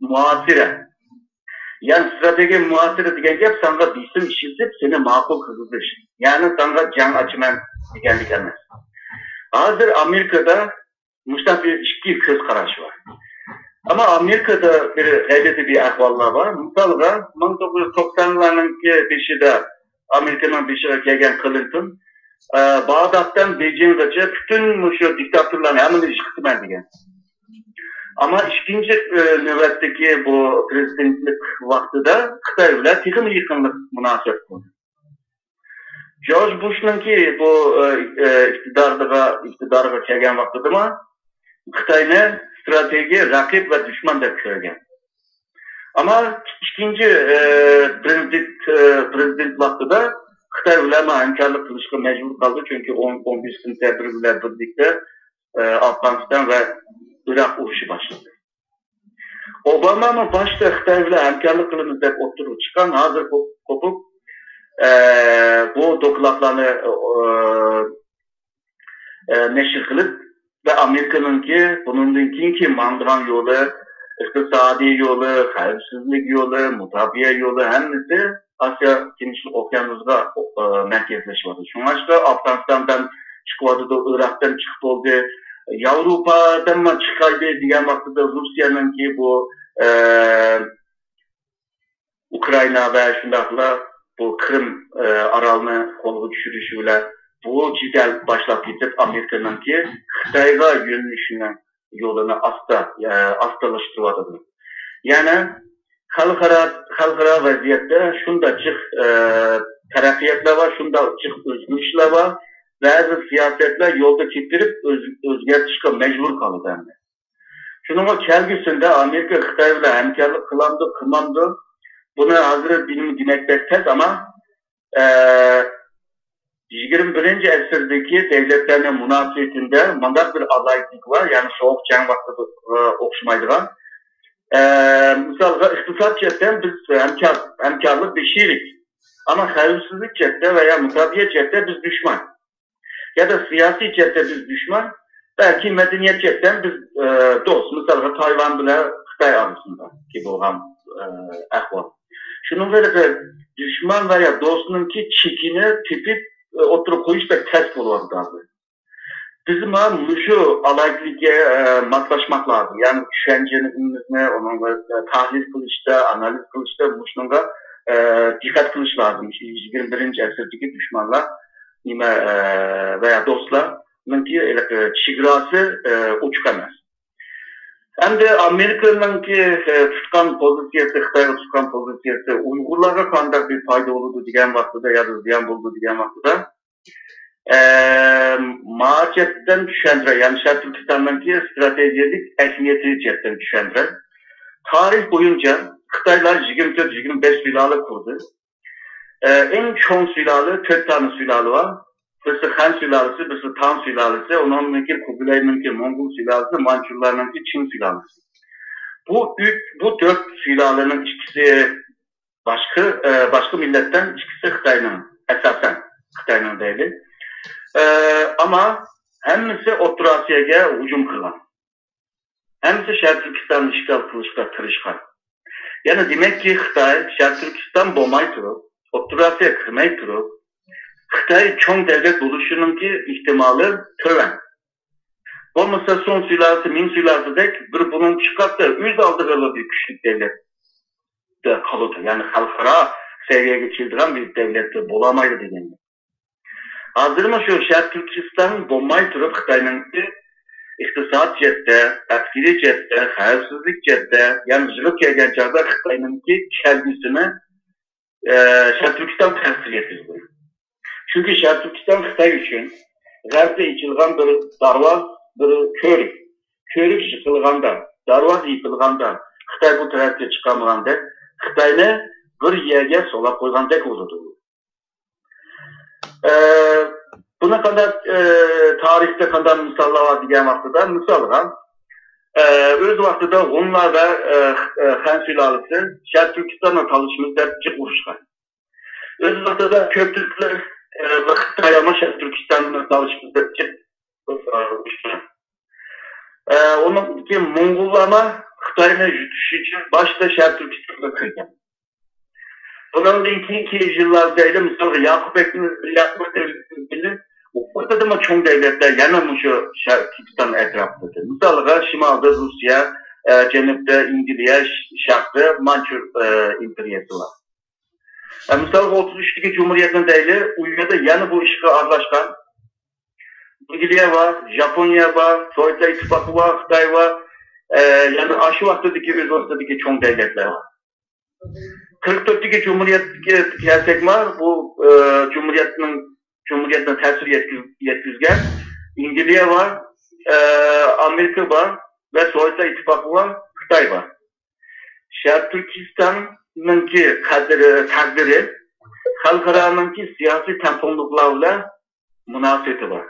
مۇھاسىرە. يەنى ئىستراتېگىيە مۇھاسىرە دېگەن گەپ ساڭا بېسىم ئىشلىتىپ، سېنى ماقۇل قىلغۇزۇش. يەنى ساڭا جەڭ ئاچىمەن دېگەنلىك ئەمەس. ھازىر ئامېرىكىدا مۇشۇنداق بىر ئىككى كۆز قاراش بار. ئەمما ئامېرىكىدا بىر غەلىتە بىر ئەھۋاللار بار. مىسالغا، مىڭ توققۇز يۈز توقسانلارنىڭكى بېشىدا ئامېرىكىنىڭ بېشىغا كەلگەن كلىنتون، ئە، باغدادتىن بېيجىڭغىچە پۈتۈن مۇشۇ دىكتاتورلارنى ھەممىنى يىقىتىمەن دېگەن. ئەمما ئىككىنچى، ئە، نۆۋەتتىكى بۇ پىرېزىدېنتلىق ۋاقتىدا خىتاي بىلەن تېخىمۇ يېقىنلىق مۇناسىۋەت قۇردى. جورج بۇشنىڭكى بۇ، ئە، ئە، ئىقتىدارغا، ئىقتىدارغا كەلگەن ۋاقتىدىمۇ خىتاينى ئىستراتېگىيە رەقىب ۋە دۈشمەن دەپ كۆرگەن. ئەمما ئىككىنچى، ئە، پىرېزىدېنت، ئە، پىرېزىدېنت ۋاقتىدا خىتاي بىلەن ھەمكارلىق قىلىشقا مەجبۇر قالدى، چۈنكى ئون، ئون بىرىنچى سېنتەبىر بىلەن بىرلىكتە، ئە، ئافغانىستان ۋە ئىراق ئۇرۇشى باشلىدى. ئوبامامۇ باشتا خىتاي بىلەن ھەمكارلىق قىلىمىز دەپ ئوتتۇرىغا چىققان، ھازىر قوپ-، قوپۇپ، ئە، بۇ دوكلاتلارنى، ئە، ئە، نەشر قىلىپ ۋە ئامېرىكىنىڭكى بۇنىڭدىن كېيىنكى ماڭىدىغان يولى، ئىقتىسادىي يولى، خەۋپسىزلىك يولى، مۇداپىئە يولى ھەممىسى ئاسىيا تىنچلىق ئوكيانۇسىغا، ئە، مەركەزلىشىۋاتىدۇ. شۇڭلاشقا ئافغانىستاندىن چىقىۋاتىدۇ، ئىراقتىن چىقىپ بولدى. ياۋروپادىنمۇ چىقايلى دېگەن ۋاقتىدا روسىيەنىڭكى بۇ، ئە، ئۇكرائىنا ۋە شۇنداقلا بۇ قىرىم، ئە، ئارالنى قولغا چۈشۈرۈشى بىلەن بۇ جېدەل باشلاپ كېتىپ، ئامېرىكىنىڭكى خىتايغا يۆنىلىشىنىڭ يولىنى ئاستا، ئە، ئاستىلاشتۇرۇۋاتىدۇ. يەنى خەلقئارا، خەلقئارا ۋەزىيەتتە شۇنداق جىق، ئە، تەرەققىياتلار بار، شۇنداق جىق ئۆزگىرىشلەر بار. بەزى سىياسەتلەر يولدا كېتىپ بېرىپ ئۆز-، ئۆزگەرتىشكە مەجبۇر قالىدۇ ئەمدى. شۇنىڭغا كەلگۈسىدە ئامېرىكا خىتاي بىلەن ھەمكارلىق قىلامدۇ، قىلمامدۇ؟ بۇنى ھازىر بىلىم دېمەك بەك تەس، ئەمما، ئە، يىگىرمە بىرىنچى ئەسىردىكى دۆلەتلەرنىڭ مۇناسىۋىتىدە مۇنداق بىر ئالاھىدىلىك بار، يەنى سوغۇق جەڭ ۋاقتىغا ئوخشىمايدىغان. ئە، مىسالغا، ئىقتىساد جەھەتتىن بىز ھەمكار، ھەمكارلىق بىر شېرىك. ئەمما خەۋپسىزلىك جەھەتتە ۋە يا مۇداپىئە جەھەتتە بىز دۈشمەن. يا دا سىياسىي جەھەتتە بىز دۈشمەن، بەلكى مەدەنىيەت جەھەتتە بىز، ئە، دوست. مىسالغا، تايۋان بىلەن خىتاي ئارىسىندىكى بولغان، ئە، ئەھۋال. شۇنىڭغا دۇشمەن ۋە يا دوستنىڭكى چېكىنى تېپىپ، ئە، ئوتتۇرىغا قويۇش بەك تەس بولۇۋاتىدۇ ھازىر. بىز مانا مۇشۇ ئالاھىدىلىككە، ئە، ماسلاشماق لازىم. يەنى چۈشەنچىمىزنى، ئۇنىڭغا، ئە، تەھلىل قىلىشتا، ئانالىز قىلىشتا مۇشۇنىڭغا، ئە، دىققەت قىلىش لازىم. شۇ يىگىرمە بىرىنچى ئەسىردىكى دۈشمەنلەر نېمە، ئە، ۋە يا دوستلارنىڭكى ھېلىقى چېگراسى، ئە، ئوچۇق ئەمەس. ئەمدى ئامېرىكىنىڭكى، ئە، تۇتقان پوزىتسىيەسى، خىتايغا تۇتقان پوزىتسىيەسى ئۇيغۇرلارغا قانداق بىر پايدا بولىدۇ دېگەن ۋاقتىدا يا دا زىيان بولىدۇ دېگەن ۋاقتىدا، ئە، ماجەتتىن چۈشەندۈرە، يەنى شەرقىي تۈركىستاننىڭكى ئىستراتېگىيەلىك ئەھمىيىتى جەھەتتىن چۈشەندۈرە. تارىخ بويىچە خىتايلار يىگىرمە تۆت، يىگىرمە بەش سۇلالە قۇردى. ئە، ئەڭ چوڭ سۇلالە، تۆت دانە سۇلالە بار. بىرسى خەن سۇلالىسى، بىرسى تاڭ سۇلالىسى، ئۇنىڭدىن كېيىن قۇبىلەينىڭكى موڭغۇل سۇلالىسى، مانچۇلارنىڭكى چىڭ سۇلالىسى. بۇ ئۈچ، بۇ تۆت سۇلالىنىڭ ئىككىسى باشقا، ئە، باشقا مىللەتتىن، ئىككىسى خىتاينىڭ، ئاساسەن خىتاينىڭ دەيلى. ئە، ئەمما ھەممىسى ئوتتۇرا ئاسىياگە ھۇجۇم قىلغان. ھەممىسى شەرقىي تۈركىستاننى ئىشغال قىلىشقا تىرىشقان. يەنى دېمەككى، خىتاي شەرقىي تۈركىستان بولماي تۇرۇپ، ئوتتۇرا ئاسىيا كىرمەي تۇرۇپ، خىتاي چوڭ دۆلەت بولۇشىنىڭكى ئېھتىمالى تۆۋەن. بولمىسا سۇڭ سۇلالىسى، مىڭ سۇلالىسىدەك بىر بۇلۇڭ چىقارسا، ئۆز ئالدىغا بىر كۈچلۈك دۆلەتتە قالىدۇ. يەنى خەلقئارا سەۋىيەگە كېلىدىغان بىر دۆلەتتە بولالمايدۇ دېگەن. ھازىرمۇ شۇ شەرقىي تۈركىستان بولماي تۇرۇپ، خىتاينىڭكى ئىقتىساد جەھەتتە، ئەسكىرىي جەھەتتە، خەۋپسىزلىك جەھەتتە، يەنى يىغىپ كەلگەن چاغدا خىتاينىڭكى كەلگۈسىنى، ئە، شەرقىي تۈركىستان تەسىر يەتكۈزىدۇ. چۈنكى شەرقىي تۈركىستان خىتاي ئۈچۈن غەربتە ئېچىلغان بىر دارۋاز، بىر كۆۋرۈك. كۆۋرۈك يىقىلغاندا، دارۋاز يىقىلغاندا، خىتاي بۇ تەرەپكە چىقالمىغاندەك، خىتاينى بىر يەرگە سولاپ قويغاندەك بولىدۇ. ئە، بۇنى قانداق، ئە، تارىختا قانداق مىساللار بار دېگەن ۋاقتىدا، مىسالغا، ئە، ئۆز ۋاقتىدا ھونلار ۋە، ئە، خ-، ئە، خەن سۇلالىسى شەرقىي تۈركىستاننى تالىشىمىز دەپ جىق ئۇرۇشقان. ئۆز ۋاقتىدا كۆك تۈركلەر، ئە، ۋە خىتايلارمۇ شەرقىي تۈركىستاننى تالىشىمىز دەپ جىق، ئە، ئۇرۇشقان. ئە، ئۇنىڭدىن كېيىن موڭغۇللارمۇ خىتاينى يۇتۇش ئۈچۈن باشتا شەرقىي تۈركىستانغا كىرگەن. بۇنىڭدىن كېيىنكى يىللاردا، مىسالغا، ياقۇپ بەگنىڭ، ياقۇپ بەگنىڭ ئوقۇتىدىمۇ چوڭ دۆلەتلەر يەنە مۇشۇ شەرقىي تۈركىستان ئەتراپىدا. مىسالغا، شىمالدا روسىيە، ئە، جەنۇبتا ئەنگلىيە، ش-، شەرقتە مانچۇ، ئە، ئىمپېرىيەسى بار. ئە، مىسالغا، ئوتتۇز ئۈچتىكى جۇمھۇرىيەتنى دەيلى، ئۇ يەردە يەنە بۇ ئىشقا ئارىلاشقان ئەنگلىيە بار، ياپونىيە بار، سوۋېتلار ئىتتىپاقى بار، خىتاي بار، ئە، يەنە ئاشۇ ۋاقتىدىكى، ئۆز ۋاقتىدىكى چوڭ دۆلەتلەر بار. قىرىق تۆتتىكى جۇمھۇرىيەتكە كەلسەكمۇ، بۇ، ئە، جۇمھۇرىيەتنىڭ، جۇمھۇرىيەتنىڭ تەسىر يەتكۈز-، يەتكۈزگەن ئەنگلىيە بار، ئە، ئامېرىكا بار ۋە سوۋېتلار ئىتتىپاقى بار، خىتاي بار. شەرقىي تۈركىستاننىڭكى قەدرى، تەقدىرى خەلقئارانىڭكى سىياسىي تەڭپۇڭلۇقلار بىلەن مۇناسىۋىتى بار.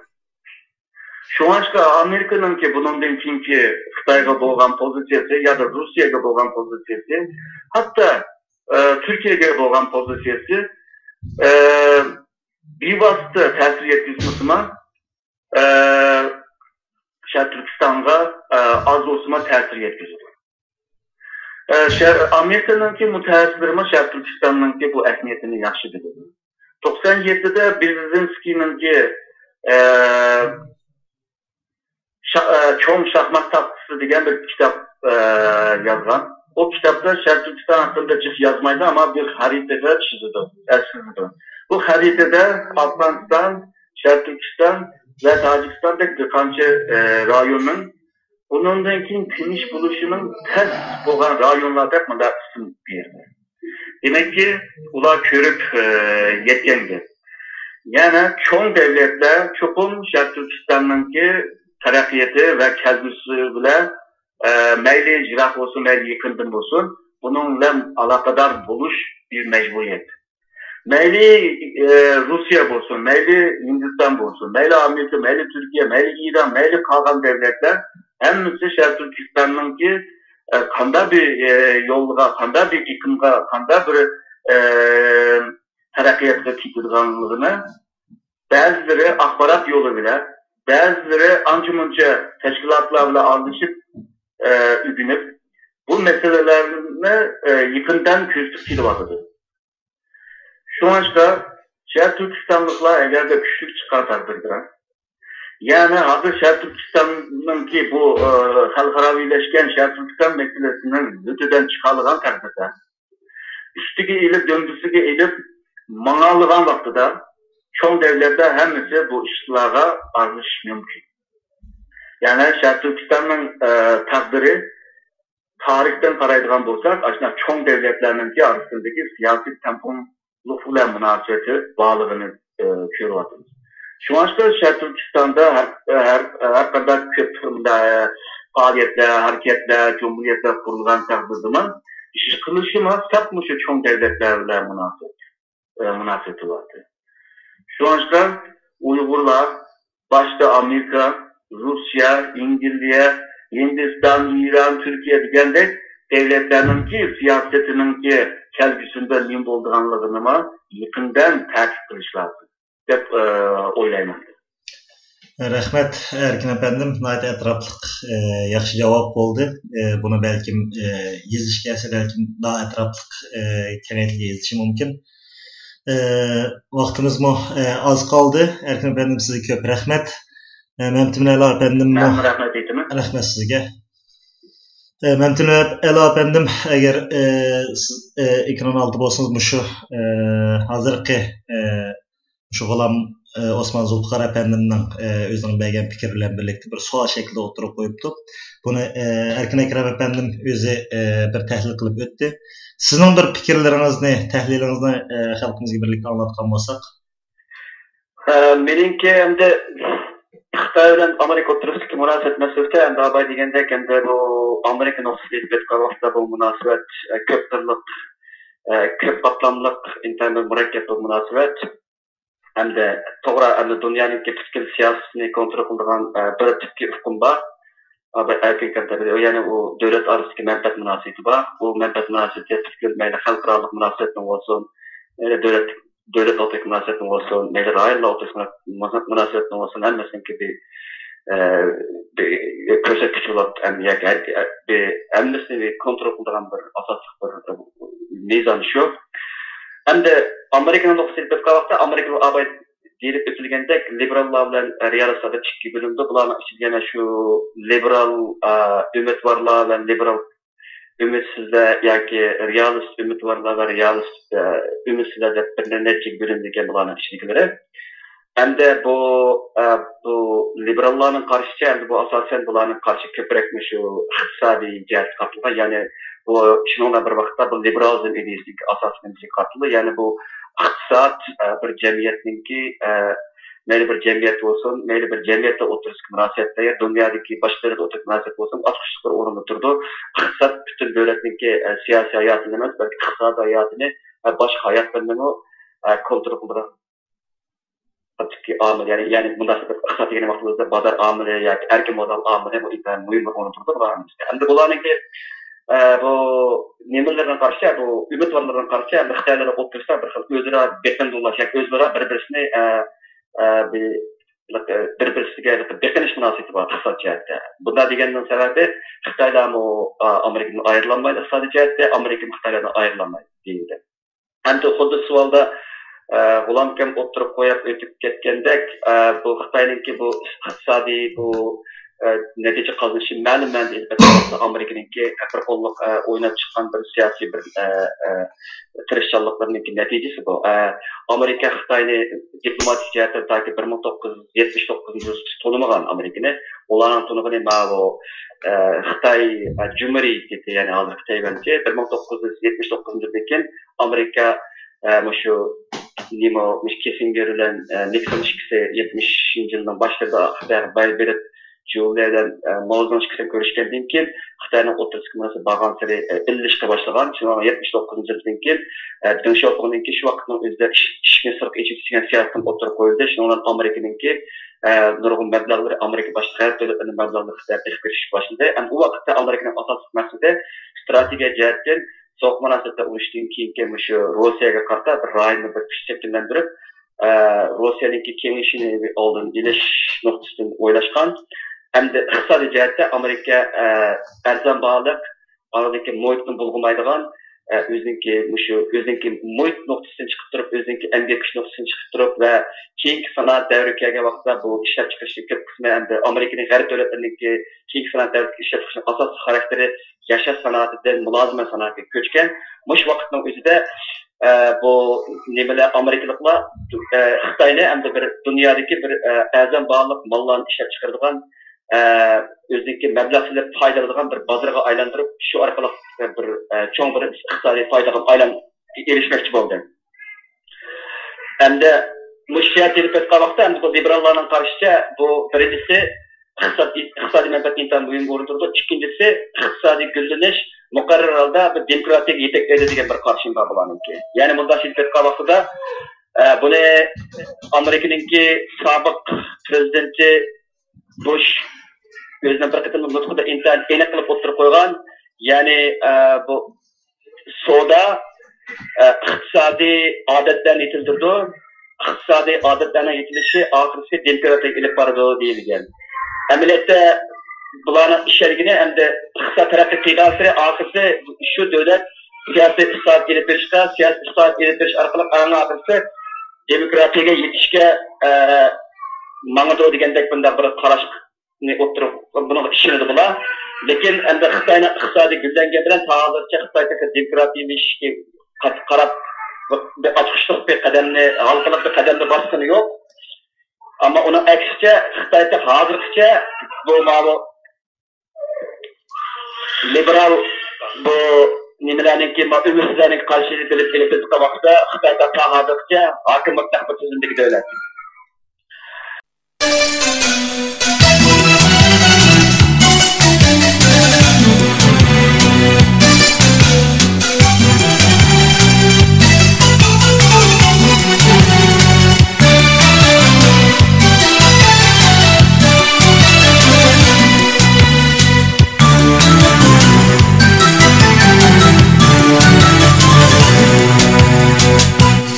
شۇڭلاشقا ئامېرىكىنىڭكى بۇنىڭدىن كېيىنكى خىتايغا بولغان پوزىتسىيەسى يا دا روسىيەگە بولغان پوزىتسىيەسى، ھەتتا، ئە، تۈركىيەگە بولغان پوزىتسىيەسى، ئە، بىۋاسىتە تەسىر يەتكۈزمىسىمۇ، ئە، شەرقىي تۈركىستانغا، ئە، ئاز بولسىمۇ تەسىر يەتكۈزىدۇ. ئە، شەر-، ئامېرىكىنىڭكى مۇتەخەسسىسلىرىمۇ شەرقىي تۈركىستاننىڭكى بۇ ئەھمىيىتىنى ياخشى بىلىدۇ. توقسان يەتتىدە بېرېزىنسكىينىڭكى، ئە، شا-، ئە، چوڭ شاھمات تاختىسى دېگەن بىر كىتاب، ئە، يازغان. ئۇ كىتابتا شەرقىي تۈركىستان ھەققىدە جىق يازمايدۇ، ئەمما بىر خەرىتىدە چىزىدۇ، ئەسلىدۇ. بۇ خەرىتىدە ئافغانىستان، شەرقىي تۈركىستان ۋە تاجىكىستاندەك بىر قانچە، ئە، رايوننىڭ ئۇنىڭدىن كېيىن تىنچ بولۇشىنىڭ تەس بولغان رايونلار دەپ مۇنداق ئىسىم بېرىلگەن. دېمەككى، ئۇلار كۆرۈپ، ئە، يەتكەن گەپ. يەنە چوڭ دەۋلەتلەر چوقۇم شەرقىي تۈركىستاننىڭكى تەرەققىياتى ۋە كەلگۈسى بىلەن، ئە، مەيلى يىراق بولسۇن، مەيلى يېقىندىن بولسۇن، بۇنىڭ بىلەن ئالاقىدار بولۇش بىر مەجبۇرىيەت. مەيلى، ئە، روسىيە بولسۇن، مەيلى ھىندىستان بولسۇن، مەيلى ئامېرىكا، مەيلى تۈركىيە، مەيلى ئىران، مەيلى قالغان دەۋلەتلەر ھەممىسى شەرقىي تۈركىستاننىڭكى، ئە، قانداق بىر، ئە، يولغا، قانداق بىر ئېقىمغا، قانداق بىر، ئە، تەرەققىياتقا كېتىدىغانلىقىنى بەزىلىرى ئاخبارات يولى بىلەن، بەزىلىرى ئانچە-مۇنچە تەشكىلاتلار بىلەن ئارىلىشىپ، ئە، ئۆگىنىپ، بۇ مەسىلىلەرنى، ئە، يېقىندىن كۆزىتىپ كېلىۋاتىدۇ. شۇڭلاشقا، شەرقىي تۈركىستانلىقلار ئەگەردە كۈچلۈك چىققان تەقدىردە، يەنى ھازىر شەرقىي تۈركىستاننىڭكى بۇ، ئە، خەلقئاراۋىلەشكەن شەرقىي تۈركىستان مەسىلىسىنىڭ ھۆددىدىن چىقالىغان تەقدىردە، ئۈستىگە ئېلىپ، دۈمبىسىگە ئېلىپ، ماڭالىغان ۋاقتىدا چوڭ دەۋلەتلەر ھەممىسى بۇ ئىشلارغا ئارىلىشىشى مۇمكىن. يەنى شەرقىي تۈركىستاننىڭ، ئە، تەقدىرى تارىختىن قارايدىغان بولساق، ئاشۇنداق چوڭ دەۋلەتلەرنىڭكى ئارىسىندىكى سىياسىي تەڭپۇڭلۇق بىلەن مۇناسىۋىتى بارلىقىنى، ئە، كۆرۈۋاتىمىز. شۇڭلاشقا شەرقىي تۈركىستاندا ھەر، ھەر، ھەر قانداق كۆپ، مۇنداق، ئە، پائالىيەتلەر، ھەرىكەتلەر، جۇمھۇرىيەتلەر قۇرۇلغان تەقدىردىمۇ ئىش قىلىشىمۇ سەپ مۇشۇ چوڭ دەۋلەتلەر بىلەن مۇناسىۋەت، ئە، مۇناسىۋىتى بارتى. شۇڭلاشقا ئۇيغۇرلار باشتا ئامېرىكا، روسىيە، ئىنگلىيە، ھىندىستان، ئىران، تۈركىيە دېگەندەك دەۋلەتلەرنىڭكى سىياسىتىنىڭكى كەلگۈسىدە نېمە بولىدىغانلىقىنىمۇ يېقىندىن تەتقىق قىلىش لازىم دەپ، ئە، ئويلايمەن. رەھمەت، ئەركىن ئەپەندىم، ناھايىتى ئەتراپلىق، ئە، ياخشى جاۋاب بولدى. ئە، بۇنى بەلكىم، ئە، يېزىش كەلسە، بەلكىم داھا ئەتراپلىق، ئە، كەڭەيتىلگە يېزىشى مۇمكىن. ئە، ۋاقتىمىزمۇ، ئە، ئاز قالدى. ئەركىن ئەپەندىم، سىزگە كۆپ رەھمەت. ئە، مەمتىمىن ئەلا ئەپەندىممۇ مەنمۇ رەھمەت ئېيتىمەن. رەھمەت سىزگە. ئە، مەمتىمىن ئەلا ئەپەندىم، ئەگەر، ئە، سىز، ئە، ئېكران ئالدىدا بولسىڭىز، مۇشۇ، ئە، ھازىرقى، ئە، شۇ غۇلام، ئە، ئوسمان زۇلپىقار ئەپەندىمنىڭ، ئە، ئۆزىنىڭ بەرگەن پىكرى بىلەن بىرلىكتە بىر سوئال شەكلىدە ئوتتۇرىغا قويۇپتۇ. بۇنى، ئە، ئەركىن ئەكرەم ئەپەندىم ئۆزى، ئە، بىر تەھلىل قىلىپ ئۆتتى. سىزنىڭ بىر پىكىرلىرىڭىزنى، تەھلىلىڭىزنى، ئە، خەلقىمىزگە بىرلىكتە ئاڭلاتقان بولساق. ئە، مېنىڭكى ئەمدى خىتاي بىلەن ئامېرىكا ئوتتۇرىسىدىكى مۇناسىۋەت مەسىلىسى ئەمدى ئاباي دېگەندەك ئەمدى بۇ ئامېرىكا نۇقتىسىدىن ئېلىپ ئېيتقان ۋاقىتتا بۇ مۇناسىۋەت، ئە، كۆپ خىللىق، ئە، كۆپ قاتلاملىق، ئىنتايىن بىر مۇرەككەپ بىر مۇناسىۋەت. ھەمدە توغرا، ھەمدە دۇنيانىڭكى پۈتكۈل سىياسىتىنى كونترول قىلىدىغان، ئە، بىر تۈپكى ئۇقۇم بار. ئە، بىر ئەركىن كەلتۈردى. يەنى ئۇ دۆلەت ئارىسىدىكى مەنپەئەت مۇناسىۋىتى بار. ئۇ مەنپەئەت مۇناسىۋىتى پۈتكۈل مەيلى خەلقئارالىق مۇناسىۋەتنىڭ بولسۇن، مەيلى دۆلەت، دۆلەت ئوتتۇرىسىدىكى مۇناسىۋەتنىڭ بولسۇن، مەيلى رايونلار ئوتتۇرىسىدىكى مۇناسىۋەتنىڭ بولسۇن، ھەممىسىنىڭكى بىر، ئە، بىر كۆرسەتكۈچ بولۇپ، ھەم ياكى ھەر، بىر ھەممىسىنى بىر كونترول قىلىدىغان بىر ئاساسلىق بىر مىزان شۇ. ئەمدى ئامېرىكىنىڭ نۇقتىسىدىن بېقىۋاتقان ۋاقىتتا، ئامېرىكا ئاباي دېيىلىپ ئۆتۈلگەندەك، لىبېراللار بىلەن رېئالىستلار دەپ ئىككىگە بۆلۈنىدۇ. بۇلارنىڭ ئىچىدە يەنە شۇ لىبېرال، ئا، ئۈمىدۋارلار ۋە لىبېرال ئۈمىدسىزلەر ياكى رېئالىست ئۈمىدۋارلار ۋە رېئالىست، ئە، ئۈمىدسىزلەر دەپ بىر نەچچىگە بۆلۈنىدىكەن بۇلارنىڭ ئىچىدىكىلىرى. ئەمدى بۇ، ئە، بۇ لىبېراللارنىڭ قارىشىچە، ئەمدى بۇ ئاساسەن بۇلارنىڭ قارىشى كۆپرەكمۇ شۇ ئىقتىسادىي جەھەتكە قارىتىلغان، يەنى بۇ شۇنىڭ بىلەن بىر ۋاقىتتا بۇ لىبېرالىزم ئىدىيەسىنىڭكى ئاساسىي نېمىسىگە قارىتىلىدۇ، يەنى بۇ ئىقتىساد، ئە، بىر جەمئىيەتنىڭكى، ئە، مەيلى بىر جەمئىيەت بولسۇن، مەيلى بىر جەمئىيەتلەر ئوتتۇرىسىدىكى مۇناسىۋەتلەر يا دۇنيادىكى باشقا دۆلەت ئوتتۇرىسىدىكى مۇناسىۋەت بولسۇن، ئاچقۇچلۇق بىر ئورۇندا تۇرىدۇ. ئىقتىساد پۈتۈن دۆلەتنىڭكى، ئە، سىياسىي ھاياتىنى ئەمەس، بەلكى ئىقتىسادىي ھاياتىنى ۋە باشقا ھاياتلىرىنىمۇ، ئە، كونترول قىلىدىغان ئامىل، يەنى، يەنى مۇنداق ئىقتىساد دېگەن ۋاقتىمىزدا بازار ئامىلى ياكى ئەركىن بازار ئامىلى بۇ ئىنتايىن مۇھىم بىر ئورۇندا تۇرىدۇ بۇلار ھەممىسى. ئەمدى بۇلارنىڭكى، ئە، بۇ نېمىلىرىنى قارىسا، بۇ ئۈمىدۋارلىرىنى قارىسا، ئەمدى خىتايلار ئوتتۇرىسىدا بىر خىل ئۆزئارا بېقىندىلىشىش ياكى ئۆزئارا بىر-، بىرسىنى، ئە، ئە، بىر، بىر-، بىر-، بىرسىگە بېقىنىش مۇناسىۋىتى بار ئىقتىساد جەھەتتە. بۇنداق دېگەننىڭ سەۋەبى خىتايلارمۇ، ئا، ئامېرىكىدىن ئايرىلالمايدۇ ئىقتىسادىي جەھەتتە، ئامېرىكىمۇ خىتايلاردىن ئايرىلالمايدۇ دېيىلدى. ئەمدى خۇددى سوئالدا، ئە، غۇلام ئاكام ئوتتۇرىغا قويۇپ ئۆتۈپ كەتكەندەك، ئە، بۇ خىتاينىڭكى بۇ ئىقتىسادىي بۇ ئە، نەتىجە قازىنىشى مەلۇم مەنىدە ئېلىپ ئېيتقاندا ئامېرىكىنىڭكى بىر قوللۇق، ئە، ئويناپ چىققان بىر سىياسىي بىر، ئە، ئە، تىرىشچانلىقلىرىنىڭكى نەتىجىسى بۇ. ئە، ئامېرىكا خىتاينى دىپلوماتىك جەھەتتىن تاكى بىر مىڭ توققۇز يۈز يەتمىش توققۇزىنچى يىلى تونۇمىغان ئامېرىكىنى. ئۇلارنىڭ تونۇغىنى ماۋۇ، ئە، خىتاي، ئە، جۇمھۇرىيىتى، يەنى ھازىرقى تەيۋەنچە بىر مىڭ توققۇز يۈز يەتمىش توققۇزىنچى يىلدىن كېيىن ئامېرىكا، ئە، مۇشۇ نېمە، مۇشۇ كىسسىنگېر بىلەن، ئە، نىكسون ئىككىسى يەتمىشىنچى يىلنىڭ باشلىرىدا خىتايغا باي بېرىپ، جيۇ لەي بىلەن، ئە، ماۋزېدۇڭ ئىككىسى كۆرۈشكەندىن كېيىن، خىتاينىڭ ئوتتۇرىسىدىكى مۇناسىۋەت بارغانسېرى، ئە، ئىللىشىشقا باشلىغان. شۇڭا يەتمىش توققۇزىنچى يىلدىن كېيىن، ئە، دېڭ شياۋپىڭنىڭكى شۇ ۋاقىتنىڭ ئۆزىدە ئىش-، ئىشىكنى سىرتقا ئېچىۋېتىش دېگەن سىياسىتىمۇ ئوتتۇرىغا قويۇلدى. شۇنىڭ بىلەن ئامېرىكىنىڭكى، ئە، نۇرغۇن مەبلەغلىرى، ئامېرىكا باشقا غەرب دۆلەتلىرىنىڭ مەبلەغلىرى خىتايغا ئېقىپ كىرىشكە باشلىدى. ئەمدى ئۇ ۋاقىتتا ئامېرىكىنىڭ ئاساسلىق مەقسىتى، ستراتېگىيە جەھەتتىن سوغۇق مۇناسىۋەتلەر ئۇرۇشىدىن كېيىنكى مۇشۇ روسىيەگە قارىتا بىر رايوننى بىر كۈچ شەكىللەندۈرۈپ، ئە، روسىيەنىڭكى كېڭىيىشىنى ئالدىن ئېلىش نۇقتىسىدىن ئويلاشقان. ئەمدى ئىقتىسادىي جەھەتتە ئامېرىكا، ئە، ئەرزان باھالىق، ئارىدىكى مۇھىتنى بۇلغىمايدىغان، ئە، ئۆزىنىڭكى مۇشۇ ئۆزىنىڭكى مۇھىت نۇقتىسىدىن چىقىپ تۇرۇپ، ئۆزىنىڭكى ئەمگەك كۈچ نۇقتىسىدىن چىقىپ تۇرۇپ ۋە كېيىنكى سانائەت دەۋرىگە كەلگەن ۋاقىتتا بۇ ئىشلەپچىقىرىشنىڭ كۆپ قىسمى ئەمدى ئامېرىكىنىڭ غەرب دۆلەتلىرىنىڭكى كېيىنكى سانائەت دەۋرىدىكى ئىشلەپچىقىرىشنىڭ ئاساسلىق خاراكتېرى ياشاش سانائىتىدىن مۇلازىمەت سانائىتىگە كۆچكەن. مۇشۇ ۋاقىتنىڭ ئۆزىدە، ئە، بۇ نېمىلەر، ئامېرىكىلىقلار، ئە، خىتاينى ئەمدى بىر دۇنيادىكى بىر، ئە، ئەرزان باھالىق ماللارنى ئىشلەپچىقىرىدىغان، ئە، ئۆزىنىڭكى مەبلەغ سېلىپ پايدا ئالىدىغان بىر بازىرىغا ئايلاندۇرۇپ، شۇ ئارقىلىق بىر، ئە، چوڭ بىر ئىقتىسادىي پايدىغا ئايلان-، ئېرىشمەكچى بولدى. ئەمدى مۇشۇ شەرتنى ئېلىپ ئېيتقان ۋاقىتتا، ئەمدى بۇ لىبېراللارنىڭ قارىشىچە، بۇ بىرىنچىسى، ئىقتىساد، ئىقتىسادىي مەنپەئەت ئىنتايىن مۇھىم ئورۇندا تۇرىدۇ. ئىككىنچىسى، ئىقتىسادىي گۈللىنىش مۇقەررەر ھالدا بىر دېموكراتىيەگە يېتەكلەيدۇ دېگەن بىر قارىشىم بار بۇلارنىڭكى. يەنى مۇنداق ئېلىپ ئېيتقان ۋاقتىدا، ئە، بۇنى ئامېرىكىنىڭكى سابىق پرېزىدېنتى بۇش ئۆزىنىڭ بىر قېتىملىق نۇتقىدا ئىنتايىن ئېنىق قىلىپ ئوتتۇرىغا قويغان، يەنى، ئە، بۇ سودا، ئە، ئىقتىسادىي ئادەتلەرنى يېتىلدۈرىدۇ، ئىقتىسادىي ئادەتلەرنىڭ يېتىلىشى ئاخىرسى دېموكراتىيەگە ئېلىپ بارىدۇ دېيىلگەن. ئەمەلىيەتتە بۇلارنىڭ ئىشەنگىنى ئەمدى ئىقتىساد تەرەققىي قىلغانسېرى ئاخىرسى شۇ دۆلەت سىياسىي ئىقتىساد ئېلىپ بېرىشقا، سىياسىي ئىقتىساد ئېلىپ بېرىش ئارقىلىق ئەڭ ئاخىرسى دېموكراتىيەگە يېتىشكە، ئە، ماڭىدۇ دېگەندەك بۇنداق بىر قاراش ئوتتۇرىغا، بۇنىڭغا ئىشىنىدۇ بۇلار. لېكىن ئەمدى خىتاينىڭ ئىقتىسادى گۈللەنگەن بىلەن تا ھازىرچە خىتاي تېخى دېموكراتىيەلىشىشكە قا-، قاراپ بىر، بىر ئاچقۇچلۇق بىر قەدەمنى، ھالقىلىق بىر قەدەمنى باسقىنى يوق. ئەمما ئۇنىڭ ئەكسىچە خىتاي تېخى ھازىرغىچە بۇ ماۋۇ لىبېرال بۇ نېمىلەرنىڭكى، ما-، ئۈمىدسىزلەرنىڭكى قارشى بىلىپ ئېلىپ كېتىدىغان ۋاقىتتا خىتاي تا ھازىرغىچە ھاكىملىق بىر تۈزۈمدىكى دۆلەت.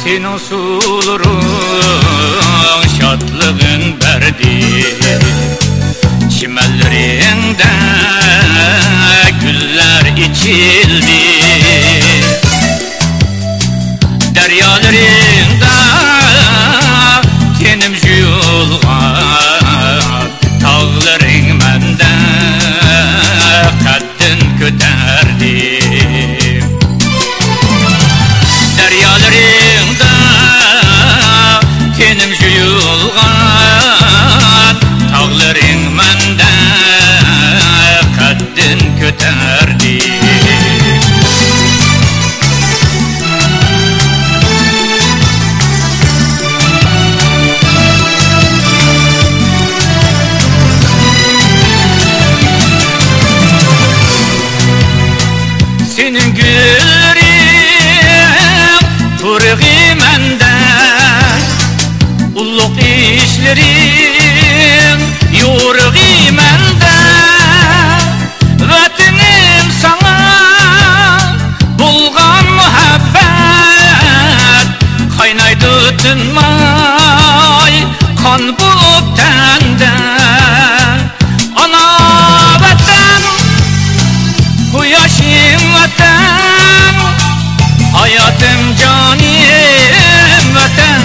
سېنىڭ سۇلىرىڭ شادلىقىن بەردى، چىمەنلىرىڭدە گۈللەر ئېچىلدى، دەريالىرىڭدا تېنىم يۇيۇلغان، تاغلىرىڭ مەندە قەددىن كۆتەردى. دەريالىرىڭدا تېنىم يۇيۇلغان، تاغلىرىڭ مەندە قەددىن كۆتەردى. سېنىڭ گۈللىرىڭ تۇرغى مەندە، ئۇللۇق ئىشلىرىڭ يورۇغى مەندە. ۋەتىنىم ساڭا بولغان مۇھەببەت، قاينايدۇ تىنماي قان بولۇپ تەندە. ئانا ۋەتەن، قۇياشىم ۋەتەن، ھاياتىم جانىم ۋەتەن.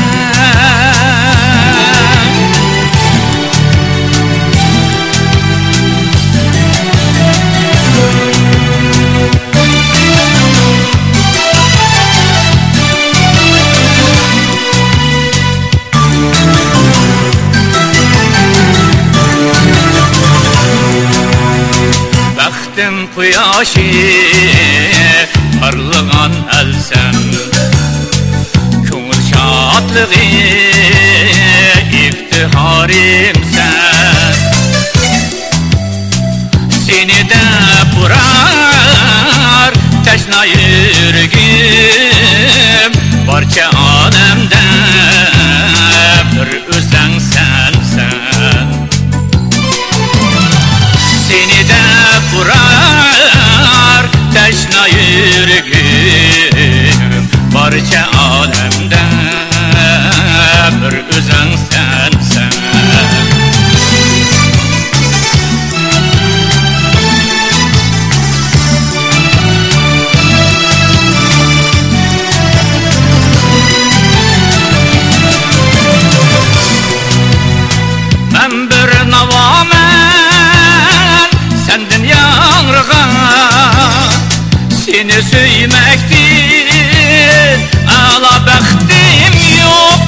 ئىقلىم قۇياشى پارلىغان ئەلسەن، كۆڭۈل شادلىقى ئىپتىخارىمسەن. سېنى دەپ ئۇرار تەشنا يۈرىكىم، بارچە ئالەمدە بىر ئۆزەڭ سەنسەن. سېنى دەپ ئۇرار تەشنا يۈرىكىم، بارچە ئالەمدە بىر ئۆزەڭ سەنسەن. مەن بىر ناۋامەن سەندىن ياڭرىغان، سېنى سۆيمەكتىن ئەلا بەختىم يوق.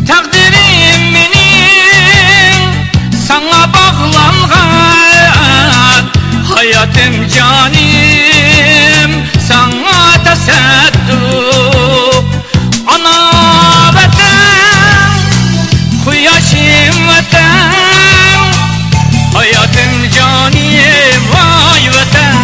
تەقدىرىم مېنىڭ ساڭا باغلانغان، ھاياتىم، جانىم ساڭا تەسەددۇق. ئانا ۋەتەن، قۇياشىم ۋەتەن، ھاياتىم، جانىم، ۋاي ۋەتەن.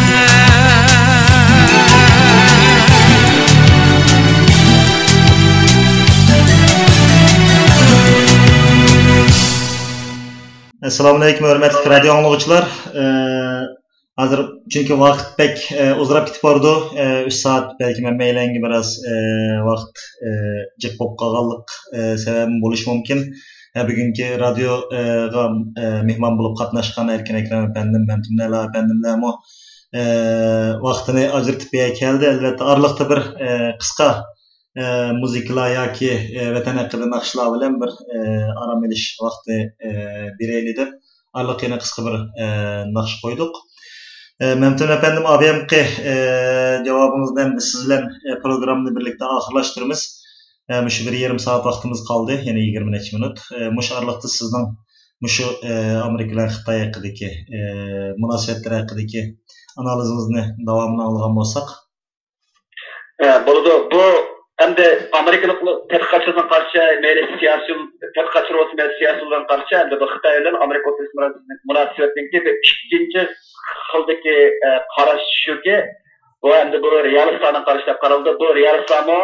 ئەسسالامۇئەلەيكۇم، ھۆرمەتلىك رادىيو ئاڭلىغۇچىلار. ئە، ھازىر، چۈنكى ۋاقىت بەك، ئە، ئۇزىراپ كېتىپ بارىدۇ. ئە، ئۈچ سائەت بەلكىم ھەممەيلەنگە بىراز، ئە، ۋاقىت، ئە، جىق بولۇپ قالغانلىق، ئە، سەۋەبىمۇ بولۇشى مۇمكىن. ئە، بۈگۈنكى رادىيوغا، ئە، مېھمان بولۇپ قاتناشقان ئەركىن ئەكرەم ئەپەندىم، مەمتىمىن ئەلا ئەپەندىملەرمۇ، ئە، ۋاقتىنى ئاجرىتىپ بۇ يەرگە كەلدى. ئەلۋەتتە، ئارىلىقتا بىر، ئە، قىسقا ئە، مۇزىكىلار ياكى، ئە، ۋەتەن ھەققىدە ناخشىلار بىلەن بىر، ئە، ئارام ئېلىش ۋاقتى، ئە، بېرەيلى دەپ، ئارىلىققا يەنە قىسقا بىر، ئە، ناخشا قويدۇق. ئە، مەمتىمىن ئەپەندىم، ئابىيەمقى، ئە، جاۋابىڭىزدىن سىز بىلەن، ئە، پروگراممىنى بىرلىكتە ئاخىرلاشتۇرىمىز. ئە، مۇشۇ بىر يېرىم سائەت ۋاقتىمىز قالدى، يەنە يىگىرمە نەچچە مىنۇت. ئە، مۇشۇ ئارىلىقتا سىزنىڭ مۇشۇ، ئە، ئامېرىكا بىلەن خىتاي ھەققىدىكى، ئە، مۇناسىۋەتلەر ھەققىدىكى ئانالىزىڭىزنى داۋامىنى ئاڭلىغان بولساق. ئە، بولىدۇ. بۇ ئەمدى ئامېرىكىلىق تەتقىقاتچىلاردىن قارىچە، مەيلى سىياسىي، تەتقىقاتچىلار بولسۇن، مەيلى سىياسىيلار قارىچە، ئەمدى بۇ خىتاي بىلەن ئامېرىكا ئوتتۇرىسىدا مۇناسىۋەتنىڭكى بىر ئىككىنچى خىلدىكى، ئە، قاراش شۇكى، بۇ ئەمدى بۇ رېئالىستلارنىڭ قارىشى دەپ قارىلىدۇ. بۇ رېئالىستلارمۇ،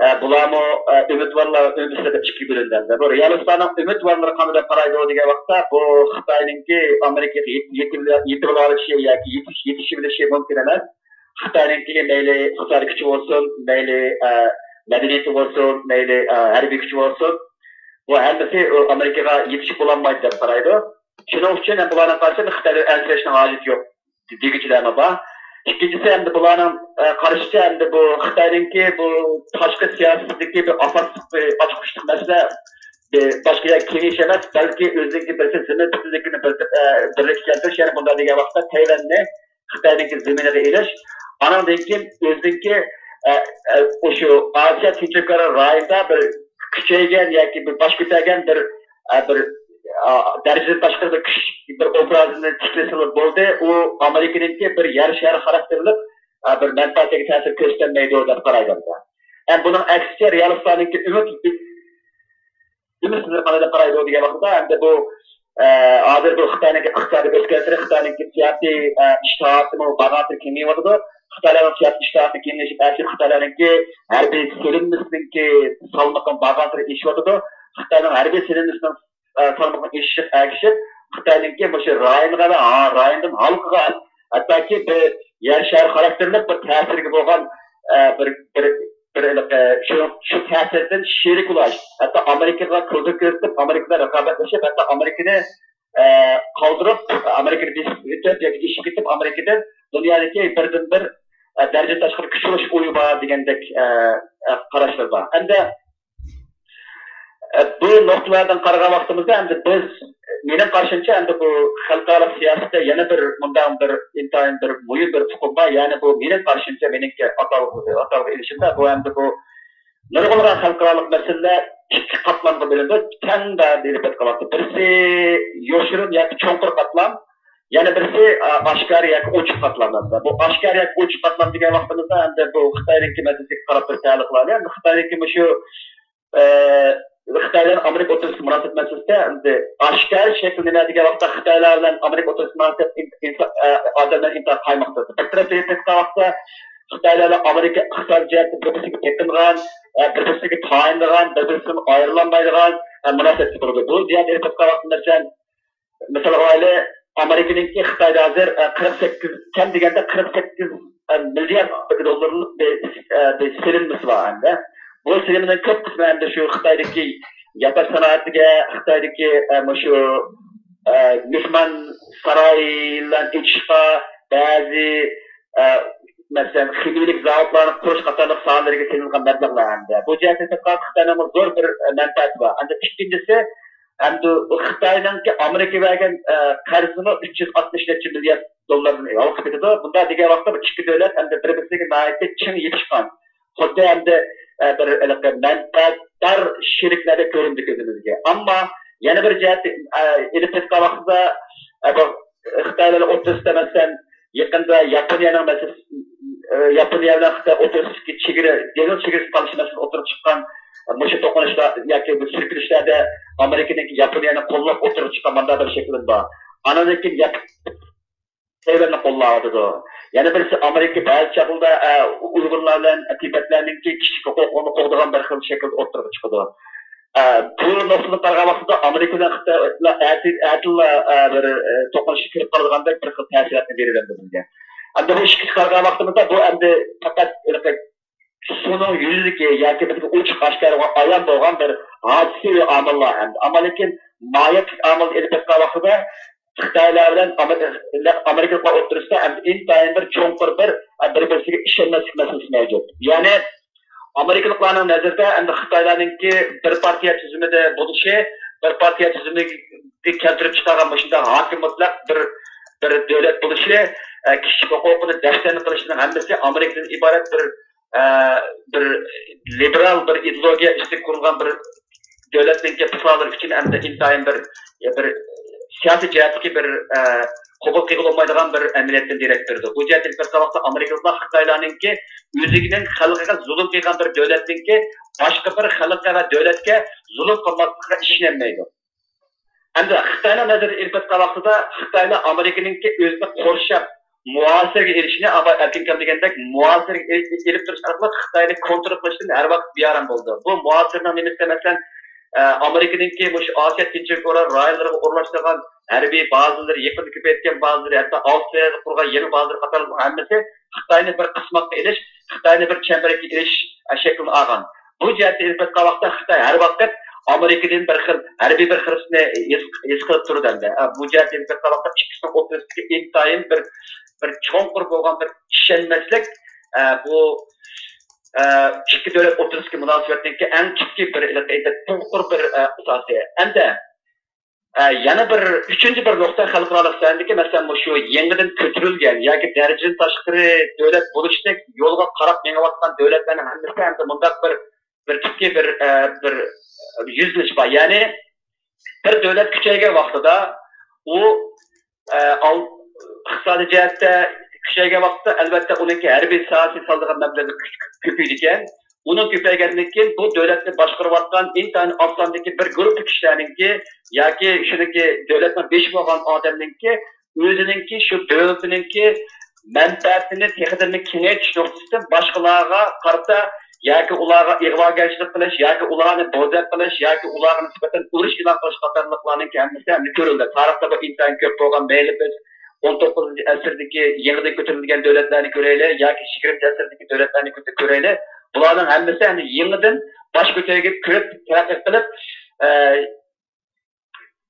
ئە، بۇلارمۇ، ئە، ئۈمىدۋارلار، ئۈمىدسىزلەر دەپ ئىككىگە بۆلۈنىدۇ ئەمدى. بۇ رېئالىستلارنىڭ ئۈمىدۋارلىرى قانداق دەپ قارايدۇ دېگەن ۋاقىتتا، بۇ خىتاينىڭكى ئامېرىكىغا يېتىپ، يېتىپ، يېتىۋېلىشى ياكى يېتىش-، يېتىشىۋېلىشى مۇمكىن ئەمەس. خىتاينىڭكى مەيلى ئىقتىسادىي كۈچى بولسۇن، مەيلى، ئە، مەدەنىيىتى بولسۇن، مەيلى، ئە، ھەربىي كۈچى بولسۇن، بۇ ھەممىسى ئۇ ئامېرىكىغا يېتىشىپ بولالمايدۇ دەپ قارايدۇ. شۇنىڭ ئۈچۈن ھەم بۇلارنىڭ قارىشىدا خىتايدىن ئەنسىرەشنىڭ ھاجىتى يوق دېگۈچىلەرمۇ بار. ئىككىنچىسى، ئەمدى بۇلارنىڭ، ئە، قارىشىچە، ئەمدى بۇ خىتاينىڭكى بۇ تاشقى سىياسىتىدىكى بىر ئاساسلىق بىر ئاچقۇچلۇق مەسىلە، بىر باشقا يەرگە كېڭىيىش ئەمەس، بەلكى ئۆزىنىڭكى بىرسى زېمىن پۈتۈنلۈكىنى بىر، ئە، بىرلىككە كەلتۈرۈش، يەنى بۇنداق دېگەن ۋاقىتتا تەيۋەننى خىتاينىڭكى زېمىنىغا ئېلىش، ئانىڭدىن كېيىن ئۆزىنىڭكى، ئە، ئە، ئاشۇ ئاسىيا تىنچ ئوكيان رايونىدا بىر كۈچەيگەن ياكى بىر باش كۆتەرگەن بىر، ئە، بىر، ئا، دەرىجىدىن تاشقىرى بىر كۈچ، بىر ئوبرازىنى تىكلىسىلا بولدى. ئۇ ئامېرىكىنىڭكى بىر يەر شارى خاراكتېرلىك، ئە، بىر مەنپەئەتىگە تەسىر كۆرسىتەلمەيدۇ دەپ قارايدۇ. ئە، بۇنىڭ ئەكسىچە رېئالىستلارنىڭكى ئۈمىد ئۈمىدسىزلىك قانداق قارايدۇ دېگەن ۋاقىتتا، ئەمدى بۇ، ئە، ھازىر بۇ خىتاينىڭكى ئىقتىسادىي ئۆسكەنلىرى، خىتاينىڭكى سىياسىي، ئە، ئىشتىھاسىمۇ بارغانسېرى كېڭىيىۋاتىدۇ. خىتايلارنىڭ سىياسىي ئىشتىھاسى كېڭىيىشىپ، ئەسلى خىتايلارنىڭكى ھەربىي سېلىنمىسىنىڭكى سالمىقى بارغانسېرى ئېشىۋاتىدۇ. خىتاينىڭ ھەربىي سېلىنمىسىنىڭ، ئە، سالمىقىنىڭ ئېشىشىغا ئەگىشىپ، خىتاينىڭكى مۇشۇ رايونغا ۋە ھا-، رايوندىن ھالقىغا، ھەتتاكى بىر يەر شارى خاراكتېرلىك بىر تەسىرگە بولغان، ئە، بىر، بىر بىر ھېلىقى شۇ، شۇ تەسىردىن شېرىك بولۇش، ھەتتا ئامېرىكىغا كوزىر كۆرسىتىپ، ئامېرىكا بىلەن رىقابەتلىشىپ، ھەتتا ئامېرىكىنى، ئە، قالدۇرۇپ، ئامېرىكىنى بېسىپ ئۆتۈپ ياكى ئېشىپ كېتىپ، ئامېرىكىدىن دۇنيادىكى بىردىنبىر، ئە، دەرىجىدىن تاشقىرى كۈچ بولۇش ئويى بار دېگەندەك، ئە، ئە، قاراشلار بار. ئەمدى، ئە، بۇ نۇقتىلاردىن قارىغان ۋاقتىمىزدا، ئەمدى بىز، مېنىڭ قارىشىمچە، ئەمدى بۇ خەلقئارا سىياسەتتە يەنە بىر مۇنداق بىر ئىنتايىن بىر مۇھىم بىر ئۇقۇم بار. يەنى بۇ مېنىڭ قارىشىمچە، مېنىڭكى ئاتالغۇ، ئاتالغۇ ئېلىشىمدا، بۇ ئەمدى بۇ نۇرغۇنلىغان خەلقئارالىق مەسىلىلەر ئىككى قاتلامغا بۆلۈنىدۇ، تەڭ دائىرىدە ئېلىپ بېرىلىۋاتىدۇ. بىرسى يوشۇرۇن ياكى چوڭقۇر قاتلام، يەنە بىرسى، ئا، ئاشكارا ياكى ئوچۇق قاتلام. بۇ ئاشكارا ياكى ئوچۇق قاتلام دېگەن ۋاقتىمىزدا ئەمدى بۇ خىتاينىڭكى مەسىلىسىگە قاراپ بىر تەئەللۇقلىنىدۇ. ئەمدى خىتاينىڭكى مۇشۇ، ئە، خىتايلار ئامېرىكا ئوتتۇرىسىدىكى مۇناسىۋەت مەسىلىسىدە ئەمدى ئاشكارا شەكىل نېمە دېگەن ۋاقىتتا خىتايلار بىلەن ئامېرىكا ئوتتۇرىسىدىكى مۇناسىۋەت ئىن-، ئىنسا-، ئە، ئادەملەر ئىنتايىن قايماقتا. بىر تەرەپتىن ئېيتقان ۋاقىتتا خىتايلار بىلەن ئامېرىكا ئىقتىسادىي جەھەتتە بىر-بىرسىگە يېقىنغان، ئە، بىر-بىرسىگە تايىنىدىغان، بىر-بىرسىدىن ئايرىلالمايدىغان، ئە، مۇناسىۋەتتە تۇرىدۇ. بۇ جەھەتتە ئېلىپ ئېيتقان ۋاقىتتا، مەسىلەن، مىسالغا ئالايلى، ئامېرىكىنىڭكى خىتايدا ھازىر، ئە، قىرىق سەككىز، كەم دېگەندە قىرىق سەككىز مىليارد دوللارلىق بىر، ئە، بىر سېلىنمىسى بار ئەمدى. بۇ سېلىنمىنىڭ كۆپ قىسمى ئەمدى شۇ خىتايدىكى ياپاش سانائىتىگە، خىتايدىكى، ئە، مۇشۇ، ئە، مېھمانسارايلارنى ئېچىشقا، بەزى، ئە، مەسىلەن، خىمىيەلىك زاۋۇتلارنى قۇرۇش قاتارلىق ساھەلەرگە سېلىنغان مەبلەغلەر ئەمدى. بۇ جەھەتتىن تارقىتىپ خىتاينىڭ زور بىر، ئە، مەنپەئەتى بار. ئەمدى ئىككىنچىسى، ئەمدى خىتاينىڭكى ئامېرىكىغا بەرگەن، ئە، قەرزىمۇ ئۈچ يۈز ئاتمىش نەچچە مىليارد دوللاردىن ھالقىپ كېتىدۇ. بۇنداق دېگەن ۋاقىتتا بۇ ئىككى دۆلەت ئەمدى بىر-بىرسىگە ناھايىتى چىڭ يېپىشقان. خۇددى ئەمدى، ئە، بىر ھېلىقى مەنپەئەتدار شېرىكلەردەك كۆرۈندى كۆزىمىزگە. ئەمما يەنە بىر جەھەتتە، ئە، ئېلىپ ئېيتقان ۋاقتىدا، ئە، بۇ خىتايلار ئوتتۇرىسىدا، مەسىلەن، يېقىندا ياپونىيەنىڭ مەسىلىسى، ئە، ياپونىيە بىلەن خىتاي ئوتتۇرىسىدىكى چېگرا، دېڭىز چېگرىسى تالىشىش مەسىلىسى ئوتتۇرىغا چىققان، ئە، مۇشۇ توقۇنۇشلار ياكى بۇ سۈركىلىشلەردە ئامېرىكىنىڭكى ياپونىيەنى قوللاپ ئوتتۇرىغا چىققان مۇنداق بىر شەكلىم بار. ئاندىن كېيىن ياپ-، تەيۋەننى قوللاۋاتىدۇ. يەنە بىرسى ئامېرىكا بەزى چاغلاردا، ئە، ئۇيغۇرلار بىلەن تىبەتلەرنىڭكى كىشىلىك ھوقۇقىنى قوغدىغان بىر خىل شەكىلدە ئوتتۇرىغا چىقىدۇ. ئە، بۇ نۇقتىدىن قارىغان ۋاقتىدا ئامېرىكا بىلەن خىتاي ئەتە-، ئەتىلا، ئە، بىر، ئە، توقۇنۇشقا كىرىپ قالىدىغاندەك بىر خىل تەسىراتنى بېرىۋەردى بىزگە. ئەمدى بۇ ئىككىسىگە قارىغان ۋاقتىمىزدا بۇ ئەمدى پەقەت سۇنىڭ يۈزىدىكى ياكى بىزگە ئوچۇق ئاشكارا بولغان، ئايان بولغان بىر ھادىسىۋى ئامىللار ئەمدى. ئەمما لېكىن ماھىيەتلىك ئامىلنى ئېلىپ ئېيتقان ۋاقتىدا خىتايلار بىلەن ئامېر-، ئامېرىكىلىقلار ئوتتۇرىسىدا ئەمدى ئىنتايىن بىر چوڭقۇر بىر، بىر-بىرسىگە ئىشەنمەسلىك مەسىلىسى مەۋجۇت. يەنى ئامېرىكىلىقلارنىڭ نەزىرىدە ئەمدى خىتايلارنىڭكى بىر پارتىيە تۈزۈمىدە بولۇشى، بىر پارتىيە تۈزۈمىگە كەلتۈرۈپ چىقارغان مۇشۇنداق ھاكىم مۇتلەق بىر، بىر دۆلەت بولۇشى، ئە، كىشىلىك ھوقۇقىنى دەپسەندە قىلىشنىڭ ھەممىسى ئامېرىكىدىن ئىبارەت بىر، ئە، بىر لىبېرال بىر ئىدېئولوگىيە ئۈستىگە قۇرۇلغان بىر دۆلەتنىڭكى پۇقرالىرى ئۈچۈن ئەمدى ئىنتايىن بىر، بىر سىياسىي جەھەتتىكى بىر، ئە، قوبۇل قىلغىلى بولمايدىغان بىر ئەمەلىيەتتىن دېرەك بېرىدۇ. بۇ جەھەتتىن ئېلىپ ئېيتقان ۋاقىتتا ئامېرىكىلىقلار خىتايلارنىڭكى ئۆزىنىڭ خەلقىگە زۇلۇم قىلغان بىر دۆلەتنىڭكى باشقا بىر خەلققە ۋە دۆلەتكە زۇلۇم قىلماسلىقىغا ئىشىنەلمەيدۇ. ئەمدى خىتاينىڭ نەزىرىدە ئېلىپ ئېيتقان ۋاقتىدا خىتايلار ئامېرىكىنىڭكى ئۆزىنى قورشاپ، مۇھاسىرىگە ئېلىشىنى، ئەركىن ئاكام دېگەندەك، مۇھاسىرىگە ئېلىپ، ئېلىپ تۇرۇش ئارقىلىق خىتاينى كونترول قىلىشتىن ھەر ۋاقىت بىئارام بولىدۇ. بۇ مۇھاسىرىنىڭ نېمىسى، مەسىلەن، ئە، ئامېرىكىنىڭكى مۇشۇ ئاسىيا تىنچلىق رايونلىرىغا ئورۇنلاشتۇرغان ھەربىي بازىلىرى، يېقىندا كۆپەيتكەن بازىلىرى، ھەتتا ئاۋسترالىيەدە قۇرغان يېڭى بازىلىرى قاتارلىق ھەممىسى خىتاينى بىر قىسماققا ئېلىش، خىتاينى بىر چەمبىرەككە ئېلىش، ئە، شەكلىنى ئالغان. بۇ جەھەتتە ئېلىپ ئېيتقان ۋاقىتتا خىتاي ھەر ۋاقىت ئامېرىكىدىن بىر خىل ھەربىي بىر خىرىسنى ھېس، ھېس قىلىپ تۇرىدۇ ئەمدى. ئە، بۇ جەھەتتە ئېلىپ ئېيتقان ۋاقىتتا ئىككىسىنىڭ ئوتتۇرىسىدىكى ئىنتايىن بىر، بىر چوڭقۇر بولغان بىر ئىشەنمەسلىك، ئە، بۇ، ئە، ئىككى دۆلەت ئوتتۇرىسىدىكى مۇناسىۋەتنىڭكى ئەڭ تۈپكى بىر، چوڭقۇر بىر، ئە، ئاساسى. ئەمدى ئە، يەنە بىر، ئۈچىنچى بىر نۇقتا خەلقئارالىق سەھنىدىكى، مەسىلەن، مۇشۇ يېڭىدىن كۆتۈرۈلگەن ياكى دەرىجىدىن تاشقىرى دۆلەت بولۇشتەك يولغا قاراپ مېڭىۋاتقان دۆلەتلەرنىڭ ھەممىسى ئەمدى مۇنداق بىر، بىر تىپكى بىر، ئە، بىر يۈزلىنىش بار. يەنى بىر دۆلەت كۈچەيگەن ۋاقتىدا ئۇ، ئە، ئال-، ئىقتىسادىي جەھەتتە كۈچەيگەن ۋاقىتتا، ئەلۋەتتە، ئۇنىڭكى ھەربىي ساھەسىگە سالىدىغان مەبلەغ كۆ-، كۆپىيىدىكەن. ئۇنىڭ كۆپەيگەندىن كېيىن بۇ دۆلەتنى باشقۇرۇۋاتقان ئىنتايىن ئاز ساندىكى بىر گۇرۇپپا كىشىلەرنىڭكى ياكى شۇنىڭكى دۆلەتنىڭ بېشى بولغان ئادەمنىڭكى ئۆزىنىڭكى شۇ دۆلىتىنىڭكى مەنپەئەتىنى تېخىدىنمۇ كېڭەيتىش نۇقتىسىدىن باشقىلارغا قارىتا ياكى ئۇلارغا ئىغۋاگەرچىلىك قىلىش ياكى ئۇلارنى بوزەك قىلىش ياكى ئۇلارغا نىسبەتەن ئۇرۇش ئېلان قىلىش قاتارلىقلارنىڭكى ھەممىسى ئەمدى كۆرۈلدى. تارىختا بۇ ئىنتايىن كۆپ بولغان. مەيلى بىز ئون توققۇزىنچى ئەسىردىكى يېڭىدىن كۆتۈرۈلگەن دۆلەتلەرنى كۆرەيلى ياكى يىگىرمىنچى ئەسىردىكى دۆلەتلەرنى كۆتە-، كۆرەيلى. بۇلارنىڭ ھەممىسى ئەمدى يېڭىدىن باش كۆتۈرۈپ، كۆپ تەرەققىي قىلىپ، ئە،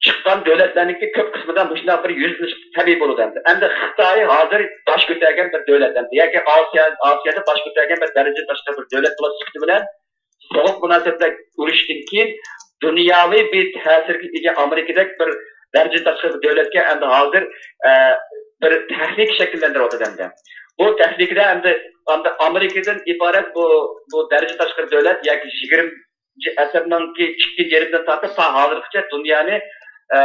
چىققان دۆلەتلەرنىڭكى كۆپ قىسمىدا مۇشۇنداق بىر يۈزلىنىش تەبىئىي بولىدۇ ئەمدى. ئەمدى خىتاي ھازىر باش كۆتەرگەن بىر دۆلەت ئەمدى، ياكى ئاسىيا، ئاسىيادا باش كۆتەرگەن بىر دەرىجىدىن تاشقىرى بىر دۆلەت بولۇش سۈپىتى بىلەن سوغۇق مۇناسىۋەتلەر ئۇرۇشىدىن كېيىن دۇنياۋى بىر تەسىرگە ئىگە ئامېرىكىدەك بىر دەرىجىدىن تاشقىرى بىر دۆلەتكە ئەمدى ھازىر، ئە، بىر تېخنىكا شەكىللەندۈرۈۋاتىدۇ ئەمدى. بۇ تېخنىكىدا ئەمدى، ئەمدى ئامېرىكىدىن ئىبارەت بۇ، بۇ دەرىجىدىن تاشقىرى دۆلەت ياكى يىگىرمە ئەسىرنىڭكى ئىككىنچى يېرىمىدىن تارتىپ تا ھازىرغىچە دۇنيانى ئە،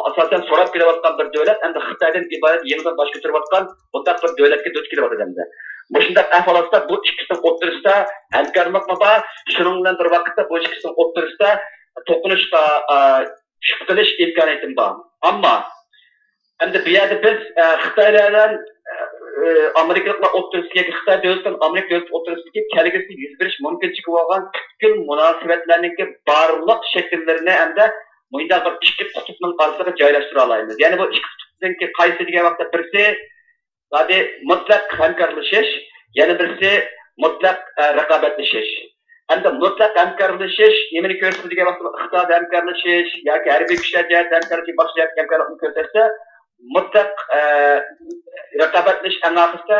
ئاساسەن سوراپ كېلىۋاتقان بىر دۆلەت، ئەمدى خىتايدىن ئىبارەت يېڭىدىن باش كۆتۈرۈۋاتقان بۇنداق بىر دۆلەتكە دۇچ كېلىۋاتىدۇ ئەمدى. مۇشۇنداق ئەھۋالاتتا بۇ ئىككىسىنىڭ ئوتتۇرىسىدا ھەمكارلىقمۇ بار، شۇنىڭ بىلەن بىر ۋاقىتتا بۇ ئىككىسىنىڭ ئوتتۇرىسىدا توقۇنۇشقا، ئە، چۈشۈپ قېلىش ئىمكانىيىتىمۇ بار. ئەمما ئەمدى بۇ يەردە بىز، ئە، خىتايلار بىلەن، ئە، ئامېرىكىلىقلار ئوتتۇرىسىدىكى ياكى خىتاي دۆلىتى بىلەن ئامېرىكا دۆلىتى ئوتتۇرىسىدىكى كەلگۈسىدە يۈز بېرىش مۇمكىنچىلىكى بولغان پۈتكۈل مۇناسىۋەتلەرنىڭكى بارلىق شەكىللىرىنى ھەمدە مۇنداق بىر ئىككى قۇتۇپنىڭ ئارىسىغا جايلاشتۇرالايمىز. يەنى بۇ ئىككى قۇتۇپنىڭكى قايسى دېگەن ۋاقىتتا بىرسى زادى مۇتلەق ھەمكارلىشىش، يەنە بىرسى مۇتلەق، ئە، رىقابەتلىشىش. ئەمدى مۇتلەق ھەمكارلىشىش نېمىنى كۆرسىتىدۇ دېگەن ۋاقىتتا، ئىقتىسادىي ھەمكارلىشىش ياكى ھەربىي كۈچلەر جەھەتتە ھەمكارلىشىش، باشقا جەھەتتە ھەمكارلىقنى كۆرسەتسە، مۇتلەق، ئە، رىقابەتلىشىش ئەڭ ئاخىرىدا،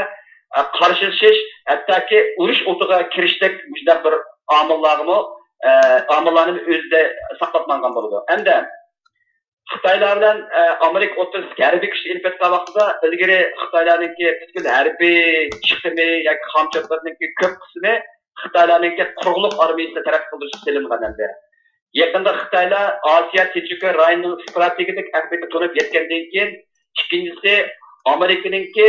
ئە، قارشىلىشىش، ھەتتاكى ئۇرۇش ئوتىغا كىرىشتەك مۇشۇنداق بىر ئامىللارغىمۇ، ئە، ئامىللارنى ئۆزىدە ساقلاپ ماڭغان بولىدۇ. ئەمدى خىتايلار بىلەن، ئە، ئامېرىكا ئوتتۇرىسىدىكى ھەربىي كۈچ ئېلىپ ئېيتقان ۋاقتىدا، ئىلگىرى خىتايلارنىڭكى پۈتكۈل ھەربىي چىقىمى ياكى خامچوتلىرىنىڭكى كۆپ قىسمى خىتايلارنىڭكى قۇرۇقلۇق ئارمىيىسىنى تەرەققىي قىلدۇرۇشقا سېلىنغان ئەمدى. يېقىندا خىتايلار ئاسىيا تىنچ رايونىنىڭ ستراتېگىيەلىك ئەھمىيىتىنى تونۇپ يەتكەندىن كېيىن، ئىككىنچىسى، ئامېرىكىنىڭكى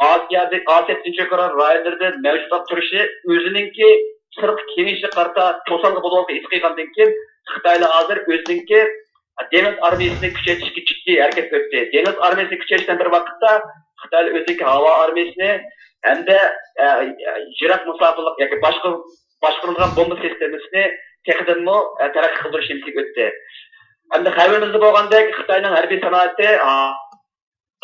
ئاسىيادىكى، ئاسىيا تىنچ ئوكيان رايونلىرىدا مەۋجۇتلاپ تۇرۇشى ئۆزىنىڭكى سىرتقى كېڭىيىشىگە قارىتا توسالغۇ بولغانلىقىنى ھېس قىلغاندىن كېيىن، خىتايلار ھازىر ئۆزىنىڭكى دېڭىز ئارمىيىسىنى كۈچەيتىشكە جىددىي ھەرىكەت ئۆتتى. دېڭىز ئارمىيىسىنى كۈچەيتىش بىلەن بىر ۋاقىتتا خىتايلار ئۆزىنىڭكى ھاۋا ئارمىيىسىنى ھەمدە، ئە، يىراق مۇساپىلىق ياكى باشقۇر-، باشقۇرۇلغان بومبا سىستېمىسىنى تېخىدىنمۇ، ئە، تەرەققىي قىلدۇرۇش نىيىتىگە ئۆتتى. ئەمدى خەۋىرىمىزدە بولغاندەك، خىتاينىڭ ھەربىي سانائىتى، ئا،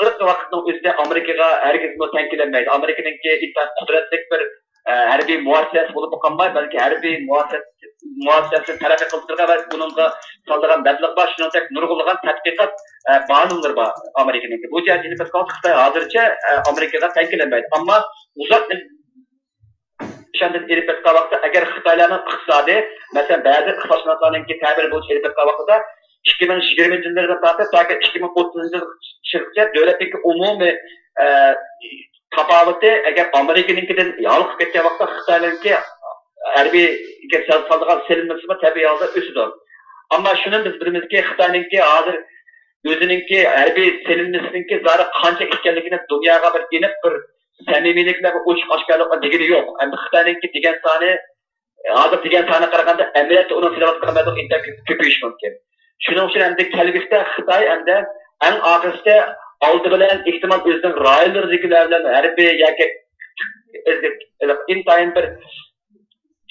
ھازىرقى ۋاقىتنىڭ ئۆزىدە ئامېرىكىغا ھەرگىزمۇ تەڭ كېلەلمەيدۇ. ئامېرىكىنىڭكى ئىنتايىن قۇدرەتلىك بىر، ئە، ھەربىي مۇئەسسەسە بولۇپلا قالماي، بەلكى ھەربىي مۇئەسسەسە، مۇئەسسەسىنى تەرەققىي قىلدۇرۇشىغا ۋە بۇنىڭغا سالىدىغان مەبلەغ بار، شۇنىڭدەك نۇرغۇنلىغان تەتقىقات، ئە، بازىلىرى بار ئامېرىكىنىڭكى. بۇ جەھەتتىن ئېلىپ ئېيتقان ۋاقىتتا خىتاي ھازىرچە، ئە، ئامېرىكىغا تەڭ كېلەلمەيدۇ. ئەمما ئۇزاق نىشاندىن ئېلىپ ئېيتقان ۋاقىتتا، ئەگەر خىتايلارنىڭ ئىقتىسادى، مەسىلەن، بەزى ئىقتىسادشۇناسلارنىڭكى تەبىرى بويىچە ئېلىپ ئېيتقان ۋاقتىدا، ئىككى مىڭ يىگىرمىنچى يىلدىن تارتىپ تاكى ئىككى مىڭ ئوتتۇزىنچى يىلغىچە دۆلەتتىكى ئومۇمىي، ئە، تاپاۋىتى، ئەگەر ئامېرىكىنىڭكىدىن ھالقىپ كەتكەن ۋاقىتتا، خىتاينىڭكى ھەربىيگە سال-، سالىدىغان سېلىنمىسىمۇ تەبىئىي ھالدا ئۆسىدۇ. ئەمما شۇنى بىز بىلىمىزكى، خىتاينىڭكى ھازىر ئۆزىنىڭكى ھەربىي سېلىنمىسىنىڭكى زادى قانچە ئىكەنلىكىنى دۇنياغا بىر ئېنىق بىر سەمىمىيلىك بىلەن ئوچۇق ئاشكارىلىق دېگىنى يوق. ئەمدى خىتاينىڭكى دېگەن سانى، ھازىر دېگەن سانىغا قارىغاندا، ئەمەلىيەتتە ئۇنىڭ سېلىۋاتقان مەبلىغى ئىنتايىن كۆپ، كۆپىيىشى مۇمكىن. شۇنىڭ ئۈچۈن ئەمدى كەلگۈسىدە خىتاي ئەمدى ئەڭ ئاخىرسىدا ئالدى بىلەن ئېھتىمال ئۆزىنىڭ رايونلىرىدىكىلەر بىلەن ھەربىي ياكى ئىنتايىن بىر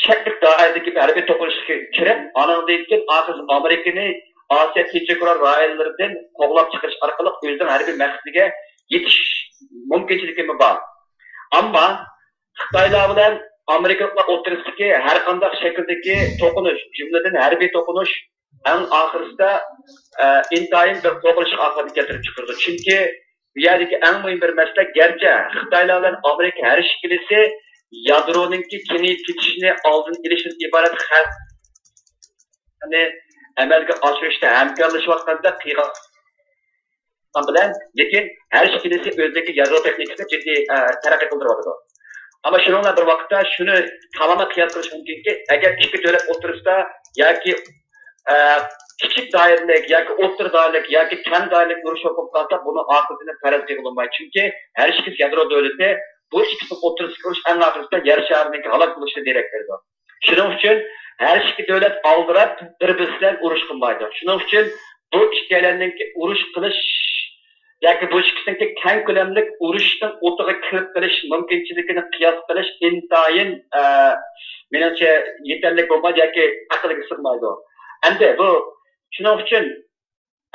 چەكلىك دائىرىدىكى بىر ھەربىي توقۇنۇشقا كىرىپ، ئانىڭدىن كېيىن ئاخىرسىدا ئامېرىكىنى ئاسىيا تىنچ ئوكيان رايونلىرىدىن قوغلاپ چىقىرىش ئارقىلىق ئۆزىنىڭ ھەربىي مەقسىتىگە يېتىش مۇمكىنچىلىكىمۇ بار. ئەمما خىتايلار بىلەن ئامېرىكىلىقلار ئوتتۇرىسىدىكى ھەر قانداق شەكىلدىكى توقۇنۇش، جۈملىدىن ھەربىي توقۇنۇش ئەڭ ئاخىرسىدا، ئە، ئىنتايىن بىر قورقۇنچلۇق ئاقىۋەتنى كەلتۈرۈپ چىقىرىدۇ. چۈنكى بۇ يەردىكى ئەڭ مۇھىم بىر مەسىلە، گەرچە خىتايلار بىلەن ئامېرىكا ھەر ئىككىلىسى يادرونىڭكى كېڭىيىپ كېتىشىنى ئالدىنى ئېلىشتىن ئىبارەت خەۋپنى ئەمەلگە ئاشۇرۇشتا ھەمكارلىشىۋاتقاندەك قىلغان بىلەن، لېكىن ھەر ئىككىلىسى ئۆزىدىكى يادرو تېخنىكىسىنى جىددىي، ئە، تەرەققىي قىلدۇرۇۋاتىدۇ. ئەمما شۇنىڭ بىلەن بىر ۋاقىتتا شۇنى تامامەن قىياس قىلىش مۇمكىنكى، ئەگەر ئىككى دۆلەت ئوتتۇرىسىدا ياكى، ئە، كىچىك دائىرىلىك ياكى ئوتتۇرا دائىرىلىك ياكى كەڭ دائىرىلىك ئۇرۇش بولۇپ قالسا، بۇنىڭ ئاقىۋىتىنى پەرەز قىلغىلى بولمايدۇ. چۈنكى ھەر ئىككىسى يادرو دۆلىتى، بۇ ئىككىسىنىڭ ئوتتۇرىسىدىكى ئۇرۇش ئەڭ ئاخىرىسىدا يەر شارىنىڭكى ھالاك بولۇشىدىن دېرەك بېرىدۇ. شۇنىڭ ئۈچۈن ھەر ئىككى دۆلەت ئالدىراپ بىر-بىرسى بىلەن ئۇرۇش قىلمايدۇ. شۇنىڭ ئۈچۈن بۇ ئىككىيلەننىڭكى ئۇرۇش قىلىش ياكى بۇ ئىككىسىنىڭكى كەڭ كۆلەملىك ئۇرۇشنىڭ ئوتىغا كىرىپ قېلىش مۇمكىنچىلىكىنى قىياس قىلىش ئىنتايىن، ئە، مېنىڭچە يېتەرلىك بولمايدۇ ياكى ئەقىلگە سىغمايدۇ. ئەمدى بۇ، شۇنىڭ ئۈچۈن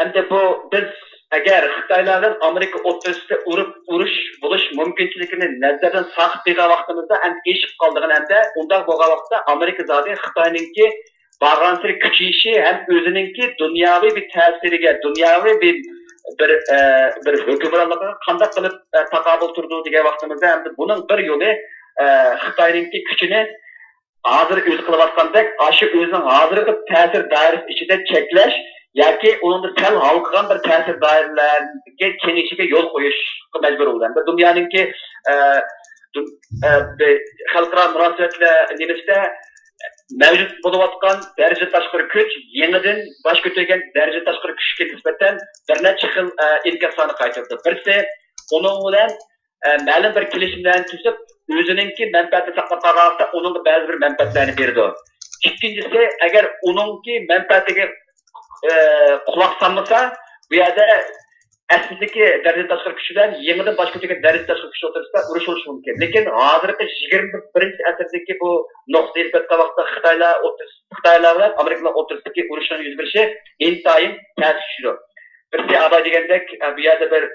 ئەمدى بۇ بىز ئەگەر خىتايلار بىلەن ئامېرىكا ئوتتۇرىسىدا ئۇرۇپ ئۇرۇش بولۇش مۇمكىنچىلىكىنى نەزەردىن ساقىت قىلغان ۋاقتىمىزدا، ئەمدى ئېشىپ قالىدىغان، ئەمدى ئۇنداق بولغان ۋاقىتتا ئامېرىكا زادى خىتاينىڭكى بارغانسېرى كۈچىيىشى ھەم ئۆزىنىڭكى دۇنياۋى بىر تەسىرىگە، دۇنياۋى بىر، بىر، ئە، بىر ھۆكۈمرانلىقىغا قانداق قىلىپ، ئە، تاقابىل تۇرىدۇ دېگەن ۋاقتىمىزدا، ئەمدى بۇنىڭ بىر يولى، ئە، خىتاينىڭكى كۈچىنى ھازىر ئۆزى قىلىۋاتقاندەك، ئاشۇ ئۆزىنىڭ ھازىرقى تەسىر دائىرىسى ئىچىدە چەكلەش ياكى ئۇنىڭدا سەل ھالقىغان بىر تەسىر دائىرىلەرگە كېڭىيىشىگە يول قويۇشقا مەجبۇر بولدى. ھەمدە دۇنيانىڭكى، ئە، دۇن-، ئە، بى-، خەلقئارا مۇناسىۋەتلەر نېمىسىدە مەۋجۇت بولۇۋاتقان دەرىجىدىن تاشقىرى كۈچ يېڭىدىن باش كۆتۈرگەن دەرىجىدىن تاشقىرى كۈچكە نىسبەتەن بىر نەچچە خىل، ئە، ئىنكاسلارنى قايتۇرىدۇ. بىرسى، ئۇنىڭ بىلەن، ئە، مەلۇم بىر كېلىشىملەرنى تۈزۈپ، ئۆزىنىڭكى مەنپەئەتىنى ساقلاپ قالغان ۋاقىتتا ئۇنىڭغا بەزى بىر مەنپەئەتلەرنى بېرىدۇ. ئىككىنچىسى، ئەگەر ئۇنىڭكى مەنپەئەتىگە، ئە، قۇلاق سالمىسا، بۇ يەردە ئەسلىدىكى دەرىجىدىن تاشقىرى كۈچ بىلەن يېڭىدىن باش كۆتۈرگەن دەرىجىدىن تاشقىرى كۈچ ئوتتۇرىسىدا ئۇرۇش بولۇشى مۇمكىن. لېكىن ھازىرقى يىگىرمە بىرىنچى ئەسىردىكى بۇ نۇقتىنى ئېلىپ ئېيتقان ۋاقىتتا خىتايلار ئوتتۇرىسى، خىتايلار بىلەن ئامېرىكىلار ئوتتۇرىسىدىكى ئۇرۇشنىڭ يۈز بېرىشى ئىنتايىن تەس چۈشىدۇ. بىرسى ئاۋۋال دېگەندەك، ئە، بۇ يەردە بىر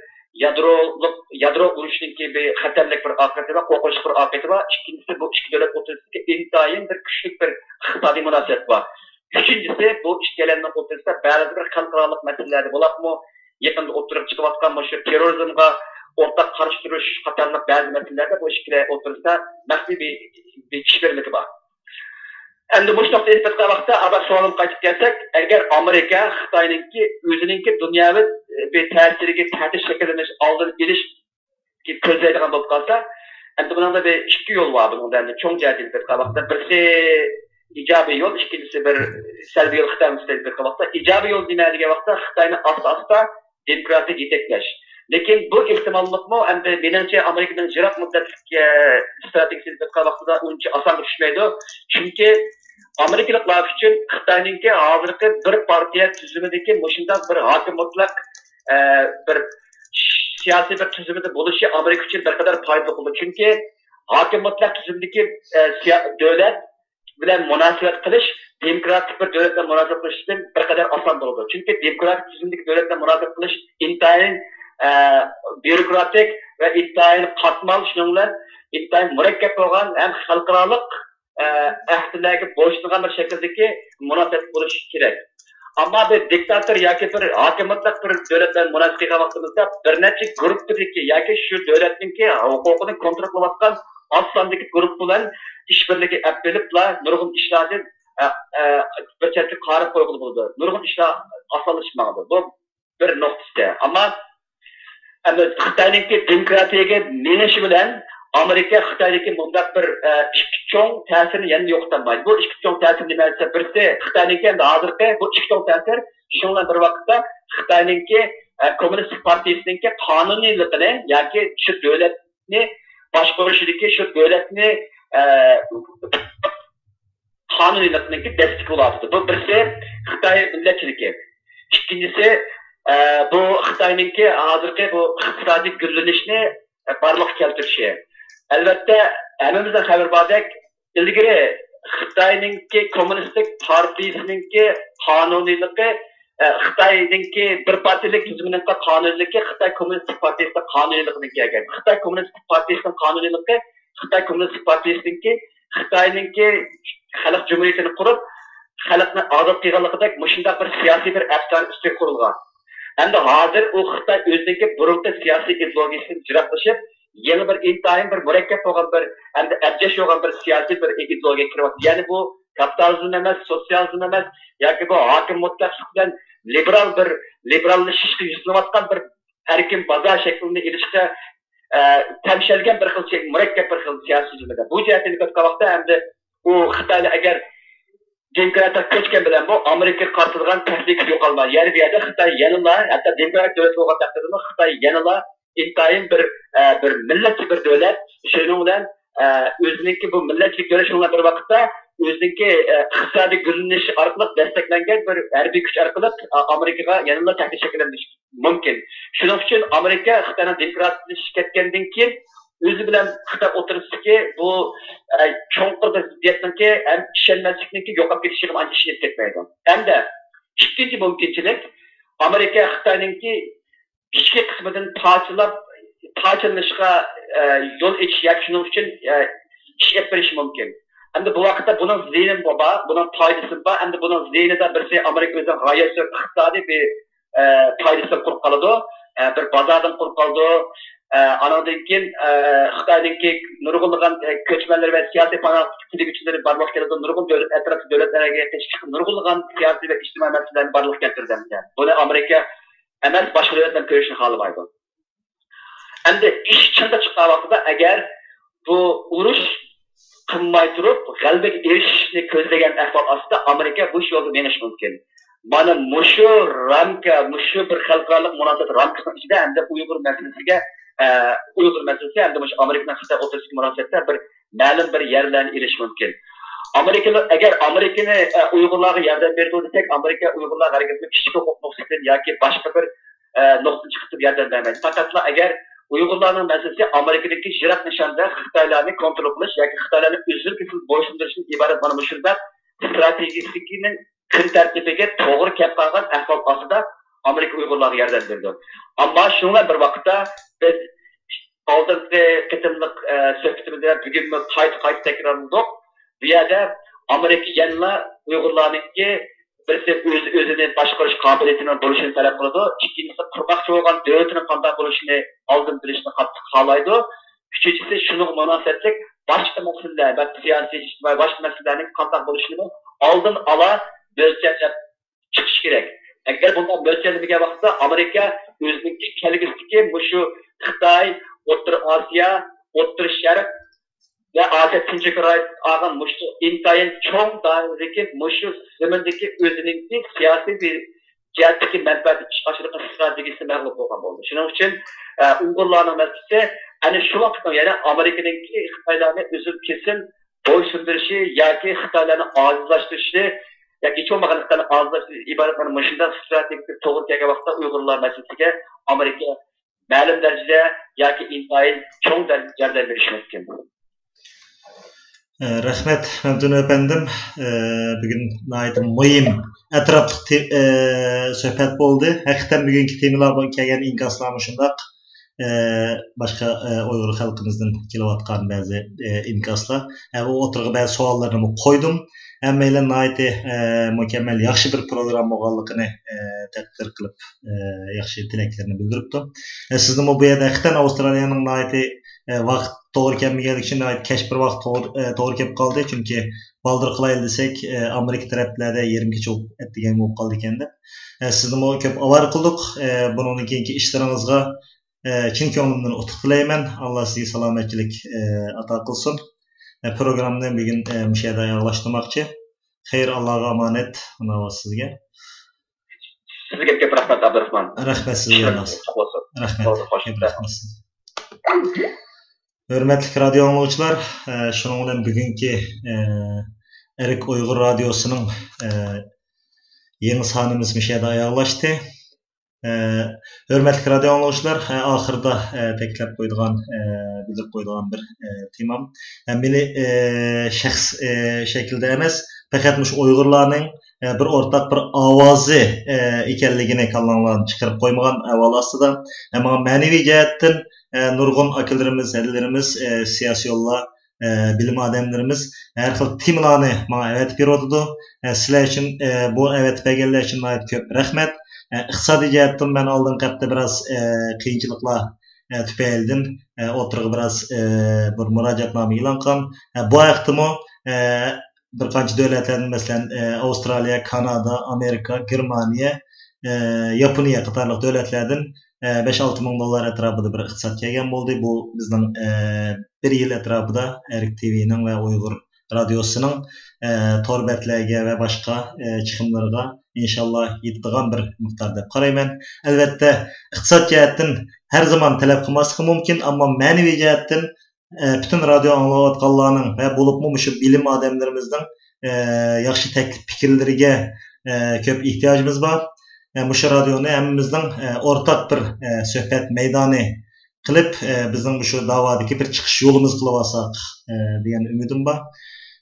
يادرولۇق، يادرو ئۇرۇشىنىڭكى بىر خەتەرلىك بىر ئاقىۋىتى بار، قورقۇنچلۇق بىر ئاقىۋىتى بار. ئىككىنچىسى، بۇ ئىككى دۆلەت ئوتتۇرىسىدىكى ئىنتايىن بىر كۈچلۈك بىر ئىقتىسادىي مۇناسىۋەت بار. ئۈچىنچىسى، بۇ ئىككىيلەننىڭ ئوتتۇرىسىدا بەزى بىر خەلقئارالىق مەسىلىلەردە بولۇپمۇ، يېقىندا ئوتتۇرىغا چىقىۋاتقان مۇشۇ تېررورىزمغا ئورتاق قارشى تۇرۇش قاتارلىق بەزى مەسىلىلەردە بۇ ئىككىلەن ئوتتۇرىسىدا مەخپىي بىر، بىر ئىشبىرلىكى بار. ئەمدى مۇشۇ نۇقتىنى ئېلىپ ئېيتقان ۋاقىتتا، ئاۋۋال سوئالىمغا قايتىپ كەلسەك، ئەگەر ئامېرىكا خىتاينىڭكى ئۆزىنىڭكى دۇنياۋى بىر تەسىرىگە تەھدىت شەكىللىنىش ئالدىنى ئېلىش كۆزلەيدىغان بولۇپ قالسا، ئەمدى بۇنىڭدا بىر ئىككى يول بار. بۇنىڭدا ئەمدى چوڭ جەھەتتىن ئېلىپ ئېيتقان ۋاقىتتا، بىرسى ئىجابىي يول، ئىككىنچىسى بىر سەلبىي يول. خىتاي مۇستەقىل ئېلىپ ئېيتقان ۋاقىتتا، ئىجابىي يول نېمە دېگەن ۋاقىتتا، خىتاينى ئاستا ئاستا دېموكراتىيەگە يېتەكلەش. لېكىن بۇ ئېھتىماللىقمۇ ئەمدى مېنىڭچە ئامېرىكىنىڭ يىراق مۇددەتلىك، ئە، ئىستراتېگىيىسىنى ئېلىپ ئېيتقان ۋاقتىدا ئۇنچە ئاسانغا چۈشمەيدۇ. چۈنكى ئامېرىكىلىقلار ئۈچۈن خىتاينىڭكى ھازىرقى بىر پارتىيە تۈزۈمىدىكى مۇشۇنداق بىر ھاكىم مۇتلەق، ئە، بىر سىياسىي بىر تۈزۈمدە بولۇشى ئامېرىكا ئۈچۈن بىر قەدەر پايدىلىق بولىدۇ. چۈنكى ھاكىم مۇتلەق تۈزۈمدىكى، ئە، سىيا-، دۆلەت بىلەن مۇناسىۋەت قىلىش دېموكراتىك بىر دۆلەت بىلەن مۇناسىۋەت قىلىشتىن بىر قەدەر ئاسان بولىدۇ. چۈنكى دېموكراتىك تۈزۈمدىكى دۆلەت بىلەن مۇناسىۋەت قىلىش ئىنتايىن، ئە، بيۇروكراتىك ۋە ئىنتايىن قاتمال، شۇنىڭ بىلەن ئىنتايىن مۇرەككەپ بولغان ھەم خەلقئارالىق، ئە، ئەھدىلەرگە بويسۇنغان بىر شەكىلدىكى مۇناسىۋەت بولۇشى كېرەك. ئەمما بىر دىكتاتور ياكى بىر ھاكىم مۇتلەق بىر دۆلەت بىلەن مۇناسىۋەت قىلغان ۋاقتىمىزدا بىر نەچچە گۇرۇپپىدىكى ياكى شۇ دۆلەتنىڭكى ھوقۇقىنى كونترول قىلىۋاتقان ئاز ساندىكى گۇرۇپپا بىلەن ئىشبىرلىكى ئېلىپ بېرىپلا نۇرغۇن ئىشلاردىن، ئە، ئە، بىر چەتكە قايرىپ قويغىلى بولىدۇ. نۇرغۇن ئىشلار ئاسانلىشىپ ماڭىدۇ. بۇ بىر نۇقتىسى. ئەمما، ئەمما خىتاينىڭكى دېموكراتىيەگە مېڭىشى بىلەن ئامېرىكا خىتايدىكى مۇنداق بىر، ئە، ئىككى چوڭ تەسىرنى يەنە يوقىتالمايدۇ. بۇ ئىككى چوڭ تەسىر نېمە دېسە، بىرسى خىتاينىڭكى ئەمدى ھازىرقى بۇ ئىككى چوڭ تەسىر، شۇنىڭ بىلەن بىر ۋاقىتتا خىتاينىڭكى، ئە، كوممۇنىست پارتىيىسىنىڭكى قانۇنىيلىقىنى ياكى شۇ دۆلەت باشقۇرۇشىدىكى شۇ دۆلەتنى، ئە، قانۇنىيلىقنىڭكى دەستىكى بولۇۋاتىدۇ. بۇ بىرسى خىتاي مىللەتچىلىكى. ئىككىنچىسى، ئە، بۇ خىتاينىڭكى ھازىرقى بۇ ئىقتىسادىي گۈللىنىشنى، ئە، بارلىققا كەلتۈرۈشى. ئەلۋەتتە، ھەممىمىزنىڭ خەۋىرى باردەك، ئىلگىرى خىتاينىڭكى كوممۇنىستىك پارتىيىسىنىڭكى قانۇنىيلىقى، ئە، خىتاينىڭكى بىر پارتىيىلىك تۈزۈمىنىڭكى قانۇنىيلىقى خىتاي كوممۇنىستىك پارتىيىسىنىڭ قانۇنىيلىقىدىن كەلگەن. خىتاي كوممۇنىستىك پارتىيىسىنىڭ قانۇنىيلىقى خىتاي كوممۇنىستىك پارتىيىسىنىڭكى خىتاينىڭكى خەلق جۇمھۇرىيىتىنى قۇرۇپ، خەلقنى ئازاد قىلغانلىقىدەك مۇشۇنداق بىر سىياسىي بىر ئەپسانە ئۈستىگە قۇرۇلغان. ئەمدى ھازىر ئۇ خىتاي ئۆزىنىڭكى بۇرۇنقى سىياسىي ئىدېئولوگىيىسىدىن يىراقلىشىپ، يېڭى بىر ئىنتايىن بىر مۇرەككەپ بولغان بىر، ئەمدى ئەبجەش بولغان بىر سىياسىي بىر ئىدېئولوگىيەگە كىرىۋاتىدۇ. يەنى بۇ كاپىتالىزم ئەمەس، سوتسىيالىزم ئەمەس، ياكى بۇ ھاكىم مۇتلەقلىق بىلەن لىبېرال بىر، لىبېراللىشىشقا يۈزلىنىۋاتقان بىر ئەركىن بازار شەكلىنى ئېلىشقا، ئە، تەڭشەلگەن بىر خىل شەي-، مۇرەككەپ بىر خىل سىياسىي جۈملىدە. بۇ جەھەتتىن ئېلىپ ئېيتقان ۋاقىتتا ئەمدى ئۇ خىتاينى ئەگەر دېموكراتىيەگە كۆچكەن بىلەن بۇ ئامېرىكىغا قارىتىدىغان تەھلىكە يوقالمايدۇ. يەنى بۇ يەردە خىتاي يەنىلا، ھەتتا دېموكراتىك دۆلەت بولغان تەقدىردىمۇ خىتاي يەنىلا ئىنتايىن بىر، ئە، بىر مىللەتچى بىر دۆلەت. شۇنىڭ بىلەن، ئە، ئۆزىنىڭكى بۇ مىللەتچىلىك دۆلەت شۇنىڭ بىلەن بىر ۋاقىتتا ئۆزىنىڭكى، ئە، ئىقتىسادىي گۈللىنىشى ئارقىلىق دەستەكلەنگەن بىر ھەربىي كۈچ ئارقىلىق، ئە، ئامېرىكىغا يەنىلا تەھدىت شەكىللەندۈرۈشى مۇمكىن. شۇنىڭ ئۈچۈن ئامېرىكا خىتاينىڭ دېموكراتلىشىپ كەتكەندىن كېيىن ئۆزى بىلەن خىتاي ئوتتۇرىسىدىكى بۇ، ئە، چوڭقۇر بىر زىددىيەتنىڭكى ھەم ئىشەنمەسلىكنىڭكى يوقاپ كېتىشىگە ئانچە ئىشىنىپ كەتمەيدۇ. ھەمدە ئىككىنچى مۇمكىنچىلىك، ئامېرىكا خىتاينىڭكى ئىچكى قىسمىدىن پارچىلاپ، پارچىلىنىشقا، ئە، يول ئېچىش ياكى شۇنىڭ ئۈچۈن، ئە، ئىش ئېلىپ بېرىشى مۇمكىن. ئەمدى بۇ ۋاقىتتا بۇنىڭ زىيىنى بار، بۇنىڭ پايدىسى بار. ئەمدى بۇنىڭ زىيىنىدا بىرسى ئامېرىكا ئۆزىنىڭ غايەت زور ئىقتىسادىي بىر، ئە، پايدىسىدىن قۇرۇق قالىدۇ، ئە، بىر بازاردىن قۇرۇق قالىدۇ. ئە، ئانىڭدىن كېيىن، ئە، خىتاينىڭكى نۇرغۇنلىغان، ئە، كۆچمەنلىرى ۋە سىياسىي پاناھ تىلىگۈچىلىرى بارلىققا كېلىدۇ. نۇرغۇن دۆلەت ئەتراپلىق دۆلەتلەرگە قېچىشلىق نۇرغۇنلىغان سىياسىي ۋە ئىجتىمائىي مەسىلىلەرنى بارلىققا كەلتۈرىدۇ. بۇنى ئامېرىكا ئەمەس، باشقا دۆلەتلەر كۆرۈشنى خالىمايدۇ. ئەمدى ئىش چىڭقا چىققان ۋاقتىدا، ئەگەر بۇ ئۇرۇش قىلماي تۇرۇپ، غەلىبىگە ئېرىشىشنى كۆزلىگەن ئەھۋال ئاستىدا ئامېرىكا بۇ يولدا مېڭىشى مۇمكىن. مانا مۇشۇ رامكا، مۇشۇ بىر خەلقئارالىق مۇناسىۋەت رامكىسىنىڭ ئىچىدە ئەمدى ئۇيغۇر مەسىلىسىگە، ئە، ئۇيغۇر مەسىلىسى ئەمدى مۇشۇ ئامېرىكىنىڭ خىتاي ئوتتۇرىسىدىكى مۇناسىۋەتتە بىر مەلۇم بىر يەرلەرنى ئېلىشى مۇمكىن. ئامېرىكىنى، ئەگەر ئامېرىكىنى، ئە، ئۇيغۇرلارغا ياردەم بېرىدۇ دېسەك، ئامېرىكا ئۇيغۇرلار ھەرگىزمۇ كىشىلىك ھوقۇق نۇقتىسىدىن ياكى باشقا بىر، ئە، نۇقتىدىن چىقىپ تۇرۇپ ياردەم بەرمەيدۇ. پەقەتلا ئەگەر ئۇيغۇرلارنىڭ مەسىلىسى ئامېرىكىدىكى يىراق نىشاندا خىتايلارنى كونترول قىلىش ياكى خىتايلارنى ئۈزۈل-كېسىل بويسۇندۇرۇشتىن ئىبارەت مانا مۇشۇنداق ستراتېگىيىسىنىڭ كۈن تەرتىپىگە توغرا كەپ قالغان ئەھۋال ئاستىدا ئامېرىكا ئۇيغۇرلارغا ياردەم بېرىدۇ. ئەمما شۇنىڭ بىلەن بىر ۋاقىتتا، بىز ئالدىنقى قېتىملىق، ئە، سۆھبىتىمىزدە بۈگۈنمۇ قايتا-قايتا تەكرارلىدۇق. بۇ يەردە ئامېرىكا يەنىلا ئۇيغۇرلارنىڭكى بىرسى ئۆز-، ئۆزىنى باشقۇرۇش قابىلىيىتىنىڭ بولۇشىنى تەلەپ قىلىدۇ، ئىككىنچىسى قۇرماقچى بولغان دۆلىتىنىڭ قانداق بولۇشىنى ئالدىن بىلىشنى قاتتىق خالايدۇ. ئۈچىنچىسى، شۇنىڭغا مۇناسىۋەتلىك باشقا مەسىلىلەر، بەلكى سىياسىي، ئىجتىمائىي باشقا مەسىلىلەرنىڭ قانداق بولۇشىنى ئالدىن ئالا مۆلچەرلەپ چىقىش كېرەك. ئەگەر بۇنداق مۆلچەرلىمىگەن ۋاقىتتا، ئامېرىكا ئۆزىنىڭكى كەلگۈسىدىكى مۇشۇ خىتاي، ئوتتۇرا ئاسىيا، ئوتتۇرا شەرق ۋە ئاسىيا تىنچ ئوكيان رايونىدا ئالغان مۇشۇ ئىنتايىن چوڭ دائىرىدىكى مۇشۇ زېمىندىكى ئۆزىنىڭكى سىياسىي بىر جەھەتتىكى مەنپەئەتىنى ئىشقا ئاشۇرۇش ئىستراتېگىيىسى مەغلۇپ بولغان بولدى. شۇنىڭ ئۈچۈن، ئە، ئۇيغۇرلارنىڭ مەسىلىسى ئەنە شۇ ۋاقىتنىڭ، يەنى ئامېرىكىنىڭكى خىتايلارنى ئۈزۈل-كېسىل بويسۇندۇرۇشى ياكى خىتايلارنى ئاجىزلاشتۇرۇشى ياكى ھېچ بولمىغاندا خىتاينى ئاجىزلاشتۇرۇش ئىبارەت مانا مۇشۇنداق ستراتېگىيە توغرا كەلگەن ۋاقىتتا ئۇيغۇرلار مەسىلىسىگە ئامېرىكا مەلۇم دەرىجىدە ياكى ئىنتايىن چوڭ دەرىجىدە ياردەم بېرىشى مۇمكىن. ئە، رەھمەت، مەمتىمىن ئەپەندىم. ئە، بۈگۈن ناھايىتى مۇھىم، ئەتراپلىق تې-، ئە، سۆھبەت بولدى. ھەقىقەتەن بۈگۈنكى تېمىلارغا كەلگەن ئىنكاسلارمۇ شۇنداق. ئە، باشقا، ئە، ئۇيغۇر خەلقىمىزدىن كېلىۋاتقان بەزى، ئە، ئىنكاسلار. ئە، ئۇ ئوتتۇرىغا بەزى سوئاللارنىمۇ قويدۇم. ھەممەيلەن ناھايىتى، ئە، مۇكەممەل، ياخشى بىر پروگرامما بولغانلىقىنى، ئە، تەقدىر قىلىپ، ئە، ياخشى تىلەكلىرىنى بىلدۈرۈپتۇ. ئە، سىزنىمۇ بۇ يەردە ھەقىقەتەن ئاۋسترالىيەنىڭ ناھايىتى، ئە، ۋاقىت توغرا كەلمىگەنلىكى ئۈچۈن ناھايىتى كەچ بىر ۋاقىت توغرا، ئە، توغرا كېلىپ قالدى. چۈنكى بالدۇر قىلايلى دېسەك، ئە، ئامېرىكا تەرەپلەردە يېرىم كېچە بولۇپ ئەتىگەن بولۇپ قالدىكەن دەپ. ئە، سىزنىمۇ كۆپ ئاۋارە قىلدۇق. ئە، بۇنىڭدىن كېيىنكى ئىشلىرىڭىزغا، ئە، چىن كۆڭلۈمدىن ئۇتۇق تىلەيمەن. ئاللا سىزگە سالامەتچىلىك، ئە، ئاتا قىلسۇن. ئە، پروگراممىنى بۈگۈن، ئە، مۇشۇ يەردە ئاياغلاشتۇرماقچى. خەير، ئاللاغا ئامانەت. ئۇناۋا سىزگە. سىزگە كۆپ رەھمەت، ئابدۇرېھمان. رەھمەت سىزگە، ئىشلىرىڭىز ئاللا. ئۇتۇق بولسۇن. رەھمەت. بولدى، خوش. كۆپ رەھمەت سىزگە. ھۆرمەتلىك رادىيو ئاڭلىغۇچىلار، ئە، شۇنىڭ بىلەن بۈگۈنكى، ئە، ئەرك ئۇيغۇر رادىيوسىنىڭ، ئە، يېڭى سانىمىز مۇشۇ يەردە ئاياغلاشتى. ئە، ھۆرمەتلىك رادىيو ئاڭلىغۇچىلار، ئە، ئاخىرىدا، ئە، تەكىتلەپ قويىدىغان، ئە، بىلدۈرۈپ قويىدىغان بىر، ئە، تېمام. ئە، مېنى، ئە، شەخس، ئە، شەكلىدە ئەمەس، پەقەت مۇشۇ ئۇيغۇرلارنىڭ، ئە، بىر ئورتاق بىر ئاۋازى، ئە، ئىكەنلىكىنى كاللاڭلاردىن چىقىرىپ قويمىغان ئەھۋال ئاستىدا، ئە، ماڭا مەنىۋى جەھەتتىن، ئە، نۇرغۇن ئاكىلىرىمىز، ھەدىلىرىمىز، ئە، سىياسىيونلار، ئە، بىلىم ئادەملىرىمىز ھەر خىل تېمىلارنى ماڭا ئەۋەتىپ بېرىۋاتىدۇ. ئە، سىلەر ئۈچۈن، ئە، بۇ ئەۋەتىپ بەرگەنلەر ئۈچۈن ناھايىتى كۆپ رەھمەت. ئە، ئىقتىسادىي جەھەتتىن مەن ئالدىنقى ھەپتە بىراز، ئە، قىيىنچىلىقلار، ئە، تۈپەيلىدىن، ئە، ئوتتۇرىغا بىراز، ئە، بىر مۇراجىئەتنامە ئېلان قىلغان. ئە، بۇ ھەقتىمۇ، ئە، بىر قانچە دۆلەتلەردىن، مەسىلەن، ئە، ئاۋسترالىيە، كانادا، ئامېرىكا، گېرمانىيە، ئە، ياپونىيە قاتارلىق دۆلەتلەردىن، ئە، بەش-ئالتە مىڭ دوللار ئەتراپىدا بىر ئىقتىساد كەلگەن بولدى. بۇ بىزنىڭ، ئە، بىر يىل ئەتراپىدا ئەرك تىۋىنىڭ ۋە ئۇيغۇر رادىيوسىنىڭ، ئە، تور بەتلەرگە ۋە باشقا، ئە، چىقىملىرىغا ئىنشاللا يېتىدىغان بىر مىقدار دەپ قارايمەن. ئەلۋەتتە، ئىقتىساد جەھەتتىن ھەر زامان تەلەپ قىلماسلىقى مۇمكىن، ئەمما مەنىۋى جەھەتتىن، ئە، پۈتۈن رادىيو ئاڭلاۋاتقانلارنىڭ ۋە بولۇپمۇ مۇشۇ بىلىم ئادەملىرىمىزنىڭ، ئە، ياخشى تەكلىپ پىكىرلىرىگە، ئە، كۆپ ئېھتىياجىمىز بار. ئە، مۇشۇ رادىيونى ھەممىمىزنىڭ، ئە، ئورتاق بىر، ئە، سۆھبەت مەيدانى قىلىپ، ئە، بىزنىڭ مۇشۇ داۋادىكى بىر چىقىش يولىمىز قىلىۋالساق، ئە، دېگەن ئۈمىدىم بار.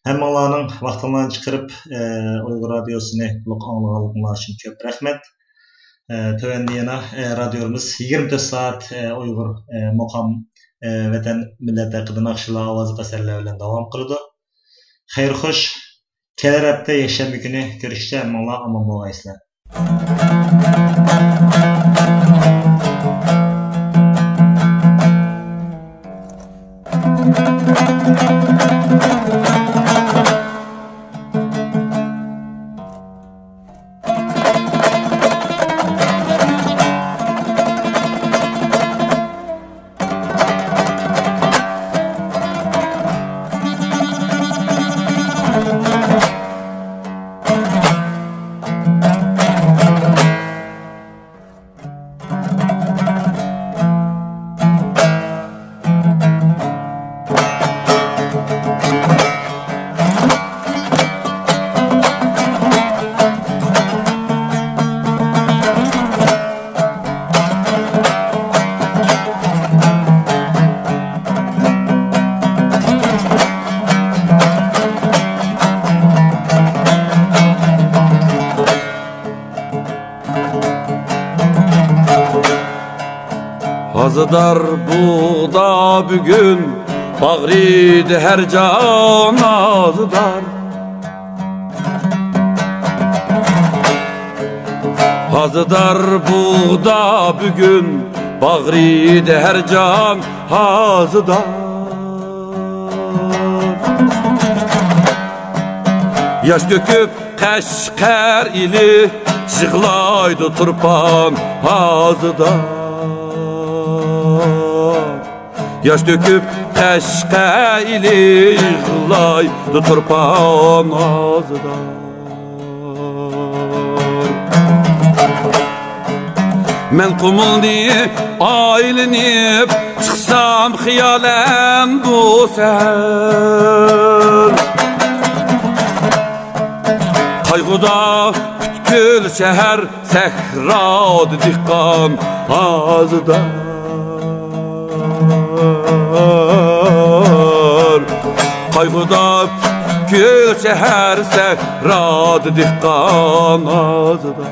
ھەممىڭلارنىڭ ۋاقتىڭلارنى چىقىرىپ، ئە، ئۇيغۇر رادىيوسىنى تولۇق ئاڭلىغانلىقىڭلار ئۈچۈن كۆپ رەھمەت. ئە، تۆۋەندە يەنە، ئە، رادىيومىز يىگىرمە تۆت سائەت، ئە، ئۇيغۇر، ئە، مۇقام، ئە، ۋەتەن، مىللەت ھەققىدە ناخشىلار، ئاۋازلىق ئەسەرلەر بىلەن داۋام قىلىدۇ. خەير خوش. كېلەر ھەپتە يەكشەنبە كۈنى كۆرۈشكىچە ھەممىڭلار ئامان بولغايسىلەر. دار بۇغدا بۈگۈن، باغرىدا ھەر جان ھازىدار. ھازىدار بۇغدا بۈگۈن، باغرىدا ھەر جان ھازىدار. ياش تۆكۈپ قەشقەر ئېلى، يىغلايدۇ تۇرپان ھازىدار. ياش تۆكۈپ قەشقەر ئېلى، يىغلايدۇ تۇرپان ھازىدار. مەن قۇمۇلنى ئايلىنىپ، چىقسام خىيالەن بۇ سەھەر. قايغۇدا پۈتكۈل شەھەر، سەھرادا دېھقان ھازىدار. قايغۇدا پۈتكۈل شەھەر، سەھرادا دېھقان ھازىدار.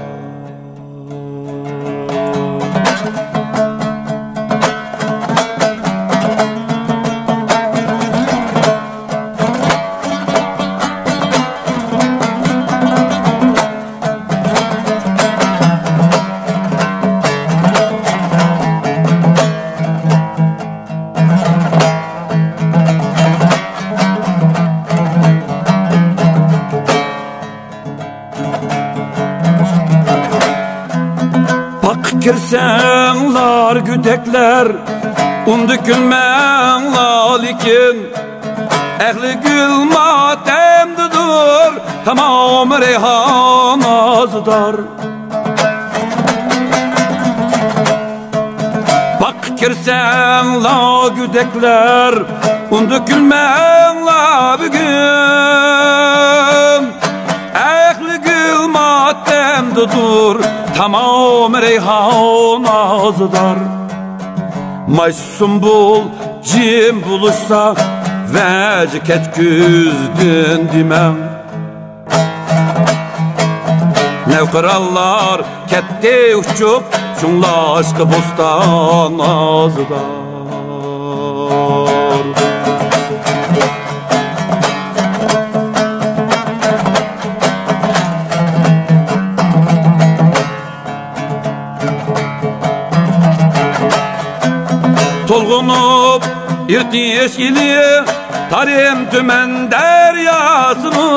باغقا كىرسەڭلار گۈدەكلەر، ئۇندا كۈلمەڭلار لېكىن، ئەھلى گۈل ماتەمدىدۇر، تامام رەيھان ھازىدار. باغقا كىرسەڭلار گۈدەكلەر، ئۇندا كۈلمەڭلار بۈگۈن. ئەھلى گۈل ماتەمدىدۇر، تامام رەيھان ھازىدار. ماي سۇمبۇل جىم بولۇشسا، ۋەجە كەتكۈزدۈم دېمەڭ. نەۋقىرانلار كەتتى ئۇچۇپ، شۇڭلاشقا بوستان ھازىدار. تولغىنىپ ئىرتىش ئېلى، تارىم تۈمەن دەرياسىمۇ.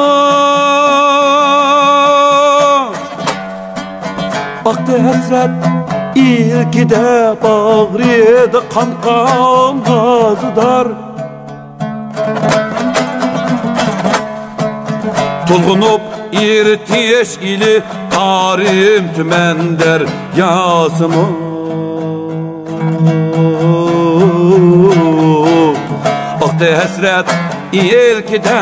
ئاقتى ھەسرەت ئىلكىدە، باغرىدا قان قان ھازىدار. تولغىنىپ ئىرتىش ئېلى، تارىم تۈمەن دەرياسىمۇ. ئاقتى ھەسرەت ئىلكىدە،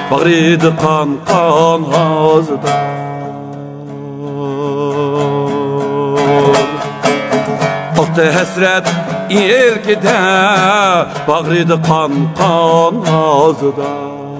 باغرىدا قان قان ھازىدار. ئاقتى ھەسرەت ئىلكىدە، باغرىدا قان قان ھازىدار.